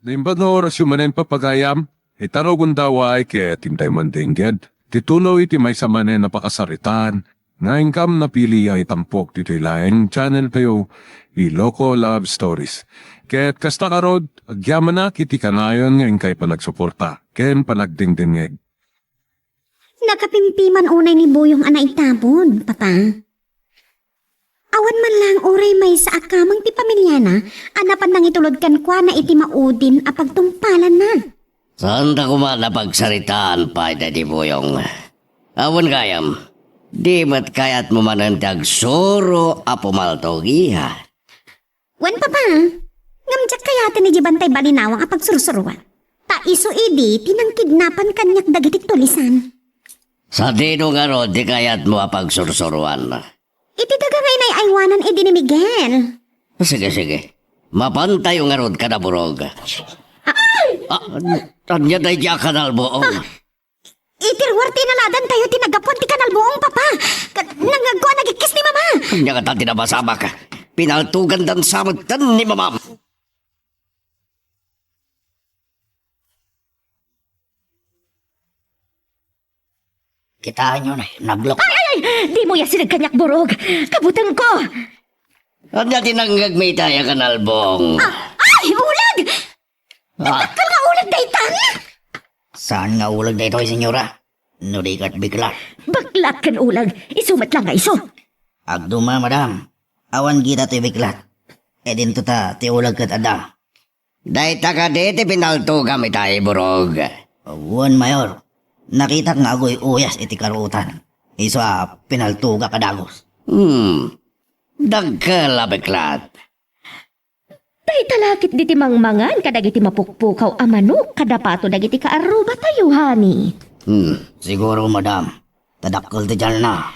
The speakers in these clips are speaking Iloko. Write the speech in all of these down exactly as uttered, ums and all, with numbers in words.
Naimbag nga orasyo manen, Papa gayam, ita rugonda way ket intay mandingged ti tuloy ti maysa manen a pakasaritaan nga inkam napili a itampok ditoy laeng channel tayo, Ilocos Love Stories. Ket kasta ngarud, agyamanak iti kanayon nga inkay panagsuporta ken panagdingdingngeg. Nakapimpiman unay ni Buyong a naitabon, Papa. Awan man laeng uray maysa a kameng ti pamiliana a napan nangitulod kenkuana iti maudin a pagtungpalanna. Saanta koma a pagsaritaan pay daydi Buyong. Awan gayam, di met kayatmo manen ti agsuro a pumaltogiha. Wen, Papa, ngem diak kayaten idiay bantay balinawang a pagsursuroan. Ta isu idi ti nangkidnapan kaniak dagiti tulisan. Sadino ngarud ti kayatmo a pagsursuroan? Iti daga nga inay-aywanan idi ni Miguel. Sige, sige. Mapantayo ngarud kada Burog. Ay! Ah, ania daydi a kanalbuong? Iti ruar ti inaladantayo ti naggapuan ti kanalbuong, Papa. Ka-, nangngegko a nagikkis ni Mama. Ania ngata ti nabasabak? Pinaltogandan sa metten ni Mamam. Kitaenyo na, naglok. Ay, ay, ay! Dimo iyasideg kaniak, Burog. Kabutengko! Ania ti nangngegmi ita a kanalbuong? Ah, ay, ulag! Ah. Dakkel nga ulag daytan! Saan nga ulag daytoy, senyora? No di ket beklat. Beklat ken ulag, isu met la nga isu. Agduma, madam. Awan kita toy beklat. Idinto ta ti ulag ket adda. Dayta kadi ti pinaltogam ita, Burog? Wen, Mayor. Nakitak nga aguy-uyas iti karuotan. Isu a pinaltogak a dagus. Hmm. Dakkel a beklat. Dayta la ketdi ti mangmangan kadagiti mapukpukaw a manok kada pato dagiti kaarrubatayo, honey. Hmm, siguro, madam. Ta dakkel ti tianna.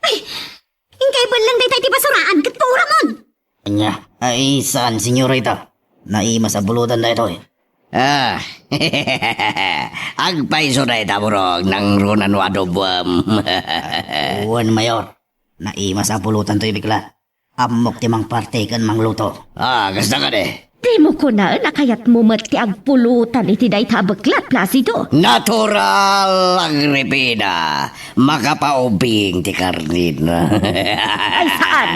Ay, inkay belleng dayta iti basuraan ket pauramon. Ania? Ay, saan, senyorita? Naimas a pulutan daytoy. Ah, agpayso dayta, Burog, nangruna no adoboem. Wen, Mayor. Naimas a pulutan toy beklat. Ammok ti mangparte ken mangluto. Ah, kasta kadi. Dimo kunaen a kayatmo met ti agpulutan iti dayta a beklat, Placido. Natural, Agripina. Makapaubing ti karnina. Ay, saan?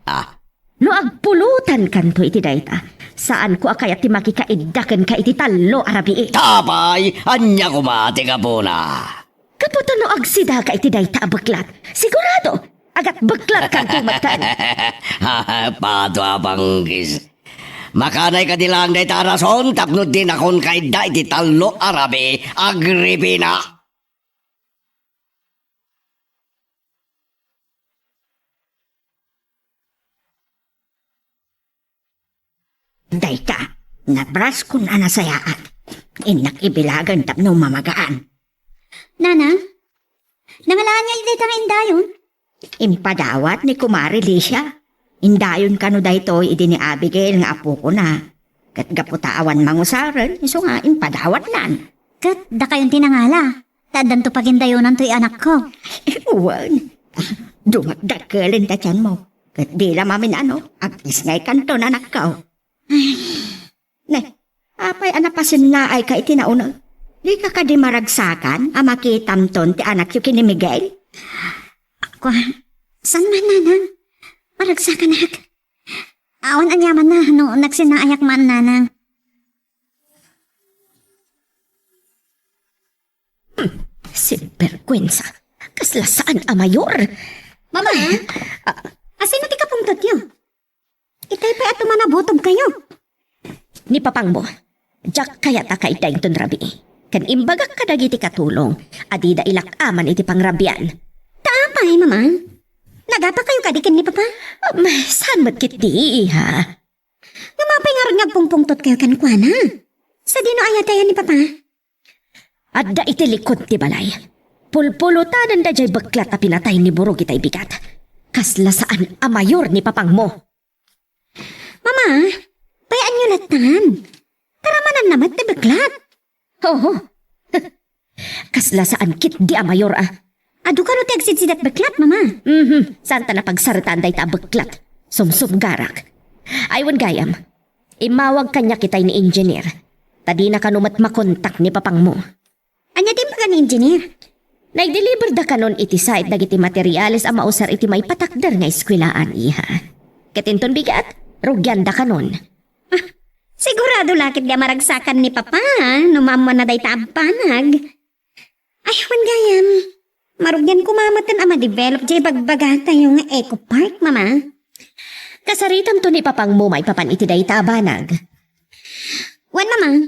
Ah. No agpulutankanto iti dayta, saanko a kayat ti makikaidda kenka iti tallo a rabii. Apay, ania koma ti gapuna? Gapu ta no agsidaka iti dayta a beklat, sigurado, agatbeklatkanto metten. Pato a panggis. Makanay kadi laeng dayta a rason tapno dinakon kaidda iti tallo a rabii, Agripina. Dayta, nabraskon a nasayaat. Innak ibilagen tapno mamagaan. Nana, nangalaanyo dayta nga indayon? Impadawat ni Kumare Licia. Indayon kano daytoy idi ni Abigail nga apokona. Ket gapu ta awan mangusaren, isu nga impadawatnan. Ket dakayon ti nangala, ta addanto pagindayonanto ti anakko. Wen, dumadakkel ti tianmo. Ket di la maminano, agisngaykanto, anakko. Ne, apay a napasennaayka iti nauna? Dika kadi maragsakan a makitamton ti anakyo ken ni Miguel? Kua, saan man, Nanang? Maragsakanak. Awan aniamanna no nagsennaayak man, Nanang. Hmm, sinbergwensa. Kasla saan a mayor. Mama, ah, asino ti kapungtotyo? Itay pay a tumanabutob kayo. Ni papangmo, diak kayat a kaidda inton rabii. Ken imbagak kadagiti katulong a dida ilak-aman iti pangrabian. Ta apay, Mama? Nagapa kayo kadi ken ni Papa? Um, saan met ketdi, iha? Ngem apay ngarud nga agpungpungtot kayo kenkuana? Sadino aya ti ayan ni Papa? Adda iti likod ti balay. Pulpulutanen daydiay beklat a pinatay ni Burog itay bigat. Kasla saan a mayor ni papangmo. Mama, bay-anyo lattan. Taramananna met ti beklat. Oho. Kasla saan ketdi a mayor a. Adu kano ti agsidsidat beklat, Mama? Mhm. Saanta napagsaritaan dayta a beklat. Sumsumgarak. Ay, wen gayam. Immawag kaniak itay ni engineer. Ta dina kano met makontak ni papangmo. Ania ti imbaga ni engineer? Nagdeliver da kanon iti site dagiti materials a mausar iti maipatakder nga eskuelaan, iha. Ket inton bigat, rugian da kanon. Ah, sigurado la ketdi a maragsakan ni Papa no maammoanna dayta a banag. Ay, wen gayam. Marugian koma metten a ma-develop diay ibagbagatayo nga eco park, Mama. Kasaritamto ni papangmo maipapan iti dayta a banag. Wen, Mama,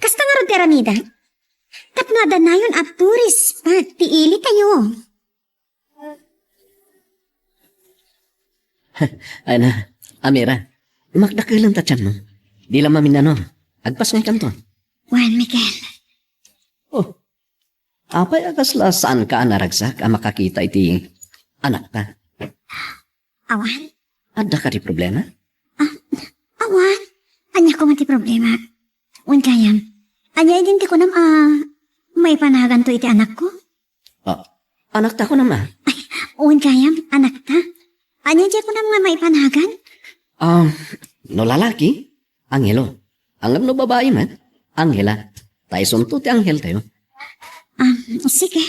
kasta ngarud ti aramida. Tapno adda nayon a tourist spot ti ilitayo. Ay na, Amira, makdakelen ta tianmo. Di la maminano. Agpasngaykanto. Wen, Miguel. Oh, apay a kasla saanka a naragsak a makakita iti anakta? Awan. Adda kadi problema? Ah, awan. Ania koma ti problema? Wen gayam. Ania idin ti kunam a maipanaganto iti anakko? Ah, anakta kunam a? Ay, wen gayam, anakta. Ania diay kunam nga maipanagan? Ah, no lalaki, Angelo. Ngem no babai met, Angela. Ta isunto ti anghel tayo. Ah, sige.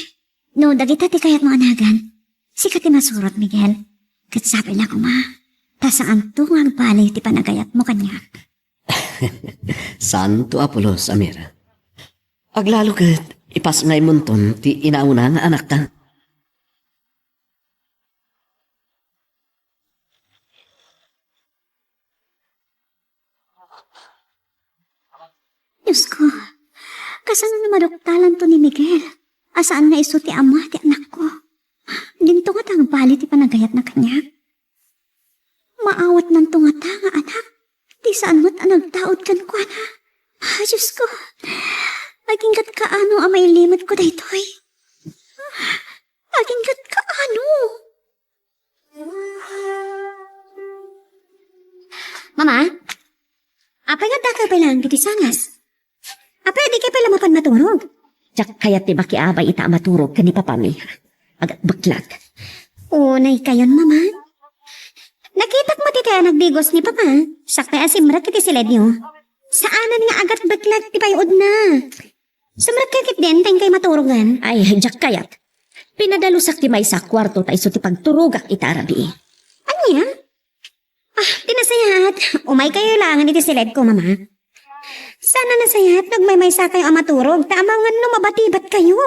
No dagita ti kayatmo a nagan, sika ti masurot, Miguel. Ket sabila koma, ta saanto nga agbali ti panagayatmo kaniak. Saanto a pulos, Amira. Aglalo ket ipasngaymonton ti inauna nga anakta. Diosko, kasano no maduktalanto ni Miguel a saan nga isu ti ama ti anakko? Dinto ngata agbali ti panagayatna kaniak? Maawatnanto ngata nga anak ti saan met a nagtaud kenkuana? Ah, Diosko, agingga't kaano a mailimetko daytoy? Agingga't kaano? Mama, apay nga addakayo pay laeng ditoy sangas? Apay a dikay pay la mapan maturog? Diak kayat ti makiabay ita a maturog ken ni papami. Agatbeklat. Unay kayon, Mama. Nakitak met itay a nagbigos ni Papa, sakbay a simrek iti siledyo. Saanen nga agatbeklat ti pay-odna. Sumrekka ketdin ta inkay maturogan. Ay, diak kayat. Pinadalusak ti maysa a kuarto ta isu ti pagturogak ita a rabii. Ania? Ah, ti nasayaat, umaykayo laengen iti siledko, Mama. Saan a nasayaat no agmaymaysakayo a maturog, ta amangan no mabatibatkayo.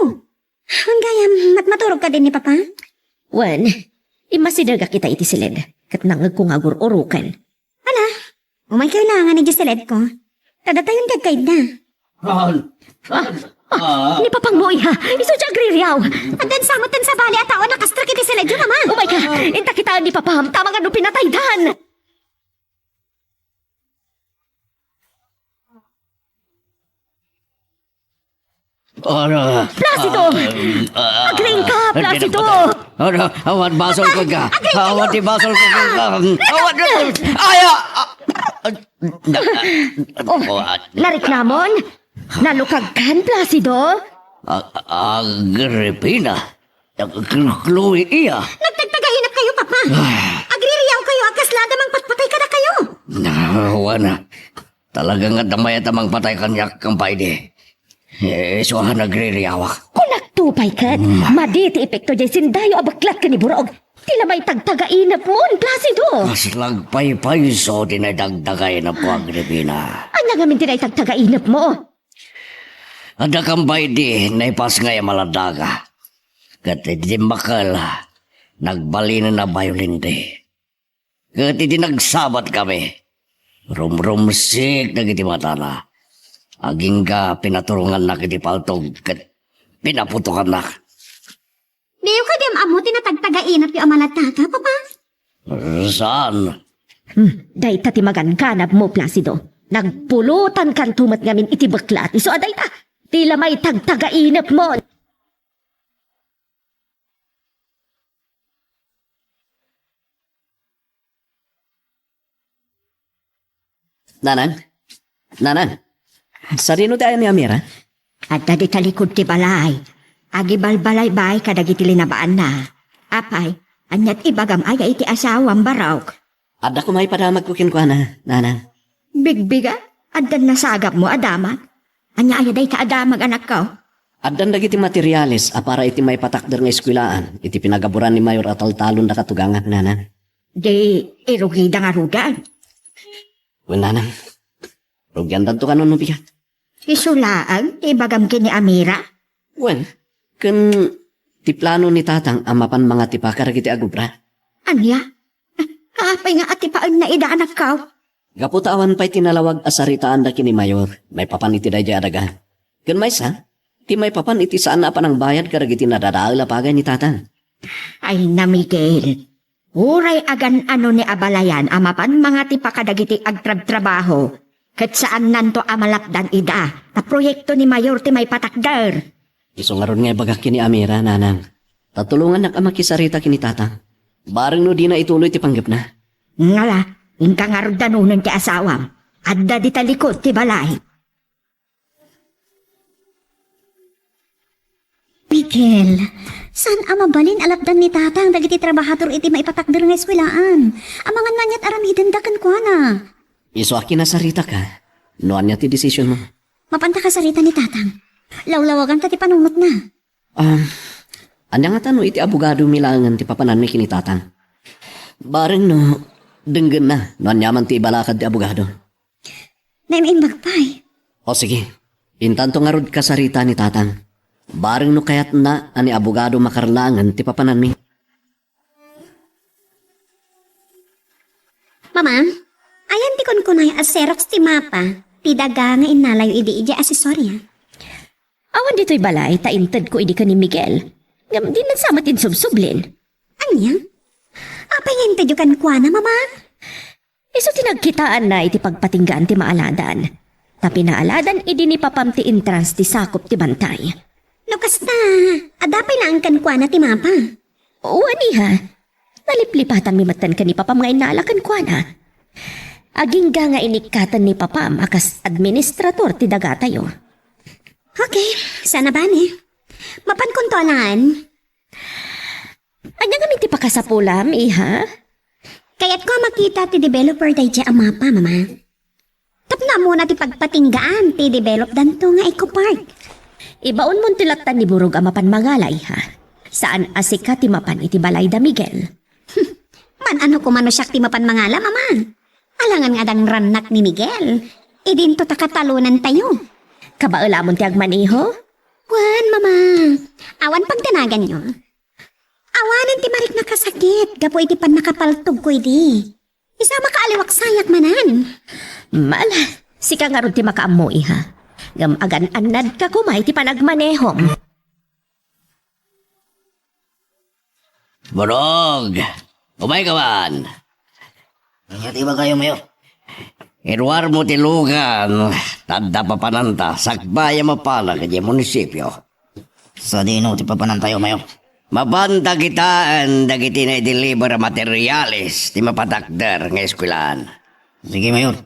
Wen gayam, mat-, maturog kadin ni Papa? Wen, immasidegak ita iti siled, ket nangngegko nga agur-uroken. Ala, umaykayo laengen idiay siledko. Ta datayon ti agkayatda. Ah, ah, ni papangmo, iha. Isu ti agririaw. Addan sa met ti sabali a tao a nakastrek iti siledyo, Mama. Umayka, inta kitaen ni papam, ta amangan no pinataydan. Ano? Placido! Ah, ah, Agriingka, ah, Placido! Ano? Awan basol ko ka. Agriingka! Awan ti basol ko ka. Awan. Ay, ah, ah, ah, Oh, ah, nariknamon? Nalukagkan, Placido? A-, Agripina. Chloe iya. Nagtagtagainepkayo, Papa. Ah. Agririawkayo a kasla adda mangpatpatay kadakayo. Awan. Talaga nga adda mayat a mangpatay kaniak, Kampay di. Eh, isu a nagririawak. Kunakto pay ket, Mm. madi ti epekto diay sindayo a beklat ken ni Burog. Ti la maitagtagainepmon, Placido. Kasla agpaypayso ti naitagtagainepko, Agripina. Ania ngamin ti naitagtagainepmo? Adda Kampay di naipasngay a maladaga. Ket iti timmakkel, nagbalinen a bayolente. Ket iti nagsabatkami, rumrumsik dagiti matana. Agingga pinaturongannak iti paltog ket pinaputokannak. Diyo kadi am-ammo ti natagtagainepyo a maladaga, Papa? Saan? Hmm, dayta ti maganganabmo, Placido. Nagpulotankanto met ngamin iti beklat. Isu a dayta ti la maitagtagainepmon. Nanang? Nanang? Sadino ti ayan ni Amira? Adda di talikod ti balay. Agibalbalay bay kadagiti linabaanna. Apay, aniat ibagam aya iti asawam, Barok? Adda koma ipadamagko kenkuana, Nanang. Bigbiga, addan nasagapmo a damag? Ania aya dayta a damag, anakko? Addan dagiti materiales a para iti maipatakder nga eskuelaan iti pinagaburan ni Mayor a taltalon da katugangak, nanang. Di irugida ngaruden. Wen, nanang. Rugiandanto kano no bigat. Isu laeng ti ibagam ken ni Amira? Wen, ken ti plano ni tatang a mapan mangatipa kadagiti agubra. Ania? Apay nga atipaenna ida, anakko? Gapu ta awan pay ti nalawag a saritaanda ken ni Mayor maipapan iti daydiay a daga. Ken maysa, ti maipapan iti saan a panangbayad kadagiti nadadael a pagan ni tatang. Ay na, Miguel. Uray agan-ano ni abalayan a mapan mangatipa kadagiti agtrabtrabaho, ket saannanto a malapdan ida, ta proyekto ni Mayor ti maipatakder. Isu ngarud nga ibagak ken ni Amira, nanang. Ta tulongannak a makisarita ken ni tatang. Bareng no dina ituloy ti panggepna. Ngala, inka ngarud danonen ti asawam. Adda dita likod ti balay. Miguel, saan a mabalin a lapdan ni tatang dagiti trabahador iti maipatakder nga eskuelaan? Amangan no aniat aramidenda kenkuana. Isu a kinasaritaka, no ania ti desisionmo. Mapanta kasarita ni tatang. Lawlawaganta ti panunotna. Ah, ania ngata no iti abogado mi laengen ti papananmi ken ni tatang? Bareng no, denggenna no ania man ti ibalakad ti abogado. Naim-imbag pay. O sige, intanto ngarud kasarita ni tatang. Bareng no kayatna a ni abogado makarlaengen ti papananmi. Mama, ayan ti kunkunay a Xerox ti mapa ti daga nga innalayo idi idiay asesoria? Awan ditoy balay ta intedko idi ken ni Miguel. Ngem dinnan sa met insubsublin. Ania? Apay nga intedyo kenkuana, Mama? Isu ti nagkitaanna iti pagpatinggaan ti maaladan. Ta pinaaladan idi ni papam ti entrance ti sakop ti bantay. No kasta, adda pay laeng kenkuana ti mapa? Wen, iha. Naliplipatanmi metten ken ni papam nga innala kenkuana. Agingga nga inikkaten ni papam a kas administrator ti dagatayo. Okay, sana bane. Mapankonto alaen. Ania ngamin ti pakasapulam, iha? Kayatko a makita ti developer daydiay a mapa, Mama. Tapno ammona ti pagpatinggaan ti developdanto nga Eco Park. Ibaonmon ti lattan ni Burog a mapan mangala, iha. Saan a sika ti mapan iti balay da Miguel. Man-ano koma no siak ti mapan mangala, Mama? Alangan nga adda rannak ni Miguel. Idinto ta katalonantayo. Kabaelamon ti agmaneho? Wen, Mama. Awan pagdanaganyo. Awanen ti mariknak a sakit gapu iti pannakapaltogko idi. Isu a makaaliwak sayak manen. Mala, sika ngarud ti makaammo, iha. Ngem agan-annadka koma iti panagmanehom. Burog, umayka man. Ania ti ibagayo, Mayor? Iruarmo ti lugan, ta adda papananta, sakbay a mapanak idiay munisipio. Sadino ti papanantayo, Mayor? Mapanta kitaen dagiti naideliver a materiales ti mapatakder nga eskuelaan. Sige, Mayor.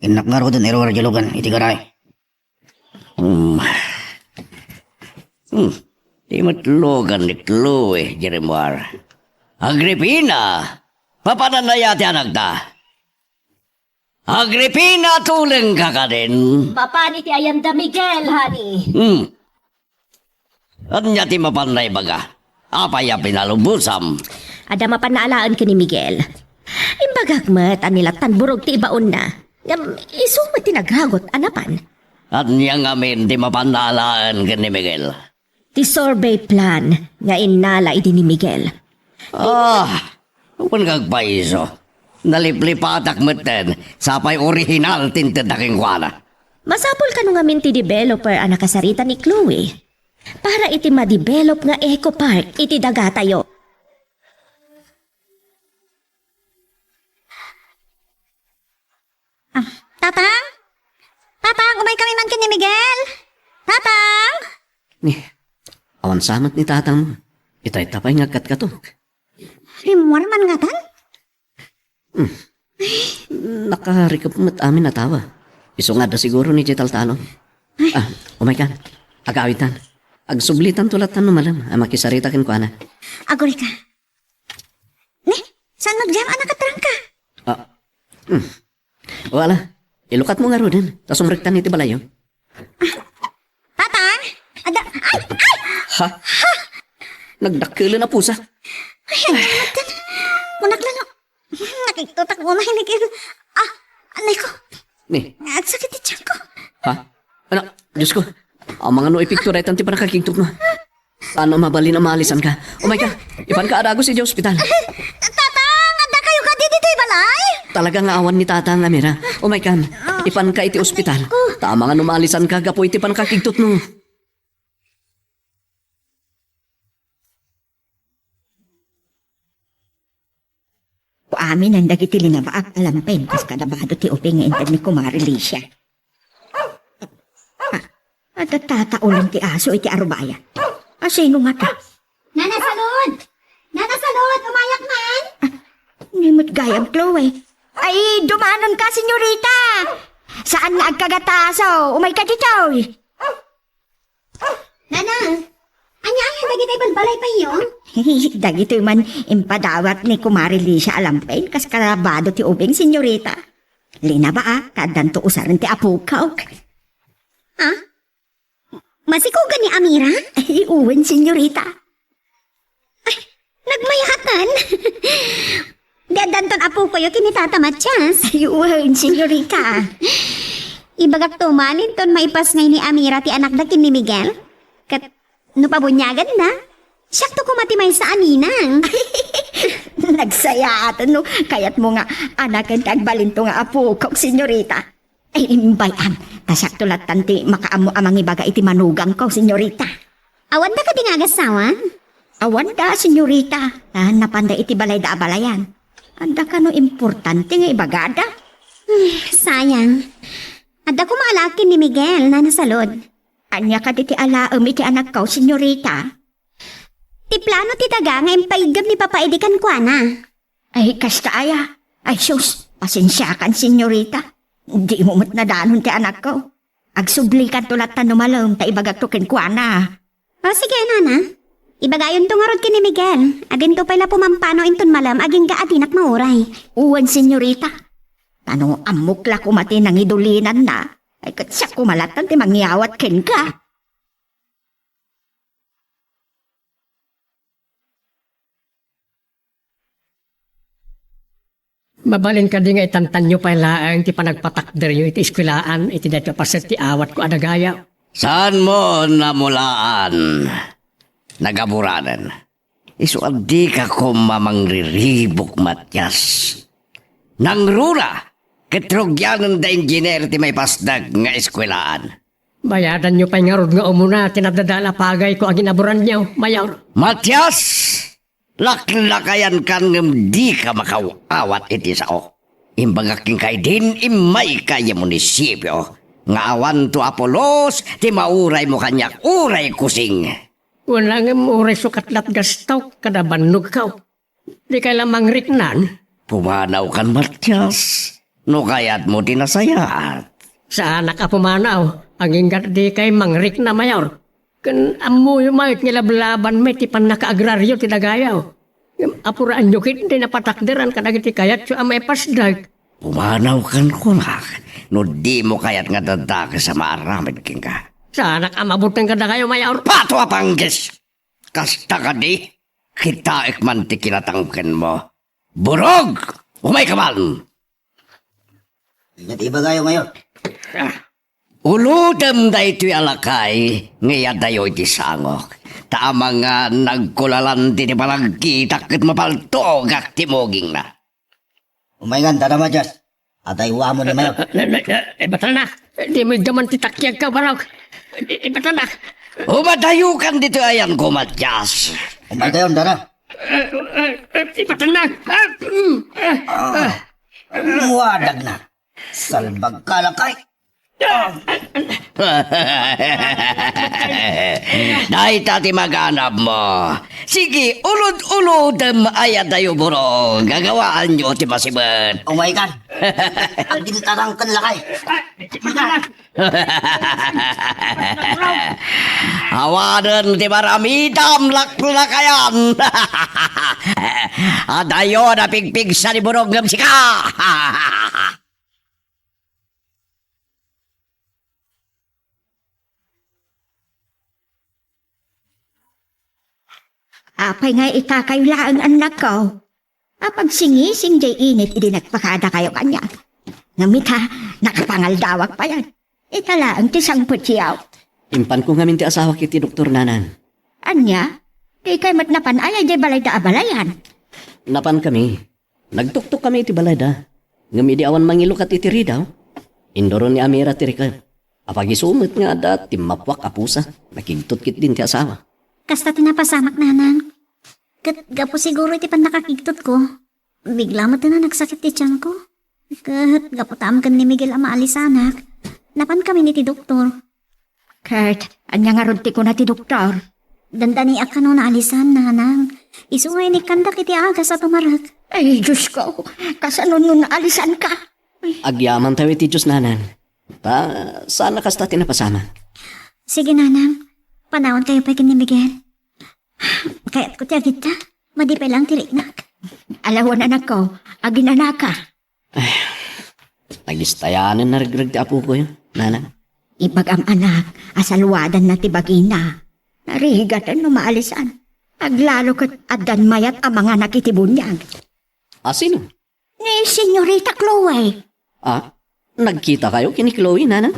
Innak ngaruden iruar diay lugan iti garahe. Hmm. Hmm. Di met lugan ni Chloe, Jeremar. Agripina! Papananna aya ti anakta? Agripina, tulengka kadin? Mapan iti ayan da Miguel, honey. Hmm. Ania ti mapanna ibaga? Apay a pinalubosam? Adda mapanna alaen ken ni Miguel. Imbagak met a ni lattan Burog ti ibaonna. Ngem isu met ti nagragut a napan. Ania ngamin ti mapanna alaen ken ni Miguel? Ti survey plan nga innala idi ni Miguel. Ah, wen nga agpaiso. Naliplipatak metten, sapay orihinal ti intedda kenkuana. Masapul kano ngamin ti developer a nakasarita ni Chloe para iti ma-develop nga eco park iti dagatayo. Ah, Tatang? Tatang, umaykami man ken ni Miguel? Tatang? Ni, awan sa met ni tatang. Itay ta pay nga agkatkatok. Rimmuar man ngatan? Hmm. Nakarikep met amin a tawa. Isu nga adda siguro ni Jetal Talon. Ay. Ah, umaykan. Agawitan. Agsublitanto lattan no malem a makisarita kenkuana. Agurayka. Ne? Saan met gayam a nakatrangka? Ah, hmm. Wala. Ilukatmo ngaruden, ta sumrektan iti balayyo. Tatang! Ada, ay, ay! Ha? Nagdakkelen a pusa. Ay, ano naman? Kunak lang, oh. Nakiktutak mo, mahinig yun. Ah, anay ko. Ni? Agsakit ti tiyan ko. Ha? Anak, Diyos ko. Amangan no epekto daytan ti pannakakigtutmo. Sana mabalin a maalisanka. Umayka. Ipanka a dagus idiay ospital. Tatang, adda kayo kadi ditoy balay? Talaga nga awan ni Tatang, Amira. Umaykan. Ipanka iti ospital. Ta amangan no maalisanka gapu iti pannakakigtutmo. Amin dagiti linabaak a lampin kas kada bado ti ubing nga inted ni Kumare Licia. Ah, adda tataulan ti aso iti arubaya. Asino ngata? Nana Salud! Nana Salud, umayak man! Ah, ni met gayam, Chloe. Ay, dumanon ka, senyorita! Saan nga agkagataso? Umay ka ditoy! Nana, ania aya dagiti balbalay payyo? Dagitoy man impadawat ni Kumare Licia a lampin kas kada bado ti ubing, senyorita. Linaba, ah, ta addanto usaren ti apok. Ha? Masikogan ni Amira? Ay, wen, senyorita. Ay, nagmayakan. Di addanton apokoyo ken ni Tata Matias. Ay, wen, senyorita. Ibagakto man inton maipasngay ni Amira ti anakda ken ni Miguel. Ket no pabuniaganna, siakto koma ti maysa a ninang. Nagsayaaten no kayatmo nga anaken ti agbalinto nga apokok, senyorita. Ay, imbay-am, ta siakto lattan ti makaammo a mangibaga iti manugangko, senyorita. Awanda kadi nga agassawa? Awanda, senyorita. Ah, napanda iti balayda a balayan. Adda kano importante nga ibagada? Ay, sayang. Adda koma alaak ken ni Miguel, Nana Salud. Ania kadi ti alaem iti anakko, senyorita? Ti plano ti daga nga impaiggem ni Papa idi kenkuana. Ay, kasta aya. Ay, sus, pasensiakan, senyorita. Dimo met nadanon ti anakko. Agsublikanto lattan no malem ta ibagakto kenkuana. O, sige, nana. Ibagayonto ngarud ken ni Miguel. Adinto pay la pumampano inton malem agingga a dinak mauray. Wen, senyorita. Ta no ammok la koma ti nangidulinanna, ay ket siak koma lattan ti mangyawat kenka. Mabalin kadi nga itantanyo pay laeng ti panagpatakderyo iti eskuelaan iti daytoy a paset ti awatko a dagayaw? Saanmo namulaan, nagaburanen. Isu a dika koma mangriribuk, Matias. Nangruna, ket rugianen da engineer ti maipasdek nga eskuelaan. Bayadanyo pay ngarud nga umuna ti nadadal a pagayko a ginaburanyo, Mayor. Matias! Laklakayankan ngem dika makaw-awat iti sao. Imbagak kenka idin immayka idiay munisipio nga awanto a pulos ti mauraymo kaniak uray kusing. Wen, ngem uray sukat lat gastok kada bannogko. Dikay la mangriknan? Pumanawkan, Matias, no kayatmo ti nasayaat. Saanak a pumanaw, agingga dikay mangrikna, Mayor. Ken ammoyo met nga lablabanmi ti pannakaagraryo ti dagayaw. Ngem apuraanyo ketdi napatakderan kadagiti kayatyo a maipasdek. Pumanawkan kunak, no dimo kayat nga dadakes a maaramid kenka. Saanak a mabuteng kadakayo, Mayor. Pato a panggis! Kasta kadi, kitaek man ti kinatangkenmo. Burog! Umayka man! Ket ibagayo, Mayor. Ulodem daytoy a lakay nga iyadayo iti sangok. Ta amangan nagkulalan ti panagkitak ket mapaltogak ti mugingna. Umaykan, Tata Matias. Adayuamon ni Mayor. Eh, eh, eh, ibatalna. Dimo iddaman ti takiagka, Barok. I-, ibatalna. Umadayukan ditoy ayanko, Matias. Umaykayon, Tata. Eh, eh, eh, ibatalna. Ah, mm, eh, ah. Muadagna. Salbag ka, lakay. Dayta ti maganabmo. Sige, ulod-ulodem, ayadayo, Burog. Gagawaanyo ti masibet. Umaykan. Agin tarangken, lakay. Awanen ti maramidam, laklakayan. Adayo napigpigsa ni Burog ngem sika. Apay nga itakayo laeng, annakko? Apagsingising jay init idi nagpakadakayo kaniak. Ngem ita, nakapangaldawak payen. Ita laeng ti sangpetyo. Impanko ngamin ti asawak iti doktor, nanang. Ania? Dikay met napan aya jay balayda a balayan? Napankami. Nagtuktokkami iti balayda. Ngem idi awan mangilukat iti ridaw, induron ni Amira ti rikep. Apagiso met nga adda timmapuak a pusa, nakigtot ketdin ti asawa. Kasta ti napasamak, nanang. Ket gapu siguro iti pannakakigtotko, bigla met nga nagsakit ti tianko. Ket gapu ta ammo ken ni Miguel a maalisanak, napankamin iti doktor. Ket, ania ngarud ti kuna ti doktor? Dandaniak kano naalisan, nanang. Isu nga inikkandak iti agas a tumarek. Ay, Diosko, kasano no naalisanka? Agyamantayo iti Dios, nanang. Ta, saan a kasta ti napasamak. Sige, nanang. Panawankayo pay ken ni Miguel. Kayatko ti agidda. Madi pay laeng ti riknak. Ala wen, anakko, aginanaka. Nagistayanen naregreg ti apokoyo, nanang. Ibagam, anak, a saluadanna ti bagina. Narigaten no maalisan. Aglalo ket addan mayat a manganak iti buniag. A sino? Ni Senyorita Chloe. Ah, nagkitakayo ken ni Chloe, nanang?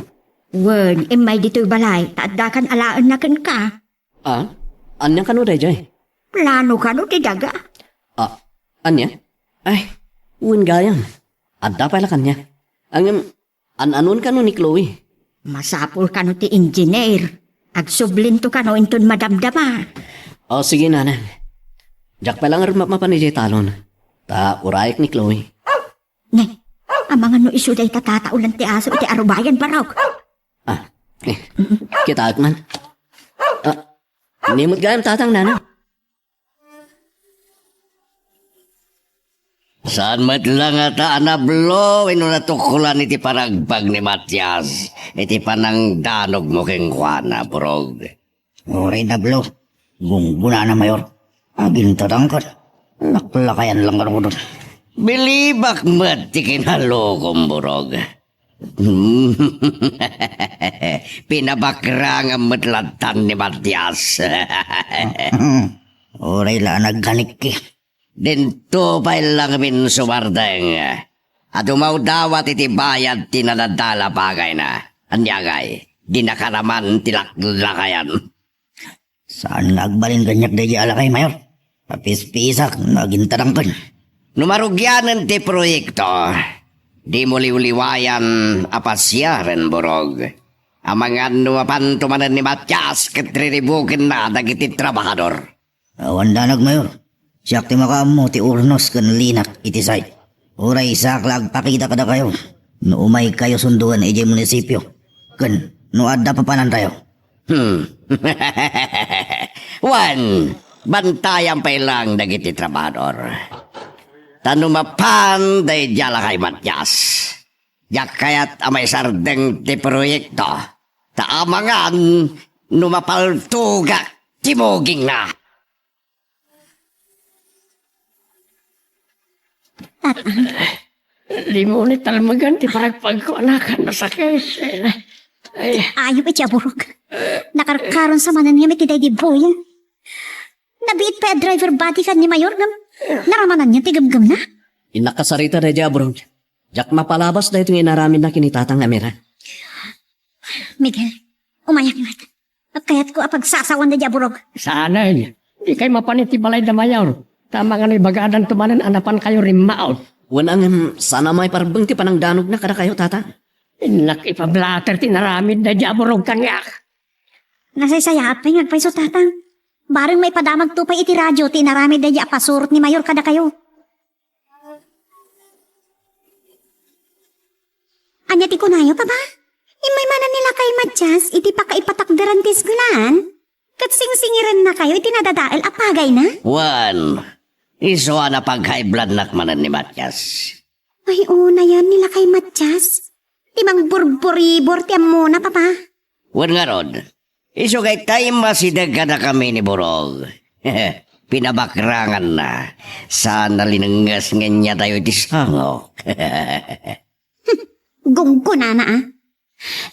Wen, immay ditoy balay, ta addakan alaenna kenka. Ah, ania kano daydiay? Plano kano ti daga? Ah, ania? Ay, wen gayam. Adda pay la kaniak. Ngem, an-anon kano ni Chloe? Masapul kano ti engineer. Agsublinto kano inton madamdama. O, sige, nanang. Diak pay la ngarud mapmapan idiay talon. Ta urayek ni Chloe. Ne, amangan no isu dayta tataulan ti aso iti arubayan, Barok. Ah, eh, kitaek man. Ah, ni met gayam, tatang, nanang. Saan met la ngata a nablo wenno natukolan iti panagpag ni Matias iti panangdanogmo kenkuana, Burog? Uray nablo, gunggonana, Mayor. Agintadangken. Laklakayan lang ngaruden. Bilibak met ti kinalukom, Burog. Pinabakrangam met lattan ni Matias. Uray la a nagganikki. Dinto pay laeng insumardeng a dumawdawat iti bayad ti nadadala a pagayna. Ania ngay, dinaka la man ti laklakayan. Saan nga agbalin kaniak daydiay a lakay, Mayor. Papispisak no agintadangken. No marugianen ti proyekto, dimo liwliwayan a pasiaren, Burog. Amangan no mapanto manen ni Matias ket riribukenna dagiti trabahador. Awan danag, Mayor. Siak ti makaammo ti urnos ken linak iti site. Uray siak la agpakita kadakayo no umaykayo sunduen idiay munisipio ken no adda papanantayo. Hmm. Wen, bantayan pay laeng dagiti trabahador. Ta no mapan daydiay a lakay, Matias, diak kayat a maisardeng ti proyekto. Ta amangan no mapaltogak ti mugingna. Tatang. Dimo ni talmegan ti panagpagko, anak, nasakit. Ay. Ayop iti aburok. Nakarkaron sa manen nga iti daydi buya. Nabiit pay a driver body kan ni Mayor ngem naramananna ti gemgemna. Innak kasarita daydi aburok. Diak mapalabas daytoy nga inaramidna ken ni Tatang Amira. Miguel, umayak met. Kayatko a pagsasawan daydi aburok. Saan, dikay mapan iti balay da Mayor. Ta amangan no ibagadanto manen a napankayo rimmaut. Wen, ngem saan a maiparbeng ti panangdanogna kadakayo, Tatang. Innak ipablatter ti inaramid daydi aburok kaniak. Nasaysayaat pay nga agpayso, Tatang. Bareng maipadamagto pay iti radio ti inaramid daydi a pasurot ni Mayor kadakayo. Ania ti kunayo, Papa? Immay manen ni lakay Matias iti pakaipatakderan ti eskuelaan? Ket singsingirennakayo iti nadadael a pagayna? Wen, isu a napaghaiblannak manen ni Matias. Ay, unayen ni lakay Matias. Ti mangburburibor ti ammona, Papa. Wen ngarud, isu daytay masideg kadakami ni Burog. Pinabakranganna. Saan a linengnges nga inyatayo iti sangok. Gunggonana, a.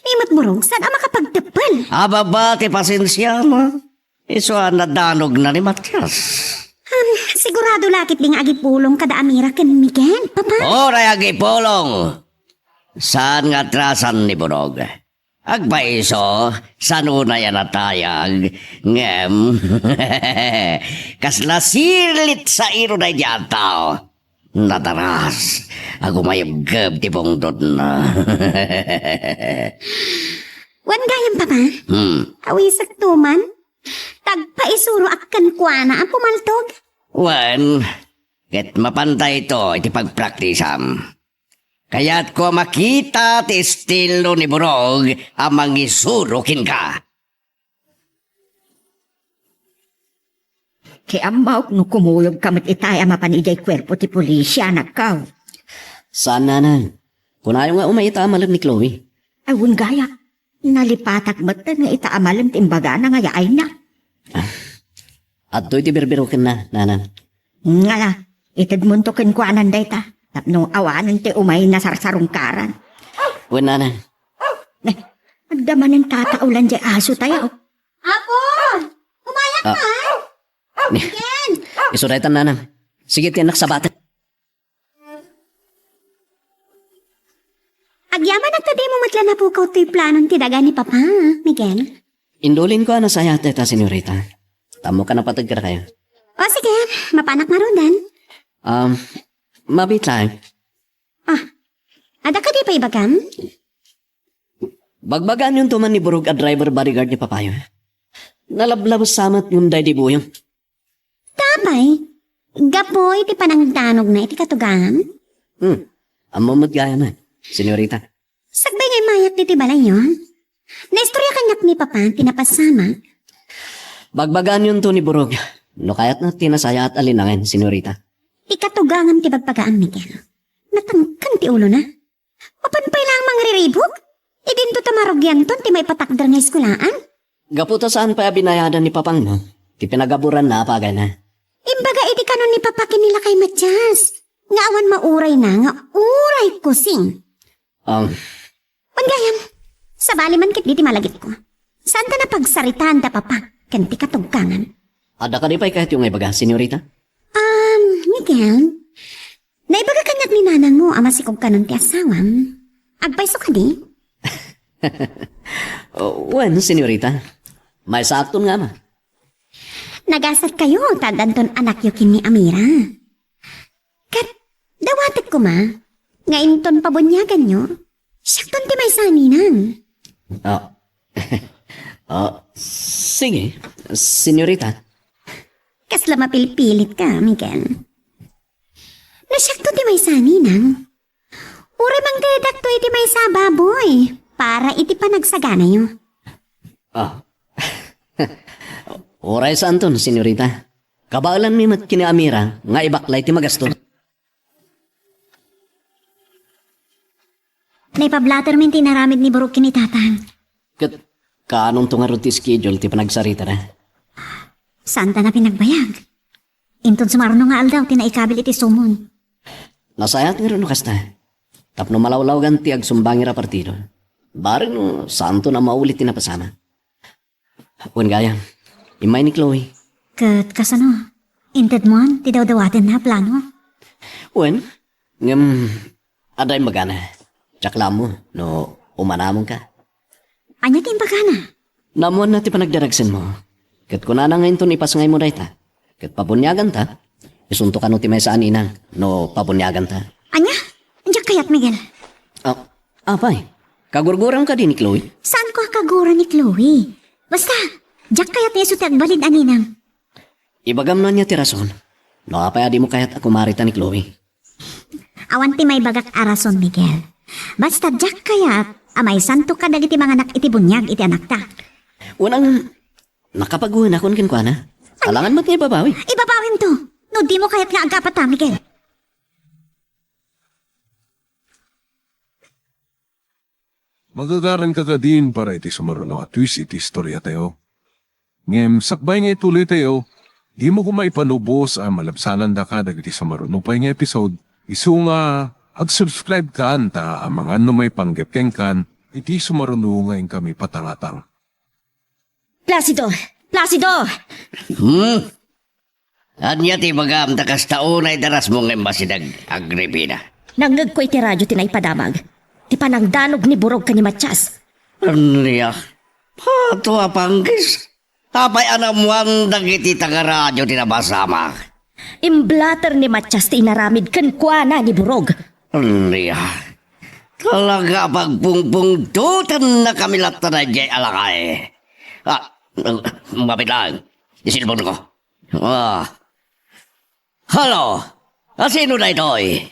Ni met Burog, saan a makapagteppel? Ababa ti pasensiam. Isu a nadanogna ni Matias. Um, sigurado la ketdi nga agipulong kada Amira ken Miguel, Papa? Uray agipulong. Saan nga atrasan ni Burog. Agpaiso, sanonay a natayag, ngem kasla silit sa iro daydi a tao. Nadaras, agumayabgab ti pungtotna. Wen gayam, Papa? Hmm. Awisakto man? Tagpaisuro ak kenkuana a pumaltog? Wen, ket mapanta ito iti pagpraktisam. Kayatko a makita ti estilo ni Burog a mangisuro kenka. Ti ammok no kumuyogka met itay a mapan idiay kuerpo ti pulis, anakko. Saan, Nanang. Kunayo nga umay ita a malem ni Chloe. Ay, wen gayam. Nalipatak met nga ita a malem ti imbagana nga yaayna. Ah. Adtoy ti birbirokenna, Nanang. Ngala, itedmonto kenkuana dayta. Tapno awanen ti umay nasarsarungkaran. Wen, Nanang. Eh, adda manen tataolan diay asotayo. Apo! Umayak Ah. ka! Ni, Ken! Isu daytan, Nanang. Sige, ti anak sabaten. Agyamanak ta dimo met la napukaw toy planon ti daga ni Papa, Miguel. Indulinko a nasayaat dayta, senyorita. Tapno ka napateg kadakayo. O, sige, mapanak ngaruden. Um, mabiit laeng. Ah, adda kadi pay ibagam? Bagbagaanyonto man ni Burog a driver bodyguard ni Papayo. Nalablabes sa met ngem daydi buyo. Apay, gapu iti panangdanogna iti katugangan? Hmm. Ammom met gayam, senyorita. Sakbay nga immayak ditoy balayyo, naistorya kaniak ni Papa ti napasamak. Bagbagaanyonto ni Burog no kayatna ti nasayaat a linangen, senyorita. Ti katugangan ti bagbagaam, Miguel. Natangken ti ulona. Mapan pay laeng mangriribuk? Idinto ta marugianton ti maipatakder nga eskuelaan? Gapu ta saan pay a binayadan ni Papangmo ti pinagaburanna a pagayna. Imbaga iti kanon ni Papa ken ni Lakay Matias nga awan maurayna nga uray kusing. Um. Wen gayam, sabali man ketdi ti malagipko. Saanta a pagsaritaan da Papa ken ti katugangan. Adda kadi pay kayatyo nga ibaga, senyorita? Um, Miguel, naibaga kaniak ni nanangmo a masikog kanon ti asawam. Agpayso kadi? Oh, wen, senyorita. Maysaakton nga ama. Nagasatkayo ta addanton anakyo ken ni Amira. Ket dawatek koma nga inton pabuniaganyo, siakton ti maysa a ninang. Ah. Ah, sige, senyorita. Kasla mapilpilitka, Miguel. No siakto ti maysa a ninang, uray mangtedakto iti maysa a baboy para iti panagsaganayo. Ah. Uray saanton, senyorita. Kabaelanmi met ken ni Amira nga ibaklay ti magastos. Naipablatermin ti inaramid ni Burog ken ni Tatang. Ket kaanonto ngarud ti schedule ti panagsaritada? Saanta a pinagbayag. Inton sumaruno nga aldaw ti naikabil iti sumon. Nasayaat ngarud no kasta. Tapno malawlawgan ti agsumbangira a partido. Bareng no saanton a mauli ti napasamak. Wen gayam, immay ni Chloe. Ket kasano? Intedmon ti dawdawatenna a plano? Wen, ngem adda imbagana. Diak la ammo no umanamongka. Ania ti imbagana? Naammoanna ti panagdaragsenmo. Ket kunana nga inton ipasngaymo dayta. Ket pabuniaganta, isunto kano ti maysa a ninang no pabuniaganta. Ania? Diak kayat, Miguel. Ah, apay, kagurguram kadi ni Chloe? Saanko a kagura ni Chloe. Basta, diak kayat nga isu ti agbalin a ninang. Ibagam no ania ti rason. No apay a dimo kayat a kumarita ni Chloe? Awan ti maibagak a rason, Miguel. Basta diak kayat a maisanto kadagiti manganak iti buniag iti anakta. Wen, nakapaguenakon kenkuana. Alangan met nga ibabawi. Ibabawimto. No dimo kayat nga agapata, Miguel. Magagaranka kadin para iti sumaruno a twist iti istoriatayo. Ngem sakbay nga ituloytayo, dimo koma ipalubos a malabsanandaka dagiti sumaruno pay nga episode, isu nga ag-subscribe kan ta amangan no maipanggep kenkan iti sumaruno nga inkami patangatang. Placido, Placido! Hmm? Ania ti ibagam ta kasta unay darasmo nga immasideg, Agripina? Nangngegko iti radio ti naipadamag. Ti panangdanog ni Burog ken ni Matias. Ania? Pato a panggis? Apay a naammoan dagiti taga-radio ti nabasamak? Imblater ni Matias ti inaramid kenkuana ni Burog. Ania? Talaga a pagpungpungtotennakami latta daydiay a lakay. Ah, mapit laeng. Isilpon ko. Ah. Hello? Asino daytoy?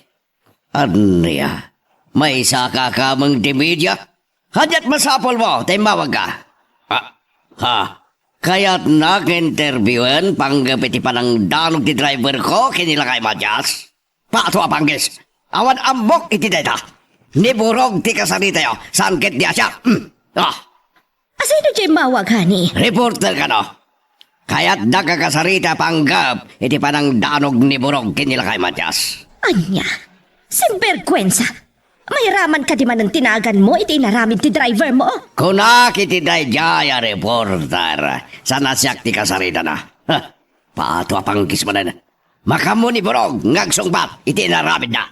Ania? Maysa ka kameng ti media? Ania ti masapulmo ta immawagka? Ah, ha? Kayatnak interviewen panggep iti panangdanog ti driver ko ken ni Lakay Matias? Pato a panggis! Awan ammok iti dayta! Ni Burog ti kasaritayo, saan ket ni Asia? Hmm. Ah. Asino ti immawag, honey? Reporter kano? Kayatdak a kasarita panggep iti panangdanog ni Burog ken ni Lakay Matias. Ania? Sinbergwensa! Mairaman kadi manen ti naganmo iti inaramid ti driver mo? Kunak iti daydiay a reporter, saan a siak ti kasaritana. Heh, pato a panggis manen. Makaammo ni Burog nga agsungbat iti inaramidna.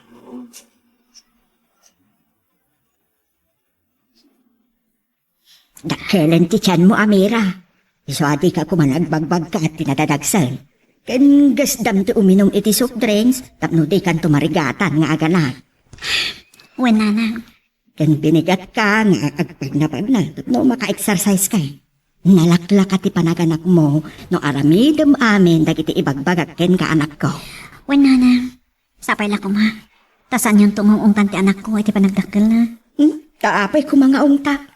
Dakkelen ti tianmo, Amira. Isu a dika koma nagbagbagka ti nadadagsem. Ken gasdam ti uminum iti soft drinks tapno dikanto marigatan nga agana. Wen, nanang. Ken binigatka nga agpagnapagna tapno maka-exercise ka. Nalaklaka ti panaganakmo no aramidem amin dagiti ibagbagak kenka, anakko. Wen, nanang. Sapay la koma. Ta saanyonto nga ung-ungtan ti anakko iti panagdakkelna. Hmm? Ta apay koma nga ungta?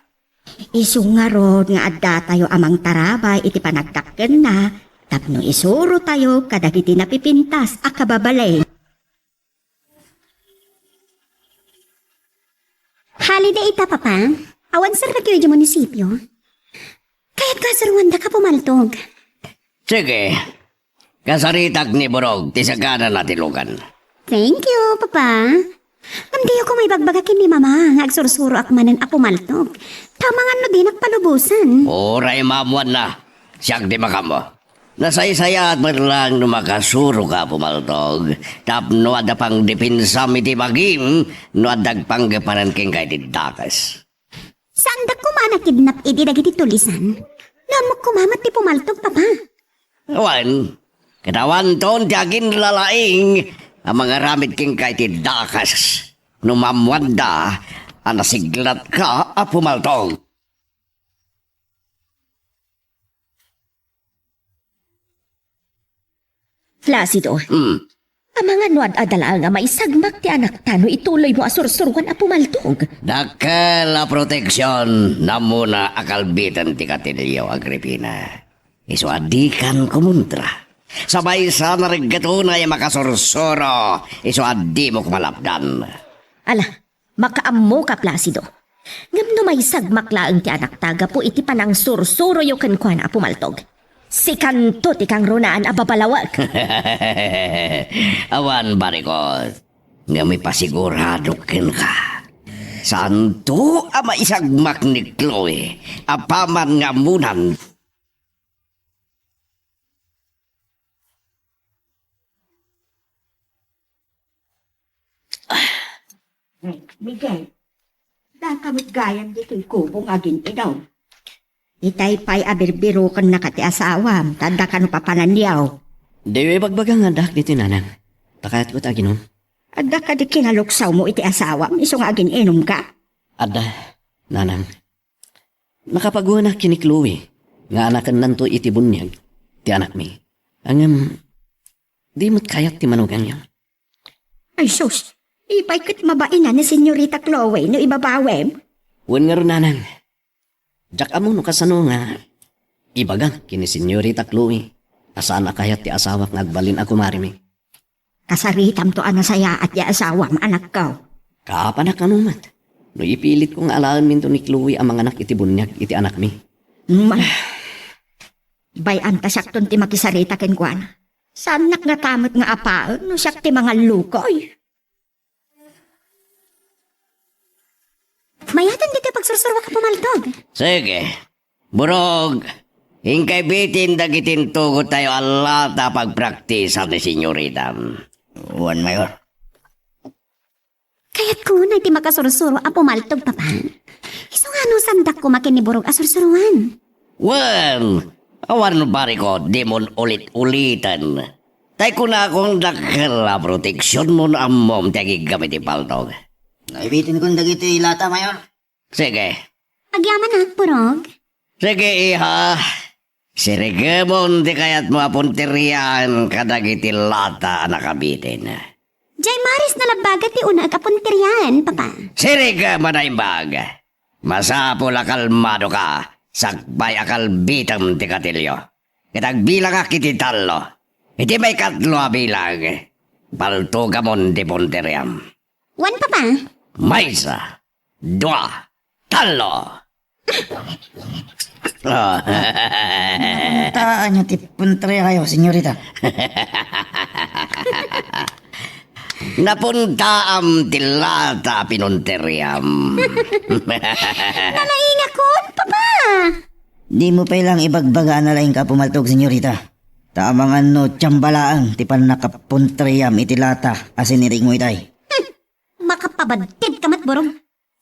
Isu ngarud nga addatayo a mangtarabay iti panagdakkelna tapno isurotayo kadagiti napipintas a kababalin. Holiday ita, Papa? Awan serbatoyo idiay munisipio? Kayatko a suroandaka a pumaltog. Sige. Kasaritak ni Burog ti saganana ti lugan. Thank you, Papa. Ngem diyo koma ibagbaga ken ni Mama nga agsursuroak manen a pumaltog. Ta amangan no dinak palubosan. Uray maammoanna, siak ti makaammo. Nasaysayaat met laeng no makasuroka a pumaltog tapno adda pangdepensam iti bagim no adda agpanggep manen kenka iti dakes. Saandak koma a nakidnap idi dagiti tulisan? No ammok koma met ti pumaltog, Papa. Wen, ket awanton ti aginlalaing a mangaramid kenka iti dakes no maammoanda a nasiglatka a pumaltog. Placido. Hmm. Amangan no ad-adda laeng a maisagmak ti anakta no ituloymo a sursuroan a pumaltog. Dakkel a proteksion, ammona a kalbiten ti katilio, Agripina. Isu a dikan kumontra. Sa maysa, nareggeto unay a makasursuro, isu a dimo koma lapdan. Ala, makaammoka, Placido. Ngem no maisagmak laeng ti anakta gapu iti panangsursuroyo kenkuana a pumaltog, sikanto ti kangrunaan a babalawek. Awan barikot, ngem ipasiguradok kenka, saanto a maisagmak ni Chloe apaman nga ammonan. Miguel, daka met gayam ditoy kubo nga agin-inom. Itay pay a birbirokennaka ti asawam, ta adda kano papananyo. Diyo ibagbaga nga addaak ditoy, nanang. Ta kayatko ti aginom. Adda kadi kinaluksawmo iti asawam, isu nga agin-inumka? Adda, nanang. Nakapaguanak ken ni Chloe nga anakennanto iti buniag ti anakmi. Ngem, di met kayat ti manuganyo. Ay sus, ipay ket mabain ni Senyorita Chloe no ibabawem? Wen ngarud, nanang. Diak ammo no kasano nga ibagak ken ni Senyorita Chloe a saan a kayat ti asawak nga agbalin a kumarimi. Kasaritamto a nasayaat ti asawam, anakko. Kapanak kano met no ipilitko nga alaenminto ni Chloe a manganak iti buniag iti anakmi. Ma-, bay-an ta siakton ti makisarita kenkuana. Saannak ngata met nga apaen no siak ti mangallukoy. Mayaten ditoy pagsursuroak a pumaltog. Sige. Burog, Inkay bitin dagiti intugottayo a lata a pagpraktisan ni Senyorita. Wen, Mayor. Kayatko na iti makasursuro a pumaltog, Papa. Isu nga no sandakko makin ni Burog a sursuroan. Wen, awan barikot, dimon ulit-uliten. Tay kunakon dakkel a proteksionmo no ammom ti agigam iti paltog. Naibitin kun dagiti lata, Mayor. Sige. Agyamanak, Burog. Sige, iha. Sirigemon ti kayatmo a punterian kadagiti lata a nakabitin. Jay Maris nalabbaga ti unaek a punterian, Papa. Sirigemon a imbag. Masapul a kalmadoka, sakbay a kalbitem ti katilio. Ket agbilangak iti tallo. Iti maikatlo a bilang, paltugamon ti punteriam. Wen, Papa. Maysa, dua, tallo. Ah. Napuntaanyo ti punteriayo, senyorita. Napuntaam ti lata a pinunteriam. Nalaingakon, Papa. Dimo pay lang ibagbaga a nalaingka a pumaltog, senyorita. Ta amangan no tiamba laeng ti pannakapunteriam iti lata a sinirigmo itay. Hmm. Makapabaddit ka met, Burog.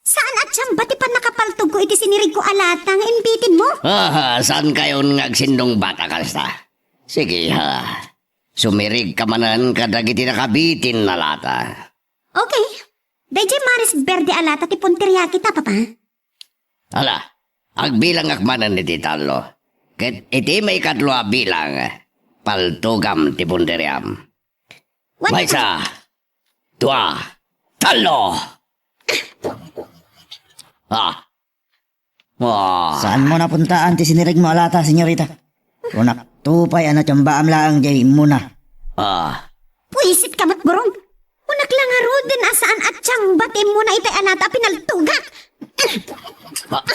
Saan a tiamba ti pannakapaltogko iti sinirigko a lata nga imbitinmo? Ah, saankayon nga agsinnungbat a kasta? Sige, ha. Sumirigka manen kadagiti nakabitin a lata. Okay. Daydiay Maris Berde a lata ti punteriak ita, Papa. Ala, agbilangak manen iti tallo. Ket iti maikatlo a bilang, paltugam ti punteriam. Wen, Papa. Maysa, dua, tallo! Ah. Ah. Saanmo napuntaan ti sinirigmo a lata, senyorita? Kunakto pay a natiambaam laeng diay immuna. Ah. Buisit ka met, Burog. Kunak la ngaruden a saan a tiamba ti immuna itay a lata a pinaltugak. Ah.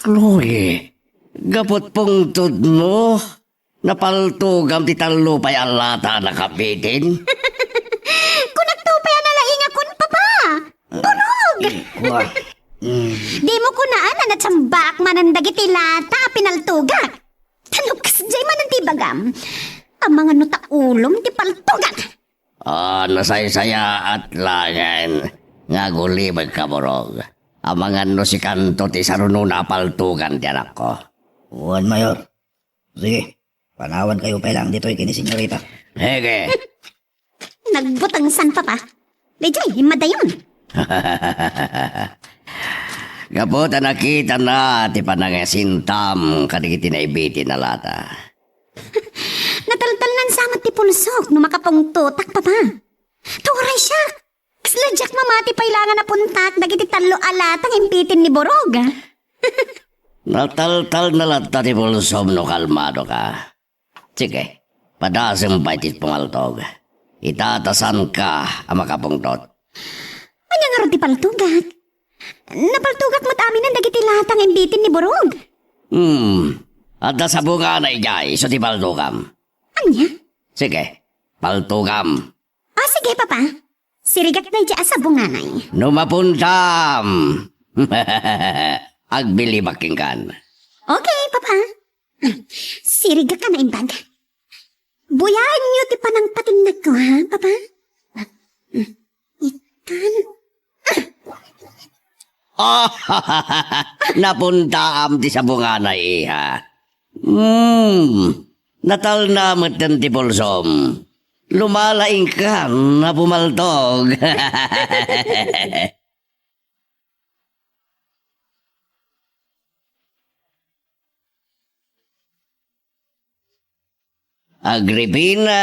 Chloe, gapu ti pungtodmo, napaltugam ti tallo pay a lata a nakabitin? Kunakto pay a nalaingakon, Papa. Burog! Wa. Mm. Dimo kunaan a natiambaak manen dagiti lata a pinaltugak. Ta no kasdiay manen ti ibagam, amangan no ta ulom ti paltugak. Ah, nasaysayaat laengen nga agulibekka, Burog. Amangan no sikanto ti sarunona a paltugan ti anakko. Wen, Mayor. Sige, panawankayo pay laeng ditoy ken ni senyorita. Sige. Nagbutengsan, Papa. Daydiay, immadayon. Gapu ta nakitana ti panangasintam kadagiti naibitin a lata. Nataltalnan sa met ti pulsok no makapungtotak, Papa. Turay siak. Kasla diak mamati pay la nga napuntak dagiti tallo a lata nga imbitin ni Burog. Nataltalna latta ti pulsom no kalmadoka. Sige, padasem pay ti pumaltog. Ita ta saanka a makapungtot. Ania ngarud ti paltugak? Napaltugak met aminen dagiti lata nga imbitin ni Burog. Hmm, adda sabunganay idiay isu ti paltugam. Ania? Sige, paltugam. Ah, sige, Papa. Sirigak daydiay a sabunganay. No mapuntam, agbilibak kenkan. Okay, Papa. Sirigak a naimbag. Buyaenyo ti panangpatinnagko, ha, Papa? Itan. Ah, napuntaam ti sabunganay, iha. Hmm, natalna metten ti pulsom. Lumalaingkan a pumaltog. Agripina.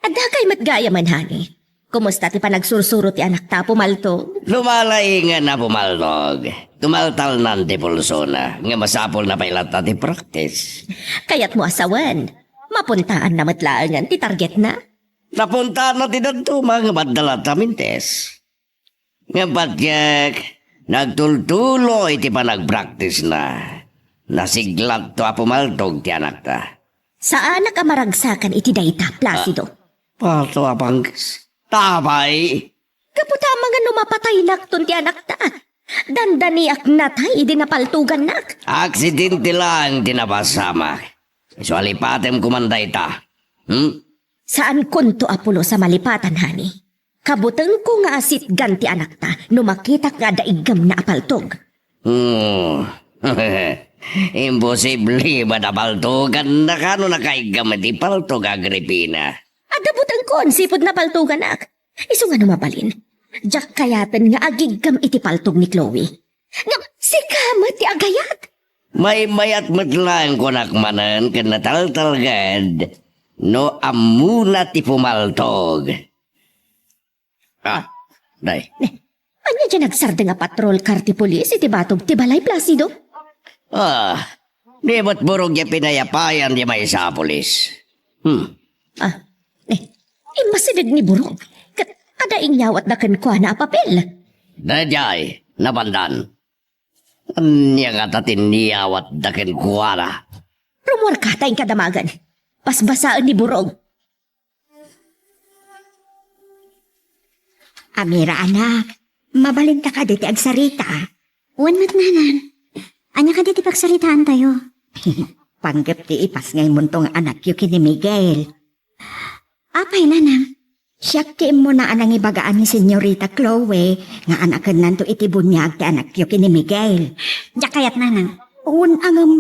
Addakay met gayam, honey. Kumusta ti panagsursuro ti anakta a pumaltog? Lumalaingan a pumaltog. Tumaltalnan ti pulsona, nga masapulna pay latta ti practice. Kayatmo a sawen, mapuntaanna met laengen ti targetna? Napuntaanna ti dadduma, ngem adda latta mintes. Ngem patiek, nagtultulo iti panagpraktisna. Nasiglatto a pumaltog ti anakta. Saanak a maragsakan iti dayta, Placido. Ah, pato a pangkis. Tapay. Gapu ta amangan no mapataynakton ti anakta. Dandaniak natay idi napaltogannak. Aksidente laeng ti napasamak. Isu a lipatem koman dayta. Hmm? Saankonto a pulos a malipatan, honey. Kabutengko nga asitgan ti anakta no makitak nga adda iggemna a paltog. Hmm. Imposible met a paltogannaka no nakaiggem iti paltog, Agripina. Adda butengkon sipud napaltoganak. Isu nga no mabalin, diak kayaten nga agiggem iti paltog ni Chloe. Ngem sika met ti agayat. Maymayat met laeng kunak manen ken nataltalged no ammona ti pumaltog. Ah, day. Ania diay nagsardeng a patrol car ti pulis iti batog ti balay, Placido? Ah, di met burog diay pinayapayan diay maysa a pulis. Hmm. Ah, eh, immasideg ni Burong. Ket adda inyawatda kenkuana a papel. Daydiay, nabandan. Ania ngata ti inyawatda kenkuana? Rummuarka ta inka damagen. Basbasaen ni Burong. Amira, anak, mabalinta kadi ti agsarita? Wen met, nanang. Ania kadi ti pagsaritaantayo? Panggep ti ipasngaymonto nga anakyo ken ni Miguel. Apay, nanang? Siak ti immuna a nangibagaan ni Senyorita Chloe nga anakennanto iti buniag ti anakyo ken ni Miguel. Diak kayat, nanang. Wen, ngem,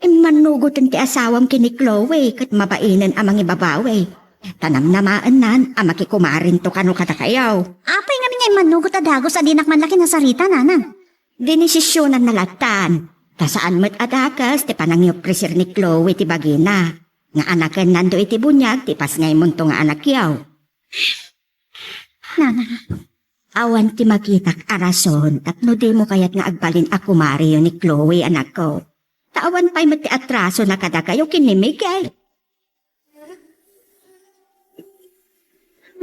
immannugoten ti asawam ken ni Chloe ket mabainen a mangibabawi. Ta namnamaennan a makikumarinto kano kadakayo. Apay ngamin nga immannugot a dagus a dinak man la kinasarita, nanang? Dinesisionanna lattan. Ta saan met a dakes ti panangiofreser ni Chloe ti bagina nga anakennanto iti buniag ti ipasngaymonto nga anakyo. Nanang. Awan ti makitak a rason tapno dimo kayat nga agbalin a kumariyo ni Chloe, anakko. Ta awan pay met ti atrasona kadakayo ken ni Miguel.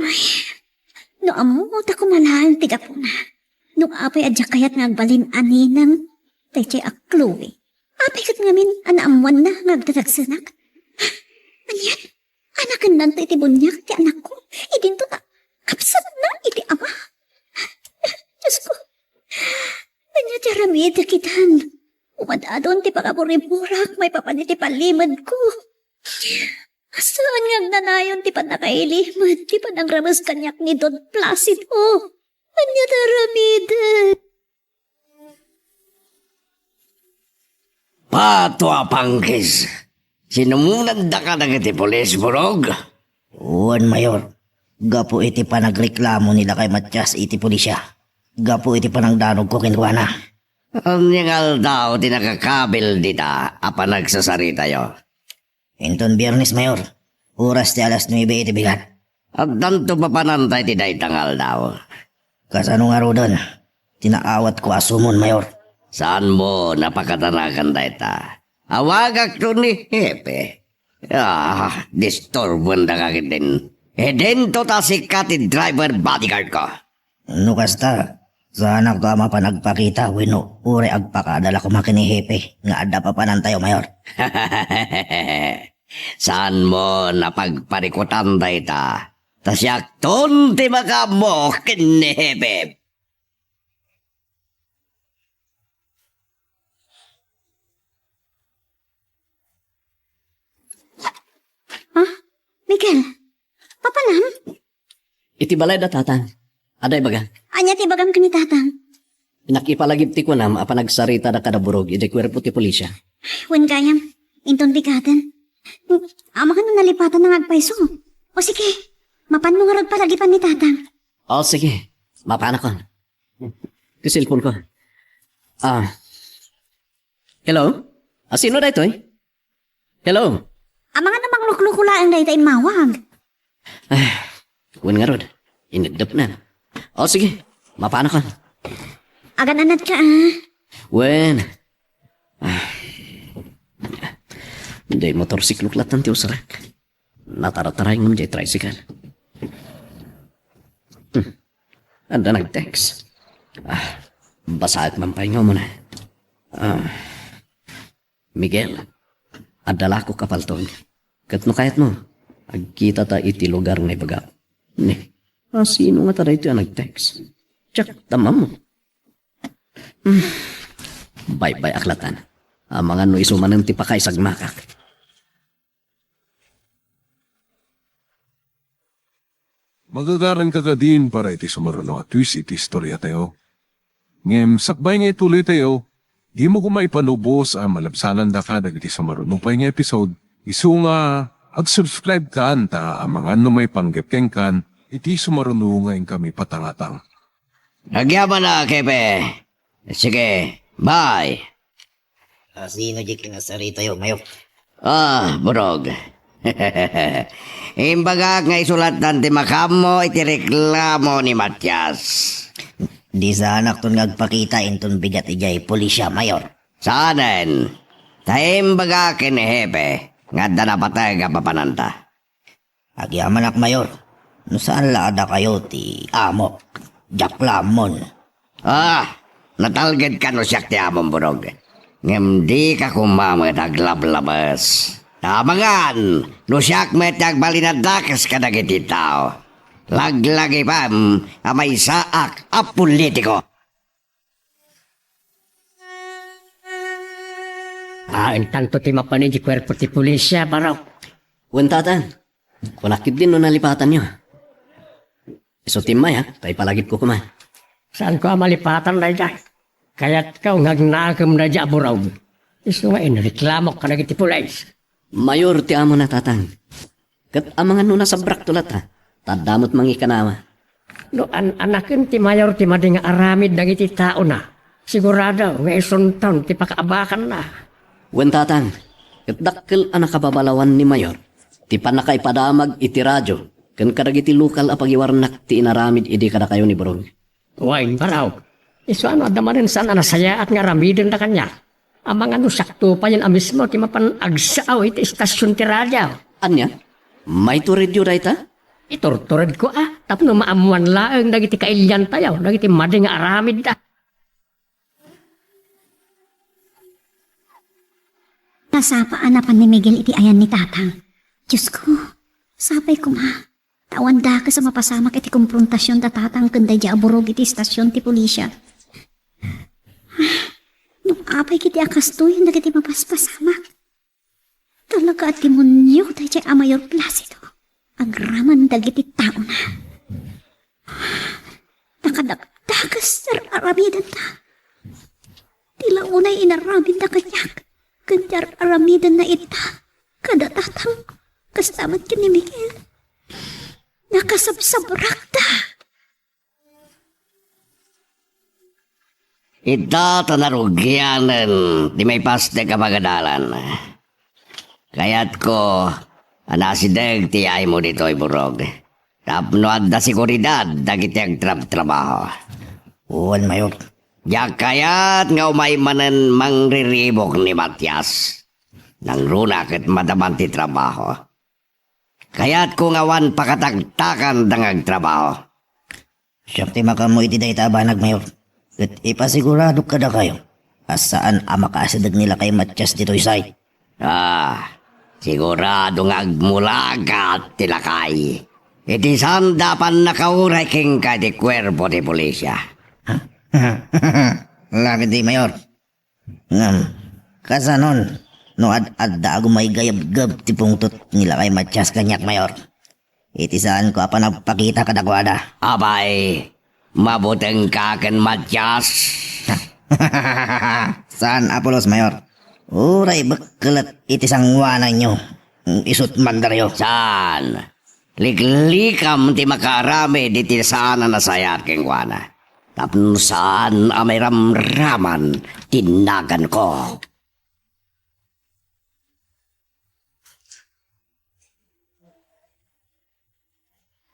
Ay, no ammo ta kumalaeng ti gapuna. No apay a diak kayat nga agbalin a ninang daydiay a Chloe. Apay ket ngamin a naammoanna nga agdadagsenak? Anian? Anakennanto iti buniag ti anakko, idinto ta kapsatna iti ama. Diosko, ania ti aramidek itan? Umadadon ti pangaburiburak maipapan iti palimedko. Saan nga agnanayon ti pannakailimed ti panangrames kaniak ni Don Placido? Ania ti aramidek? Pato a pangkis! Sinumonandaka dagiti pulis, Burog? Wen, Mayor. Gapu iti panagreklamo ni Lakay Matias iti pulisya. Gapu iti panangdanogko kenkuana. Ania nga aldaw ti nakakabil dita a panagsasaritayo? Inton Biernes, Mayor. Oras ti alas nuebe iti bigat. Addanto papananta iti dayta nga aldaw. Kasano ngaruden ti naawatko a sumon, Mayor? Saanmo a pakataraken dayta? Awagakto ni Hepe. Ah, disturboendaka ketdin. Idinto ta sika ti driver bodyguardko. No kasta, saanakto a mapan agpakita wenno uray agpakada la koma ken ni Hepe nga adda papanantayo, Mayor? Saanmo a pagparikutan dayta? Ta siakton ti makaammo ken ni Hepe. Ah, Miguel, papanam? Iti balay da tatang. Adda ibaga. Ania ti ibagam ken ni tatang? Nakipalagip ti kunam a panagsaritada kada Burog idiay kuerpo ti pulisya. Wen gayam, inton bigaten. Amangan no nalipatan nga agpayso. O sige, mapanmo ngarud palagipan ni tatang. O sige, mapanakon. Ti cellphone ko. Ah. Hello? Ah, sino daytoy? Hello? Amangan no manglukluko laeng dayta immawag. Ah, wen ngarud. Ineddepna. O sige, mapanakon. Agan-anadka, ah. Wen. Ah. Diay motorsiklok lattan ti usarek. Natarataray ngem diay tricycle. Hmm. Adda nag-text. Ah, basaek man pay nga umuna. Ah, Miguel, adda lakok a paltog. Ket no kayatmo, agkitata iti lugar nga ibagak. Ni, ah, sino ngata daytoy a nag-text? Diak tammo. Hmm. Baybay-ak latta. Amangan no isu manen ti pakaisagmakak. Magagaranka kadin para iti sumaruno a twist iti istoriatayo. Ngem sakbay nga ituloytayo, dimo koma ipalubos a malabsanandaka dagiti sumaruno pay nga episode, isu nga ag-subscribe kan ta amangan no maipanggep kenkan iti sumaruno nga inkami patangatang. Agyamanak, Hepe. Sige, bye. Asino di kinasaritayo, Mayor? Ah, Burog. Imbagak nga isu lattan ti makaammo iti reklamo ni Matias. Di sanakton nga agpakita inton bigat idiay pulisya, Mayor. Saanen? Ta imbaga ken ni Hepe nga adda napateg a papananta. Agyamanak, Mayor, no saan la a dakayo ti amok, diak la ammon. Ah, natalgedka no siak ti amom, Burog. Ngem dika koma met aglablabes. Ta amangan, no siak met ti agbalin a dakes kadagiti tao. Laglagipem a maysaak a politiko. Awan tanto ti mapan idiay kuerpo ti pulisya, Burog. Wen, Tatang. Kunak ketdin no nalipatanyo. Isu ti immayak, ta ipalagipko koma. Saanko a malipatan dayta? Kayatko nga agnakem dayta a Burog. Isu nga inreklamok kadagiti pulis. Mayor ti amona, Tatang. Ket amangan no nasabrakto latta, ta adda met mangikanawa. No an-anaken ti Mayor ti madi nga aramid dagiti taona, sigurado nga isunton ti pakaabakanna. Wen, Tatang, ket dakkel a nakababalawan ni Mayor ti pannakaipadamag iti radio ken kadagiti lokal a pagiwarnak ti inaramid idi kadakayo ni Burog. Wen, Burog. Isu a no adda manen saan a nasayaat nga aramidenda kaniak, amangan no siakto payen a mismo ti mapan agsao iti istasion ti radio. Ania? Maituredyo dayta? Iturturedko a, tapno maammoan laeng dagiti kailiantayo, dagiti madi nga aramidda. Nasapa a napan ni Miguel iti ayan ni Tatang. Diosko, sapay koma. Ta awan dakes a mapasamak iti komprontasion da Tatang ken daydiay a Burog iti istasion ti pulisya. No apay ketdi a kastoyen dagiti mapaspasamak. Talaga a demonio daydiay a Mayor Placido. Agraman dagiti taona. Nakadakdakes ti ar-aramidenda. Ti la unay inaramidna kaniak, ken ti ar-aramidenna ita kada Tatang, kasta met ken ni Miguel. Nakasabsabrakda. Ita ta narugianen ti maipastek a pagadalan. Kayatko a nasideg ti yaymo ditoy, Burog, tapno adda seguridad dagiti agtrabtrabaho. Wen, Mayor. Diak kayat nga umay manen mangriribuk ni Matias. Nangruna ket madaman ti trabaho. Kayatko nga awan pakatagtakanda nga agtrabaho. Siak ti makaammo iti dayta a banag, Mayor. Ket ipasiguradok kadakayo a saan a makaasideg ni Lakay Matias ditoy site. Ah, sigurado nga agmulagat ti lakay iti saanda a pannakauray kenka iti kuerpo ti pulisya. Lapid di, Mayor. Ngem, kasanon no ad-adda a gumaygayebgeb ti pungtot ni Lakay Matias kaniak, Mayor? Iti saanko a panagpakita kadakuada. Apay, mabutengka ken Matias? Saan a pulos, Mayor. Uray bekkelet iti sanguananyo, isut mandaryo. Saan? Liklikam ti makaaramid iti saan a nasayaat kenkuana, tapno saan a mairamraman ti naganko.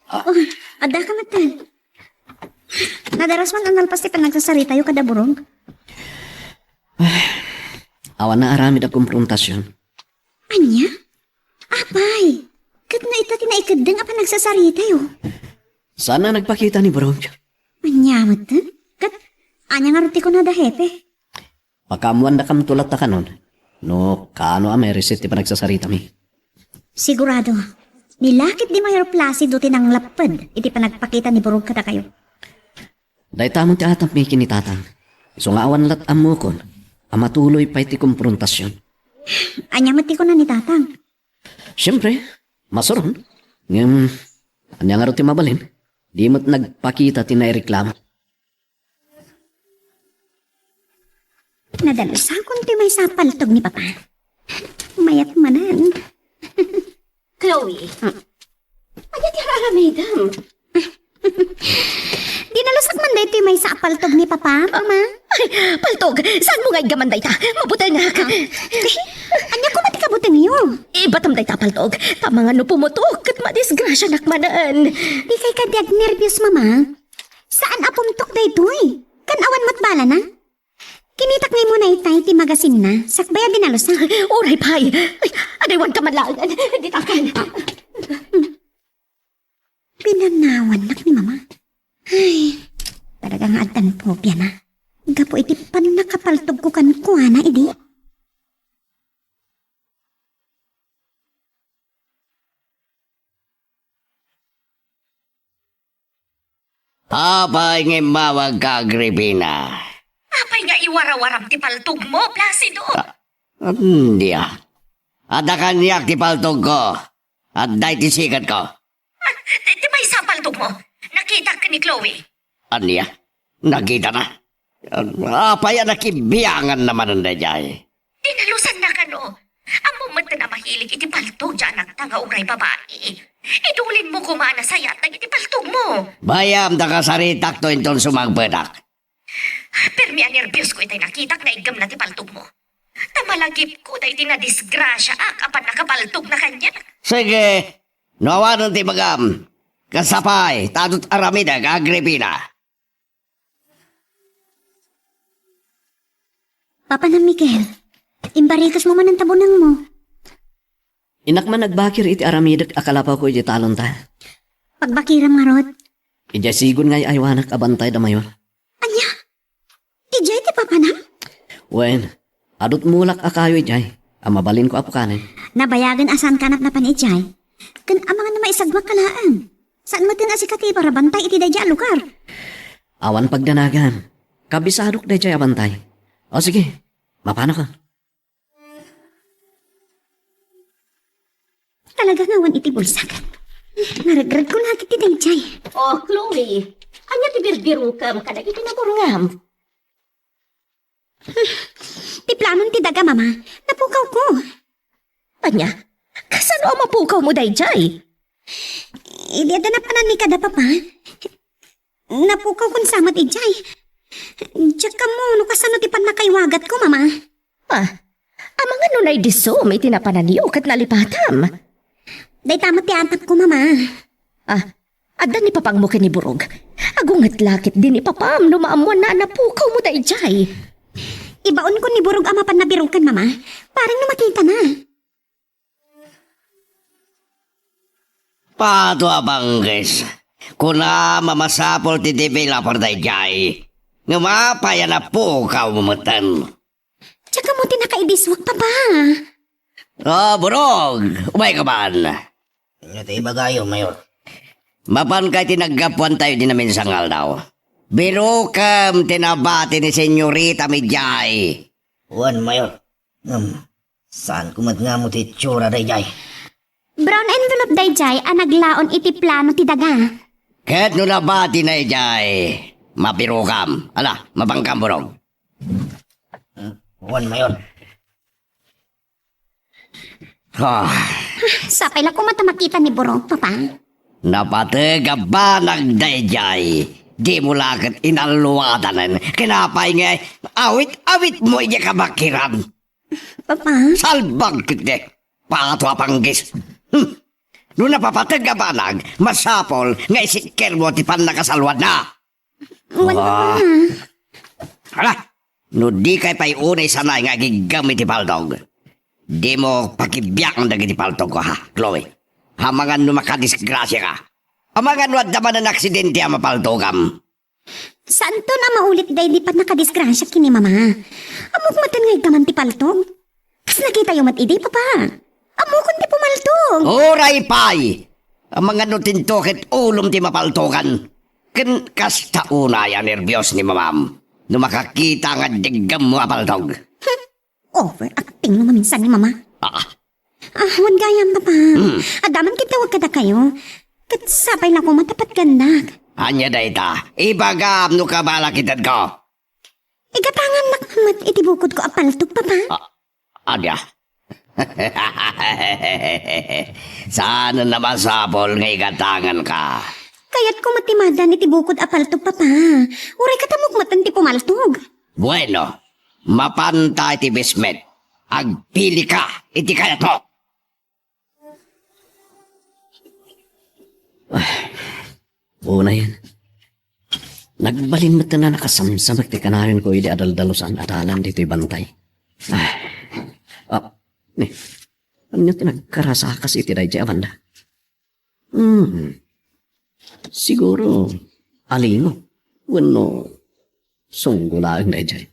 Oh, adda ka metten. Nadaras man a nalpas ti panagsasaritatayo kada Burog. Awan naaramid a komprontasion. Ania? Apay, ket no ita ti naikeddeng a panagsasaritayo? Saan a nagpakita ni Burog. Ania met? Ket ania ngarud ti kunada, Hepe? Pakaammoandakamto latta kanon, no kaano a maireset ti panagsasaritami. Sigurado, ni lakay di Mayor Placido ti nanglapped iti panagpakita ni Burog kadakayo. Dayta met ti atapmi ken ni Tatang. Isu nga awan lat ammokon a matuloy pay ti komprontasion. Ania met ti kuna ni Tatang? Siempre, masuron. Ngem, ania ngarud ti mabalin? Di met nagpakita ti naireklamo. Nadalusakon ti maysa a paltog ni Papa. Mayat manen. Chloe, ania ti ar-aramidem? Dinalusak man daytoy maysa a paltog ni Papa, Mama. Ay, paltog! Saanmo nga iggaman dayta? Mabutengak! Ania koma ti kabutengyo? Ibatam dayta a paltog. Ta amangan no pumutok, ket madisgrasianak manen. Dikay kadi agnerbios, Mama. Saan a pumtok daytoy? Kan awan met balana? Kinitak ngay muna itay ti magasinna, sakbay a dinalusak. Uray pay! Ay, adaywanka man laengen. Ditakan. Pinanawannak ni Mama. Ay, talaga nga addan pobiana. Gapu iti pannakapaltogko kenkuana idi. Apay nga immawagka, Agripina? Apay nga iwarawaram ti paltogmo, Placido? Ah, ania? Adda kaniak ti paltogko. Adda iti siketko. Ah, ti, ti maysa a paltogmo. Nakitak ken ni Chloe. Ania? Nakitana? Apay a nakibianganna manen daydiay? Dinalusanna kano. Ammom metten a mahilig iti paltog ti anakta nga uray babai. Idulinmo koma a nasayaat dagiti paltogmo. Bayam ta kasaritakto inton sumangpetak. Permi a nerbios ko itay nakitak nga iggemna ti paltogmo. Ta malagipko daydi nadisgrasiaak a pannakapaltogna kaniak. Sige, no awanen ti ibagam, kasta pay, ta adu't aramidek, Agripina. Papanam, Miguel, imbarikesmo manen ta bunangmo. Innak man nagbakir iti aramidek a kalapawko iti talonta. Pagbakiram ngarud. Idiay sigun nga ay-aywanak a bantay da mayor. Ania? Idiay ti papanam? Wen, adu't mulak a kayo idiay a mabalinko a pukanen. Nabayagen a saanka napnapan idiay. Ken amangan no maisagmak ka laeng. Saan metten a sika ti iparabantay iti daydiay a lugar. Awan pagdanagan. Kabisadok daydiay a bantay. O sige, mapanaka. Talaga nga awan iti bulsak. Naregregko la ket ti daydiay. O, Chloe, ania ti birbirokem kadagiti naburnam? Ti planon ti daga, Mama. Napukawko. Ania? Kasano a mapukawmo daydiay? Idi adda napananmi kada, Papa. Napukawkon sa met idiay. Diak ammo no kasano ti pannakaiwagatko, Mama. Ah, amangan no naidisom iti napananyo ket nalipatam. Dayta met ti atapko, Mama. Ah, adda ni papangmo ken ni Burog. Agunget la ketdi ni papam no maammoanna a napukawmo daydiay. Ibaonko ni Burog a mapan nabiroken, Mama. Parang no makitana. Pato a Panggis, kuna a masapul ti developer daydiay. Ngem apay a napukawmo metten? Diak ammo ti nakaidisuak, Papa. O, Burog, umayka man. Ania ti ibagayo, Mayor? Mapanka iti naggapuantayo idi naminsan nga aldaw. Birokem ti nabati ni Senyorita Midiay. Wen, Mayor. Ngem, saanko met nga ammo ti itsura daydiay. Brown envelope daydiay a naglaon iti plano ti daga. Ket no nabatina idiay, mabirokam. Ala, mapankam, Burog. Hmm, wen, Mayor. Ah. Sapay la koma ta makita ni Burog, Papa. Napateg a banag daydiay. Dimo la ket inalluadanen. Ken apay nga awit-awitmo idiay kabakiran. Papa? Salbag ketdi. Pato a Panggis. Hmm. No napapateg a banag, masapul nga isikkermo ti pannakasalwadna. Wen, Papa. Ala, no dikay pay unay sanay nga agiggem iti paltog, dimo pakibiangan dagiti paltogko, ha, Chloe? Amangan no makadisgrasiaka. Amangan no adda manen aksidente a mapaltogam. Saanton a maulit daydi pannakadisgrasia ken ni Mama. Ammok metten nga iggaman ti paltog. Kas nakitayo met idi, Papa. Ammokon ti pumaltog. Uray pay! Amangan no tinto ket ulom ti mapaltogan. Ken kasta unay a nerbios ni Mamam. no makakita nga deggammo a paltog. Overacting no maminsan ni Mama. Ah. Ah, wen gayam, Papa. Hmm. Adda man ket tawag kadakayo. Ket sapay la koma ta patgannak. Ania dayta? Ibagam no kabala kitadko. Igatangannak met iti bukodko a paltog, Papa. Ah, ania? Saan a masapul nga igatanganka? Kayatko met ti maaddaan iti bukod a paltog, Papa. Uray katammok met ti pumaltog. Bueno, mapanta iti bismet. Agpilika iti kayatmo. Ay, unayen. Nagbalin met a nakasamsamek ti kanayon ko idi adaldalusan a dalan ditoy bantay. Ay. Ah, ni, ania ti nagkarasakas iti daydiay a banda? Hmm. Siguro, alingo. Wenno, sunggo laeng daydiay.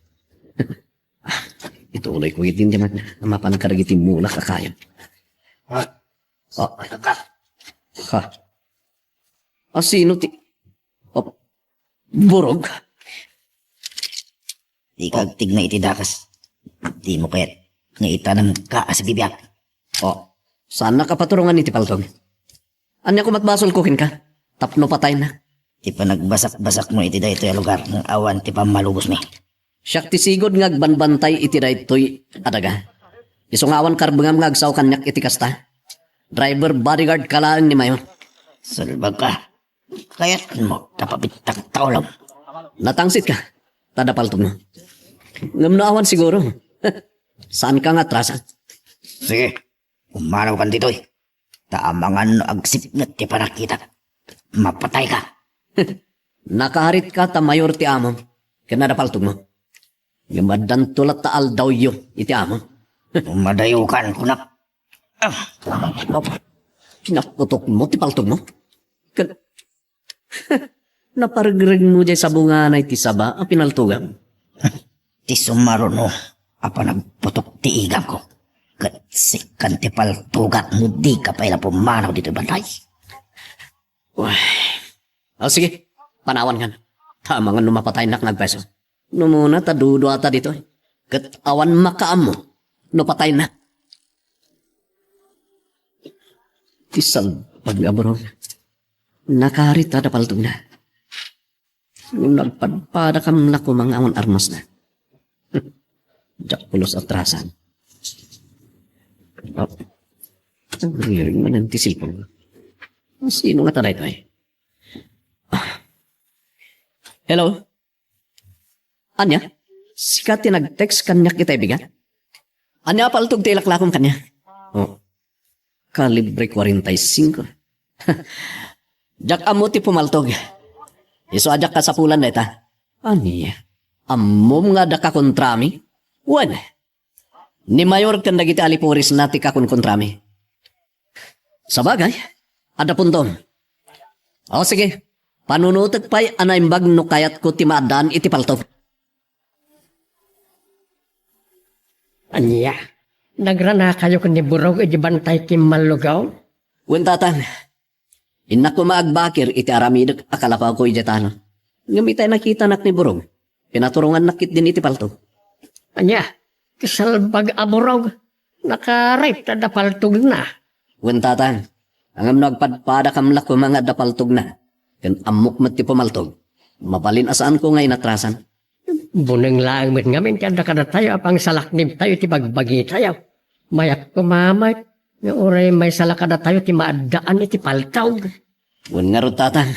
Ah, ituloy ko iti diay mapan kadagiti mulak a kayo. Ha? Oh. Ha? A sino ti, oh, burog? Di ka agtigna iti dakas. Di mo kayat nga itanamka a sibibiag. Oh, saan nakapaturongan iti paltog? Ania koma ti basolko kenka? Tapno patayna. Ti panagbasak-basakmo iti daytoy a lugar nga awan ti pammalubosmi. Siak ti sigud nga agbanbantay iti daytoy a daga. Isu nga awan karbengam nga agsao kaniak iti kasta. Driver bodyguard ka laeng ni Mayor. Salbag ka. Kayatmo ta pabittak ta ulom. Natangsit ka. Ta adda paltogmo. Ngem no awan siguro. Saan ka nga atrasan? Sige. Pumanaw kan ditoy. Ta amangan no agsipnget ti panakita. Mapatay ka. Nakarit ka ta mayor ti amo. Ken adda paltogmo. Ngem addanto latta aldawyo iti amo. Madayokan, kunak. Ah, pinaputok mo ti paltog mo? Ket naparegreg mo jay sabungana iti saba a pinaltogam. Ti sumaruno a panagputok ti igam ko. Ket sikkan ti paltogak no di ka pay la pumanaw ditoy bantay. Uy. O, sige, panawan kan. Ta amangan no mapataynak nga agpeso. No muna ta duduata ditoy. Ket awan makaammo no patayna. Ti salbag a burog. Nakarit ta da paltogna. No nagpadpadakam la koma nga awan armasna. Diak pulos atrasan. Oh. Ang riring manen ti cellphone. Sino nga ta daytoy? Ah. Hello? Ania? Sika ti nag-text kaniak ita, bigat? Ania a paltog ti ilaklakom kaniak? Oh. Kalibre kwarenta y singko. Diak ammo ti pumaltog. Isu a diak kasapulan dayta. Ania? Ammom nga adda kakontrami? Wen, ni Mayor ken dagiti alipurisna ti kakonkontrami. Sabagay, adda puntom. O, sige, panunotek pay a naimbag no kayatko ti maaddaan iti paltog. Ania? Nagranakayo ken ni Burog iti bantay ti mallugaw? Wen, Tatang. Innak koma agbakir iti aramidek a kalapawko idiay talon. Ngem itay nakitanak ni Burog, pinaturongannak ketdin iti paltog. Ania? Ti salbag a Burog? Nakarit ta adda paltogna. Wen, Tatang. Ngem no agpadpadakam la koma nga adda paltogna, ken ammok met ti pumaltog, mabalin a saanko nga inatrasan. Buneng laeng met ngamin ti adda kadatayo a pangsalaknibtayo iti bagbagitayo. Mayat koma met nga uray maisala kadatayo ti maaddaan iti paltog. Wen ngarud, Tatang.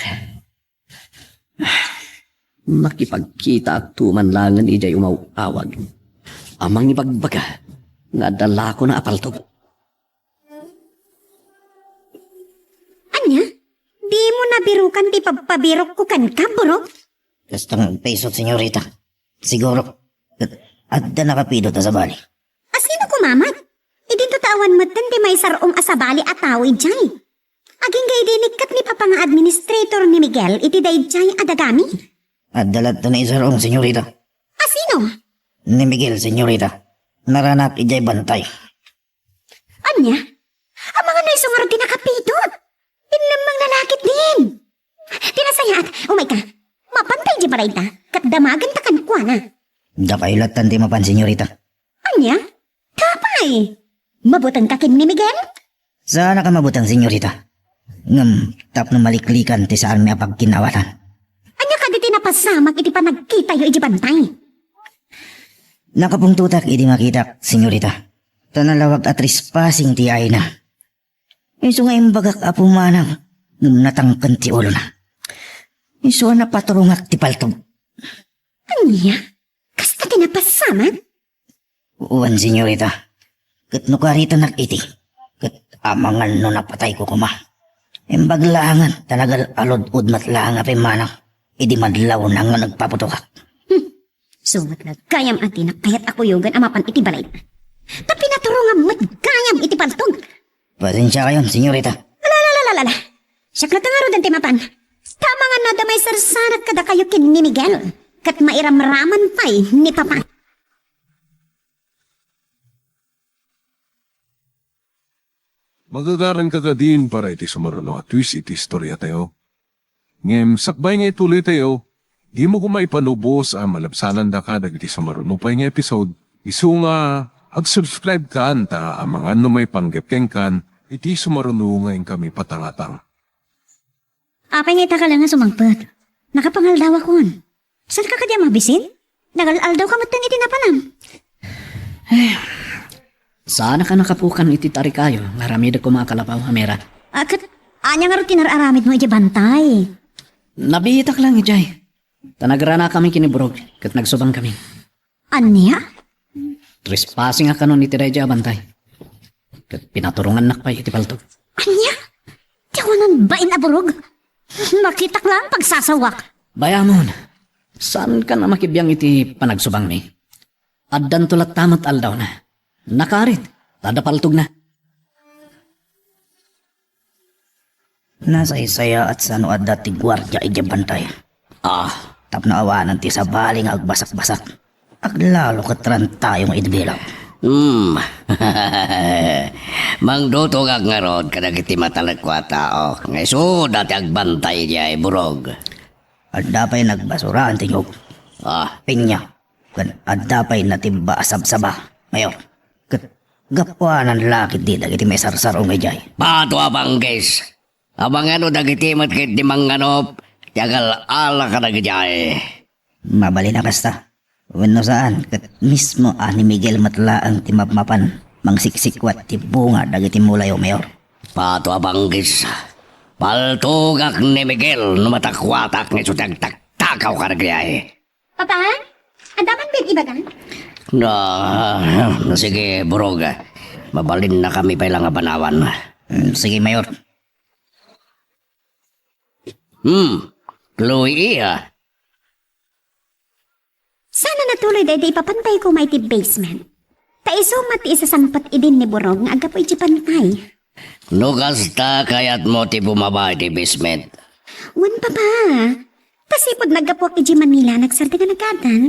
Makipagkitaakto man laengen idiay umaw-awag a mangibagbaga nga adda lakona a paltog. Ania? Dimo nabirukan ti pagpabirokko kenka, Burog? Kasta nga agpayso, senyorita. Siguro, adda nakapidot a sabali. Asino koma met? Idinto ta awan metten ti maisar-om a sabali a tao idiay. Agingga idi nikkat ni Papa nga administrator ni Miguel iti daydiay a dagami? Adda latta naisar-om, senyorita. Asino? Ni Miguel, senyorita. Naranak idiay bantay. Ania? Amangan no isu ngarud ti nakapidot. Innem manglalaki din. Ti nasayaat, umayka. Mapantay di balay ta, ket damagenta kan kuana. Dakayo lattan ti mapan, senyorita. Ania? Apay? Mabutengka ken ni Miguel? Saanak a mabuteng, senyorita. Ngem tapno maliklikan ti saanmi a pagkinaawatan. Ania kadi ti napasamak iti panagkitayo idiay bantay? Nakapungtotak idi makitak, senyorita. Ta nalawag a trespassing ti ayna. Isu nga imbagak a pumanag, ngem natangken ti ulona. Isu a napaturongak ti paltog. Ania? Kasta ti napasamak? Wen, senyorita. Ket no karitanak iti, ket amangan no napatayko koma. Imbag laengen ta nagal-alud-od met laeng a pimmanang idi madlawna nga nagpaputokak. Hmm. Sumat la gayam a dinak kayat a kuyogan a mapan iti balayna. Ta pinaturongam met gayam iti paltog. Pasensiakayon, senyorita. Ala, ala, ala, ala, ala. Siak latta ngaruden ti mapan. Ta amangan no adda maisarsarak kadakayo ken ni Miguel. Ket mairamraman pay ni Papa. Magagaranka kadin para iti sumaruno a twist iti istoriatayo. Ngem sakbay nga ituloytayo, dimo koma ipanubos a malabsanandaka dagiti sumaruno pay nga episode. Isu nga ag-subscribe-kan ta amangan no maipanggep kenkan iti sumaruno nga inkami patangatang. Apay nga ita ka laeng a sumangpet? Nakapangaldawakon. Saanka kadi a mabisin? Nagal-aldawka metten iti napanam. Eh, saanak a nakapukan iti tarikayo nga aramidek koma a kalapaw, Amira. Ah, ket ania ngarud ti nar-aramidmo idiay bantay? Nabiitak laeng idiay. Ta nagranakami ken ni Burog ket nagsubangkami. Ania? Trespassing a kanon iti daydiay a bantay. Ket pinaturongannak pay iti paltog. Ania? Ti awanan bain a Burog? Makitak laeng pagsasawak. Bayamon, saankan a makibiang iti panagsubangmi. Addanto latta met aldawna. Nakarit, ta adda paltogna. Nasaysayaat sa no adda ti guardia idiay bantay. Ah. Tapno awanan ti sabali nga agbasakbasak. Aglalo ket rantayo nga idbilak. Hmm. Mangdutogak ngarud kadagiti matalekko a tao nga isuda ti agbantay idiay Burog. Adda pay nagbasuraan ti nyog. Ah. Pinya. Ken adda pay natibba a sabsaba, Mayor. Ket gapuanan la ketdi dagiti maisarsar-ong idiay. Pato a banggis! Amangan no dagiti met ket ti mangnganop ti agal-ala kadagiti ay. Mabalin a kasta. Wenno saan, ket mismo a ni Miguel met laeng ti mapmapan mangsiksikwat ti bunga dagiti mulayo, Mayor. Pato a banggis. Paltogak ni Miguel no matakuatak nga isu ti agtaktakaw kadagiti ay. Papa, adda man met ibaga? Na, na, sige, Burog. Mabalinnakami pay la nga banawan. Mm, sige, Mayor. Hmm, Chloe, ah. Sana natuloy daydi ipapantay koma iti basement. Ta isu met ti isasangpet idin ni Burog nga aggapu iti bantay. No kasta, kayatmo ti bumaba iti basement? Wen, Papa. Ta sipud naggapuak idiay Manila, nagsardeng a nagatan.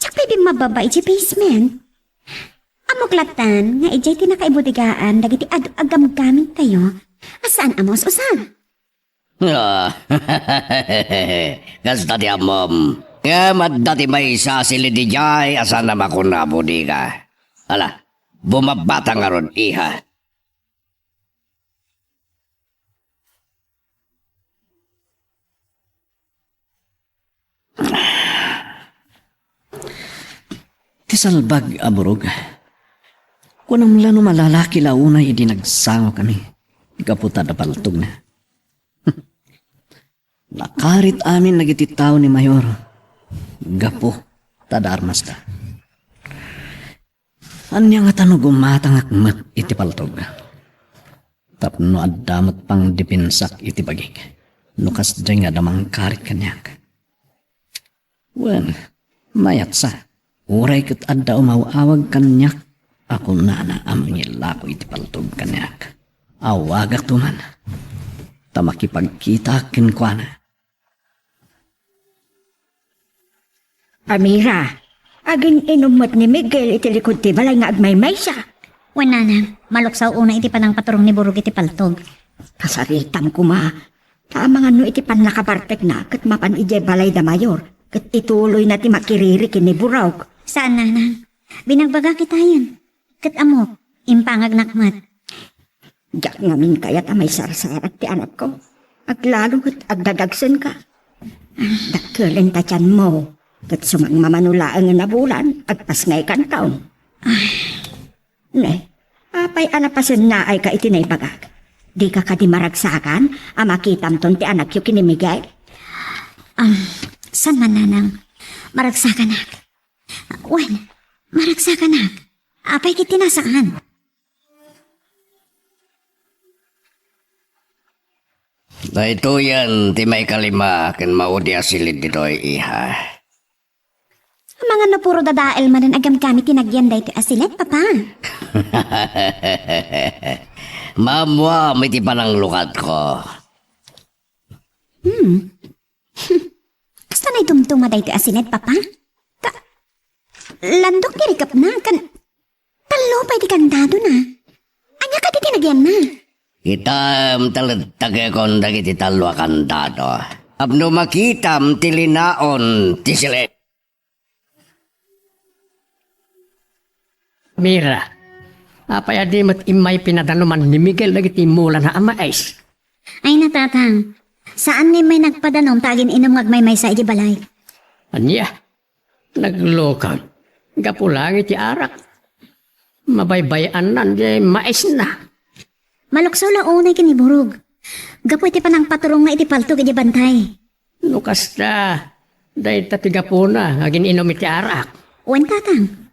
Diak pay bimmababa idiay basement. Ammok lattan nga idiay ti nakaibudegaan dagiti adu a gamgamitayo a saan a maus-usag. Ah, kasta ti ammom. Ngem adda ti maysa a silid idiay a saan a makuna a bodega. Ala, bumabata ngarud, iha. Ti salbag a Burog. Kunam la no malalaki la unay idi nagsangokami gapu ta adda paltogna. Nakarit amin dagiti tao ni Mayor gapu ta adda armasda. Ania ngata no gumatangak met iti paltog? Tapno adda met pangdepensak iti bagik no kasdiay nga adda mangkarit kaniak. Wen, mayatsa, uray ket adda umaw-awag kaniak a kunana a mangilako iti paltog kaniak. Awagakto man, ta makipagkitaak kenkuana. Amira, agin-inom met ni Miguel iti likod ti balay nga agmaymaysa. Wen, nanang, maluksaw unay iti panangpaturong ni Burog iti paltog. Kasaritam koma, ta amangan no iti pannakabartekna ket mapan idiay balay da Mayor, Ket ituloyna ti makiriri ken ni Burog. Saan, nanang. Binagbagak itayen. Ket ammok, impangagnak met. Diak ngamin kayat a maisarsarak ti anakko. Aglalo ket agdadagsenka. Dakkelen ta tianmo. Ket sumagmamano laeng a nabulan, agpasngaykanto. Ne, apay a napasennaayka iti naibagak? Dika kadi maragsakan a makitamton ti anakyo ken ni Miguel? Am, saan man, nanang. Maragsakanak. Wen, maragsakanak. Apay ket ti nasaan? Daytoyen ti maikalima ken maudi a siled ditoy, iha. Amangan no puro dadael manen a gamgamit ti nagyan daytoy a siled, Papa. Maammoam iti pananglukatko. Hmm. Kasta naitumtuma daytoy a siled, Papa? Ta, landok ti rikepna, ken tallo pay ti kandadona. Ania kadi ti nagyanna? Kitaem ta lettegekon dagiti tallo a kandado tapno makitam ti linaon ti siled. Mira, apay a di met immay pinadanuman ni Miguel dagiti mulana a mais? Ay, natatang. Saan nga immay nagpadanom ta agin-inum nga agmaymaysa iti balay. Ania? Naglukag. Gapu laeng iti arak. Mabaybay-annan di maisna. Malukso la unay ken ni Burog. Gapu iti panangpaturongna iti paltog iti bantay. No kasta, dayta ti gapuna nga agin-inum iti arak. Wen, tatang.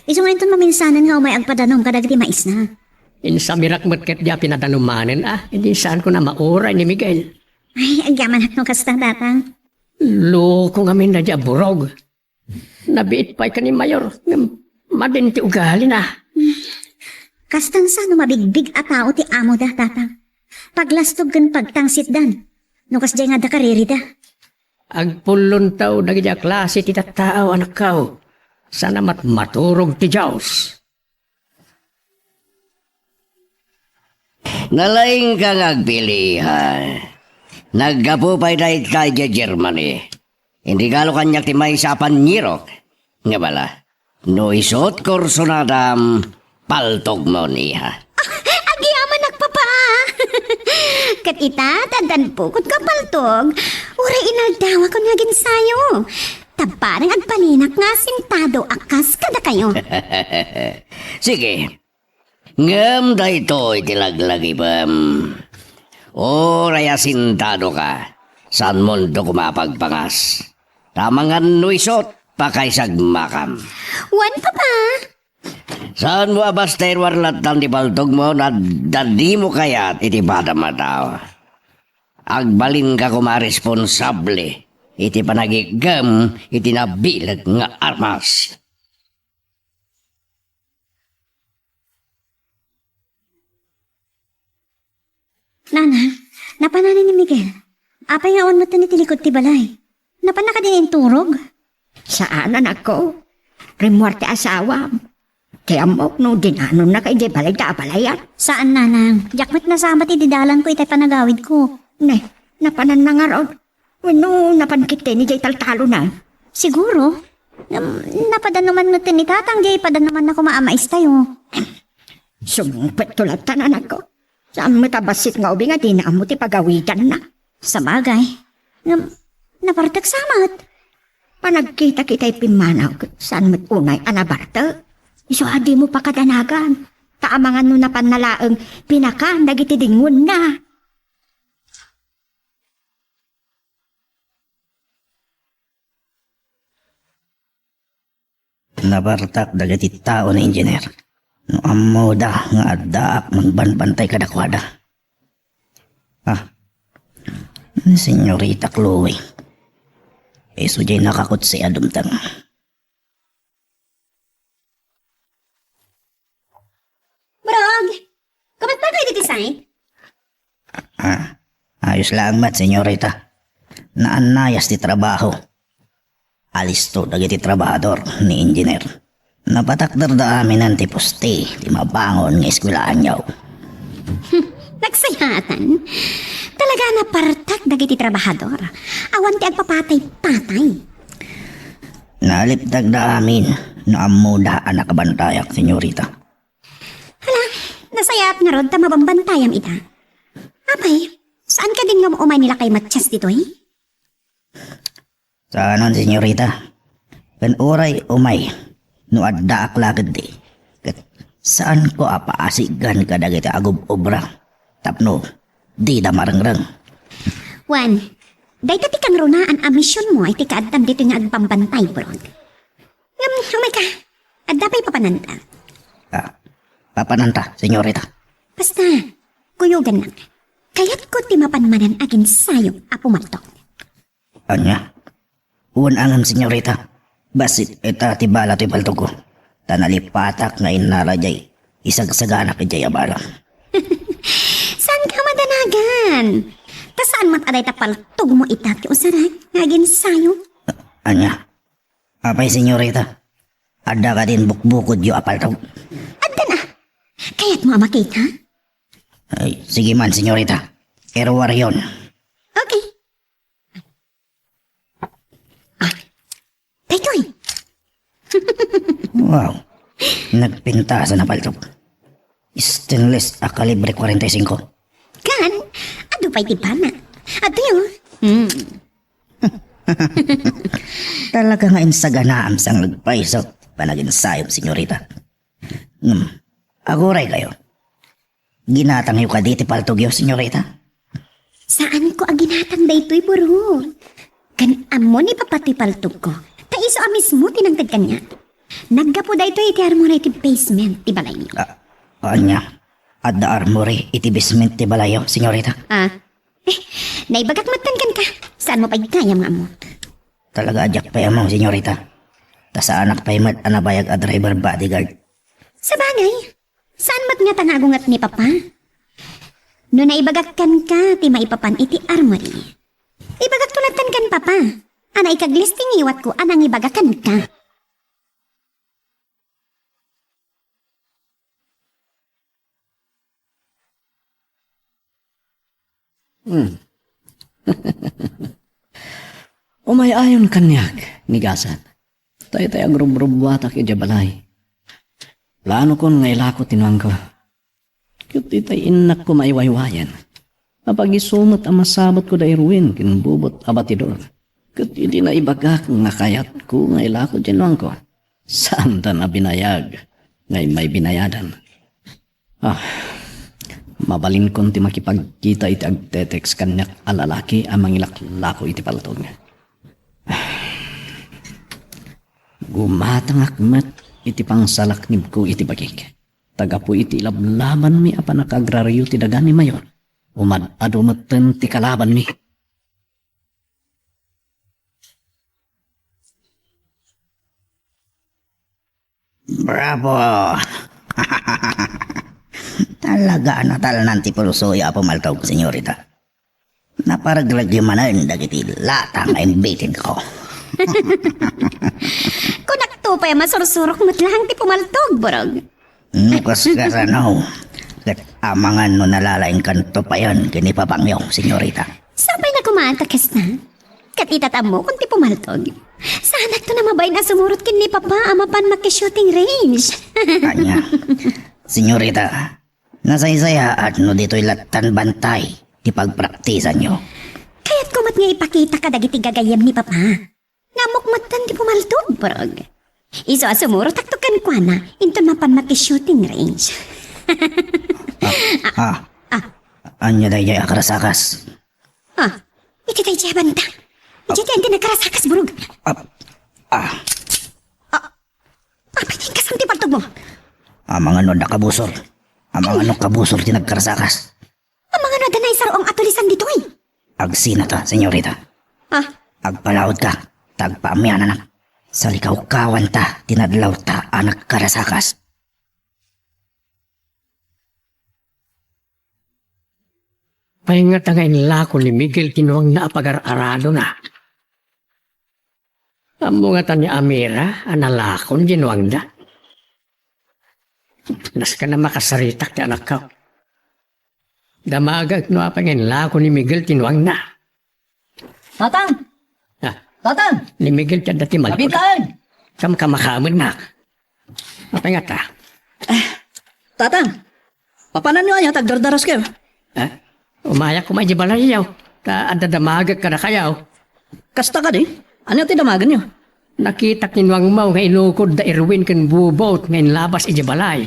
Isu nga inton maminsanen nga umay agpadanom kadagiti maisna. Insamirak met ket di a pinadanumanen, a, idi saanko a mauray ni Miguel. Ay, agyamanak no kasta, tatang. Loko ngamin daydi a Burog. Nabiit pay ken ni Mayor ngem madi ti ugalina. Kastan sa no mabigbig a tao ti amoda, tatang. Paglastog ken pagtangsitdan. No kasdiay nga adda karirida. Agpullonto dagiti a klase ti tattao, anakko. Saan a mat-, maturog ti Dios. Nalaingka nga agpili, ha? Naggapu pay dayta idiay Germany. Inregalo kaniak ti maysa a panirok. Nga bala, no isut' kursunadam, paltogmon, iha. Ah, agyamanak, Papa! Ket ita, ta addan pukotko a paltog, uray inaldawakon nga aginsayo. Ta bareng agbalinak nga asintado a kas kadakayo. Sige. Ngem daytoy ti laglagipem. Uray asintado ka, saanmonto koma a pagpangas. Ta amangan no isut', pakaisagmakam. Wen, Papa. Saanmo a basta iruar latta ti paltogmo no adda dimo kayat iti padam a tao. Agbalinka koma a responsable iti panagikkem iti nabileg nga armas. Nana, napanan ni Miguel. Apay nga awan met iti likod ti balay? Napanna kadin inturog? Saan, anakko. Rimmuar ti asawam. Ti ammok no dinanonnaka idiay balay ta abalayan. Saan, nanang. Diak met nasabat iti dalanko itay panagawidko. Ne, napananna ngarud. Wenno napan ketdi idiay taltalona? Siguro. Ngem, napadanuman met ni tatang diay padanumanna koma a maistayo. Sumungpetto latta, anakko. Saan met a bassit nga ubing a dina ammo ti pagawidanna. Sabagay. Ngem, napartek sa met. Panagkita-kita iti pimmanaw, ket saan met unay a nabartek. Isu a dimo pakadanagan. Ta amangan no napanna laeng pinakan dagiti dingwenna. Nabartak dagiti tao ni Engineer. No ammoda nga addaak mangbanbantay kadakuada. Ah, ni Senyorita Chloe. Isu diay nakakutsi a dumteng. Brog, kumusta kayo dito, Sai? Ah, ayos lang met, senyorita. Naannayas ti trabaho. Alisto dagiti trabahador ni Engineer. Napatakderda aminen ti poste ti mabangon nga eskwelaanyo. Nagsayatan. Talaga napartak dagiti trabahador. Awan ti agpapatay-patay. Nalipdagda amin no ammoda a nakabantayak, senyorita. Hala, nasayaat ngarud ta mabambantayam ita. Apay, saan kadin nga um-umay ni lakay Matias ditoy? Saanen, senyorita. Ken uray umay no addaak la ketdi, ket saanko a paasigan kadagiti agub-obra tapno dida marengreng. Wen, dayta ti kangrunaan a misionmo iti kaadtam ditoy nga agbambantay, Burog. Ngem, umayka, adda pay papananta? Ah, papananta, senyorita. Basta, kuyogannak. Kayatko ti mapan manen aginsayo a pumaltok. Ania? Wen a ngem, senyorita. Bassit ita ti bala ti paltogko. Ta nalipatak nga innala jay isagsaganak idiay a bala. Saanka a madanagan? Ta saan met a dayta paltogmo ita ti usarek nga aginsayo? Ania? Apay, senyorita? Adda kadin bukbukodyo a paltog? Adda na. Kayatmo a makita? Ay, sige man, senyorita. Iruaryon. Okay. Ah, daytoy. Wow. Nagpintas a paltog. Stainless a kalibre kwarenta y singko. Kan, adu pay ti bana. Adu yun. Hmm. Talaga nga insaganaam sang nagpayso panaginsayom, senyorita. Hmm. Aguray kayo. Ginatangyo kadi ti paltogyo, senyorita? Saanko a ginatang daytoy, Burog. Kan ammo ni Papa ti paltogko. Ta isu a mismo ti nangted kaniak. Naggapu daytoy iti armura iti basement ti balayyo. Ah, ania? Adda armory iti basement ti balayyo, senyorita? Ah. Eh, naibagak met kenka. Saanmo pay gayam nga ammo? Talaga a diak pay ammo, senyorita. Ta saanak pay met a nabayag a driver bodyguard. Sabagay, saan met ngata nga agunget ni Papa? No naibagak kenka ti maipapan iti armory, ibagakto latta ken Papa a naikaglis ti ngiwatko a nangibaga kenka. Hmm. Umay-ayon kaniak, ni Gasan. Daytay agrubrubuatak idiay balay. Planokon nga ilako ti nuangko. Ket itay innakko maiwaywayen. Apag-isu met a masabutko da Erwin ken bubot a batidor. Ket idi naibagak nga kayatko nga ilako ti nuangko, saandan a binayag nga immay binayadan. Ah, mabalinkon ti makipagkita iti agtetext kaniak a lalaki a mangilaklako iti paltog. Gumatangak met iti pangsalaknibko iti bagik. Ta gapu iti ilablabanmi a pannakagraryo ti daga ni Mayor, umad-adu metten ti kalabanmi. Bravo! Talaga a natalnan ti pulsoyo a pumaltog, senyorita. Naparegregyo manen dagiti lata nga imbitenko. Kunakto pay a masursurok met laeng ti pumaltog, Burog. No kas-, kasano, ket amangan no nalalaingkanto payen ken ni Papangyo, senyorita. Sapay na kumaan ta kasta. Ket ita ta ammokon ti pumaltog. Saanakto a mabain a sumurot ken ni Papa a mapan maki-shooting range. Ania, senyorita, nasaysayaat no ditoy lattan bantay ti pagpraktisanyo. Kayatko met nga ipakita kadagiti gagayyem ni Papa nga ammok metten ti pumaltog, Burog. Isu a sumurotakto kenkuana inton mapan maki-shooting range. Ah, ah. Ah. Ania daydiay a karasakas? Ah, iti daydiay a banda. Idiay ti nagkarasakas, Burog. Ah, ah. Ah, apay ti inkasam ti paltogmo? Amangan no adda kabusor. Amangan no kabusor ti nagkarasakas. Amangan no adda naisar-ong a tulisan ditoy? Agsinata, senyorita. Ah? Agpalaudka, ta agpaamiananak. Salikawkawanta ti nadlawta a nagkarasakas. Pay ngata nga inlako ni Miguel ti nuangna a pagar-aradona? Ammo ngata ni Amira a nalakon ti nuangda? Naskana makasaritak ti anakko. Damagek no apay nga inlako ni Miguel ti nuangna. Tatang! Ah. Tatang! Ni Miguel ti adda ti malpud. Kabitaen! Kamkamakaamennak. Apay ngata? Tatang, papananyo aya ta agdardaraskayo? Eh? Umayak koma idiay balayyo, ta adda damagek kadakayo. Kasta kadi? Ania ti damagenyo? Nakitak ni Nuangmaw nga inukod da Erwin ken Bubot nga inlabas idiay balay.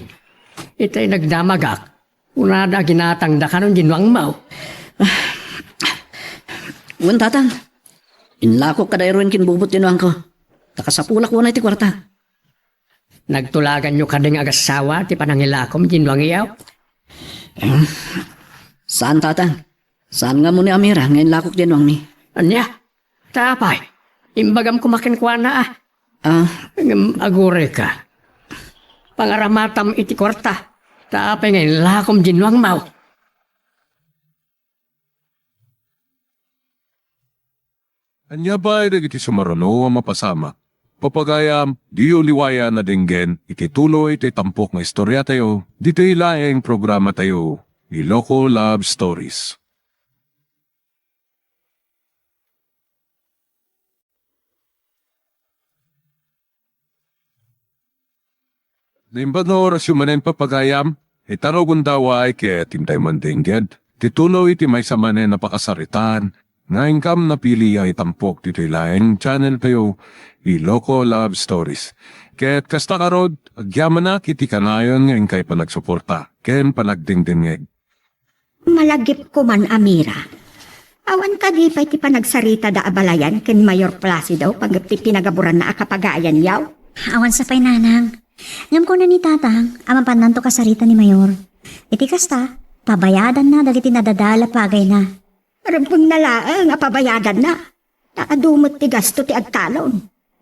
Itay nagdamagak, kunada a ginatangda kanon ni Nuangmaw. Wen, Tatang. Inlakok kada Erwin ken Bubot ti nuangko. Ta kasapulak unay ti kuarta. Nagtulaganyo kadi nga agassawa ti panangilakom ni Nuangyo? Saan, Tatang. Saan nga ammo ni Amira nga inlakok ti nuangmi? Ania? Ta apay? Imbagam koma kenkuana a. Ah, Ngem agurayka. Pangaramatam iti kuarta. Ta apay nga inlakom ni Nuangmaw? Ania pay dagiti sumaruno a mapasamak? Papagayam, diyo liwayan a denggen iti tuloy ti tampok nga istoriatayo, ditoy laeng programatayo, Iloko Love Stories. Naimbag nga orasyo manen, papagayam, ita no gundaway ket intay mandenggen ti tuloy iti maysa manen a pakasaritaan nga inkam napili a itampok ditoy laeng channeltayo, Iloko Love Stories. Ket kasta ngarud, agyamanak iti kanayon nga inkay panagsuporta ken panagdengdengngeg. Malagipko man, Amira. Awan kadi pay ti panagsaritada a balayan ken Mayor Placido panggep ti pinagaburanna a kapagayanyo? Awan sa pay, Nanang. Ngem kuna ni Tatang a mapannanto kasarita ni Mayor. Iti kasta, pabayadanna dagiti nadadael a pagayna. Rumbengna laeng a pabayadanna. Ta adu met ti gasto ti agtalon.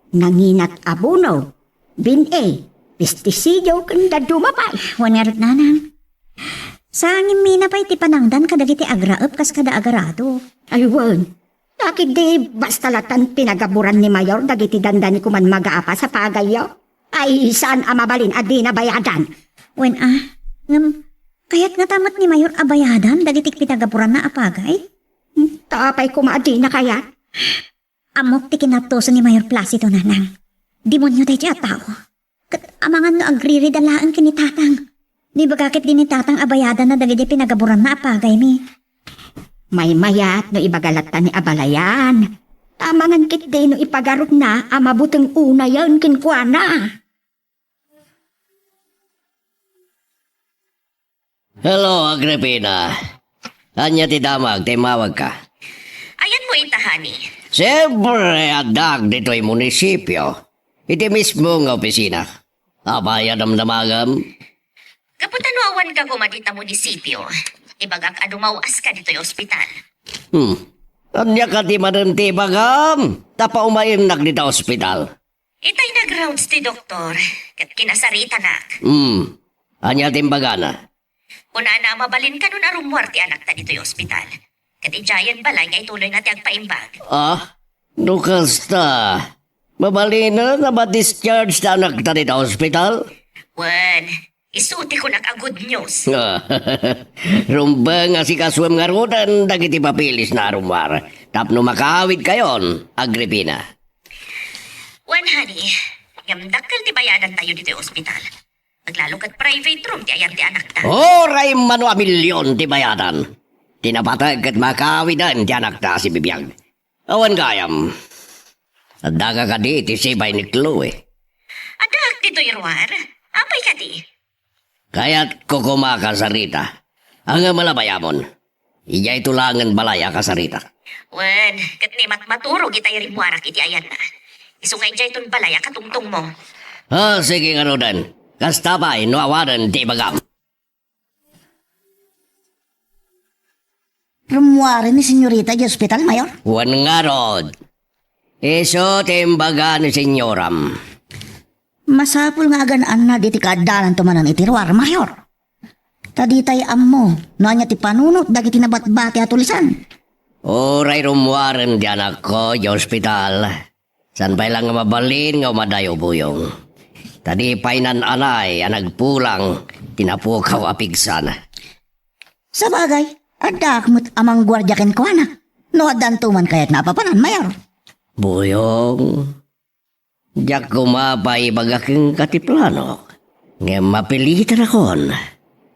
Nanginat abono, bin-i, pestisidio, ken dadduma pay. Wen ngarud, Nanang. Sangimina pay ti panangdan kadagiti agraep kas kada agarado. Ay, wen. Dakit di basta latan pinagaburan ni Mayor dagiti dandani koman magapas a pagayyo. Ay, saan a mabalin a dina bayadan? Wen a, ngem kayat ngata met ni Mayor a bayadan dagiti pinagaburanna a pagay? Hmm, ta apay koma a dina kayat? Ammok ti kinaptuso ni Mayor Placido, Nanang. Demonio daytoy a tao. Ket amangan no agririda laeng ken ni Tatang. No ibaga ketdi ni Tatang a bayadanna dagiti pinagaburanna a pagaymi. Maymayat no ibaga latta ni a balayan. Ta amangan ketdi no ipagarupna a mabuteng unayen kenkuana. Hello, Agripina. Ania ti damag ta immawagka? Ayanmo ita, honey? Siempre, addak ditoy munisipio. Iti mismo nga opisina. Apay a damdamagam? Gapu ta no awanka koma dita munisipio, ibagak a dumaw-aska ditoy ospital. Hmm. Ania kadi manen ti ibagam? Ta paumayennak dita ospital. Itay nag-rounds ti doktor, ket kinasaritanak. Hmm. Ania ti imbagana? Kunana a mabalin kanon a rummuar ti anakta ditoy ospital. Ket idiayen balay nga ituloyna ti agpaimbag. Ah? No kasta, mabalinen a ma-discharge ti anakta dita ospital? Wen, isu ti kunak a good news. Rumbeng a sikasuem ngaruden dagiti papeles na a rummuar tapno makaawidkayon, Agripina. Wen, honey, ngem dakkel ti bayadantayo ditoy ospital. Aglalo ket private room ti ayan ti anakta. Uray mano a milion ti bayadan, ti napateg ket makaawiden ti anakta a sibibiag. Awan gayam. Addaka kadi iti sipay ni Chloe? Addaak ditoy ruar. Apay kadi? Kayatko koma a kasarita. Ngem ala bayamon. Idiay tulangen balay a kasarita. Wen, ket ni matmaturog itay rimmuarak iti ayanna. Isu nga idiayton balay a katungtongmo. Ah, sige ngaruden. Kasta pay no awanen ti ibagam. Rummuaren ni Senyorita idiay ospital, Mayor? Wen ngarud. Isu ti imbaga ni Senyoram. Masapul nga agan-anna diti kaaddananto manen iti ruar, Mayor. Ta ditay ammo no ania ti panunot dagiti nabatbati a tulisan. Uray rummuaren ti anakko idiay ospital, saan pay la nga mabalin nga umadayo, Buyong. Ta di pay nan-anay a nagpulang ti napukaw a pigsana. Sabagay, addaak met a mangguardia kenkuana. No addanto man kayatna a papanan, Mayor. Buyong, Diak koma pay ibaga kenka ti planok, ngem mapilitanakon.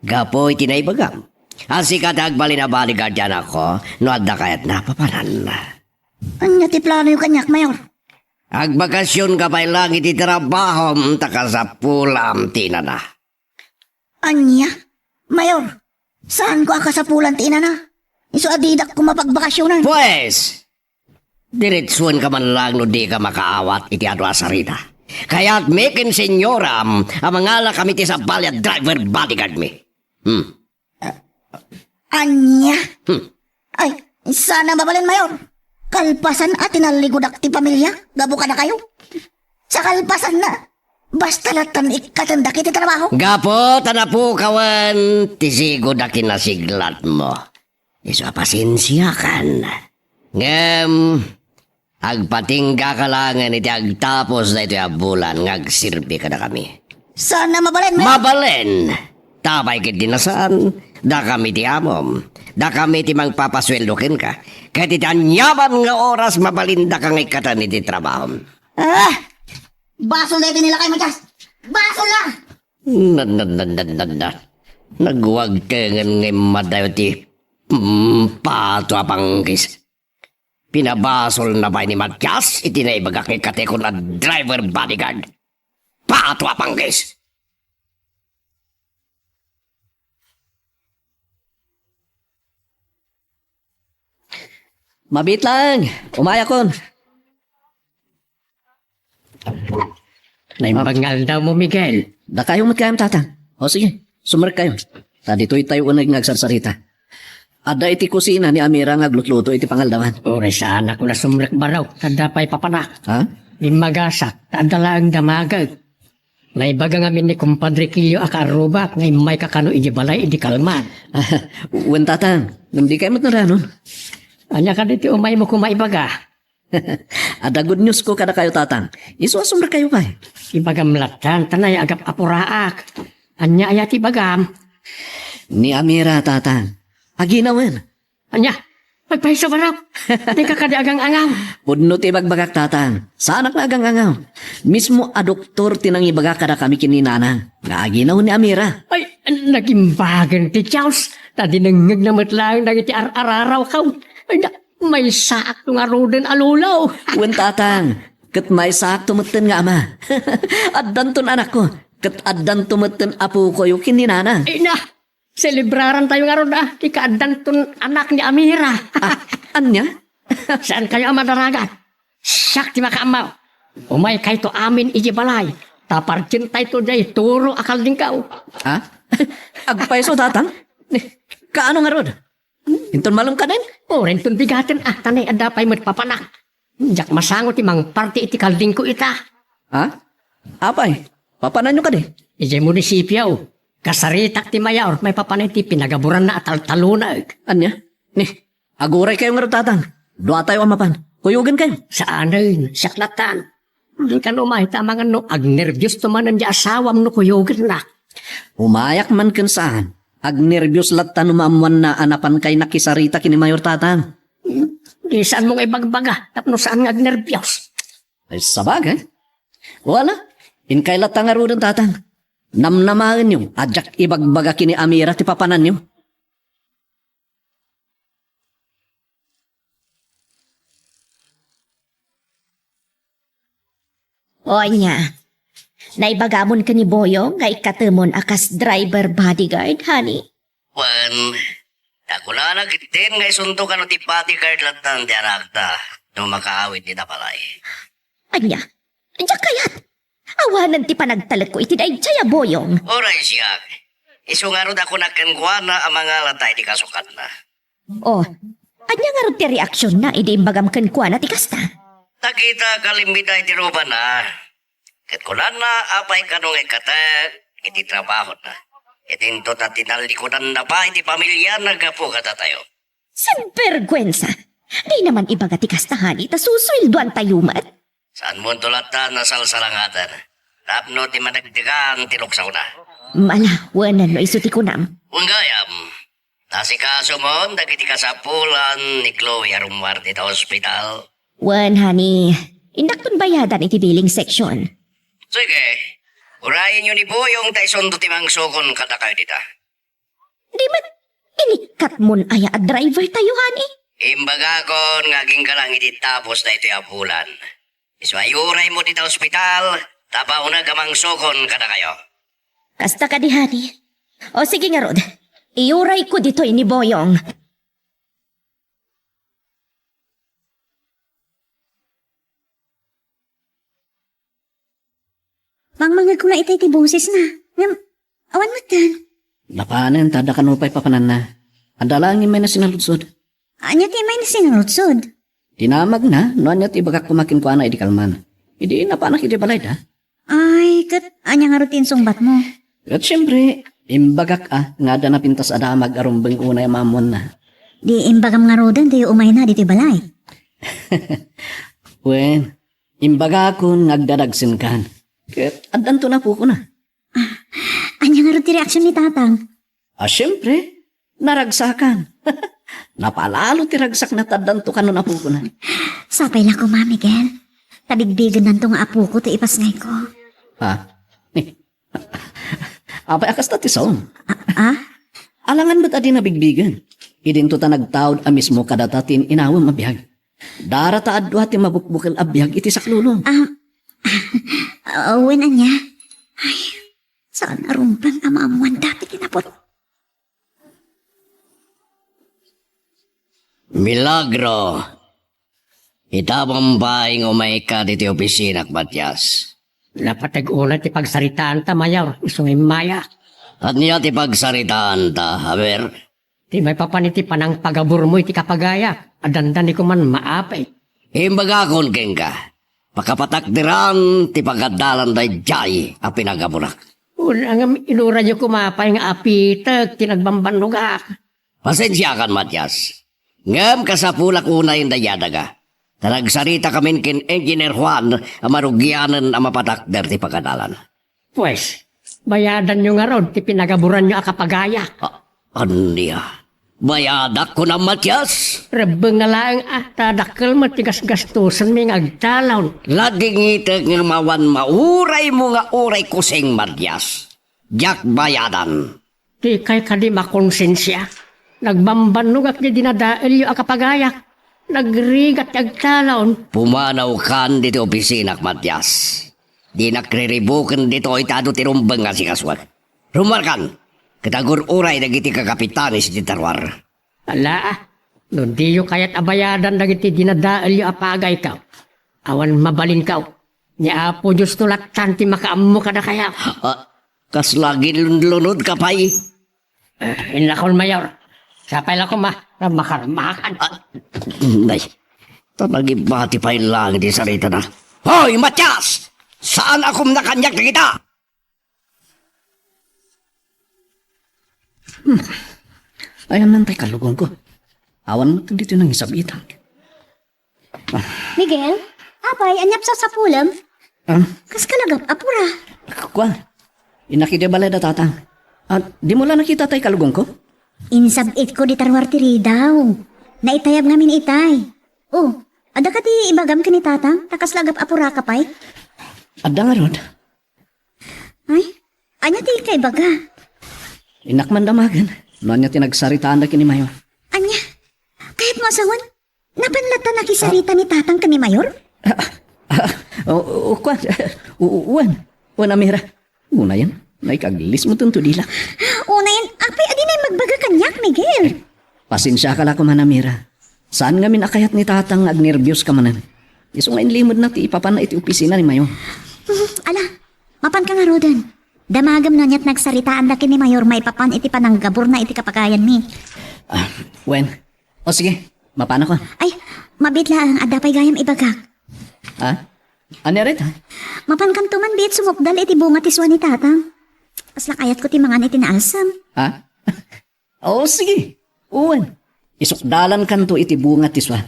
Gapu iti naibagam a sika ti agbalin a bodyguard ti anakko no adda kayatna a papanan. Ania ti planoyo kaniak, Mayor? Agbakasionka pay laeng iti trabahom ta kasapulam ti inana. Ania? Mayor, saanko a kasapulan ti inana. Isu a didak koma pagbakasionan. Pues, diretsuenka man laeng no dika makaawat iti adu a sarita. Kayatmi ken senyoram a mangalakami ti sabali a driver bodyguardmi. Hmm. Ania? Hmm. Ay, saan a mabalin, Mayor. Kalpasan a tinalligudak ti pamilia gapu kadakayo. Sa kalpasanna, basta lattan ikkatenda iti trabaho. Gapu ta napukawen ti sigud a kinasiglatmo. Isu a pasensiakan. Ngem, agpatinggaka laengen iti agtapos daytoy a bulan nga agserbi kadakami. Saan a mabalin, Mayor. Mabalin! Ta apay ketdi a saan, dakami ti amom. Dakami ti mangpapasueldo kenka. Ket iti aniaman nga oras, mabalindaka nga ikkaten iti trabahom. Ah! Basol daytoy ni lakay, Matias! Basol la! Nad, nad, nad, nad, nad, nad. Nagwagtengen nga immadayo ti, mm, pato a panggis. Pinabasolna pay ni Matias iti naibagak nga ikkatekon a driver bodyguard. Pato a panggis! Mabiit laeng, umayakon. Naimbag nga aldawmo, Miguel. Dakayo met gayam, Tatang. O sige, sumrekkayo. Ta ditoytayo uneg nga agsarsarita. Adda iti kusina ni Amira nga aglutluto iti pangaldawan. Uray, saanak a sumrek, Barok, ta adda pay papanak. Ha? Immagasak, ta adda laeng damagek. Naibaga ngamin ni Kumpadre Kio a kaarrubak nga immayka kano idiay balay idi kalman. Wen, Tatang, ngem dikay met naranon. Ania kadi ti umaymo koma ibaga? Adda good news ko kadakayo, Tatang. Isu a sumrekkayo pay. Ibagam lattan, ta nayaat a puraak. Ania aya ti ibagam? Ni Amira, Tatang. Aginawen. Ania? Agpayso, Barok. Dika kadi agang-angaw. Pudno ti ibagbagak, Tatang. Saanak nga agang-angaw. Mismo a doktor ti nangibaga kadakami ken ni Nanang nga aginaw ni Amira. Ay, nagimbagen ti Dios. Ta dinengngegna met laeng dagiti ar-ararawko. Ay, na, maysaakto ngaruden a lolo. Wen, Tatang. Ket maysaakto metten nga ama. Addanton anakko. Ket addanto metten apokoyo ken ni Nanang. Ay, na, selebrarantayo ngarud, ah, ti kaaddanton anak ni Amira. Ah, ania? Saankayo a madaragat. Siak ti makaammo. Umaykayto amin idiay balay. Ta pardientayto diay turo a kaldingko. Ha? Agpayso, Tatang? Kaano ngarud? Inton malem kadin? Uray inton bigaten, ah, ta nay adda pay met papanak. Diak masango ti mangparti iti kaldingko ita. Ha? Apay, papananyo kadi? Idiay munisipio. Kasaritak ti mayor, maipapan iti pinagaburanna a taltalonek. Ania? Ni, aguraykayo ngarud, Tatang. Duatayo a mapan. Kuyogenkayo. Saanen, siak lattan. Dikan umay ta amangan no agnerbiosto manen ti asawam no kuyogennak. Umayak man ken saan. Agnerbios latta no maammoanna a napankay nakisarita ken ni Mayor, Tatang. Hmm, di saanmo nga ibagbaga tapno saan nga agnerbios. Ay, sabagay. Wala. Inkay latta ngaruden, Tatang. Namnamaenyo a diak ibagbaga ken ni Amira ti papananyo. O ania, naibagamon ken ni Boyong nga ikkatemon a kas driver bodyguard, honey? Wen, ta kunana ketdin nga isunto kano ti bodyguard lattan ti anakta no makaawid ita balay. Ania? Diak kayat. Awanen ti panagtalekko iti daydiay a Boyong. Uray siak. Isu ngarud a kunak kenkuana a mangalata iti kasukatna. O, ania ngarud ti reaksionna idi imbagam kenkuana ti kasta? Nakita a kalimbida iti rubana. Ket kunana, apay kano nga ikkatek iti trabahona. Ket inton a tinallikudanna pay ti pamiliana gapu kadatayo. Sinberguensa! Dina man ibaga ti kasta, honey, ta susueldoantayo met. Saanmonto latta a salsalangaden tapno ti madagdagan ti luksawna. Mala, wen no isu ti kunam. Wen gayam, naasikasomon dagiti kasapulan ni Chloe a rummuar dita ospital? Wen, honey. Indakton bayadan iti billing section. Sige, urayenyo ni Boyong ta isunto ti mangsukon kadakayo dita. Di met, inikkatmon aya a driver tayo, honey? Imbagakon nga agingga lang iti tapos daytoy a bulan. Isu a iuraymo dita ospital, ta apaw nga mangsukon kadakayo. Kasta kadi, honey? O sige ngarud, iurayko ditoy ni Boyong. Mangmangegko nga itay ti bosesna. Ngem, awan metten. Napanen, ta adda kano pay papananna. Adda laeng immay na sinaludsod. Ania ti immay na sinaludsod? Dinamagna, no ania ti ibagak koma kenkuana idi kalman. Idi napanak iti balayda. Ay, ket ania ngarud ti insungbatmo? Ket siempre, imbagak a, nga adda napintas a damag a rumbeng unay a maammoanna. Di imbagam ngaruden ti umayna ditoy balay. Wen, imbagakon nga agdadagsenkan. Ket addanto napukona. Ah, ania ngarud ti reaksion ni Tatang? Ah, siempre, naragsakan. Napalalo ti ragsakna ta addanto kano napukona. Sapay la koma, Miguel. Ta bigbigennanto nga apoko ti ipasngayko. Ha? Apay a kasta ti saom? Ah? Alangan met a di nabigbigen. Idinto ta nagtaud a mismo kadata ti in-inawem a biag. Dara ta adu ti mabukbukel a biag iti saklulom. Ah, ah, wen ania? Ay, saan a rumbeng a maammoan dapit ti naput. Milagro! Ita bambay nga umayka ditoy opisinak, Matias. Napateg unay ti pagsaritaanta, Mayor, isu nga immaya. Ania ti pagsaritaanta, a wer? Ti maipapan iti panangpagaburmo iti kapagayak, a dandani koman maapay. Imbagakon kenka, pakapatakderan ti pagadalan daydiay a pinagaburak. Una ngem inurayyo koma pay nga apitek ti nagbambannogak. Pasensiakan, Matias. Ngem kasapulak unayen daydiay a daga. Ta nagsaritakamin ken Engineer Juan a marugianen a mapatakder ti pagadalan. Pues, bayadanyo ngarud ti pinagaburanyo a kapagayak. A-, ania? Bayadak, kunam, Matias? Rebbeng nga laeng a, ta dakkel met ti gasgastosenmi nga agtalon. Ladingitek nga mawan mauraymo nga uray kusing, Matias. Diak bayadan. Dikay kadi makonsensia? Nagbambannogak ti dinadaelyo a kapagayak. Nagrigat ti agtalon. Pumanawkan ditoy opisinak, Matias. Dinak riribuken ditoy ta adu ti rumbeng nga asikasuek. Rummuarkan, ket agur-uray dagiti kakapitanes iti taruar. Ala, no diyo kayat a bayadan dagiti dinadaelyo a pagayko, awan mabalinko. Ni Apo Diosto lattan ti makaammo kadakayo. Ah, kasla agilunlunodka pay. Eh, innakon, Mayor. Sapay la koma, makarmakan. Ah, nay, ta nagibati pay lang iti saritana. Hoy, Matias! Saan a kumna kaniak dagita? Hmm. Ayan lang tay kalugong ko. Awan mo dito nang isabita. Miguel, apay, ania ti sapsapulem? Ah? Kas kalagap, apura. Kua, innak iti balay da tatang. Ah, di mo la nakita tay kalugong ko? Insab-itko di taruar ti ridaw. Naitayab ngamin itay. Oh, adda kadi ibagam ken ni tatang, ta kas lagap apura ka pay? Adda ngarud. Ay, ania ti kaibaga? Innak man damagen, no ania ti nagsaritaanda ken ni Mayor. Ania? Kayatmo a sawen? Napan latta nakisarita ni tatang ken ni Mayor? Ah, ah, ah, o, o, kuan, o, o, wen, wen, Amira. Unayen, naikaglis mo tunto dila. Unayen, apay a dinay magbaga kaniak, Miguel? Pasensiaka la koma, Amira. Saan ngamin a kayat ni tatang nga agnerbios ka manen. Isu nga inlimedna ti ipapanna iti opisina ni Mayor. Hmm, ala, mapanka ngaruden. Damagem no aniat nagsaritaanda ken ni Mayor maipapan iti pananggaburna iti kapagayanmi. Ah, wen. O sige, mapanakon. Ay, mabiit laeng, adda pay gayam ibagak. Ha? Ania ret, ha? Mapankanto man biit sumukdal iti bunga ti sua ni tatang. Kasla kayatko ti mangan iti naalsem. Ha? O, sige. Wen. Isukdalankanto iti bunga ti sua.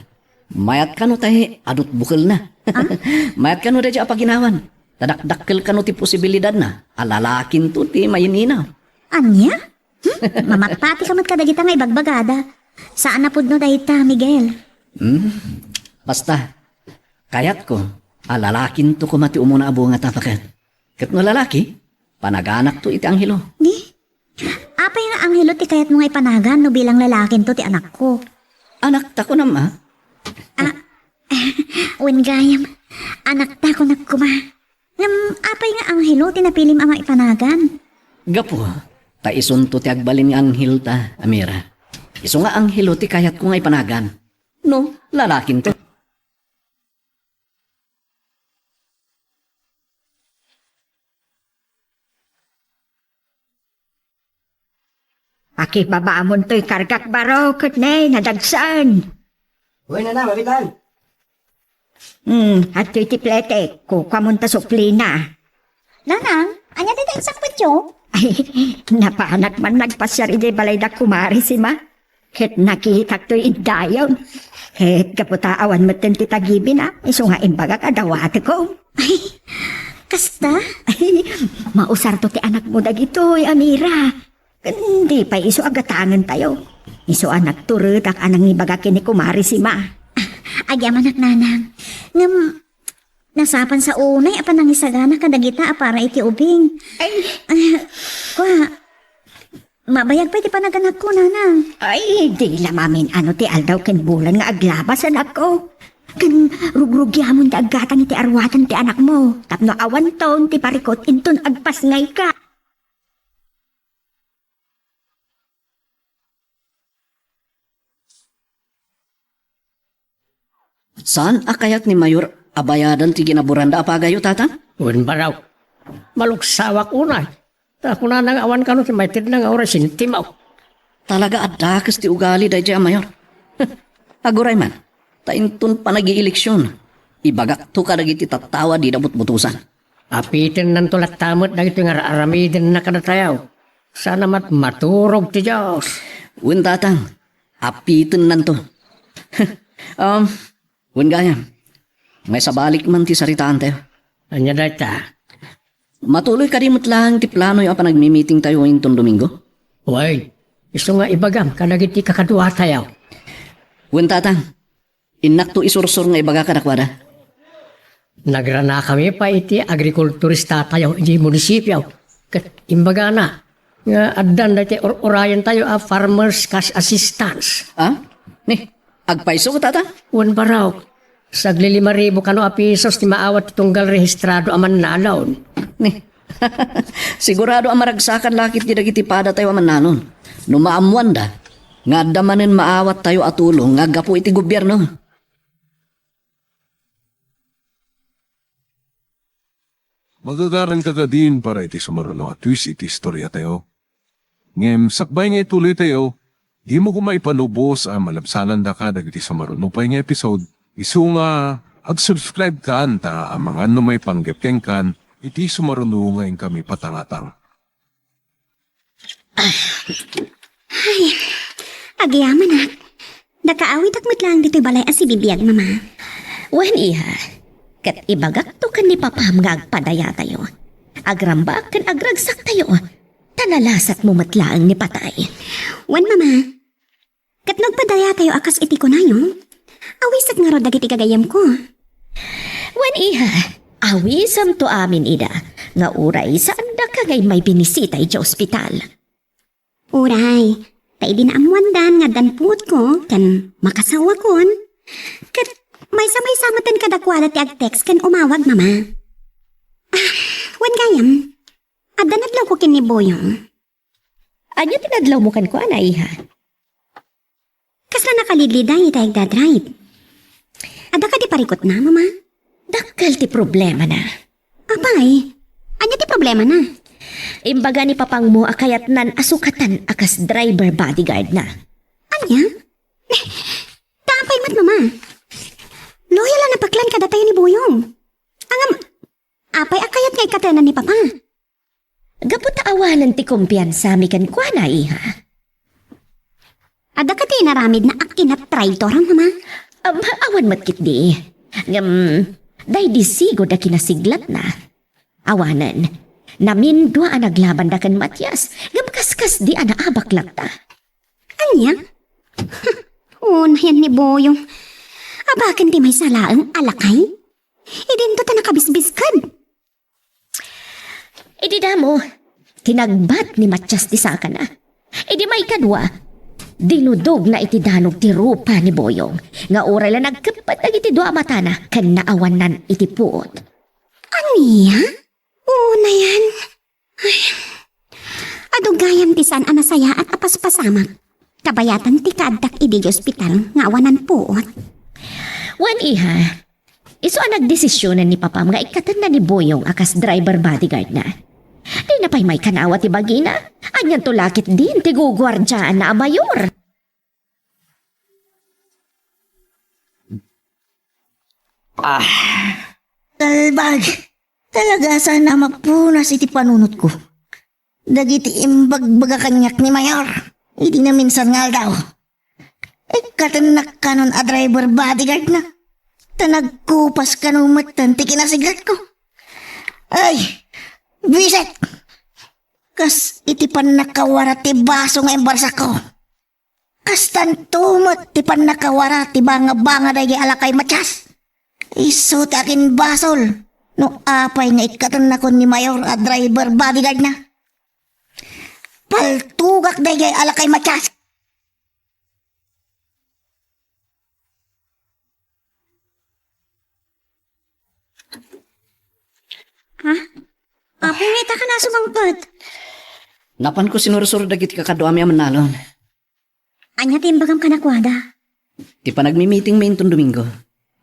Mayat kano tay adut bukelna. Ah? Mayat kano daydiay a paginawan. Ta dakdakkel kano ti posibilidadna a lalakinto ti maininaw. Ania? Hmm? Mamattatika met kadagita nga ibagbagada. Saan a pudno dayta, Miguel. Hmm? Basta, kayatko, A lalakinto koma ti umuna a bunga ta paket. Ket no lalaki, panaganakto iti anghelo. Di? Apay nga anghelo ti kayatmo nga ipanagan no bilang lalakinto ti anakko? Anakta kunam a? Ah, wen gayam, anakta kunak koma. Ngem apay nga anghelo ti napilim a maipanagan? Gapu, ta isunto ti agbalin nga anghelta, Amira. Isu nga anghelo ti kayatko nga ipanagan. No, lalakinto. Pakibabamon toy kargak baro ket ne, nadagsen. Uy, nana, mabitan. Hmm, adtoy ti pletek, kukuamon ta suplina. Nanang, ania dayta insakbetyo? Ay, napanak man nagpasiar idiay balay da kumari Sima. Ket nakitak toy iddayon. Ket gapu ta awan metten ti tagibina, isu nga imbagak a dawateko. Ay, kasta? Ay, mausarto ti anakmo dagitoy, Amira. Ken di pay isu a gatangentayo. Isu a nagturedak a nangibaga ken ni Kumari Sima. Ah, agyamanak, nanang. Ngem, nasapan sa unay a panangisagana kadagita a para iti ubing. Ay. Ah, kua, mabayag pay ti panaganakko, nanang. Ay, di la mamin-ano ti aldaw ken bulan nga aglabas, anakko. Ken rugrugiamon ti aggatang iti aruatan ti anakmo, tapno awanton ti parikut inton agpasngayka. Saan a kayat ni Mayor a bayadan ti ginaburanda a pagayo, Tatang? Wen, baro. Maluksawak unay. Ta kunana nga awan kano ti maitedna nga uray sentimo. Talaga a dakes ti ugali daydiay a Mayor. Aguray man, ta inton panagieleksion, ibagakto kadagiti tattao a dida butbutosan. Apitennanto latta met dagitoy nga ar-aramidenna kadatayo. Sana met maturog ti Dios. Wen, Tatang, apitennanto. Um, wen gayam, maisabalik man ti saritaantayo. Ania dayta? Matuloy kadi met laeng ti planoyo a panagmimitingtayo inton Domingo? Wen, isu nga ibagam kadagiti kakaduatayo. Wen, Tatang, innakto isursor nga ibaga kadakuada. Nagranakami pay iti agrikulturistatayo idiay munisipio. Ket imbagana nga addan daytoy ur-urayentayo a farmers cash assistance. Ah? Ni, agpayso, Tatang? Wen, baro. Saglilima ribu kano a pisos ti maawat ti tunggal rehistrado a mannalon. Ni, sigurado a maragsakan la ketdi dagiti padatayo a mannalon no maammoanda nga adda manen maawattayo a tulong nga aggapu iti gobierno. Magagaranka kadin para iti sumaruno a twist iti istoriatayo. Ngem sakbay nga ituloytayo, dimo koma ipalubos a malabsanandaka dagiti sumaruno pay nga episode, isu nga ag-subscribe kan ta amangan no maipanggep kenkan iti sumaruno nga inkami patangatang. Ay, agyamanak. Dakaawidek met laeng ditoy balay a sibibiag, Mama. Wen, iha. Ket ibagakto ken ni Papam nga agpadayatayo. Agrambak ken agragsaktayo. Ta nalasatmo met laeng ni patay. Wen, Mama. Ket no agpadayatayo a kas iti kunayo, awisek ngarud dagiti gagayyemko. Wen, iha, awisemto amin ida, nga uray saandaka nga immay binisita iti ospital. Uray, ta idi naammoandan nga addan puotko ken makasawakon, ket maysa-maysa metten kadakuada ti ag-text ken umawag, Mama. Ah, wen gayam, adda nadlawko ken ni Boyong. Ania ti nadlawmo kenkuana, iha? Kasla nakalidliday iti agdadrive. Adda kadi parikutna, Mama? Dakkel ti problemana. Apay, ania ti problemana? Imbaga ni papangmo a kayatnan a sukatan a kas driver bodyguard na. Ania? Ta apay met, Mama? Loyal a napaklan kadatayo ni Boyong. Ngem, apay a kayat nga ikkatenan ni Papa? Gapu ta awanen ti kumpiansami kenkuana, iha. Adda kadi inaramidna a kinatraitor, Mama? Am, awan met ketdi. Ngem, daydi sigud a kinasiglatna. Awanen, namindua a naglabanda ken Matias, ngem kaskasdi a naabak latta. Ania? Unayen ni Boyong. Abaken ti maysa laeng a lakay? Idinto ta nakabisbisked. Idi damo, tinagbat ni Matias ti sakana. Idi maikadua, dinudogna iti danug ti rupa ni Boyong, nga uray la nagkeppet dagiti dua a matana ken naawannan iti puot. Ania? Unayan? Ay, adu gayam ti saan a nasayaat a paspasamak. Kabayatan ti kaaddak idi ospital nga awanan puot. Wen, iha, isu a nagdesisionen ni papam nga ikkatenna ni Boyong a kas driver bodyguardna. Dina pay maikanawa ti bagina. Anianto la ketdin ti guguardiaanna a mayor? Ah, kalbag! Talaga saan a mapunas iti panunotko dagiti imbagbaga kaniak ni Mayor idi naminsan nga aldaw. Ikkatennak kanon a driver bodyguardna. Ta nagkupas kano metten ti kinasigletko. Ay, bisit! Kas iti pannakawara ti baso nga imbarsakko. Kastanto met ti pannakawara ti bangabanga daydiay a lakay Matias. Isu ti aginbasol no apay nga ikkatennakon ni Mayor a driver bodyguardna. Paltugak daydiay a lakay Matias. Ha? Apay nga ita ka nasumangpet? Napanko sinursor dagiti kakaduami a mannalon. Ania ti imbagam kadakuada? Ti panagmimitingmi inton Domingo.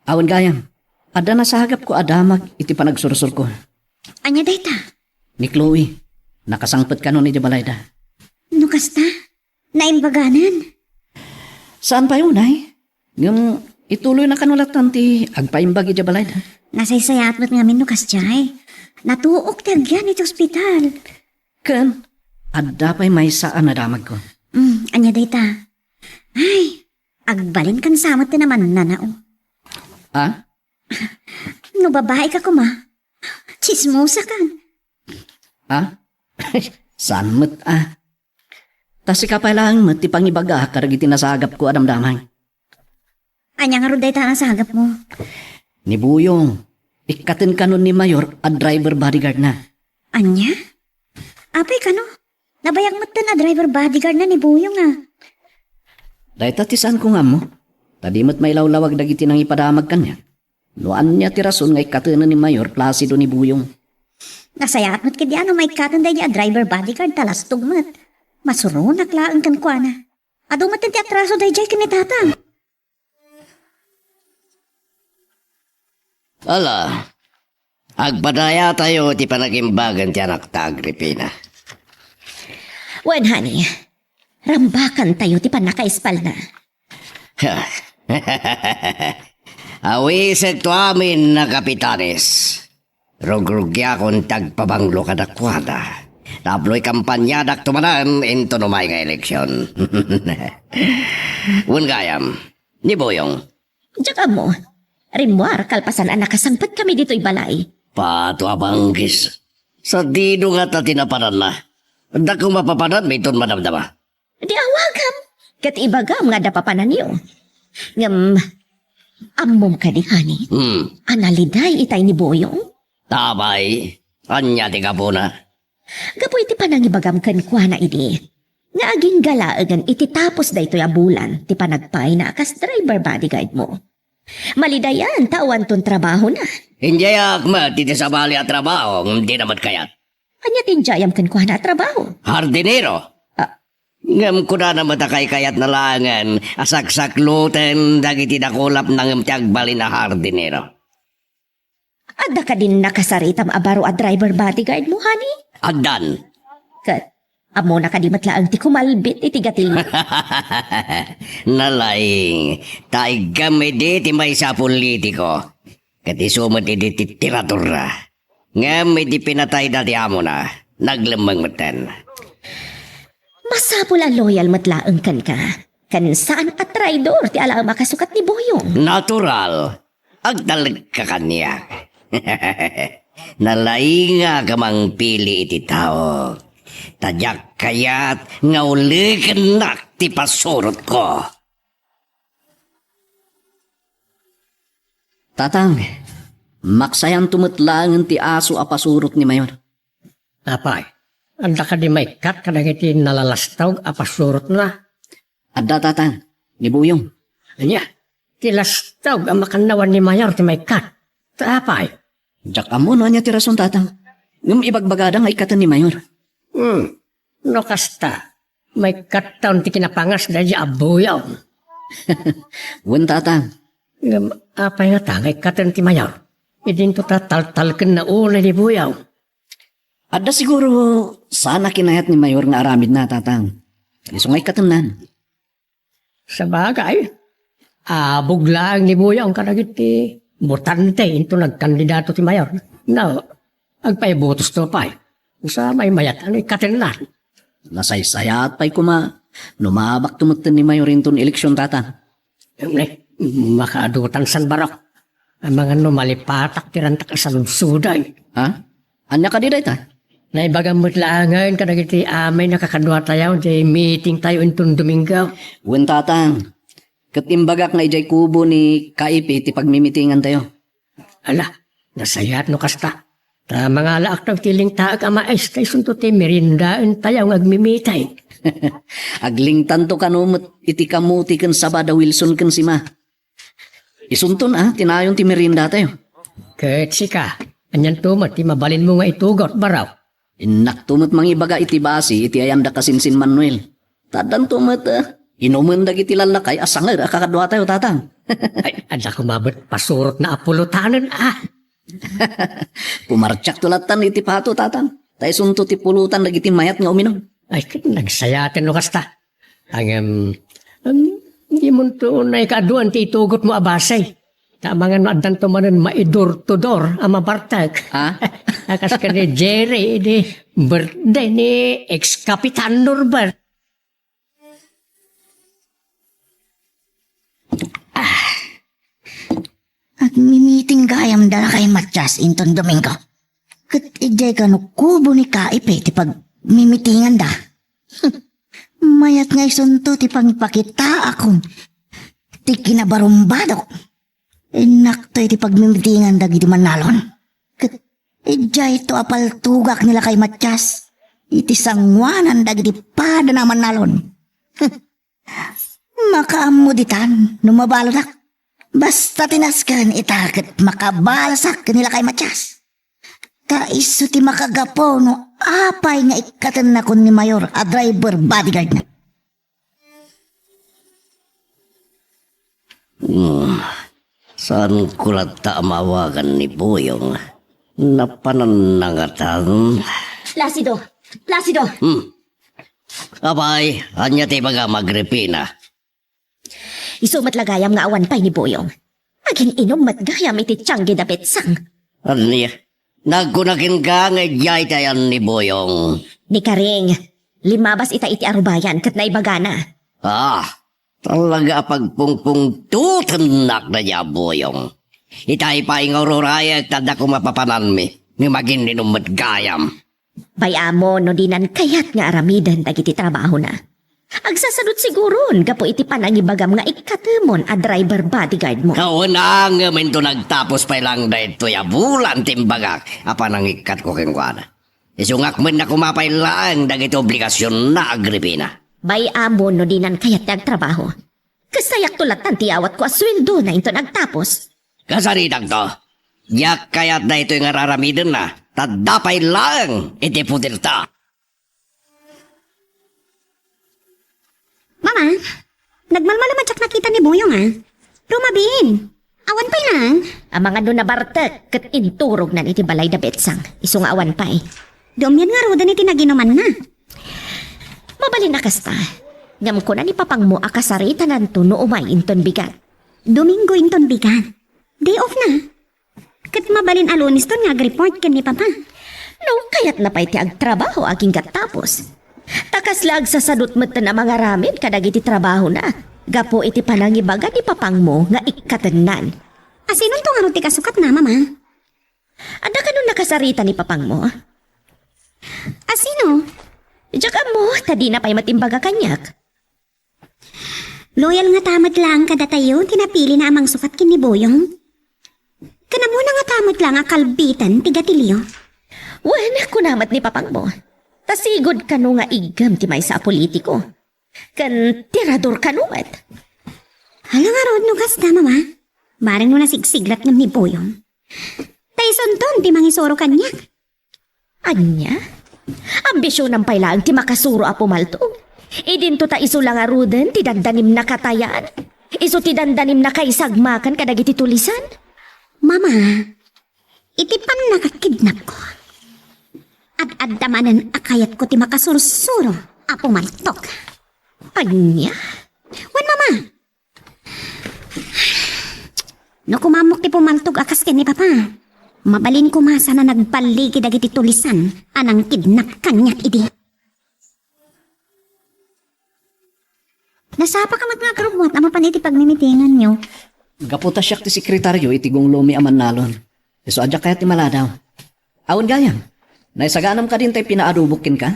Awan gayam, adda nasagapko a damag iti panagsursurko. Ania dayta? Ni Chloe, nakasangpet kanon idiay balayda. No kasta, naimbaganen? Saan pay unay? Ngem ituloyna kano latta ti agpaimbag idiay balayda. Nasaysayaat met ngamin no kasdiay. Natuok ti agyan iti ospital. Ken, adda pay maysa a nadamagko. Mm, ania dayta? Ay, agbalinkan sa met ti namannanao. Ah? No babaika koma, tsismosakan. Ah? Saan met, ah? Ta sika pay laeng met ti pangibagak kadagiti nasagapko a damdamag. Ania ngarud dayta a nasagapmo? Ni Buyong, ikkaten kanon ni Mayor a driver bodyguardna. Ania? Apay kano? Nabayag metten a driver bodyguardna ni Buyong, a. Dayta ti saanko nga ammo. Ta di met mailawlawag dagiti nangipadamag kaniak. No ania ti rason nga ikkatenen ni Mayor Placido ni Buyong? Nasayaat met ketdi a no maikkaten daydi a driver bodyguard ta lastog met. Masuronak laeng kenkuana. Adu met ti atraso daydiay ken ni Tatang. Ala, agpadayatayo ti panagimbagan ti anakta, Agripina. Wen, honey, rambakantayo ti pannakaispalna. Awisekto amin a kapitanes. Rugrugiakon ti agpabanglo kadakuada. Tapno ikampaniadakto manen inton umay nga eleksion. Wen gayam, ni Buyong. Diak ammo. Rimmuar kalpasan a nakasangpetkami ditoy balay. Pato a banggis. Sadino ngata ti napananna? Adda koma papananmi inton madamdama. Di awagam, ket ibagam nga adda papananyo. Ngem, ammom kadi, honey, Hmm. a naliday itay ni Buyong? Apay, ania ti gapuna? Gapu iti panangibagam kenkuana idi, nga agingga laengen iti tapos daytoy a bulan ti panagpayna a kas driver bodyguard mo. Malidayan ta awanton trabahona. Indiayak met iti sabali a trabaho, ngem dina met kayat. Ania ti indiayam kenkuana a trabaho? Hardinero. Ah. Ngem kunana met a kaykayatna laengen a saksakloten dagiti dakulapna ngem ti agbalin a hardinero. Adda kadin nakasaritam a baro a driver bodyguard mo, honey? Addan. Ket, ammona kadi met laeng ti kumalbit iti gatil? Nalaing, ta iggam idi ti maysa a politiko. Ket isu met idi ti tiradorra. Ngem idi pinatayda ti amona, naglemmeng metten. Masapul a loyal met laeng kenka, ken saan a traidor ti alaem a kasukat ni Boyong. Natural. Agtalekka kaniak. Nalaingak a mangpili iti tao. Ta diak kayat nga ulekennak ti pasurotko. Tatang, Maksayanto met laengen ti aso a pasurot ni Mayor. Apay, adda kadi maikkat kadagiti nalalastaog a pasurotna? Adda, Tatang, ni Buyong. Ania, ti lastaog a makannawan ni Mayor ti maikkat? Ta apay? Diak ammo no ania ti rason, Tatang. Ngem ibagbagada nga ikkaten ni Mayor. Hmm, no kasta, maikkattaon ti kinapangas daydi a Buyong. Wen, Tatang. Ngem apay ngata nga ikkaten ti Mayor? Idinto ta taltalkenna unay ni Buyong. Adda siguro saan a kinayat ni Mayor nga aramidna, Tatang. Isu nga ikkatennan. Sabagay, abog laeng ni Buyong kadagiti botante inton nagkandidato ti Mayor. No, agpaibotosto pay. Sa maymayat, ano ikkatennan? Nasaysayaat pay koma no maabakto metten ni Mayor inton eleksion, Tatang. Em, eh, makaadutan san barok. Amangan no malipatak ti rantak a saludsodon. Ha? Ania kadi dayta? Naibagam met laengen kadagiti amay a kakaduatayo ti meetingtayo inton Domingo. Wen, Tatang. Ket imbagak nga idiay kubo ni K I P ti pagmimitingantayo. Ala, nasayaat no kasta. Ta mangalaak dagiti lingtaek a mais ta isunto ti meriendaentayo nga agmimiting. Aglingtanto kano met iti kamuti ken saba da Wilson ken Sima. Isunton a, ti nayon ti meriendatayo. Ket sika, anianto met ti mabalinmo nga itugot, Baro? Innakto met mangibaga iti basi iti ayandak a sinsin Manuel. Ta addanto met, eh, inumen dagiti lallakay a sanger a kakaduatayo, Tatang. Ay, adda koma met pasurotna a pulotanen, ah. Pumartiakto lattan iti pato, Tatang. Ta isunto ti pulotan dagiti mayat nga uminum. Ay, ket nagsayaaten no kasta. Ngem, em, dimonto naikaaduan ti itugotmo a basi. Ta amangan no addanto manen maidor-tudor a mabartek. Ha? A kas ken ni Jerry, idi birthday ni ex-Kapitan Norbert. Agmimiting gayam da lakay Matias inton Domingo. Ket idiay kano kubo ni K I P ti pagmimitinganda. Mayat nga isunto ti pangipakitaakon ti kinabarumbadok. Innakto iti pagmimitingan dagiti mannalon. Ket idiayto a paltugak ni lakay Matias iti sanguanan dagiti padana a mannalon. Makaammo ditan no mabaludak. Basta ti nasken ita ket makabalasak ken ni lakay Matias. Ta isu ti makagapu no apay nga ikkatennakon ni Mayor a driver bodyguardna. Hmm. Saanko latta a maawagan ni Buyong. Napananna ngatan. Placido! Placido! Hmm. Apay, ania ti ibagam, Agripina? Isu met la gayam nga awan pay ni Buyong. Agin-inum met gayam iti tiangge da Betsang. Ania? Nagkuna kenka nga idiay ti ayan ni Buyong. Ni Karing, limmabas ita iti arubayan ket naibagana. Ah, talaga a pagpungpungtotennak daydi a Buyong. Itay pay nga ururayek ta adda koma papananmi, ngem agin-inum met gayam. Bay-am no dinan kayat nga aramiden dagiti trabahona. Agsasadut siguron gapu iti panangibagam nga ikkatemon a driver bodyguard mo. Kauna ngem inton nagtapos pay laeng daytoy a bulan ti imbagak a panangikkatko kenkuana. Isungak met na koma pay laeng dagiti obligasionna, Agripina. Bay-am no dinan kayat ti agtrabaho. Kasayakto lattan ti awatko a sueldo na inton agtapos. Kasaritakto. Diak kayat daytoy nga raramidenna, ta adda pay laeng iti puderta. Mama, nagmalmalem a diak nakita ni Buyong, a. Rumabiin. Awan pay nang. Amangan no nabartek ket inturognan iti balay da Betsang. Isu nga awan pay. Dumyan ngaruden iti naginumanna. Mabalin a kasta. Ngem kuna ni papangmo a kasaritananto no umay inton bigat. Domingo inton bigat. Day off na. Ket mabalin a Luneston nga agreport ken ni Papa. No, kayatna pay ti agtrabaho agingga tapos. Ta kasla agsasadut metten a mangaramid kadagiti trabahona gapu iti panangibaga ni papangmo nga ikkatennan. Asinonto ngarud ti kasukatna, Mama? Adda kano nakasarita ni papangmo? Asino? Diak ammo, ta dina pay met imbaga kaniak. Loyal ngata met laeng kadatayo ti napilina a mangsukat ken ni Boyong. Ken ammona ngata met laeng a kalbitan ti gatilio. Wen, kuna met ni papangmo, ta sigud kano nga iggem ti maysa a politiko. Ken tirador kano met. Hala ngarud no kasta, Mama. Bareng no nasigsiglat ngem ni Boyong. Ta isunton ti mangisuro kaniak. Ania? Ambisionam pay laeng ti makasuro a pumaltog. Idinto ta isu la ngaruden ti dandanimna katayan. Isu ti dandanimna kaisagmakan kadagiti tulisan. Mama, iti pannakakidnapko, ad-adda manen a kayatko ti makasursuro a pumaltog. Ania? Wen, Mama, no kumammok ti pumaltog a kas ken ni Papa, mabalin koma saan a nagballigi dagiti tulisan a nangkidnap kaniak idi. Nasapaka met nga agrumot a mapan iti pagmimitinganyo. Gapu ta siak ti sekretario iti gunglomi a mannalon. Isu a diak kayat ti maladaw. Awan gayam, naisaganam kadi intay pinaadobok kenka?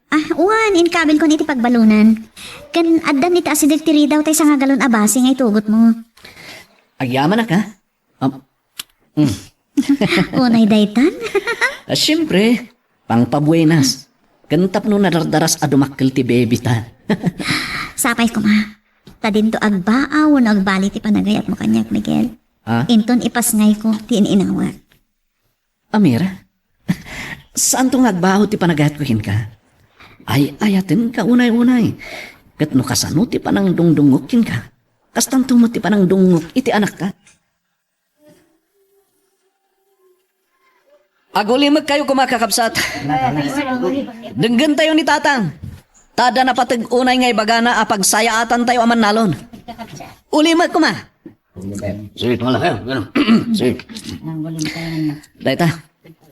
Ah, wen, inkabilkon iti pagbalonan. Ken addan iti asideg ti ridaw tay sangagalon a base nga itugotmo. Agyamanak, ha? Am, mm. Unay daytan? Ah, siempre, pangpabuenas. Ken tapno nadardaras a dumakkel ti baby ta. Sapay koma. Ta dinto agbaaw wenno agbali ti panagayatmo kaniak, Miguel. Ha? Inton ipasngayko ti in-inawat. Amira, saanto nga agbaaw ti panagayatko kenka? Ay-ayatenka unay-unay. Ket no kasano ti panangdungdungngok kenka, kastanto met ti panangdungngok iti anakka. Agulimekkayo koma, kakabsat. Denggentayo ni Tatang. Ta adda napateg unay nga ibagana a pagsayaatantayo a mannalon. Ulimek koma. Sige, tumala kayo. Ganun. Sige. Dayta,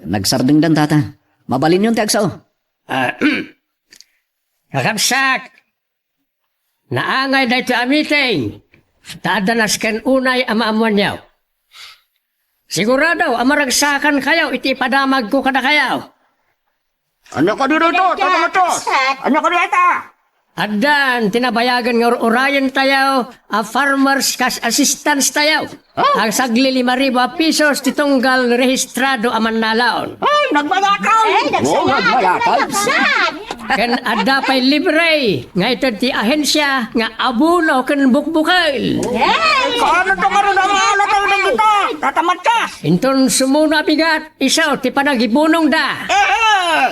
nagsardengdan, Tatang. Mabalinyon ti agsao. Ah, kakabsat, naangay daytoy a meeting, ta adda nasken unay a maammoanyo. Sigurado a maragsakankayo iti ipadamagko kadakayo. Ania kadi dayta, Tata Matias? Ania kadi dayta? Addan ti nabayagen nga ur-urayentayo a farmers cash assistance tayo. Ah? Agsagli lima ribu a pisos ti tunggal rehistrado a mannalon. Ay, nagmayakay! Ay, oo, nagmayakay. Ken adda pay libre nga ited ti ahensia nga abono ken bukbukel. Kaano to ngarud a maala tayo dagita, Tata Matias? Inton sumuno a bigat, isu ti panagibunongda. Eh, eh.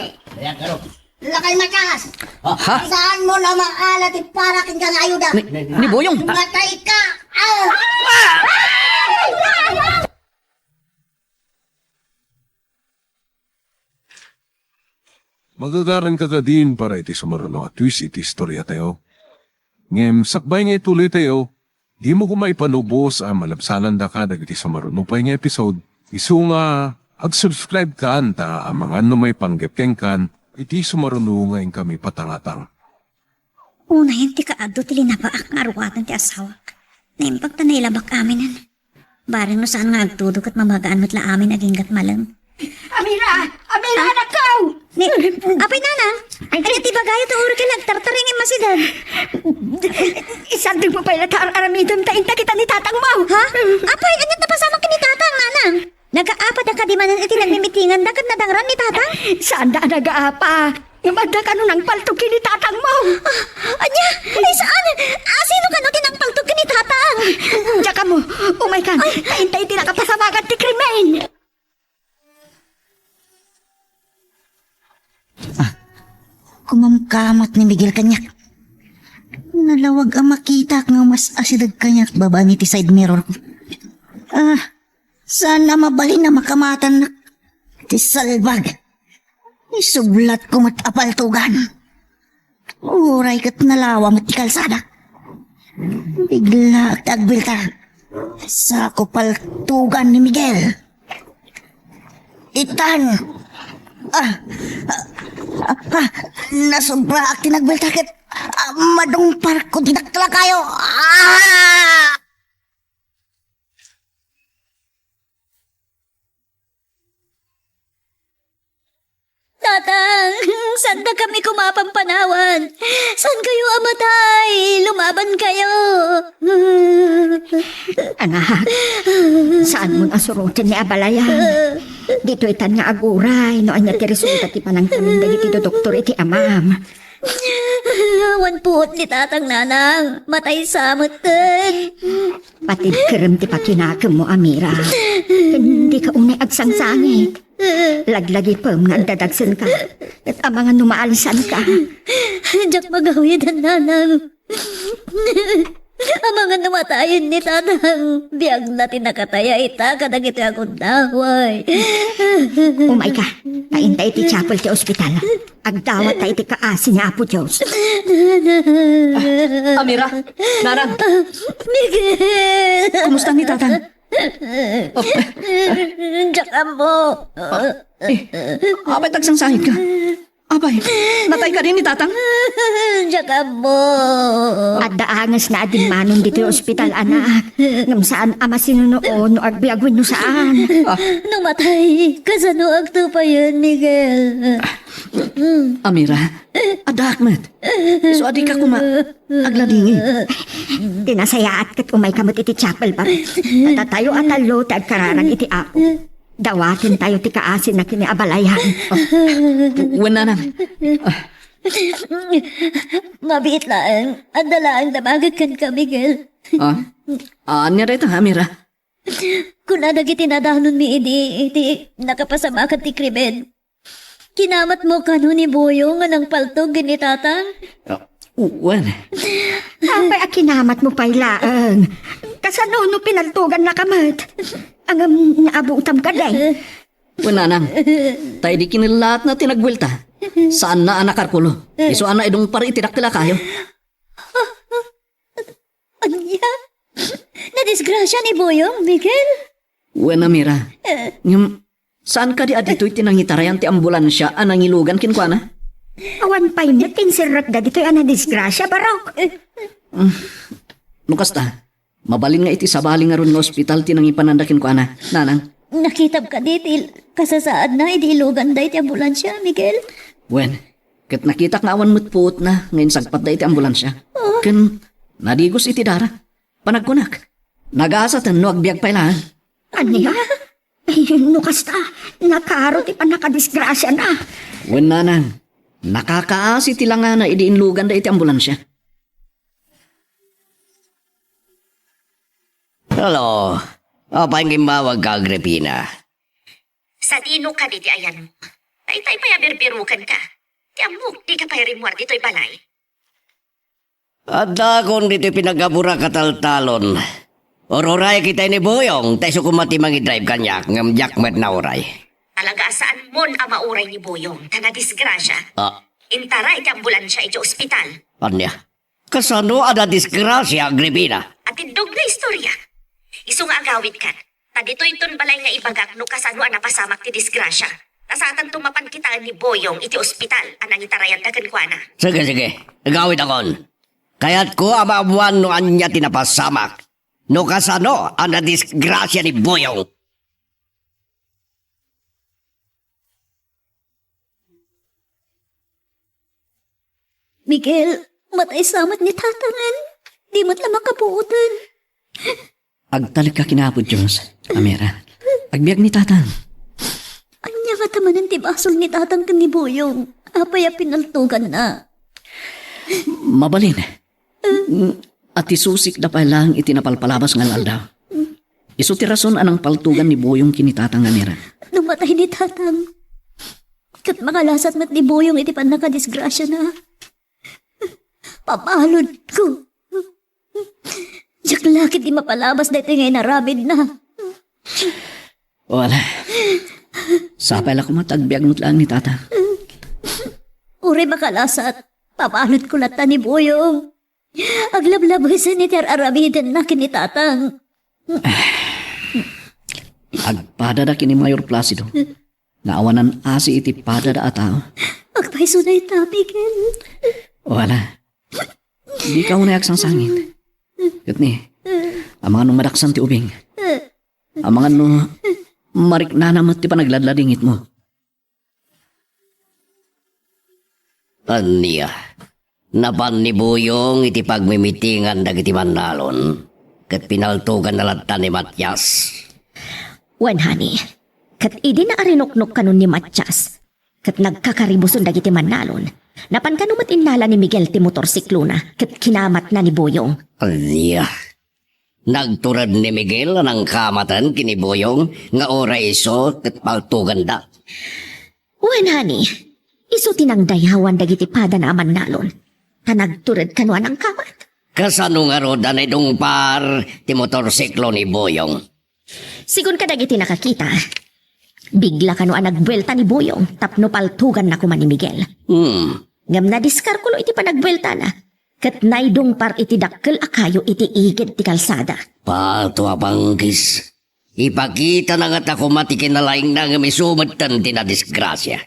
Lakay, Matias! Ha? Saan mo na maala ti para kenka nga ayuda? Ni, ni Boyong. Matay ka! Ah! Magagaranka kadin para iti sumaruno a twist iti istoriatayo. Ngem sakbay nga ituloytayo, dimo koma ipanubos a malabsanandaka dagiti sumaruno pay nga episode. Isu nga ag-subscribe kan ta amangan no maipanggep kenkan iti sumaruno nga inkami patangatang. Unayen ti kaadu ti linabaak nga aruatan ti asawak. Naimbag ta nailabak aminen. Bareng no saan nga agtudo ket mamagaan met la amin agingga malem. Amira! Amira, ah, anakko! Ni, apay, Nanang? Ay, ania ti ibagayo ta uray ka nagtartaring a masideg? Isardeng mo pay la ta ar-aramidem ta inta kita ni tatang mo. Ha? Apay, ania ti napasamak ken ni tatang, Nanang? Nagaapa da kadi manen iti nagmimitinganda ket nadangran ni tatang? Saanda a nagaapa. Ngem adda kano nangpaltog ken ni tatang mo. Ah, ania? Ay, saan? Ah, sino kano ti nangpaltog ken ni tatang? Diak ammo, umaykan. Ay. Ta inta iti nakapasamagan ti krimen. Ah, kumamkamat ni Miguel kaniak. Nalawag a makitak nga mas asideg kaniak babaen iti side mirror ko. Ah, saan a mabalin a makamatannak ti salbag. Isublatko met a paltugan. Uray ket nalawa met ti kalsada. Biglaak ti agbilta. Sako paltugan ni Miguel. Itan. Ah, ah, ah, nasubraak ti nagbilta ket, ah, madungparko ti daklakayo. Ah! Tatang, Adda kami koma a pampanawan. Saan kayo a matay? Lumaban kayo. Anak, saan mo nasuroten ni abalayan? Ditoy tan nga aguray no ania ti resulta ti panangtamin dagiti doktor iti amam. Awan puot ni tatang, nanang. Matay sa metten. Patibkerem ti pakinakemmo, Amira. Ken dika unay agsangsangit. Laglagipem nga agdadagsenka. Ket amangan no maalisanka. Diak magawiden, nanang. Amangan no matayen ni tatang, biagna ti nakataya ita kadagitoy a gundaway. Umayka, ta inta iti chapel ti ospital. Agdawatta iti kaasi ni Apo Dios. Ah, Amira, Nanang, Miguel! Kumusta ni tatang? Oh. Diak ammo. Eh, apay tagsangsangit ka? Apay, natay kadi ni tatang? Diak ammo. Adda angesna a dimmanon ditoy ospital, anak. Ngem saan a masinunoon no agbiag wenno saan. Ah. No matay, kasano agtupayen, Miguel? Amira, addaak met. Isu a dika koma agladingit. Ti nasayaat ket umayka met iti chapel, pare. Ta datayo a tallo ti agkararag iti Apo. Dawatentayo ti kaasina ken ni abalayan. Wen, nanang. Mabiit laeng. Adda laeng damagek kenka, Miguel. Ah? Ania dayta, Amira? Kuna dagiti nadanonmi idi, iti nakapasamakan ti krimen. Kinamatmo kano ni Boyong nga nangpaltog ken ni tatang? Ah, wen. Apay a kinamatmo pay laeng? Kasano no pinaltogannaka met? Ngem naabutam kadi? Wen, nanang. Ta idi kinellaatna ti nagbuelta, saanna a nakarkulo. Isu a naidungpar iti dakkel a kayo. Ania? Nadisgrasia ni Boyong, Miguel? Wen, Amira. Eh. Ngem, saan kadi a ditoy ti nangitarayan ti ambulansia a nangilugan kenkuana? Awan pay met ti inserrekda ditoy a nadisgrasia, Barok. Eh. Mm. No kasta, mabalin nga iti sabali ngarud nga ospital ti nangipananda kenkuana, nanang. Nakitam kadi ti il-, kasasaadna idi iluganda iti ambulansia, Miguel? Wen, ket nakitak nga awan met puotna nga insagpatda iti ambulansia. Oh. Ken nadigos iti dara. Panagkunak, nagasaten no agbiag pay laeng. Ania? Ay, no kasta, nakaro ti pannakadisgrasiana. Wen, nanang, nakakaasi ti langana idi inluganda iti ambulansia. Hello. Apay nga immawagka, Agripina? Sadino kadi ti ayanmo? Daytoy pay a birbirukenka. Ti ammok, dika pay rimmuar ditoy balay. Addaakon ditoy pinaggaburak a taltalon. Ururay kita ni Boyong, ta isu koma ti mangidrive kaniak, ngem diak met nauray. Talaga a saanmon a mauray ni Boyong, ta nadisgrasia. Ah. Intara iti ambulansia iti ospital. Ania? Kasano a nadisgrasia, Agripina? Atindog nga istorya. Isu nga agawidkan. Ta ditoyton balay nga ibagak no kasano a napasamak ti disgrasia. Ta saantanto mapan kitaen ni Boyong iti ospital a nangitarayanda kenkuana. Sige, sige. Agawidakon. Kayatko a maammuan no ania ti napasamak. No kasano a nadisgrasia ni Boyong. Miguel, matay sa met ni tatangen. Di met la makabuoten. Agtalekka ken Apo Dios, Amira. Agbiag ni tatang. Ania ngata manen ti basol ni tatang ken ni Boyong? Apay a pinaltoganna? Mabalin. Atisusik da pay laeng iti napalpalabas nga aldaw. Isu ti rason a nangpaltogan ni Boyong ken ni tatang, Amira. No matay ni tatang, ket makalasat met ni Boyong iti pannakadisgrasiana. Pabaludko. Diak la ketdi mapalabas daytoy nga inaramidna. Wala. Sapay la koma ta agbiag met laeng ni tatang. Uray makalasat, pabaludko latta ni Boyong. Aglablabesen iti ar-aramidenna ken ni tatang. Agpadada ken ni Mayor Placido nga awanan asi iti padada a tao. Agpayso dayta, Miguel. Wala. Dika unay agsangsangit. Ket ni, amangan no madaksan ti ubing. Amangan no mariknana met ti panagladladingitmo. Ania, napan ni Buyong iti pagmimitingan dagiti mannalon, ket pinaltoganna latta ni Matias. Wen, honey, ket idi naarinuknok kanon ni Matias, ket nagkakaribuson dagiti mannalon, napan kano met innala ni Miguel ti motorsiklona, ket kinamatna ni Buyong. Ania? Nagtured ni Miguel a nangkamaten ken ni Buyong nga uray isu ket paltoganda. Wen, honey, isu ti nangdayawan dagiti padana a mannalon, ta nagtured kano a nangkamat. Kasano ngarud a naidungpar ti motorsiklo ni Buyong? Sigun kadagiti nakakita, bigla kano a nagbuelta ni Buyong tapno paltoganna koma ni Miguel. Hmm. Ngem nadiskarkulo iti panagbueltana, ket naidungpar iti dakkel a kayo iti igid ti kalsada. Pato a panggis. Ipakitana ngata koma ti kinalaingna ngem isu metten ti nadisgrasia.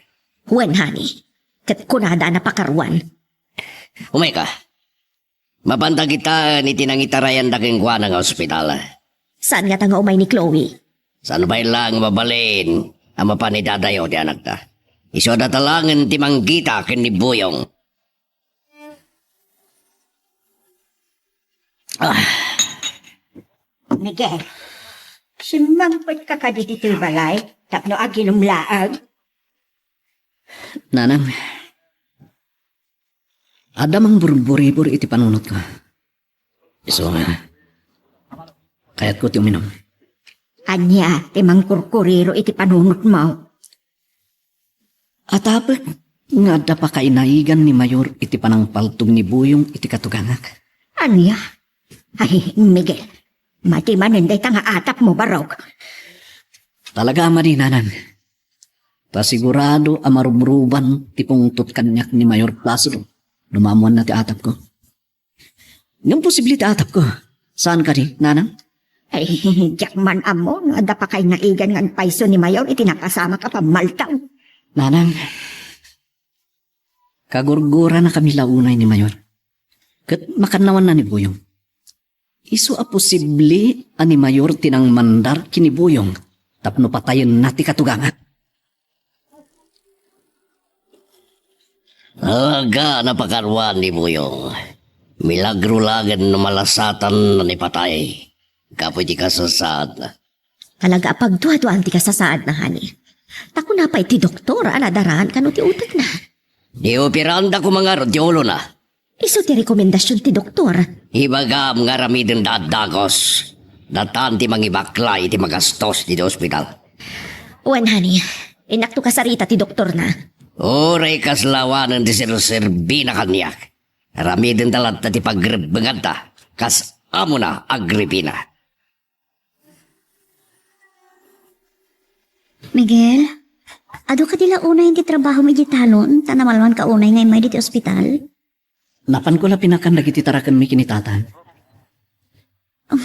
Wen, honey, ket kunada a napakaruan. Umayka. Mapanta kitaen iti nangitarayanda kenkuana nga ospital. Saan ngata nga umay ni Chloe? Saan pay la nga mabalin a mapan idadayo ti anakta? Isu a datalangen ti mangkita ken ni Buyong. Ah. Miguel, simmangpetka kadi ditoy balay tapno aginum laeng? Nanang, adda mangburburibur iti panunotko. Isu nga, kayatko ti uminum. Ania ti mangkurkuriro iti panunotmo? Atapek nga adda pakainaigan ni Mayor iti panangpaltog ni Buyong iti katugangak. Ania? Ay, Miguel, madi manen dayta nga atapmo, barok. Talaga a madi, Nanang. Ta sigurado a marubruban ti pungtot kaniak ni Mayor Placido no maammoanna ti atapko. Ngem posible ti atapko. Saan kadi, Nanang? Ay, diak man ammo no adda pakainaigan nga agpayso ni Mayor iti napasamak a pammaltaw. Nanang, kagurguranakami la unay ni Mayor. Ket makannawanna ni Buyong. Isu a posible a ni Mayor ti nangmandar ken ni Buyong tapno patayenna ti katugangak. Aga, napakaruan ni Buyong. Milagro laeng no malasatan a ipatay gapu iti kasasaadna. Talaga a pagduaduaan ti kasasaadna, honey. Ta kuna pay ti doktor a nadaraan kano ti utekna. Ioperanda koma ngarud ti ulona. Isu ti rekomendasion ti doktor. Ibagam nga aramidenda a dagos. Datan ti mangibaklay iti magastos ditoy ospital. Wen, honey, innakto kasarita ti doktorna. Uray kasla awanen ti serserbina kaniak, aramidenda latta ti pagrebbenganta kas amona, Agripina. Miguel, adu kadi la unay ti trabahom idiay talon, ta namalmanka unay nga immay ditoy ospital? Napanko la pinakan dagiti tarakenmi ken ni Tatang. Um,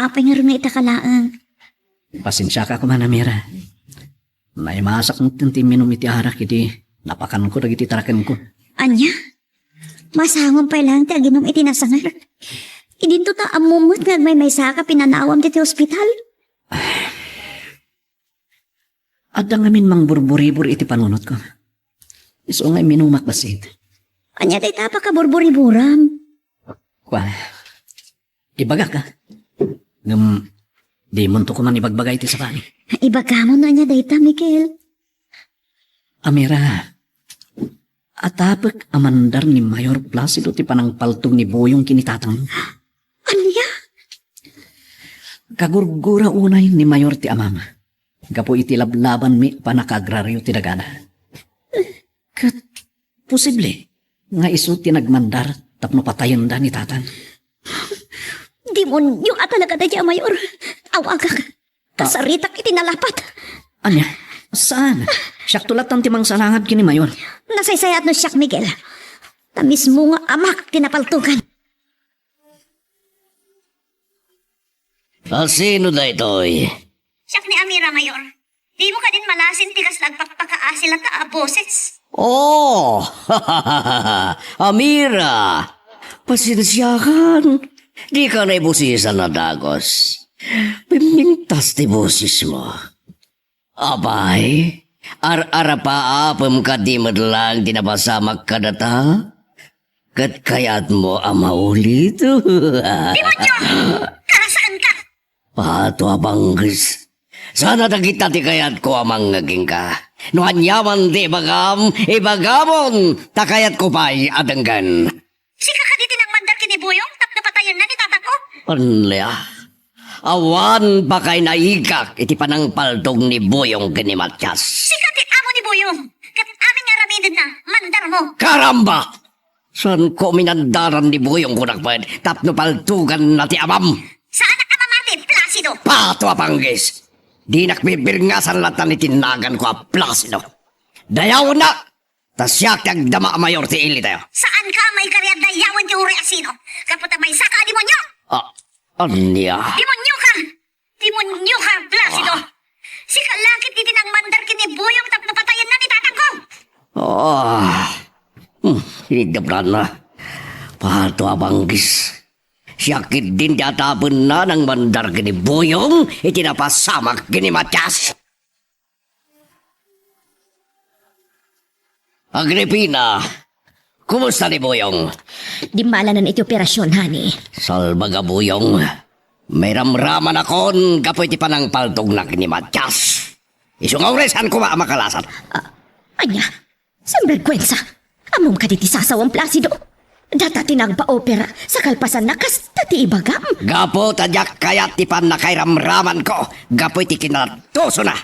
apay ngarud nga ita ka laeng? Pasensiaka koma, Amira. Naimasak metten ti imminum iti arak idi napakanko dagiti tarakenko. Ania? Masangon pay laeng ti aginum iti nasangar. Idinto ta ammom met nga agmaymaysaka pinanawam ditoy ospital. Adda ngamin mangburburibur iti panunotko. Isu nga imminumak bassit. Ania dayta a pakaburburiburam? Kua, ibagak, a. Ngem, dimonto koma ibagbaga iti sakami. Ibagam no ania dayta, Miguel. Amira, atapek a mandar ni Mayor Placido ti panangpaltog ni Buyong ken ni Tatang. Ania? Kagurgura unay ni Mayor ti amam gapu iti lablabanmi a panakaagrario ti dagana. Ket posible nga isu ti nagmandar tapno patayenda ni Tatang. Demonio a talaga daydiay a Mayor. Awagak. Kasaritak iti nalapat. Ania? Saan? Siakto latta ti mangsalangad ken ni Mayor. Nasaysayaat no siak, Miguel. Ta mismo nga amak ti napaltogan. A sino daytoy? Siak ni Amira, Mayor. Dimo kadin malasin ti kasla agpakpakaasi latta a boses? Oh! Amira! Pasensiakan. Dika naibosisan a dagos. Pimpintas ti bosesmo. Apay, Ar-arapaapem kadi met laeng ti napasamak kadata? Ket kayatmo a maulit? Demonyo! Karasaanka! Pato a panggis. Sana dagita ti kayatko a mangngeg kenka. No aniaman ti ibagam, ibagamon, ta kayatko pay a denggen. Sika kadi ti nangmandar ken ni Buyong tapno patayenna ni tatangko? Ania? Awan pakainaigak iti panangpaltog ni Buyong ken ni Matias. Sika ti amo ni Buyong, ket amin nga aramidenna, mandarmo. Karamba! Saanko minandaran ni Buyong, kunak met, tapno paltoganna ti amam. Saanak a mamati, Placido! Pato a panggis! Dinak bibirngasan latta iti naganko a Placido. Dayawennak! Ta siak ti agdama a mayor ti ilitayo. Saanka a maikari a dayawen ti uray a sino? Gapu ta maysaka a demonyo! Ah, ania? Demonyo ka! Demonyo ka, Placido! Ah. Sika la ket ti nangmandar ken ni Buyong tapno patayenna ni tatangko! Ah. Hmm, inigdaplanna. Pato a panggis. Siak ketdin ti atapenna nangmandar ken ni Buyong iti napasamak ken ni Matias. Agripina, kumusta ni Buyong? Dimmalanen iti operasion, honey. Salbag a Buyong. Mairamramanakon gapu iti panangpaltogna ken ni Matias. Isu nga uray saan koma a makalasat. Ah, ania? Sinberguensa! Ammom kadi ti sasawam, Placido? Data ti nagpaopera, sa kalpasanna, kasta ti ibagam. Gapu ta diak kayat ti pannakairamramanko gapu iti kinattusona.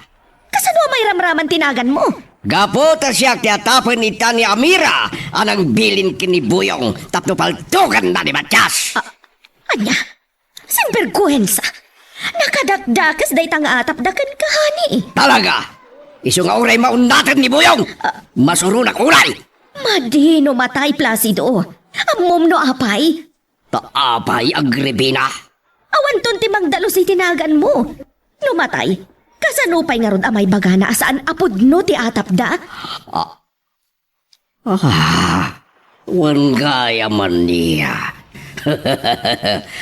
Kasano a mairamraman ti naganmo? Gapu ta siak ti atapen ita ni Amira a nangbilin ken ni Buyong tapno paltoganna ni Matias. Ah, ania? Sinberguensa! Nakadakdakes dayta nga atapda kenka, honey. Talaga! Isu nga uray maunnaten ni Buyong! Ah. Masuronak uray! Madi no matay, Placido. Ammom no apay? Ta apay, Agripina? Awanton ti mangdalus iti naganmo. No matay, kasano pay ngarud a maibagana a saan a pudno ti atapda? Ah, ah, wen gayam ania.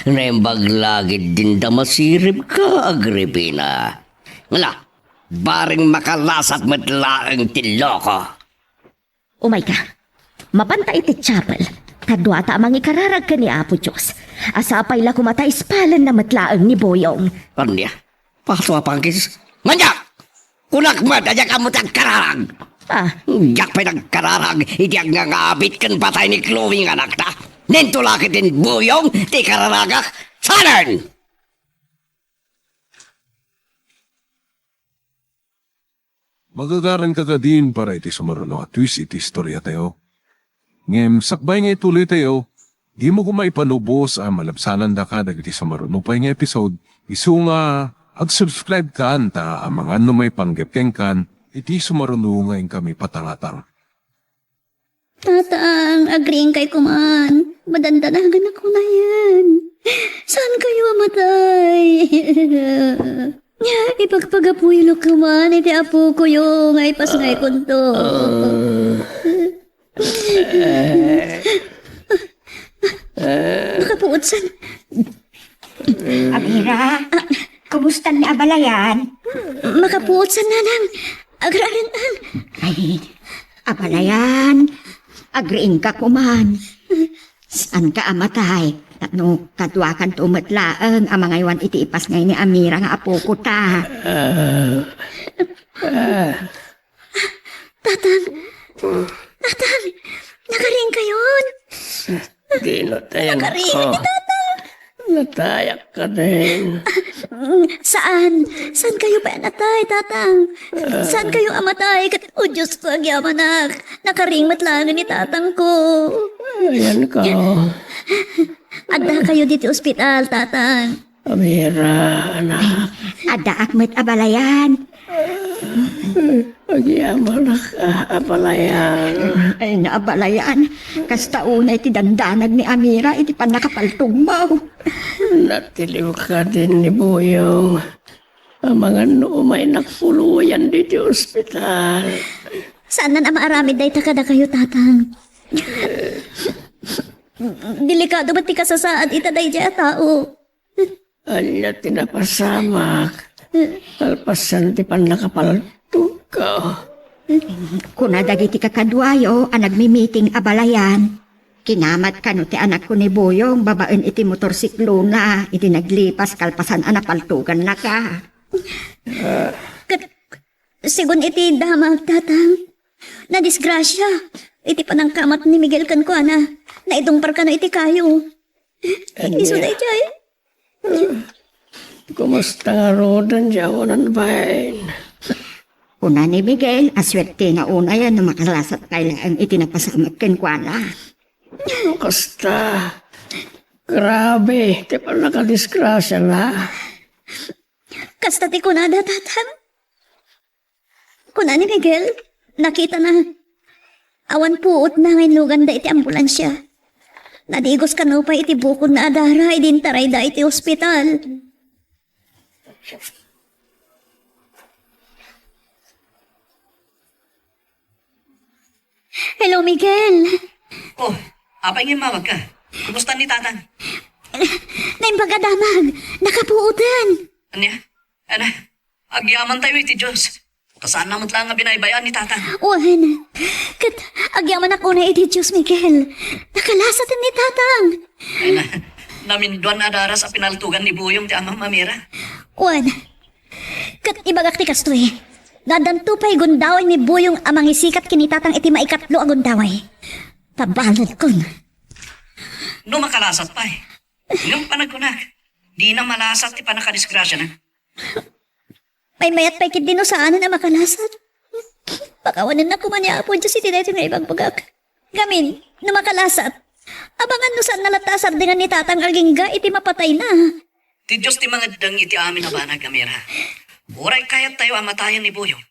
Naimbag la ketdin ta masiribka, Agripina. Ngala, bareng makalasat met laeng ti loko. Umayka. Mapanta iti chapel, ta duata a mangikararag ken ni Apo Dios. A sapay la koma ta ispalenna met laeng ni Buyong. Ania? Pato a panggis? Ania? Kunak met a diak ammo ti agkararag. Ah. Diak pay nagkararag iti agnangabit ken patay ni Chloe nga anakta. Inton la ketdin Buyong ti ikararagak. Saanen! Magagaranka kadin para iti sumaruno a twist iti istoriatayo. Ngem sakbay nga ituloytayo, dimo koma ipalubos a malabsanandaka dagiti sumaruno pay nga episode, isu nga ag-subscribe kan ta amangan no maipanggep kenkan iti sumaruno nga inkami patangatang. Tatang, agriingkay koman. Madandanagan ako na yan. Saan kayo amatay? Ipagpagapuyo koman iti apokoyo nga ipasngaykonto. Makapuotsan. Amira, kumusta ni abalayan? Makapuotsan, nanang. Agraran-an. Ay, abalayan. Agriingka koman. Saanka amatay? Tapno kaduakanto met laeng a mangaywan iti ipasngay ni Amira nga apokota. Ah, ah. Tatang! Tatang! Nakariingkayon! Dino tayan ko. Nakariing ni Tatang! Natayak kadin. Saan? Saan kayo pay natay, Tatang? Saan kayo amatay? Ket, o Diyos ko, agyamanak. Nakariing met laeng ni Tatang ko. Ayan ka. Adda kayo diti ospital, Tatang. Amira, anak. Addaak met abalayan. Agyamanak, ah, abalayan. Ay, naabalayan. Kasta unay ti dandanag ni Amira iti pannakapaltogmo. Natiliw kadin ni Buyong. Amangan no umay nagpuloyan diti ospital. Saanan a maaramid dayta kadakayo, Tatang. Delikado met ti kasasaad ita daydiay a tao. Ania ti napasamak? Kalpasan ti pannakapal-, Ka. Kuna dagiti kakaduayo a nagmi-meeting a balayan, kinamat kano ti anakko ni Buyong babaen iti motorsiklona idi naglipas kalpasan a napaltogannaka. Ket, segun iti damag, Tatang, nadisgrasia iti panangkamat ni Miguel kenkuana. Naitungpar kano iti kayo. Isu daydiay. Kumusta ngaruden diay awanan bain? Kuna ni Miguel a suertena unay no makalasat pay laeng iti napasamak kenkuana. No kasta, grabe ti pannakadisgrasiana. Kasta ti kunada, Tatang. Kuna ni Miguel, nakitana. Awan puotna nga inluganda iti ambulansia. Nadigos kano pay iti bukodna a dara idi intarayda iti ospital. Hello, Miguel. Oh, apay nga immawagka? Kumusta ni Tatang? Naimbag a damag. Nakapuoten. Ania? Ana, agyamantayo iti Dios. Ta saanna met laeng a binaybay-an ni Tatang. Wen, ket agyamanak unay iti Dios, Miguel. Nakalasaten ni Tatang. Ay na, naminduan a daras a pinaltogan ni Buyong ti amam, Amira. Wen, ket ibagak ti kastoy. Addanto pay gundaway ni Buyong a mangisikat ken ni Tatang iti maikatlo a gundaway. Ta baledkon. No makalasat pay. Ngem panagkunak, dina malasat ti pannakadisgrasiana. Maymayat pay ketdi no saanen a makalasat. Pakawanennak koma ni Apo Dios iti daytoy nga ibagbagak. Ngamin, no makalasat, abangan no saanna latta a sardengan ni Tatang agingga iti mapatayna. Ti Dios ti mangeddeng iti amin a banag, Amira. Uray kayattayo a matayen ni Buyong,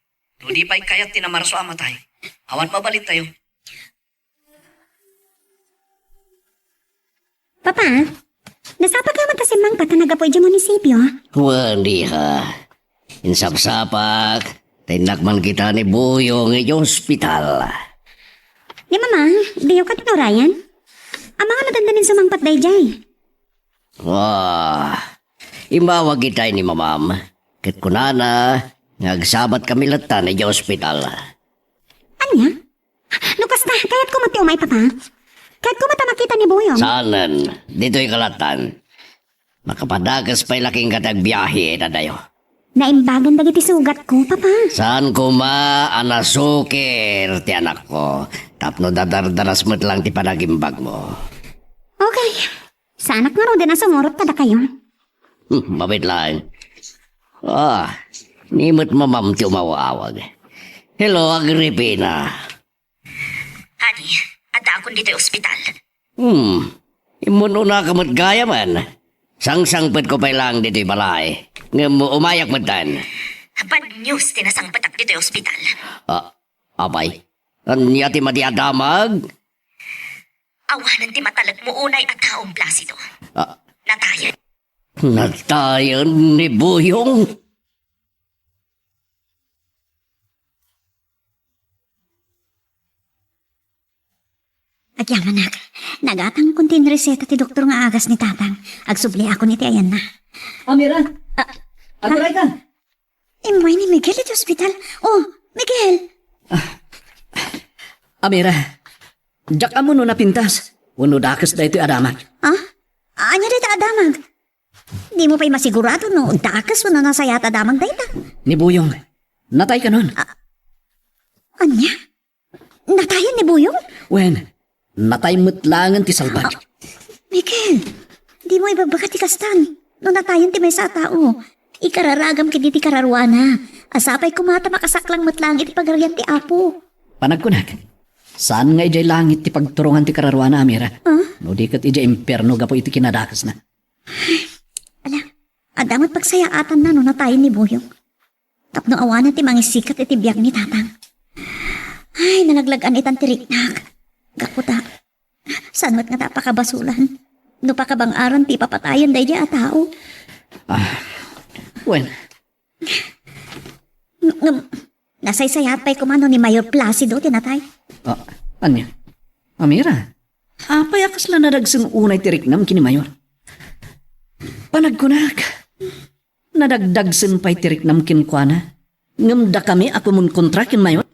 no di pay kayat ti namarso a matay, awan mabalittayo. Papa, nasapaka met a simmangpet a naggapu idiay munisipio? Wen, diha. Insapsapak, ta innak man kita ni Buyong idiay ospital. Ni Mama, diyo kadi nurayan? Amangan no dandanin sumangpet daydiay. Wah, immawag itay ni Mamam, ket kunana nga agsabatkami latta idiay ospital. Ania? No kasta, kayatko met ti umay, Papa. Kayatko met a makita ni Buyong. Saanen, ditoy kalatan. Makapadakes pay la kenka ti agbiahe daytoy. Naimbagan dagiti sugatko, Papa. Saan koma a nasukir ti anakko tapno dadardaras met lang ti panagimbagmo. Okay. Saanak ngaruden a sumurot kadakayo. Hmm, mabiit laeng. Ah, ni met Mamam ti umaw-awag. Hello, Agripina. Honey, addaakon ditoy ospital. Hmm. Immun-unaka met gayamen. Sangsangpetko pay laeng ditoy balay. Ngem umayak metten. Bad news ti nasangpetak ditoy ospital. Ah, apay. Ania ti madi a damag? Awanen ti matalekmo unay a taom, Placido. Ah. Natayen. Natayen ni Buyong? Agyamanak, nagatangkon ti inreseta ti doktor nga agas ni Tatang. Agsubliakon iti ayanna. Amira! Ah, agurayka! Immuy ni Miguel iti ospital. Oh, Miguel! Amira, diak ammo no napintas wenno dakes daytoy a damag. Ah? Ania dayta a damag? Dimo pay masigurado no dakes wenno nasayaat a damag dayta. Ni Buyong, natay kanon. Ah, ania? Natayen ni Buyong? Wen, natay met laengen ti salbag. Ah, Miguel, dimo ibagbaga ti kastan. No natayen ti maysa a tao, ikararagam ketdi ti kararuana. A sapay koma ta makasaklang met laeng iti Pagarian ti Apo. Panagkunak, saan nga idiay langit ti pagturongan ti kararuana, Amira? Ah? No di ket idiay impierno gapu iti kinadakesna. Ala, adda met pagsayaatanna no natayen ni Buyong. Tapno awanen ti mangisikat iti biag ni Tatang. Ay, nalaglag-an itan ti riknak. Gapu ta, saan met ngata a pakabasulan no pakabang-aran ti ipapatayen daydiay a tao. Ah, wen. Ngem, nasaysayaat pay koma no ni Mayor Placido ti natay. Ah, ania? Amira, apay a kasla nadagsen unay ti riknam ken ni Mayor? Panagkunak, nadagdagsen pay ti riknam kenkuana Ngem dakami a kumonkontra ken Mayor?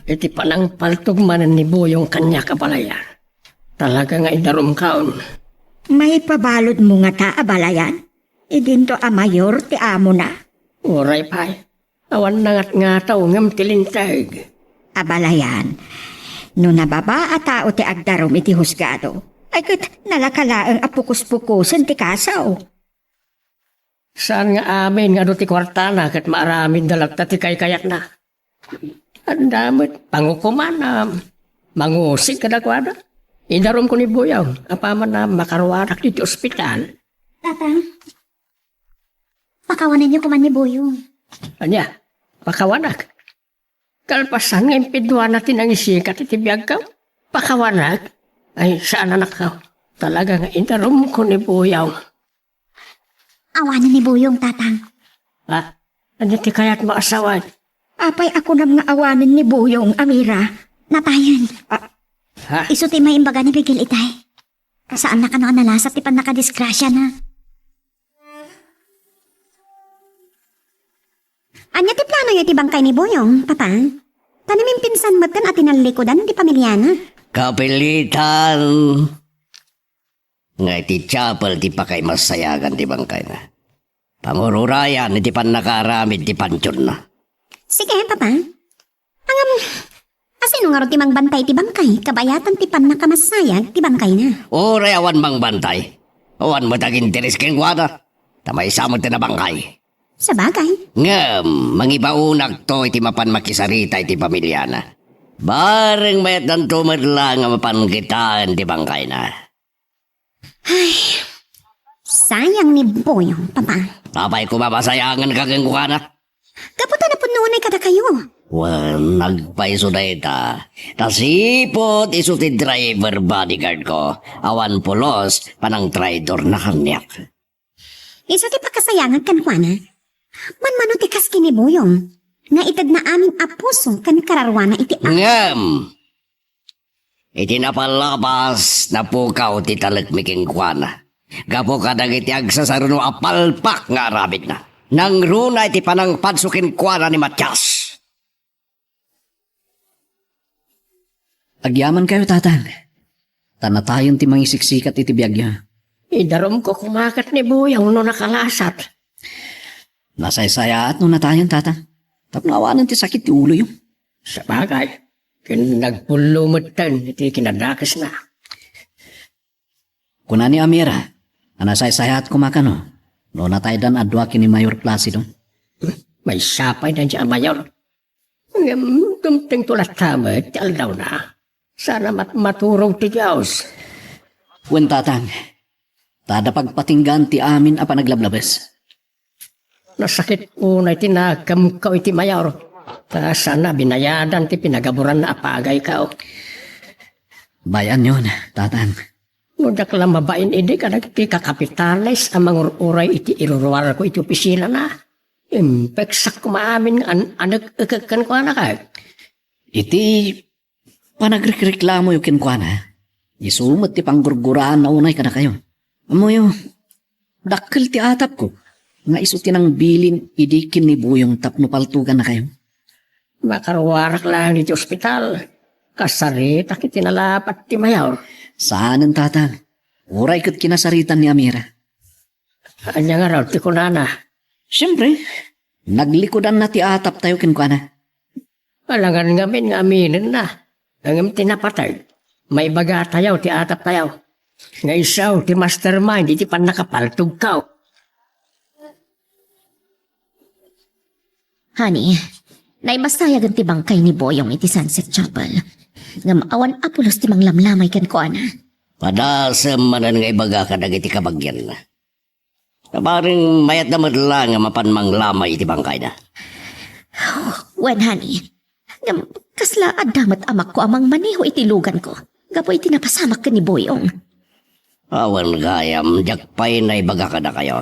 Iti panangpaltog manen ni Buyong kaniak, abalayan, talaga nga idarumkaon. Maipabaludmo ngata, abalayan? Idinto a Mayor ti amona? Uray pay. Awan nangatngataw ngem ti linteg. Abalayan, no nababa a tao ti agdarum iti husgado, ay ket nalaka laeng a pukus-pukusen ti kaso. Saan nga amin nga adu ti kuartana ket maaramidda latta ti kaykayatna. Adda met pangukoman a mangusig kadakuada. Idarumko ni Buyong apaman a makaruarak iti ospital. Tatang, pakawanenyo koma ni Buyong. Ania? Pakawanak? Kalpasan nga impiduana ti nangisikat iti biagko? Pakawanak? Ay, saan, anakko. Talaga nga idarumko ni Buyong. Awanen ni Buyong, Tatang. Ha? Ania ti kayatmo a sawen? Apay a kunam nga awanen ni Buyong, Amira? Natayen. Ah. Ha? Isu ti maimbaga ni Miguel itay. Saanna kano a nalasat ti pannakadisgrasiana. Ania ti planoyo iti bangkay ni Buyong, Papa? Ta namimpinsan metten a tinallikudan ti pamiliana. Kapilitan nga iti chapel ti pakaimassayagan ti bangkayna. Pangururayan iti pannakaaramid ti pantionna. Sige, Papa. Ngem, asino ngarud ti mangbantay ti bangkay? Kabayatan ti pannakamassayag ti bangkayna. Uray awan mangbantay, awan met aginteres kenkuana. Ta maysa met ti nabangkay. Sabagay. Ngem, mangibaonakto iti mapan makisarita iti pamiliana. Bareng mayatdanto met la nga mapan kitaen ti bangkayna. Ay, sayang ni Buyong, Papa. Apay koma masayanganka kenkuana? Gapu ta napudno unay kadakayo. Wen, nagpayso dayta. Nasipud isu ti driver bodyguard ko. Awan pulos, panangtraidorna kaniak. Isu ti pakasayangan kenkuana. Manmano ti kas ken ni Buyong, nga itedna amin a puso ken kararuana iti a- Ngem, iti napallapas, napukaw ti talekmi kenkuana. Gapu kadagiti agsasaruno a palpak nga aramidna. Nangruna iti panangpadso kenkuana ni Matias. Agyamankayo, Tatang. Ta natayon ti mangisiksikat iti biagyo. Idarumko koma ket ni Buyong no nakalasat. Nasaysayaat no natayon, Tatang. Tapno awanen ti sakit ti uloyo. Sabagay, ken nagpullo metten iti kinadakesna. Kuna ni Amira, a nasaysayaat koma kano, no nataydan a dua ken ni Mayor Placido. Maysa pay daydiay a Mayor. Ngem, dumtengto latta met ti aldawna. Saan a mat-, maturog ti Dios. Wen, Tatang, ta adda pagpatinggaan ti amin a panaglablabes. Nasakit unay ti nakemko iti Mayor. Ta saan a binayadan ti pinagaburanna a pagayko. Bay-anyon, Tatang. No diak la mabain idi kadagiti kakapitanes a mangur-uray iti iruruarko iti opisinana, impeksak koma amin nga an-, anek-ekek kenkuana kay. Iti panagrekreklamoyo kenkuana, isu met ti panggurguraanna unay kadakayo. Ammoyo, dakkel ti atapko nga isu ti nangbilin idi ken ni Buyong tapno paltogannakayo. Makaruarak laeng iti ospital. Kasaritak iti nalapat ti Mayor. Saanen, Tatang. Uray ket kinasaritan ni Amira. Ania ngarud ti kunana? Siempre, naglikudanna ti ataptayo kenkuana. Alangan ngamin nga aminenna. Ngem ti napateg, maibagatayo ti ataptayo nga isu ti mastermind iti pannakapaltogko. Honey, naibasayagen ti bangkay ni Boyong iti Sunset Chapel. Ngem awan a pulos ti manglamlamay kenkuana. Padasem manen nga ibaga kadagiti kabagianna. Bareng mayatda met la nga mapan manglamay iti bangkayna. Wen, honey. Ngem, kasla adda met amakko a mangmaneho iti luganko gapu iti napasamak ken ni Boyong. Awan gayam, diak pay naibaga kadakayo.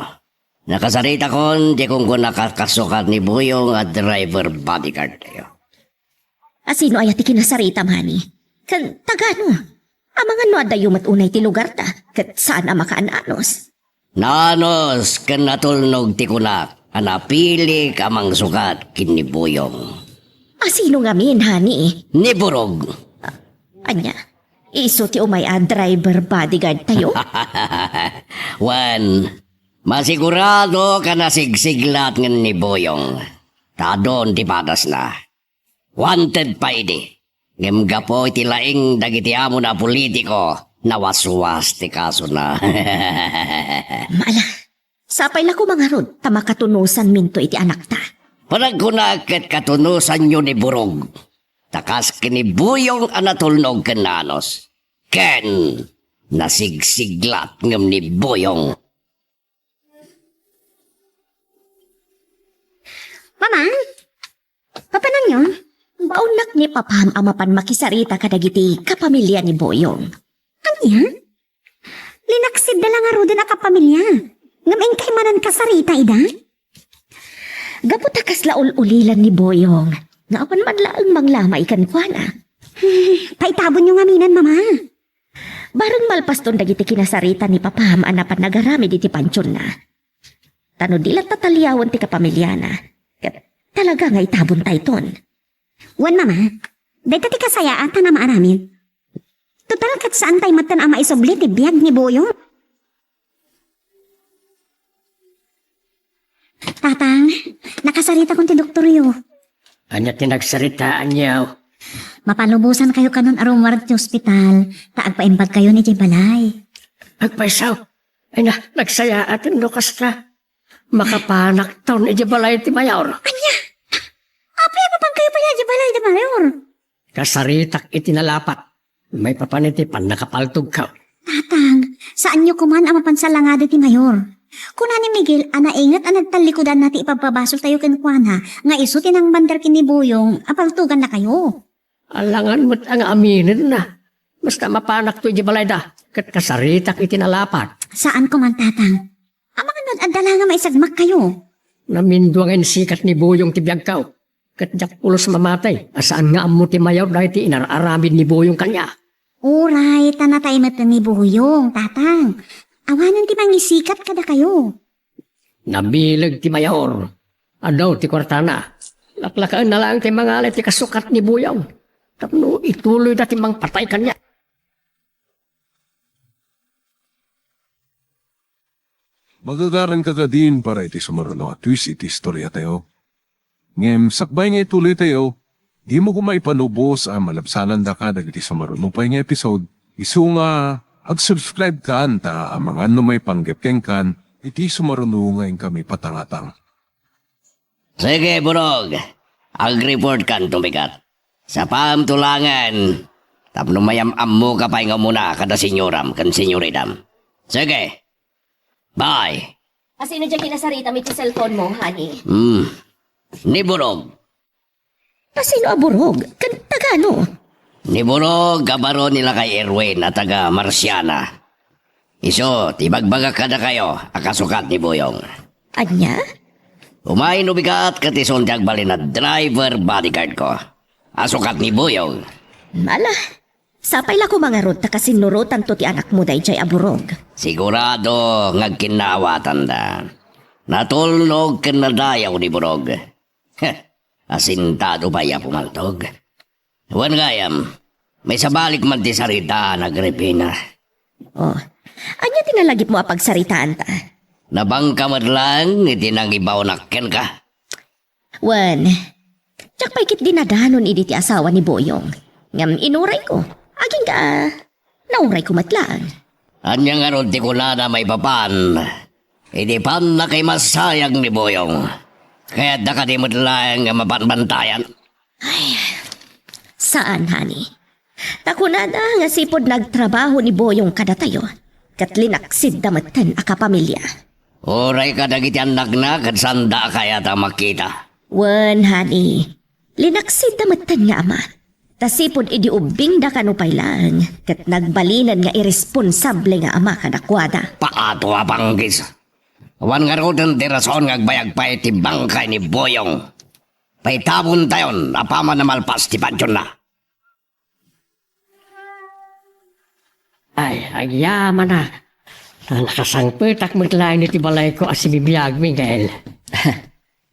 Nakasaritakon ti kunkunakasukat ni Boyong a driver bodyguard tayo. Asino aya ti kinasaritam, honey? Ken tagano? Amangan no addayo met unay ti lugarta, ket saan a makaananos. Nanos ken natulnog ti kunak a napilik a mangsukat ken ni Boyong. A sino ngamin, honey? Ni Burog. Ania, isu ti umay a driver bodyguard tayo? Wen, masigurado ka nasigsiglat ngem ni Boyong. Ta adun ti padasna. Wanted pa idi. Ngem gapu iti laing dagiti amona a politiko, nawaswas ti kasona. Mala, sapay la koma ngarud ta makatunosanminto iti anakta. Panagkunak ket katunosanyo ni Burog. Ta kas ken ni Boyong a natulnog ken nanos. Ken nasigsiglat ngem ni Boyong. Mama, papananyo? Baonnak ni Papam a mapan makisarita kadagiti kapamilya ni Boyong. Ania? Linaksidda la ngaruden a kapamilya. Ngem inkay manen kasarita ida? Gapu ta kasla ul-ulilan ni Boyong nga awan man laeng manglamay kenkuana. Paitabonyo ngaminen, Mama. Bareng malpaston dagiti kinasarita ni Papam a napan nagaramid iti pantionna. Ta no di latta taliawen ti kapamilyana, ket talaga nga itabontayton. Wen, Mama, dayta ti kasayaatan a maaramid. Total, ket saantay metten a maisubli ti biag ni Boyong. Tatang, nakasaritakon ti doktoryo. Ania ti nagsaritaanyo? Mapalubosankayo kanon a rummuar iti ospital, ta agpaimbagkayon idiay balay. Agpayso? Ay na, nagsayaaten no kasta. Makapanakton idiay balay ti mayor. Ania? Apay a mapankayo pay idiay balay ti mayor? Kasaritak iti nalapat. Maipapan iti pannakapaltogko. Tatang, saanyo koman a mapan salangadi ti mayor. Kuna ni Miguel a nainget a nagtallikudanna ti ipabpabasoltayo kenkuana nga isu ti nangbander ken ni Boyong a paltogannakayo. Alangan met a nga aminenna. Basta mapanakto idiay balayda, ket kasaritak iti nalapat. Saan koman, Tatang. Amangan no adda la nga maisagmakkayo. Namindua nga insikat ni Boyong ti biagko. Ket diak pulos mamatay a saan nga ammo ti mayor daytoy inar-aramid ni Boyong kaniak. Uray, ta natay met ni Boyong, Tatang. Awanen ti mangisikat kadakayo. Nabileg ti mayor. Adu ti kuartana. Laklakaenna laeng ti mangala iti kasukat ni Boyong tapno ituloyda ti mangpatay kaniak. Magagaranka kadin para iti sumaruno a twist iti istoriatayo. Ngem sakbay nga ituloytayo, dimo koma ipalubos a malabsanandaka dagiti sumaruno pay nga episode, isu nga ag-subscribe kan ta amangan no maipanggep kenkan iti sumaruno nga inkami patangatang. Sige, Burog. Ag-report kan tumikat. Sapam tulangan tapno mayam-ammoka pay nga umuna kada senyoram ken senyoridam. Sige. Bye. Asino diay kinasaritam iti cellphone mo, honey? Hmm. Ni Burog. Asino a Burog? Ken tagano? Ni Burog a baro ni Lakay Erwin a taga Marciana. Isu ti ibagbagak kadakayo a kasukat ni Boyong. Ania? Umay no bigat ket isun ti agbalin a driver bodyguard ko a sukat ni Boyong. Mala, sapay la koma ngarud ta kasinnurotanto ti anakmo daydiay a Burog. Sigurado nga agkinnaawatanda. Natulnog ken nadayaw ni Burog. Heh, asintado pay a pumaltog. Wen gayam, maisabalik man ti sarita, Agripina. Oh, ania ti nalagipmo a pagsaritaanta? Nabangka met laeng iti nangibaonak kenka. Wen, diak pay ket dinadanon idi ti asawa ni Boyong. Ngem inurayko, agingga naurayko met laeng. Ania ngarud ti kunada maipapan iti pannakaimasayag ni Boyong? Kayatda kadi met laeng nga mabanbantayan? Ay, saan, honey. Ta kunada nga sipud nagtrabaho ni Boyong kadatayo, ket linaksidda metten a kapamilya. Uray kadagiti annakna ket saanda a kayat a makita. Wen, honey, linaksidda metten nga ama. Ta sipud idi ubbingda kano pay laeng, ket nagbalinen nga iresponsable nga ama kadakuada. Paato a panggis. Awan ngaruden ti rason nga agbayag pay ti bangkay ni Boyong. Paitabontayon apaman a malpas ti pantionna. Ay, agyamanak. Ta nakasangpetak met laeng iti balayko a sibibiag, Miguel.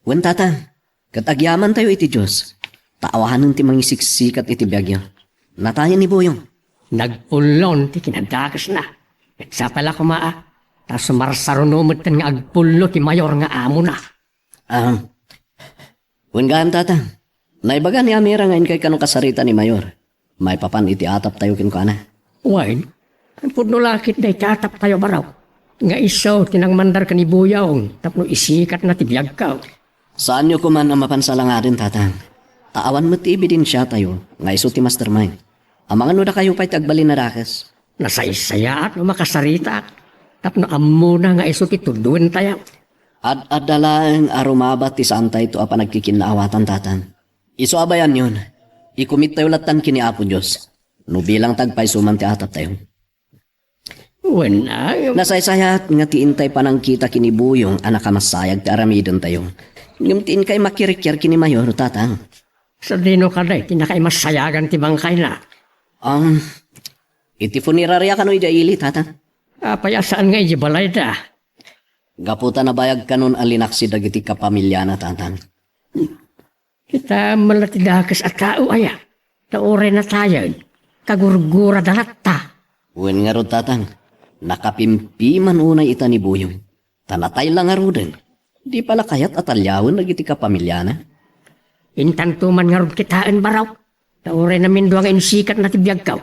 Wen, Tatang, ket agyamantayo iti Dios, ta awanen ti mangisiksikat iti biagyo. Natayen ni Buyong. Nagpullon ti kinadakesna. Ket sapay la koma, a, ta sumarsaruno metten nga agpullo ti mayor nga amona. Ah, wen gayam, Tatang. Naibaga ni Amira nga inkay kano kasarita ni Mayor maipapan iti ataptayo kenkuana. Wen, pudno la ket dayta ataptayo, Barok, nga isu ti nangmandar ken ni Buyong tapno isikatna ti biagko. Saanyo koman a mapan salangaden, Tatang. Ta awan met ti ebidensiatayo nga isu ti mastermind. Amangan no dakayo pay ti agbalin a dakes. Nasaysayaat no makasaritak tapno ammona nga isu ti tuddoentayo. Ad-adda laeng a rumaba ti saantayto a panagkikinnaawatan, Tatang. Isu a bayanyon, ikumittayo lattan ken ni Apo Dios no bilang ti agpayso man ti ataptayo. Wen, ay, nasaysayaat nga ti intay panangkita ken ni Buyong a nakamasayag ti aramidentayo. Ngem ti inkay makirikiar ken ni Mayor, Tatang. Sadino kadi ti nakaimasayagan ti bangkayna? Um, iti funeraria kano idiay ili, Tatang. Apay a saan nga idiay balayda? Gapu ta nabayag kanon a linaksi dagiti kapamiliana, Tatang. Kita met la ti dakes a tao aya, ta uray natayen, kagurgurada latta. Wen ngarud, Tatang, nakapimpiman unay ita ni Buyong. Ta natay la ngaruden, di pay la kayat a taliawen dagiti kapamiliana. Intanto man ngarud kitaen, Barok, ta uray namindua nga insikatna ti biagko.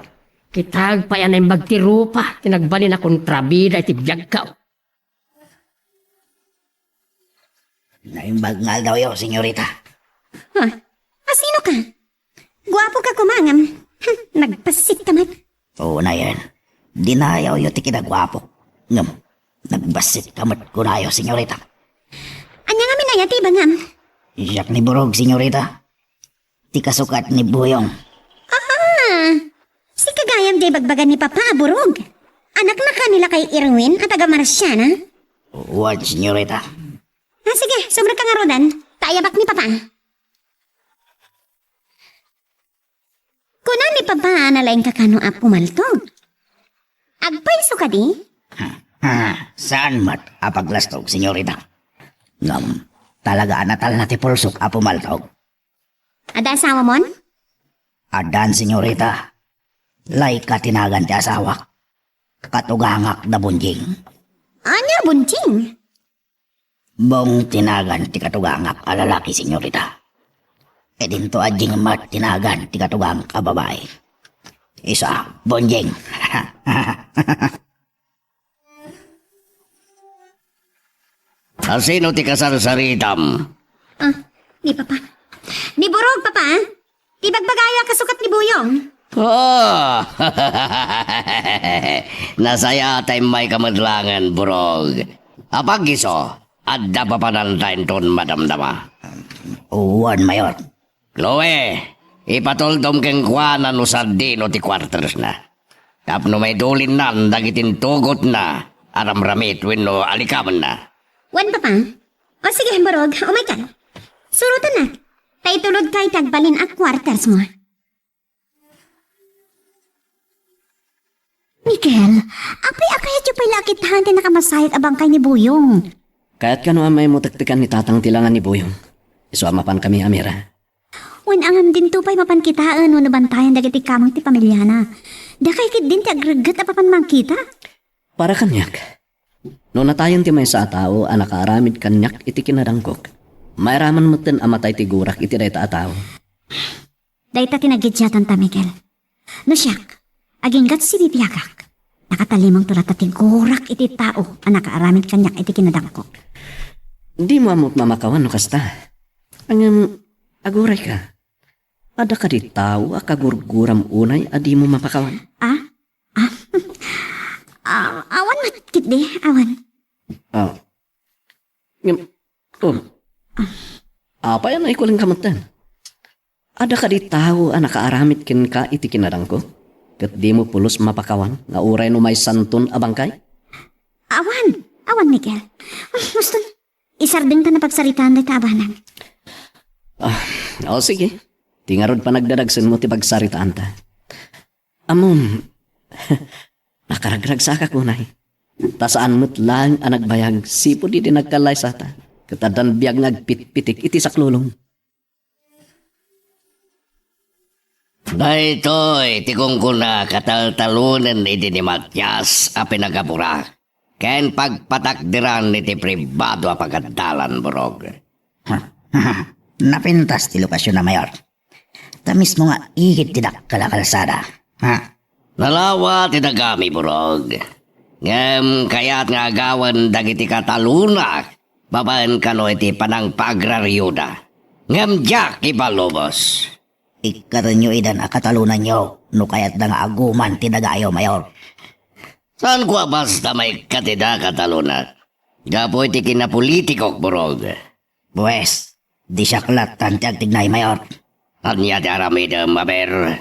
Kitaek pay a naimbag ti rupa ti nagbalin a kontrabida iti biagko. Naimbag nga aldawyo, senyorita. Ha? Asino ka? Guapo ka koma ngem. Hmm, nagbassit ka met. Unayen, dinayawyo ti kinaguapok. Ngem, nagbassit ka met kunayo, senyorita. Ania ngamin aya ti ibagam? Siak ni Burog, senyorita. Ti kasukat ni Buyong. Ah, sika gayam diay ibagbaga ni Papa a Burog. Anakna ka ni lakay Irwin a taga Marciana? Wen, senyorita. Ah, sige, sumrek ka ngaruden, ta ayabak ni Papa. Kuna ni Papa a nalaingka kano a pumaltog. Agpayso kadi? Ha, saan met a paglastog, senyorita. Ngem, talaga a natalna ti pulsok a pumaltog. Adda asawamon? Addan, senyorita. Laika ti nagan ti asawak. Katugangak da Bonjing. Ania Bonjing? Bong ti nagan ti katugangak a lalaki, senyorita. Ket intoy Jing met ti nagan ti katugangak a babai. Isu, Bonjing. Asino ti kasarsaritam? Ah, ni Papa. Ni Burog, Papa. Ti bagbagayo a kasukat ni Buyong. Oh! Nasayaat ta immayka met laengen, Burog. Apag isu, adda papananta inton madamdama. Wen, Mayor. Chloe, ipatultom kenkuana no sadino ti quartersna. Tapno maitulinnan dagiti intugotna a ramramit wenno alikamenna. Wen, Papa. O sige, Burog, umayka. Surotennak. Ta itulodka iti agbalin a quarters mo. Miguel, apay a kayatyo pay la a kitaen ti nakamasayag a bangkay ni Buyong? Kayat kano a maimutektekan ni Tatang ti langa ni Buyong. Isu a mapankami, Amira. Wen, ngem dinto pay mapan kitaen wenno bantayan dagiti kamoy ti pamiliana. Dakay ketdin ti agregget a mapan mangkita. Para kaniak, no natayen ti maysa a tao a nakaaramid kaniak iti kinadangkok, mairaman metten a matay ti gurak iti dayta a tao. Dayta ti nagidiatanta, Miguel. No siak, agingga ti sibibiagak, nakatalimongto latta ti gurak iti tao a nakaaramid kaniak iti kinadangkok. Dimo ammo mamakawan no kasta. Ngem, agurayka. Adda kadi tao a kagurguram unay a dimo mapakawan? Ah? Ah? Ah, awan met ketdi, awan. Ah. Ngem, oh. Apay a naikulinka metten? Adda kadi tao a nakaaramid kenka iti kinadangko, ket dimo pulos mapakawan nga uray no maysanton a bangkay? Awan, awan, Miguel. Ah, muston, isardengta a pagsaritaan dayta a banag. Ah, o sige. Ti ngarud panagdadagsenmo ti pagsaritaanta. Ammom, nakaragragsakak unay. Ta saan met laeng a nagbayag sipud idi nagkallaysata, ket addan biag nga agpitpitik iti saklulong. Daytoy ti kunkunana a taltalonen idi ni Matias a pinagabura ken pagpatakderan iti pribado a pagadalan, Burog. Napintas ti lokasionna, Mayor. Ta mismo nga igid ti dakkel a kalsada. Ha? Nalawa ti dagami, Burog. Ngem kayat nga agawen dagiti katalona babaen kano iti panangpaagrarioda. Ngem diak ipalubos. Ikkatenyo idan a katalonanyo no kayatda nga aguman ti dagayo, Mayor. Saanko a basta maikkat ida, katalonak. Gapu iti kinapolitikok, Burog. Pues, di siak lattan ti agtignay, Mayor. Ania ti aramidem, aber?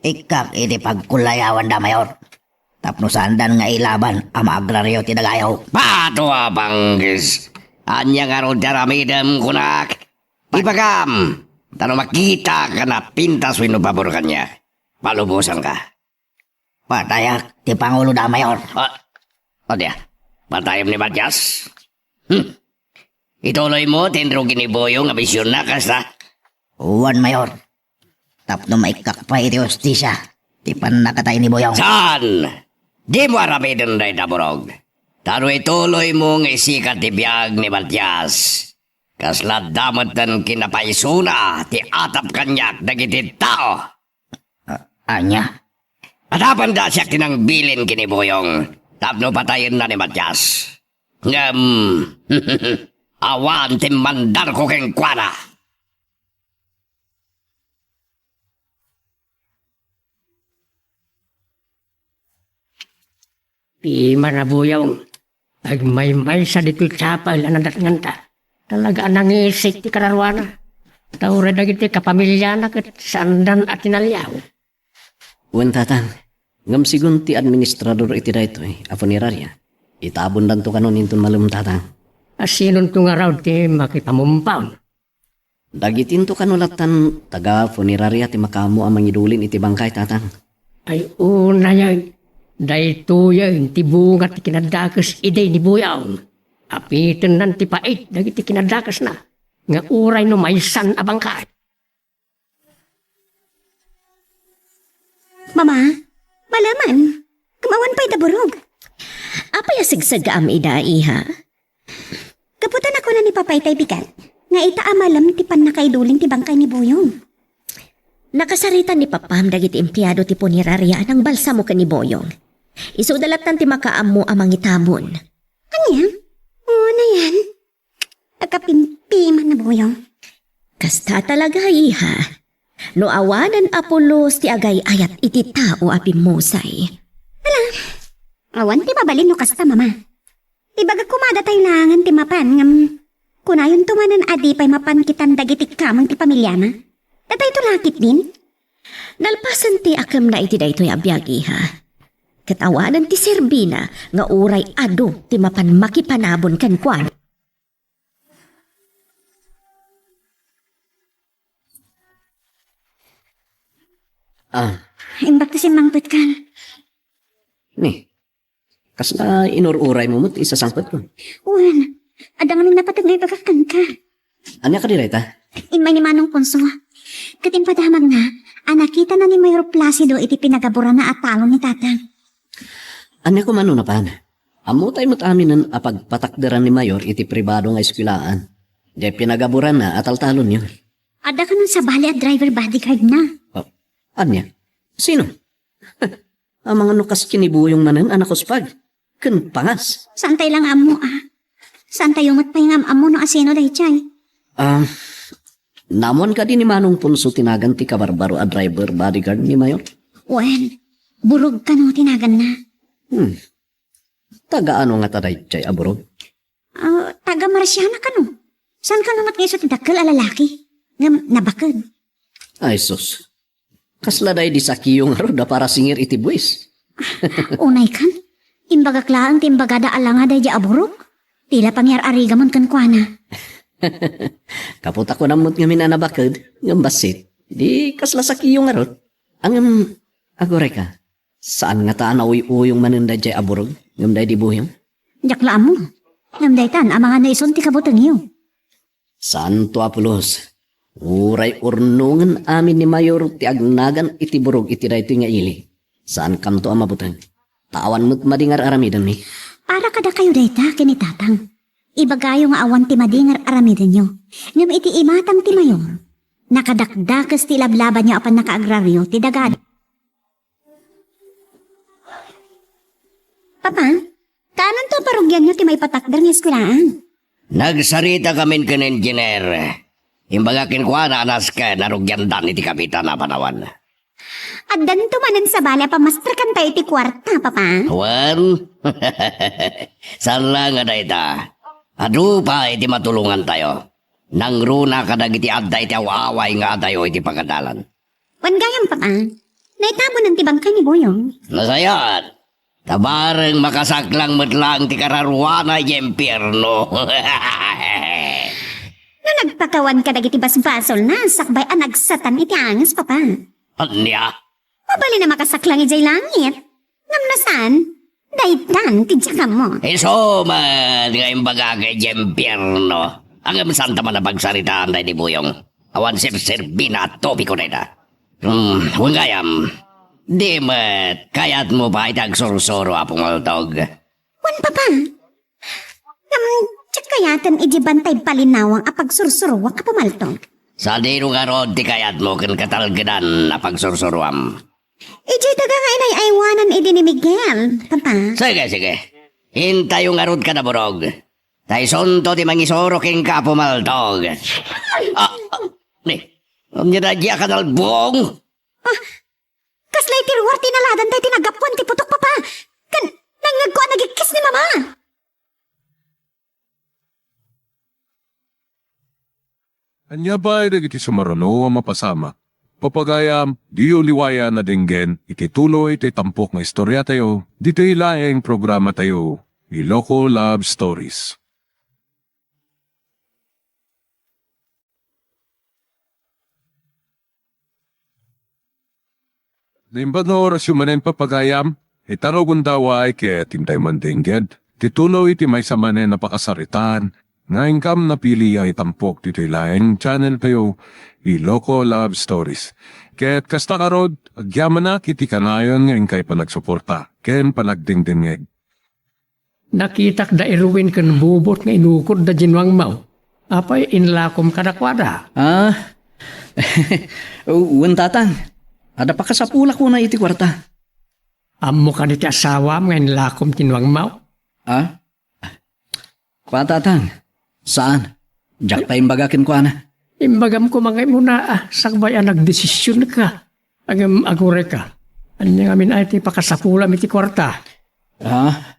Ikkak iti pagkulayawanda, Mayor. Tapno saandan nga ilaban a maagrario ti dagayo. Bato a banggis! Ania ngarud ti aramidem, kunak? Ibagam! Ta no makitak a napintas wenno pabor kaniak, palubosanka. Patayak ti panguloda, Mayor. Ah, o dia, patayem ni Matias? Hmm. Ituloymo ti inrugi ni Boyong a misionna, kasta? Wen, Mayor. Tapno maikkak pay iti hustisia ti pannakatay ni Boyong. Saan? Dimo aramiden dayta, Burog. Ta no ituloymo nga isika ti biag ni Matias, kasla adda metten kinapaysona ti atap kaniak dagiti tao. A-, ania? Adda pay siak ti nangbilin ken ni Boyong tapno patayenna ni Matias. Ngem, awan ti mandarko kenkuana. Pimana, Boyong, agmaymaysa ditoy chapel a nadatnganta. Talaga a nangisik ti kararuana. Ta uray dagiti kapamiliana ket saandan a tinaliaw. Wen, Tatang, ngem sigun ti administrador iti daytoy a funeraria, itabondanto kanon inton malem, Tatang. A sinonto ngarud ti makipamumpaw? Dagitinto kano lattan taga-funeraria ti makaammo a mangidulin iti bangkay, Tatang. Ay, unayen, daytoyen ti bunga ti kinadakes idi ni Boyong. Apitennan ti pait dagiti kinadakesna nga uray no maysan a bangkay. Mama, maleman. Ngem awan pay da Burog. Apay a segsegam ida, iha? Gapu ta nakuna ni Papa itay bigat nga ita a malem ti pannakaidulin ti bangkay ni Boyong. Nakasarita ni Papam dagiti empleado ti puneraria a nangbalsamo ken ni Boyong. Isuda lattan ti makaammo a mangitabon. Ania? Unayen? Agkapimpiman na, Boyong. Kasta talaga, iha. No awanen a pulos ti agay-ayat iti tao a bimmusay. Ala, awan ti mabalin no kasta, Mama. Ibagak koma a datay laengen ti mapan ngem kunayonto manen a di pay mapan ketdi dagiti kameng ti pamiliana. Datayto la ketdin? Nalpasen ti akemna iti daytoy a biag, iha. Ket awanen ti serbina nga uray adu ti mapan makipanabon kenkuana. Ah. Imbag ti simmangpetkan. Ni, kasla inur-uraymo met ti sasangpetkon? Wen, adda ngamin napateg nga ibagak kenka. Ania kadi dayta? Immay ni Manong Ponso. Ket impadamagna a nakitana ni Mayor Placido iti pinagaburana a talon ni Tatang. Ania koma no napan? Ammotay met aminen a pagpatakderan ni Mayor iti pribado nga eskuelaan. Diay pinagaburanna a taltalonyo. Adda kanon sabali a driver bodyguard na. Oh, ania? Sino? Amangan no kas ken ni Boyong manen a nakuspag ken pangas. Saantay la nga ammo, a. Saantayo met pay nga am-ammo no asino daydiay. Ah, naammoan kadi ni Manong Ponso ti nagan ti kabarbaro a driver bodyguard ni Mayor? Wen, Burog kano ti naganna. Hmm. Taga ano ngata daydiay a Burog? Ah, taga Marciana kano. Saan kano met nga isu ti dakkel a lalaki? Ngem nabaked. Ay, sus. Kasla daydi sakiyo ngarud a parasingir iti buis. Unay kan, imbagak laeng ti imbagada a langa daydi a Burog. Ti la pangyar-arigamon kenkuana. Gapu ta kunam met ngamin a nabaked, ngem bassit. Di kasla sakiyo ngarud. Ngem, aguray ka, saan ngata a nauy-uyong manen daydiay a Burog? Ngem daydi Buyong? Diak la ammo. Ngem daytan, amangan no isun ti kabutengyo. Santo a pulos. Uray urnongen amin ni Mayor ti agnagan iti burog iti daytoy nga ili. Saankanto a mabuteng. Ta awan met madi nga ar-aramidenmi. Para kadakayo dayta ken ni Tatang. Ibagayo nga awan ti madi nga ar-aramidenyo. Ngem iti imatang ti Mayor, nakadakdakes ti lablabanyo a pannakaagraryo ti dagada. Papa, kaananto a parugianyo ti maipatakder nga eskuelaan? Nagsarita kamin ken engineer. Imbaga kenkuana a nasken a rugiandan iti kapitan a panawan. Addanto manen sabali a pamasterkantayo iti kuarta, Papa? Wen, saan la nga dayta. Adu pay ti matulongantayo. Nangruna kadagiti adda iti aw-away nga adayo iti pagadalan. Wen gayam, Papa, naitabonan ti bangkay ni Buyong. Nasayaat. Ta bareng makasaklang met laeng ti kararuana idiay impierno. No nagpakawan kadagiti basbasolna, sakbay a nagsatan iti anges, Papa. Ania? Mabalin a makasaklang idiay langit. Ngem no saan, daytan ti diak ammo. Isu met nga imbagak idiay impierno. Ngem saanta man a pagsaritaan daydi Buyong. Awan serserbina a topiko dayta. Hmm, wen gayam, di met kayatmo pay ti agsursuro a pumaltog? Wen, Papa. Ngem, diak kayaten idiay bantay palinawang a pagsursuroak a pumaltog. Sadino ngarud ti kayatmo ken katalgedan a pagsursuroam? Idiay daga nga inay-aywanan idi ni Miguel, Papa. Sige, sige. Intayo ngarud kada burog. Ta isunto ti mangisuro kenka a pumaltog. Ah, ah, ni, ania daydiay a kanalbong? Ah, kasla iti ruar ti inaladan daydi naggapuan ti putok, Papa. Ken nangngegko a nagikkis ni Mama. Ania pay dagiti sumaruno a mapasamak? Papagayam, diyo liwayan a denggen iti tuloy ti tampok nga istoriatayo, ditoy laeng programatayo, Iloko Love Stories. Naimbag nga orasyo manen, papagayam, ita no gundaway ket intay mandenggen ti tuloy iti maysa manen a pakasaritaan nga inkam napili a itampok ditoy laeng channeltayo, Iloko Love Stories. Ket kasta ngarud, agyamanak iti kanayon nga inkay panagsuporta ken panagdengdengngeg. Nakitak da Erwin ken Bubot nga inukod da Jinwangmaw. Apay, inlakom kadakuada? Ah, wen, Tatang. Adda pakasapulak unay iti kuarta. Ammo kadi ti asawam nga inlakom ti Jinwangmaw? Ah? Kua, Tatang. Saan. Diak pay imbaga kenkuana. Imbagam koma nga immuna a sakbay a nagdesisionka. Ngem agurayka. Ania ngamin ay ti pakasapulam iti kuarta? Ah?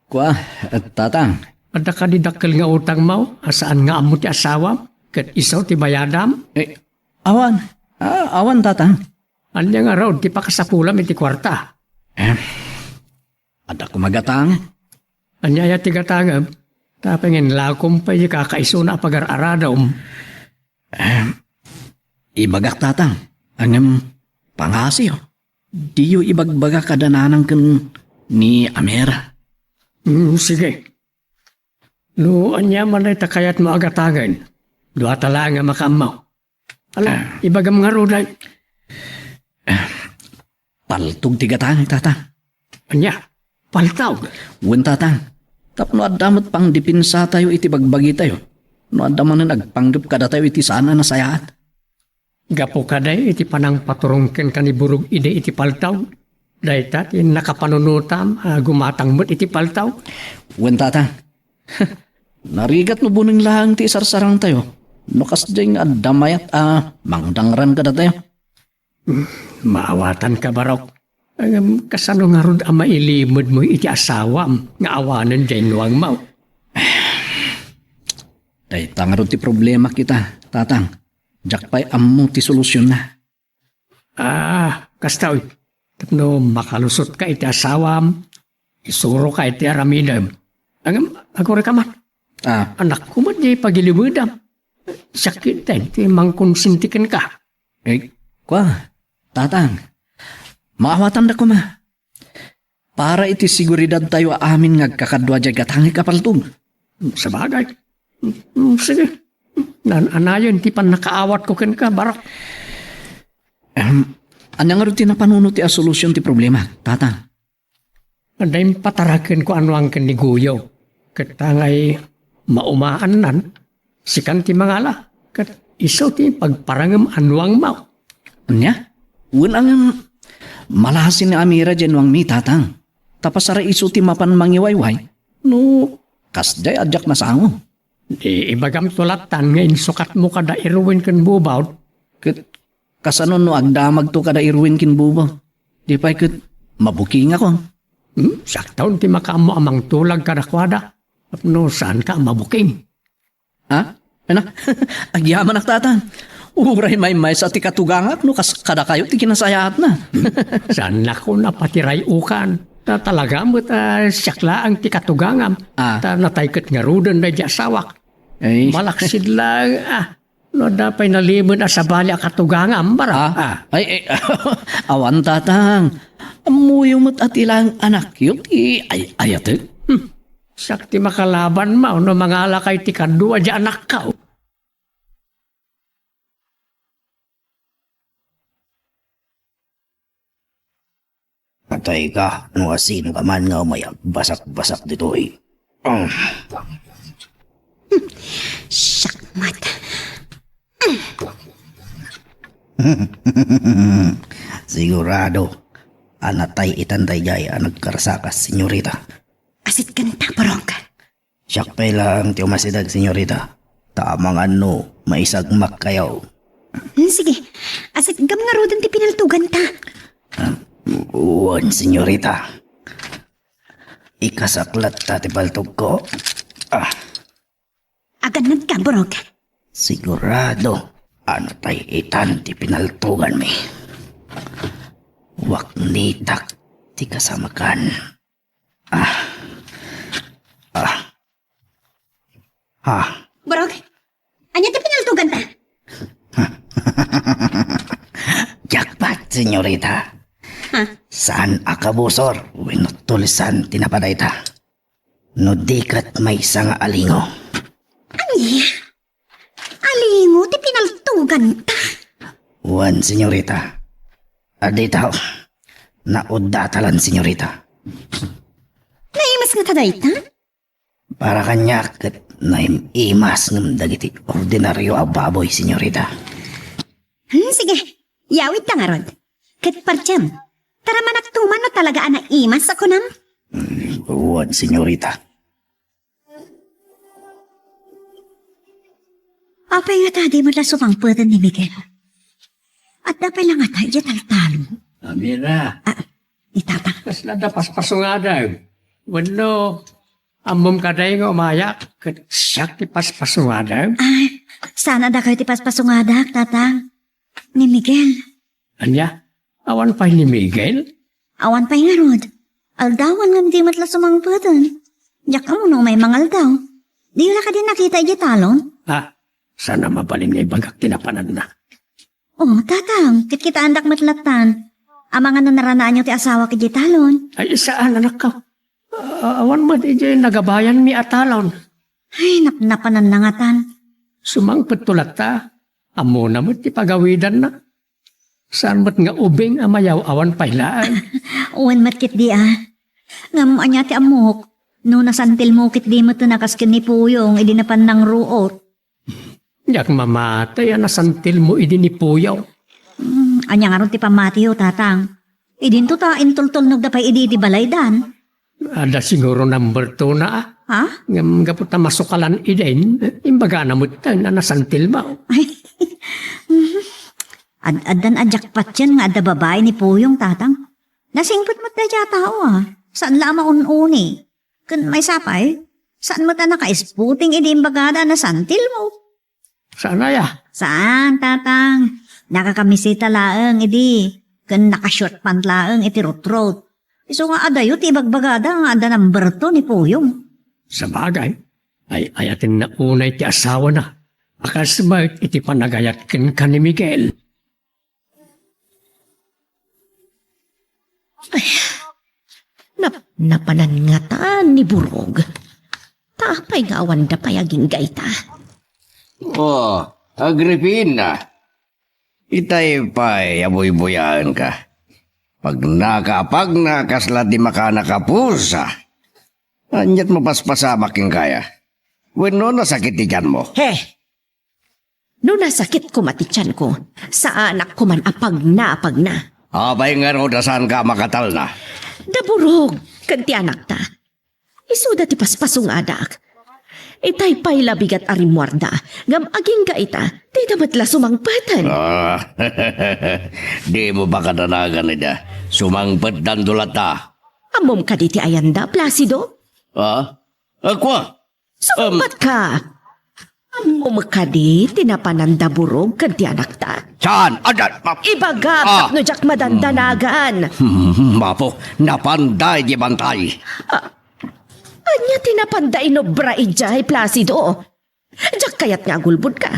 Kua, Tatang. Adda kadi dakkel nga utangmaw a saan nga ammo ti asawam ket isu ti bayadam? Eh, awan. Ah, awan, Tatang. Ania ngarud ti pakasapulam iti kuarta? Eh, adda koma gatang. Ania aya ti gatangem? Tapay nga inlakom pay ti kakaisuna a pagar-aradom. Eh, ibagak, Tatang. Ngem, pangasiyo. Diyo ibagbaga kada nanang ken ni Amira. Hmm, sige. No ania man dayta kayatmo a gatangen, duata laeng a makaammo. Ala, ibagam ngarud ay. Paltog ti gatangek, Tatang. Ania? Paltog? Wen, Tatang. Tapno adda met pangdipensatayo iti bagbagitayo. No adda manen agpanggep kadatayo iti saan a nasayaat. Gapu kadi iti panangpaturong kenka ni Burog idi iti paltog, dayta ti nakapanunotam a gumatang met iti paltog? Wen, Tatang. Narigat no buneng laeng ti isarsarangtayo no kasdiay nga adda mayat a mangdangran kadatayo. Hmm, maawatanka, Barok. Ngem kasano ngarud a mailimedmo iti asawam nga awanen diay nuangmo? Dayta ngarud ti problemak ita, Tatang. Diak pay ammo ti solusionna. Ah, kasta, oy. Tapno makalusotka iti asawam, isuroka iti aramidem. Ngem, agurayka man. Ah. Anakko met diay pagilimedam. Siak ketdi ti mangkonsinti kenka. Eh, kua, Tatang. Maawatanda koma. Para iti seguridadtayo a amin nga agkakadua diay gatangek a paltog. Sabagay. Mm, sige. Naan-anayon ti pannakaawatko kenka, Barok. Ahem, ania ngarud ti napanunot ti a solusion ti problema, Tatang? Adda impatarakenko a nuang ken ni Goyo. Ket ta ngay maumaannan, sikan ti mangala. Ket isu ti pagparangem a nuangmo. Ania? Wen a ngem, malasi ni Amira diay nuangmi, Tatang. Ta pasar a isu ti mapan mangiwayway. No, kasdiay a diak masango. Di ibagamto lattan nga insukatmo kada Irwin ken Bubot. Ket kasano no agdamagto kada Irwin ken Bubot? Di pay ket mabukingakon. Hmm? Saktaon ti makaammo a mangtulag kadakuada. Tapno saanka a mabuking. Ha? Ano? Agyamanak, Tatang. Uray maymaysa ti katugangak no kas kadakayo ti kinasayaatna. Saannakon a patiray-ukan. Ta talaga met a siak laeng ti katugangam. Ah. Ta natay ket ngaruden daydi asawak. Ay. Malaksid laeng, ah, no adda pay nalimed a sabali a katugangam, Barok. Ah? Ah. Ay, ay, awan, Tatang. Ammoyo met a ti laeng anakyo ti ay-ayatek. Hmm. Siak ti makalabanmo no mangalakay ti kadua diay anakko. Patayka, no asinoka man nga umay agbasak-basak ditoy. Ah. Siak met. Sigurado a natay-itan daydiay a nagkarsakas, senyorita. Asit kanta, Barok. Siak pay laeng ti umasideg, senyorita. Ta amangan no maisagmakkayo. Hmm, sige. Asit gam ngaruden ti pinaltoganta. Ah, wen, senyorita. Ikasak latta ti paltogko. Ah. Agannadka, Barok. Sigurado a natay-itan ti pinaltoganmi. Waknitak ti kasamakan. Ah. Ah. Ah. Barok, ania ti pinaltoganta? Jackpot, senyorita. Ha? Saan a kabusor wenno tulsan ti napadayta? No di ket maysa nga alingo. Ania? Alingo ti pinaltoganta? Wen, senyorita. Adda ita, naudda ta lan, senyorita. Naimas ngata dayta? Para kaniak ket naim-imas ngem dagiti ordinario a baboy, senyorita. Hmm, sige. Yawidta ngarud. Ket partiem, taramanak tuman no talaga a naimas a kunam? Hmm, wen, senyorita. Apay ngata di met la sumangpeten ni Miguel? Adda pay la ngata idiay taltalon? Amira. Ah, ni Tatang. Kasla adda paspasungada. Wenno, ammom kadi nga umayak, ket siak ti paspasungada? Ay, saan a dakayo ti paspasungadak, Tatang. Ni Miguel. Ania? Awan pay ni Miguel? Awan pay ngarud. Aldawan ngem di met la sumangpeten. Diak ammo no umay mangaldaw. Diyo la kadi nakita idiay talon? Ah, saan a mabalin nga ibagak ti napananna. Oh, Tatang, kitkitaendak met lattan. Amangan no naranaanyo ti asawak idiay talon. Ay, saan, anakko. Ah, awan met idiay nagabayanmi a talon. Ay, napnapananna ngatan. Sumangpetto latta. Ammona met ti pagawidanna. Saan met nga ubing a mayaw-awan pay laeng. Wen met ketdi a. Ngem ania ti ammok? No nasantilmo ketdi met a kas ken ni Puyong idi napan nangruot. Diak mamati a nasantilmo idi ni Puyong. Hmm, ania ngarud ti pammatiyo, Tatang? Idinto ta intultulnogda pay idi iti balaydan. Adda siguro number two na, ah. Ha? Ngem gapu ta masukalan idin, imbagana met a nasantilmo. Ay. Ad-addan a jackpot yan nga adda babai ni Puyong, Tatang. Nasingpet met dayta a tao, ah. Saan la a maun-uni. Ken maysa pay, saan met a naka-isputing idi imbagada a nasantilmo. Saan aya? Saan, Tatang? Nakakamisita laeng idi, ken naka-short pant laeng iti rutrot. Isu nga adayo ti ibagbagada nga adda number two ni Puyong. Sabagay, ay-ayatenna unay ti asawana a kas met iti panagayat kenka ni Miguel. Ay, Napnapanan ngata ni Burog. Ta apay nga awanda pay agingga ita? Oh, Agripina, itay pay a buybuyaenka. Pagnaka a pagna, kasla di makanakapusa. Aniat mapaspasamak kenka aya? Wenno nasakit ti tianmo? He! No nasakit koma ti tianko, saanak koman a pagna a pagna. Apay ngarud a saanka a makatalna? Da Burog ken ti anakta. Isuda ti paspasungadak. Itay pay la bigat a rimmuarda, ngem agingga ita, dida met la sumangpeten. Ah, dimo pakadanagan ida. Sumangpetdan dulatta. Ammom kadi ti ayanda, Placido? Ah? Akua? Sumangpetka? Ammom kadi ti napanan da Burog ken ti anakta? Saan? Adda, ma- Ibagam, ah, tapno diak madandanagan. Hmm, Apo, napanda idiay bantay. Ah, ania ti napanda inobra idiay, Placido? Diak kayat nga agulbodka.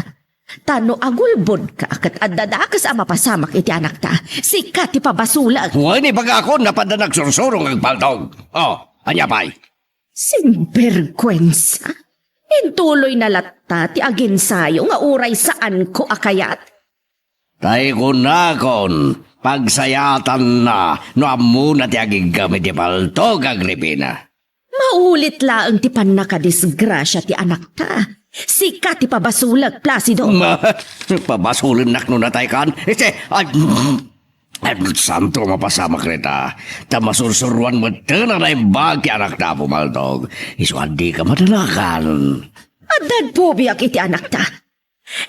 Ta no agulbodka ket adda dakes a mapasamak iti anakta, sika ti pabasolek. Wen, ibagakon, napanda nagsursuro nga agpaltog. Oh, ania pay? Sinbergwensa! Intuloyna latta ti aginsayo nga uray saanko a kayat? Tay kunakon, pagsayaatanna no ammona ti agiggam iti paltog, Agripina. Maulit laeng ti pannakadisgrasia ti anakta. Sika ti pabasolek, Placido. Ma, pabasolennak no nataykan? Iti, ay, ay, santo mapasamak rita. Ta masursuruan metten a naimbag ti anakta a pumaltog. Isu a dika madanagan. Addan pobiak iti anakta.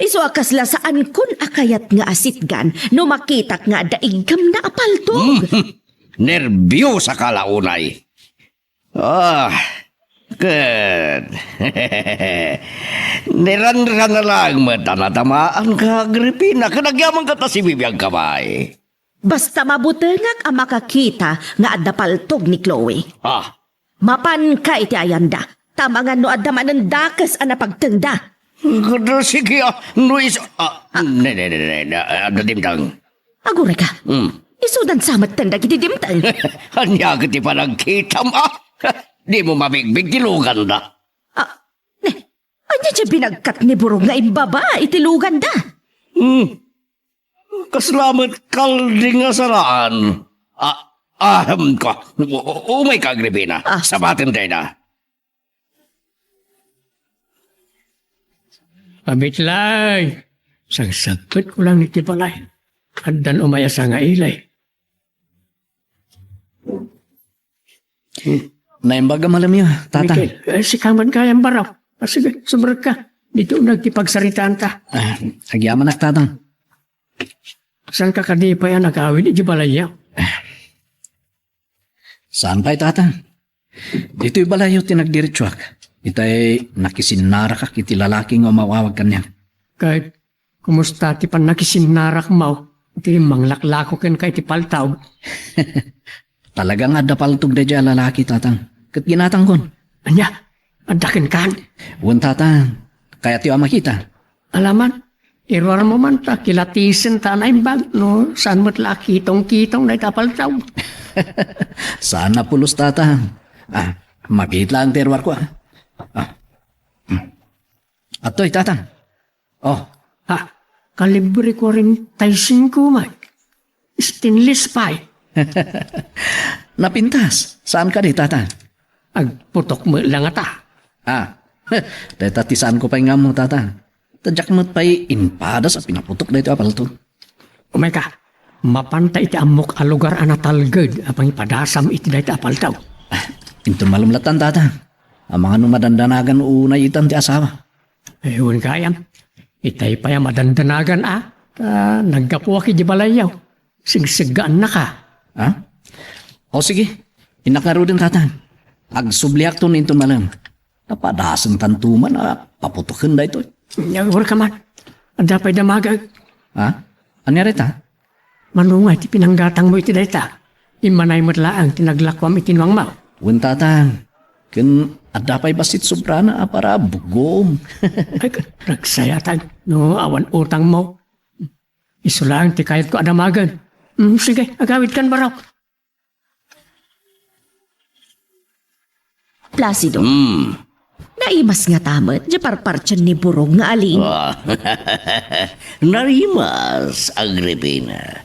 Isu a kasla saankon a kayat nga asitgan no makitak nga adda iggamna a paltog. Hmm. Nerbiosaka la unay. Ah, ket niranrana laeng met a natamaanka, Agripina, ket agyamanka ta sibibiagka pay. Basta mabutengak a makakita nga adda paltog ni Chloe. Ah. Mapanka iti ayanda, ta amangan no adda manen dakes a napagtengda. Kada sige, ah, no is-, ah, ne, ne, ne, ne, ne, adda dimteng. Agurayka. Hmm. Isudan sa metten dagiti dimteng. Ania ket ti panagkitam, ah? Dimo mabigbig ti luganda. Ah, ne, ania ti binagkat ni Burog nga imbaba iti luganda? Hmm. Kasla met kaldi nga saraan. Ah, ahem ka. U-, u-, umayka, Agripina. Ah. Sabaten dayta. Abitlay, sangsagpetko lang iti balay. Addan umay a sangaili. Naimbag a malamyo, Tata. Michael, eh, sika man gayam, Baraw. Ah, sige, sumrekka. Ditonak ti pagsaritaanta. Ah, agyamanak, Tata. Saanka kadi pay a nagawid iti balayyo? Saan pay, Tata? Ditoy balayyo ti nagdiretsuak. Itay nakisinnarakak iti lalaki nga umawawag kaniak. Ket kumusta ti pannakisinnaramo iti manglaklako kenka iti paltog? Talaga nga adda paltog daydiay a lalaki, Tatang. Ket ginatangkon. Ania? Adda kenkan? Wen, Tatang. Kayatyo a makita? Alaman, iruarmo man ta kilatisen ta a naimbag no saan met la a kitongkitong dayta a paltog. Saan a pulos, Tatang. Ah, mabit laeng ti iruarko, ah. Ah. Hmm. Adtoy, Tatang. Oh. Ha? Kalibre kuarenta y singko man. Stainless pay. Napintas. Saan kadi, Tata? Agputok met la ngata. Ah. Dayta ti saanko pay nga ammo, Tata. Ta diak met pay impadas a pinaputok daytoy a palto. Umayka. Mapanta iti ammok a lugar a natalged a pangipadasam iti dayta a palto. Ah, inton malem lattan, Tata. Amangan no madandanagan unay itan ti asawa. Eh, wen gayam. Itay pay a madandanagan, a? Ta naggapuak iti balayyo. Sigseggaannaka. Ha? O, sige. Innak ngaruden, Tatang. Agsubliakton inton malem. Napadasentanto man a paputoken daytoy. Nya, wer ka man. Adda pay damagek. Ha? Ania dayta? Mano nga iti pinanggatangmo iti dayta? Immanay met laeng ti naglakuam iti nuangmo. Wen, Tatang. Ken adda pay bassit sobrana a para bugom. Ay, nagsayatan no awan utangmo. Isu laeng ti kayatko a damagen. Mm, sige, agawidkan, Barok. Placido. Hmm. Naimas ngata met diay parpartien ni Burog nga aling. Ah, naimas, Agripina.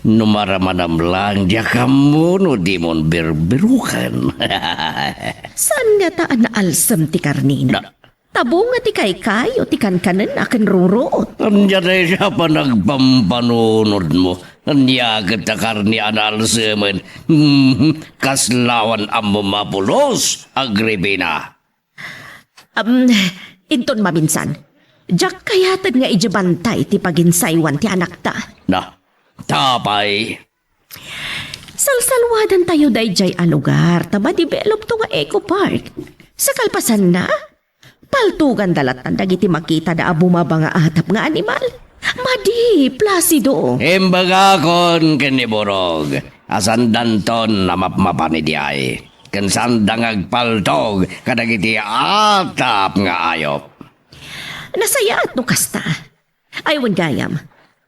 No maramanam lang, diak ammo no dimon birbiruken. Saan ngata a naalsem ti karnina? Na- Tabunga ti kaykayo ti kankanenna ken ruruot. Ania dayta a panagpampanunotmo? Ania ket ta karne a naalsemen? Hmm, kaslawan ammo mapulos, Agripina. Am, inton maminsan, diak kayaten nga idiay bantay ti paginsaywan ti anakta. Na, tapay? Salsalwadantayo daydiay a lugar ta madevelopto nga eco park. Sa kalpasanna, paltoganda lattan dagiti makitada a bumaba nga atap nga animal. Madi, Placido. Imbagakon ken ni Burog a saandanton a mapmapan idiay, ken saanda nga agpaltog kadagiti atap nga ayop. Nasayaat no kasta. Ay, wen gayam.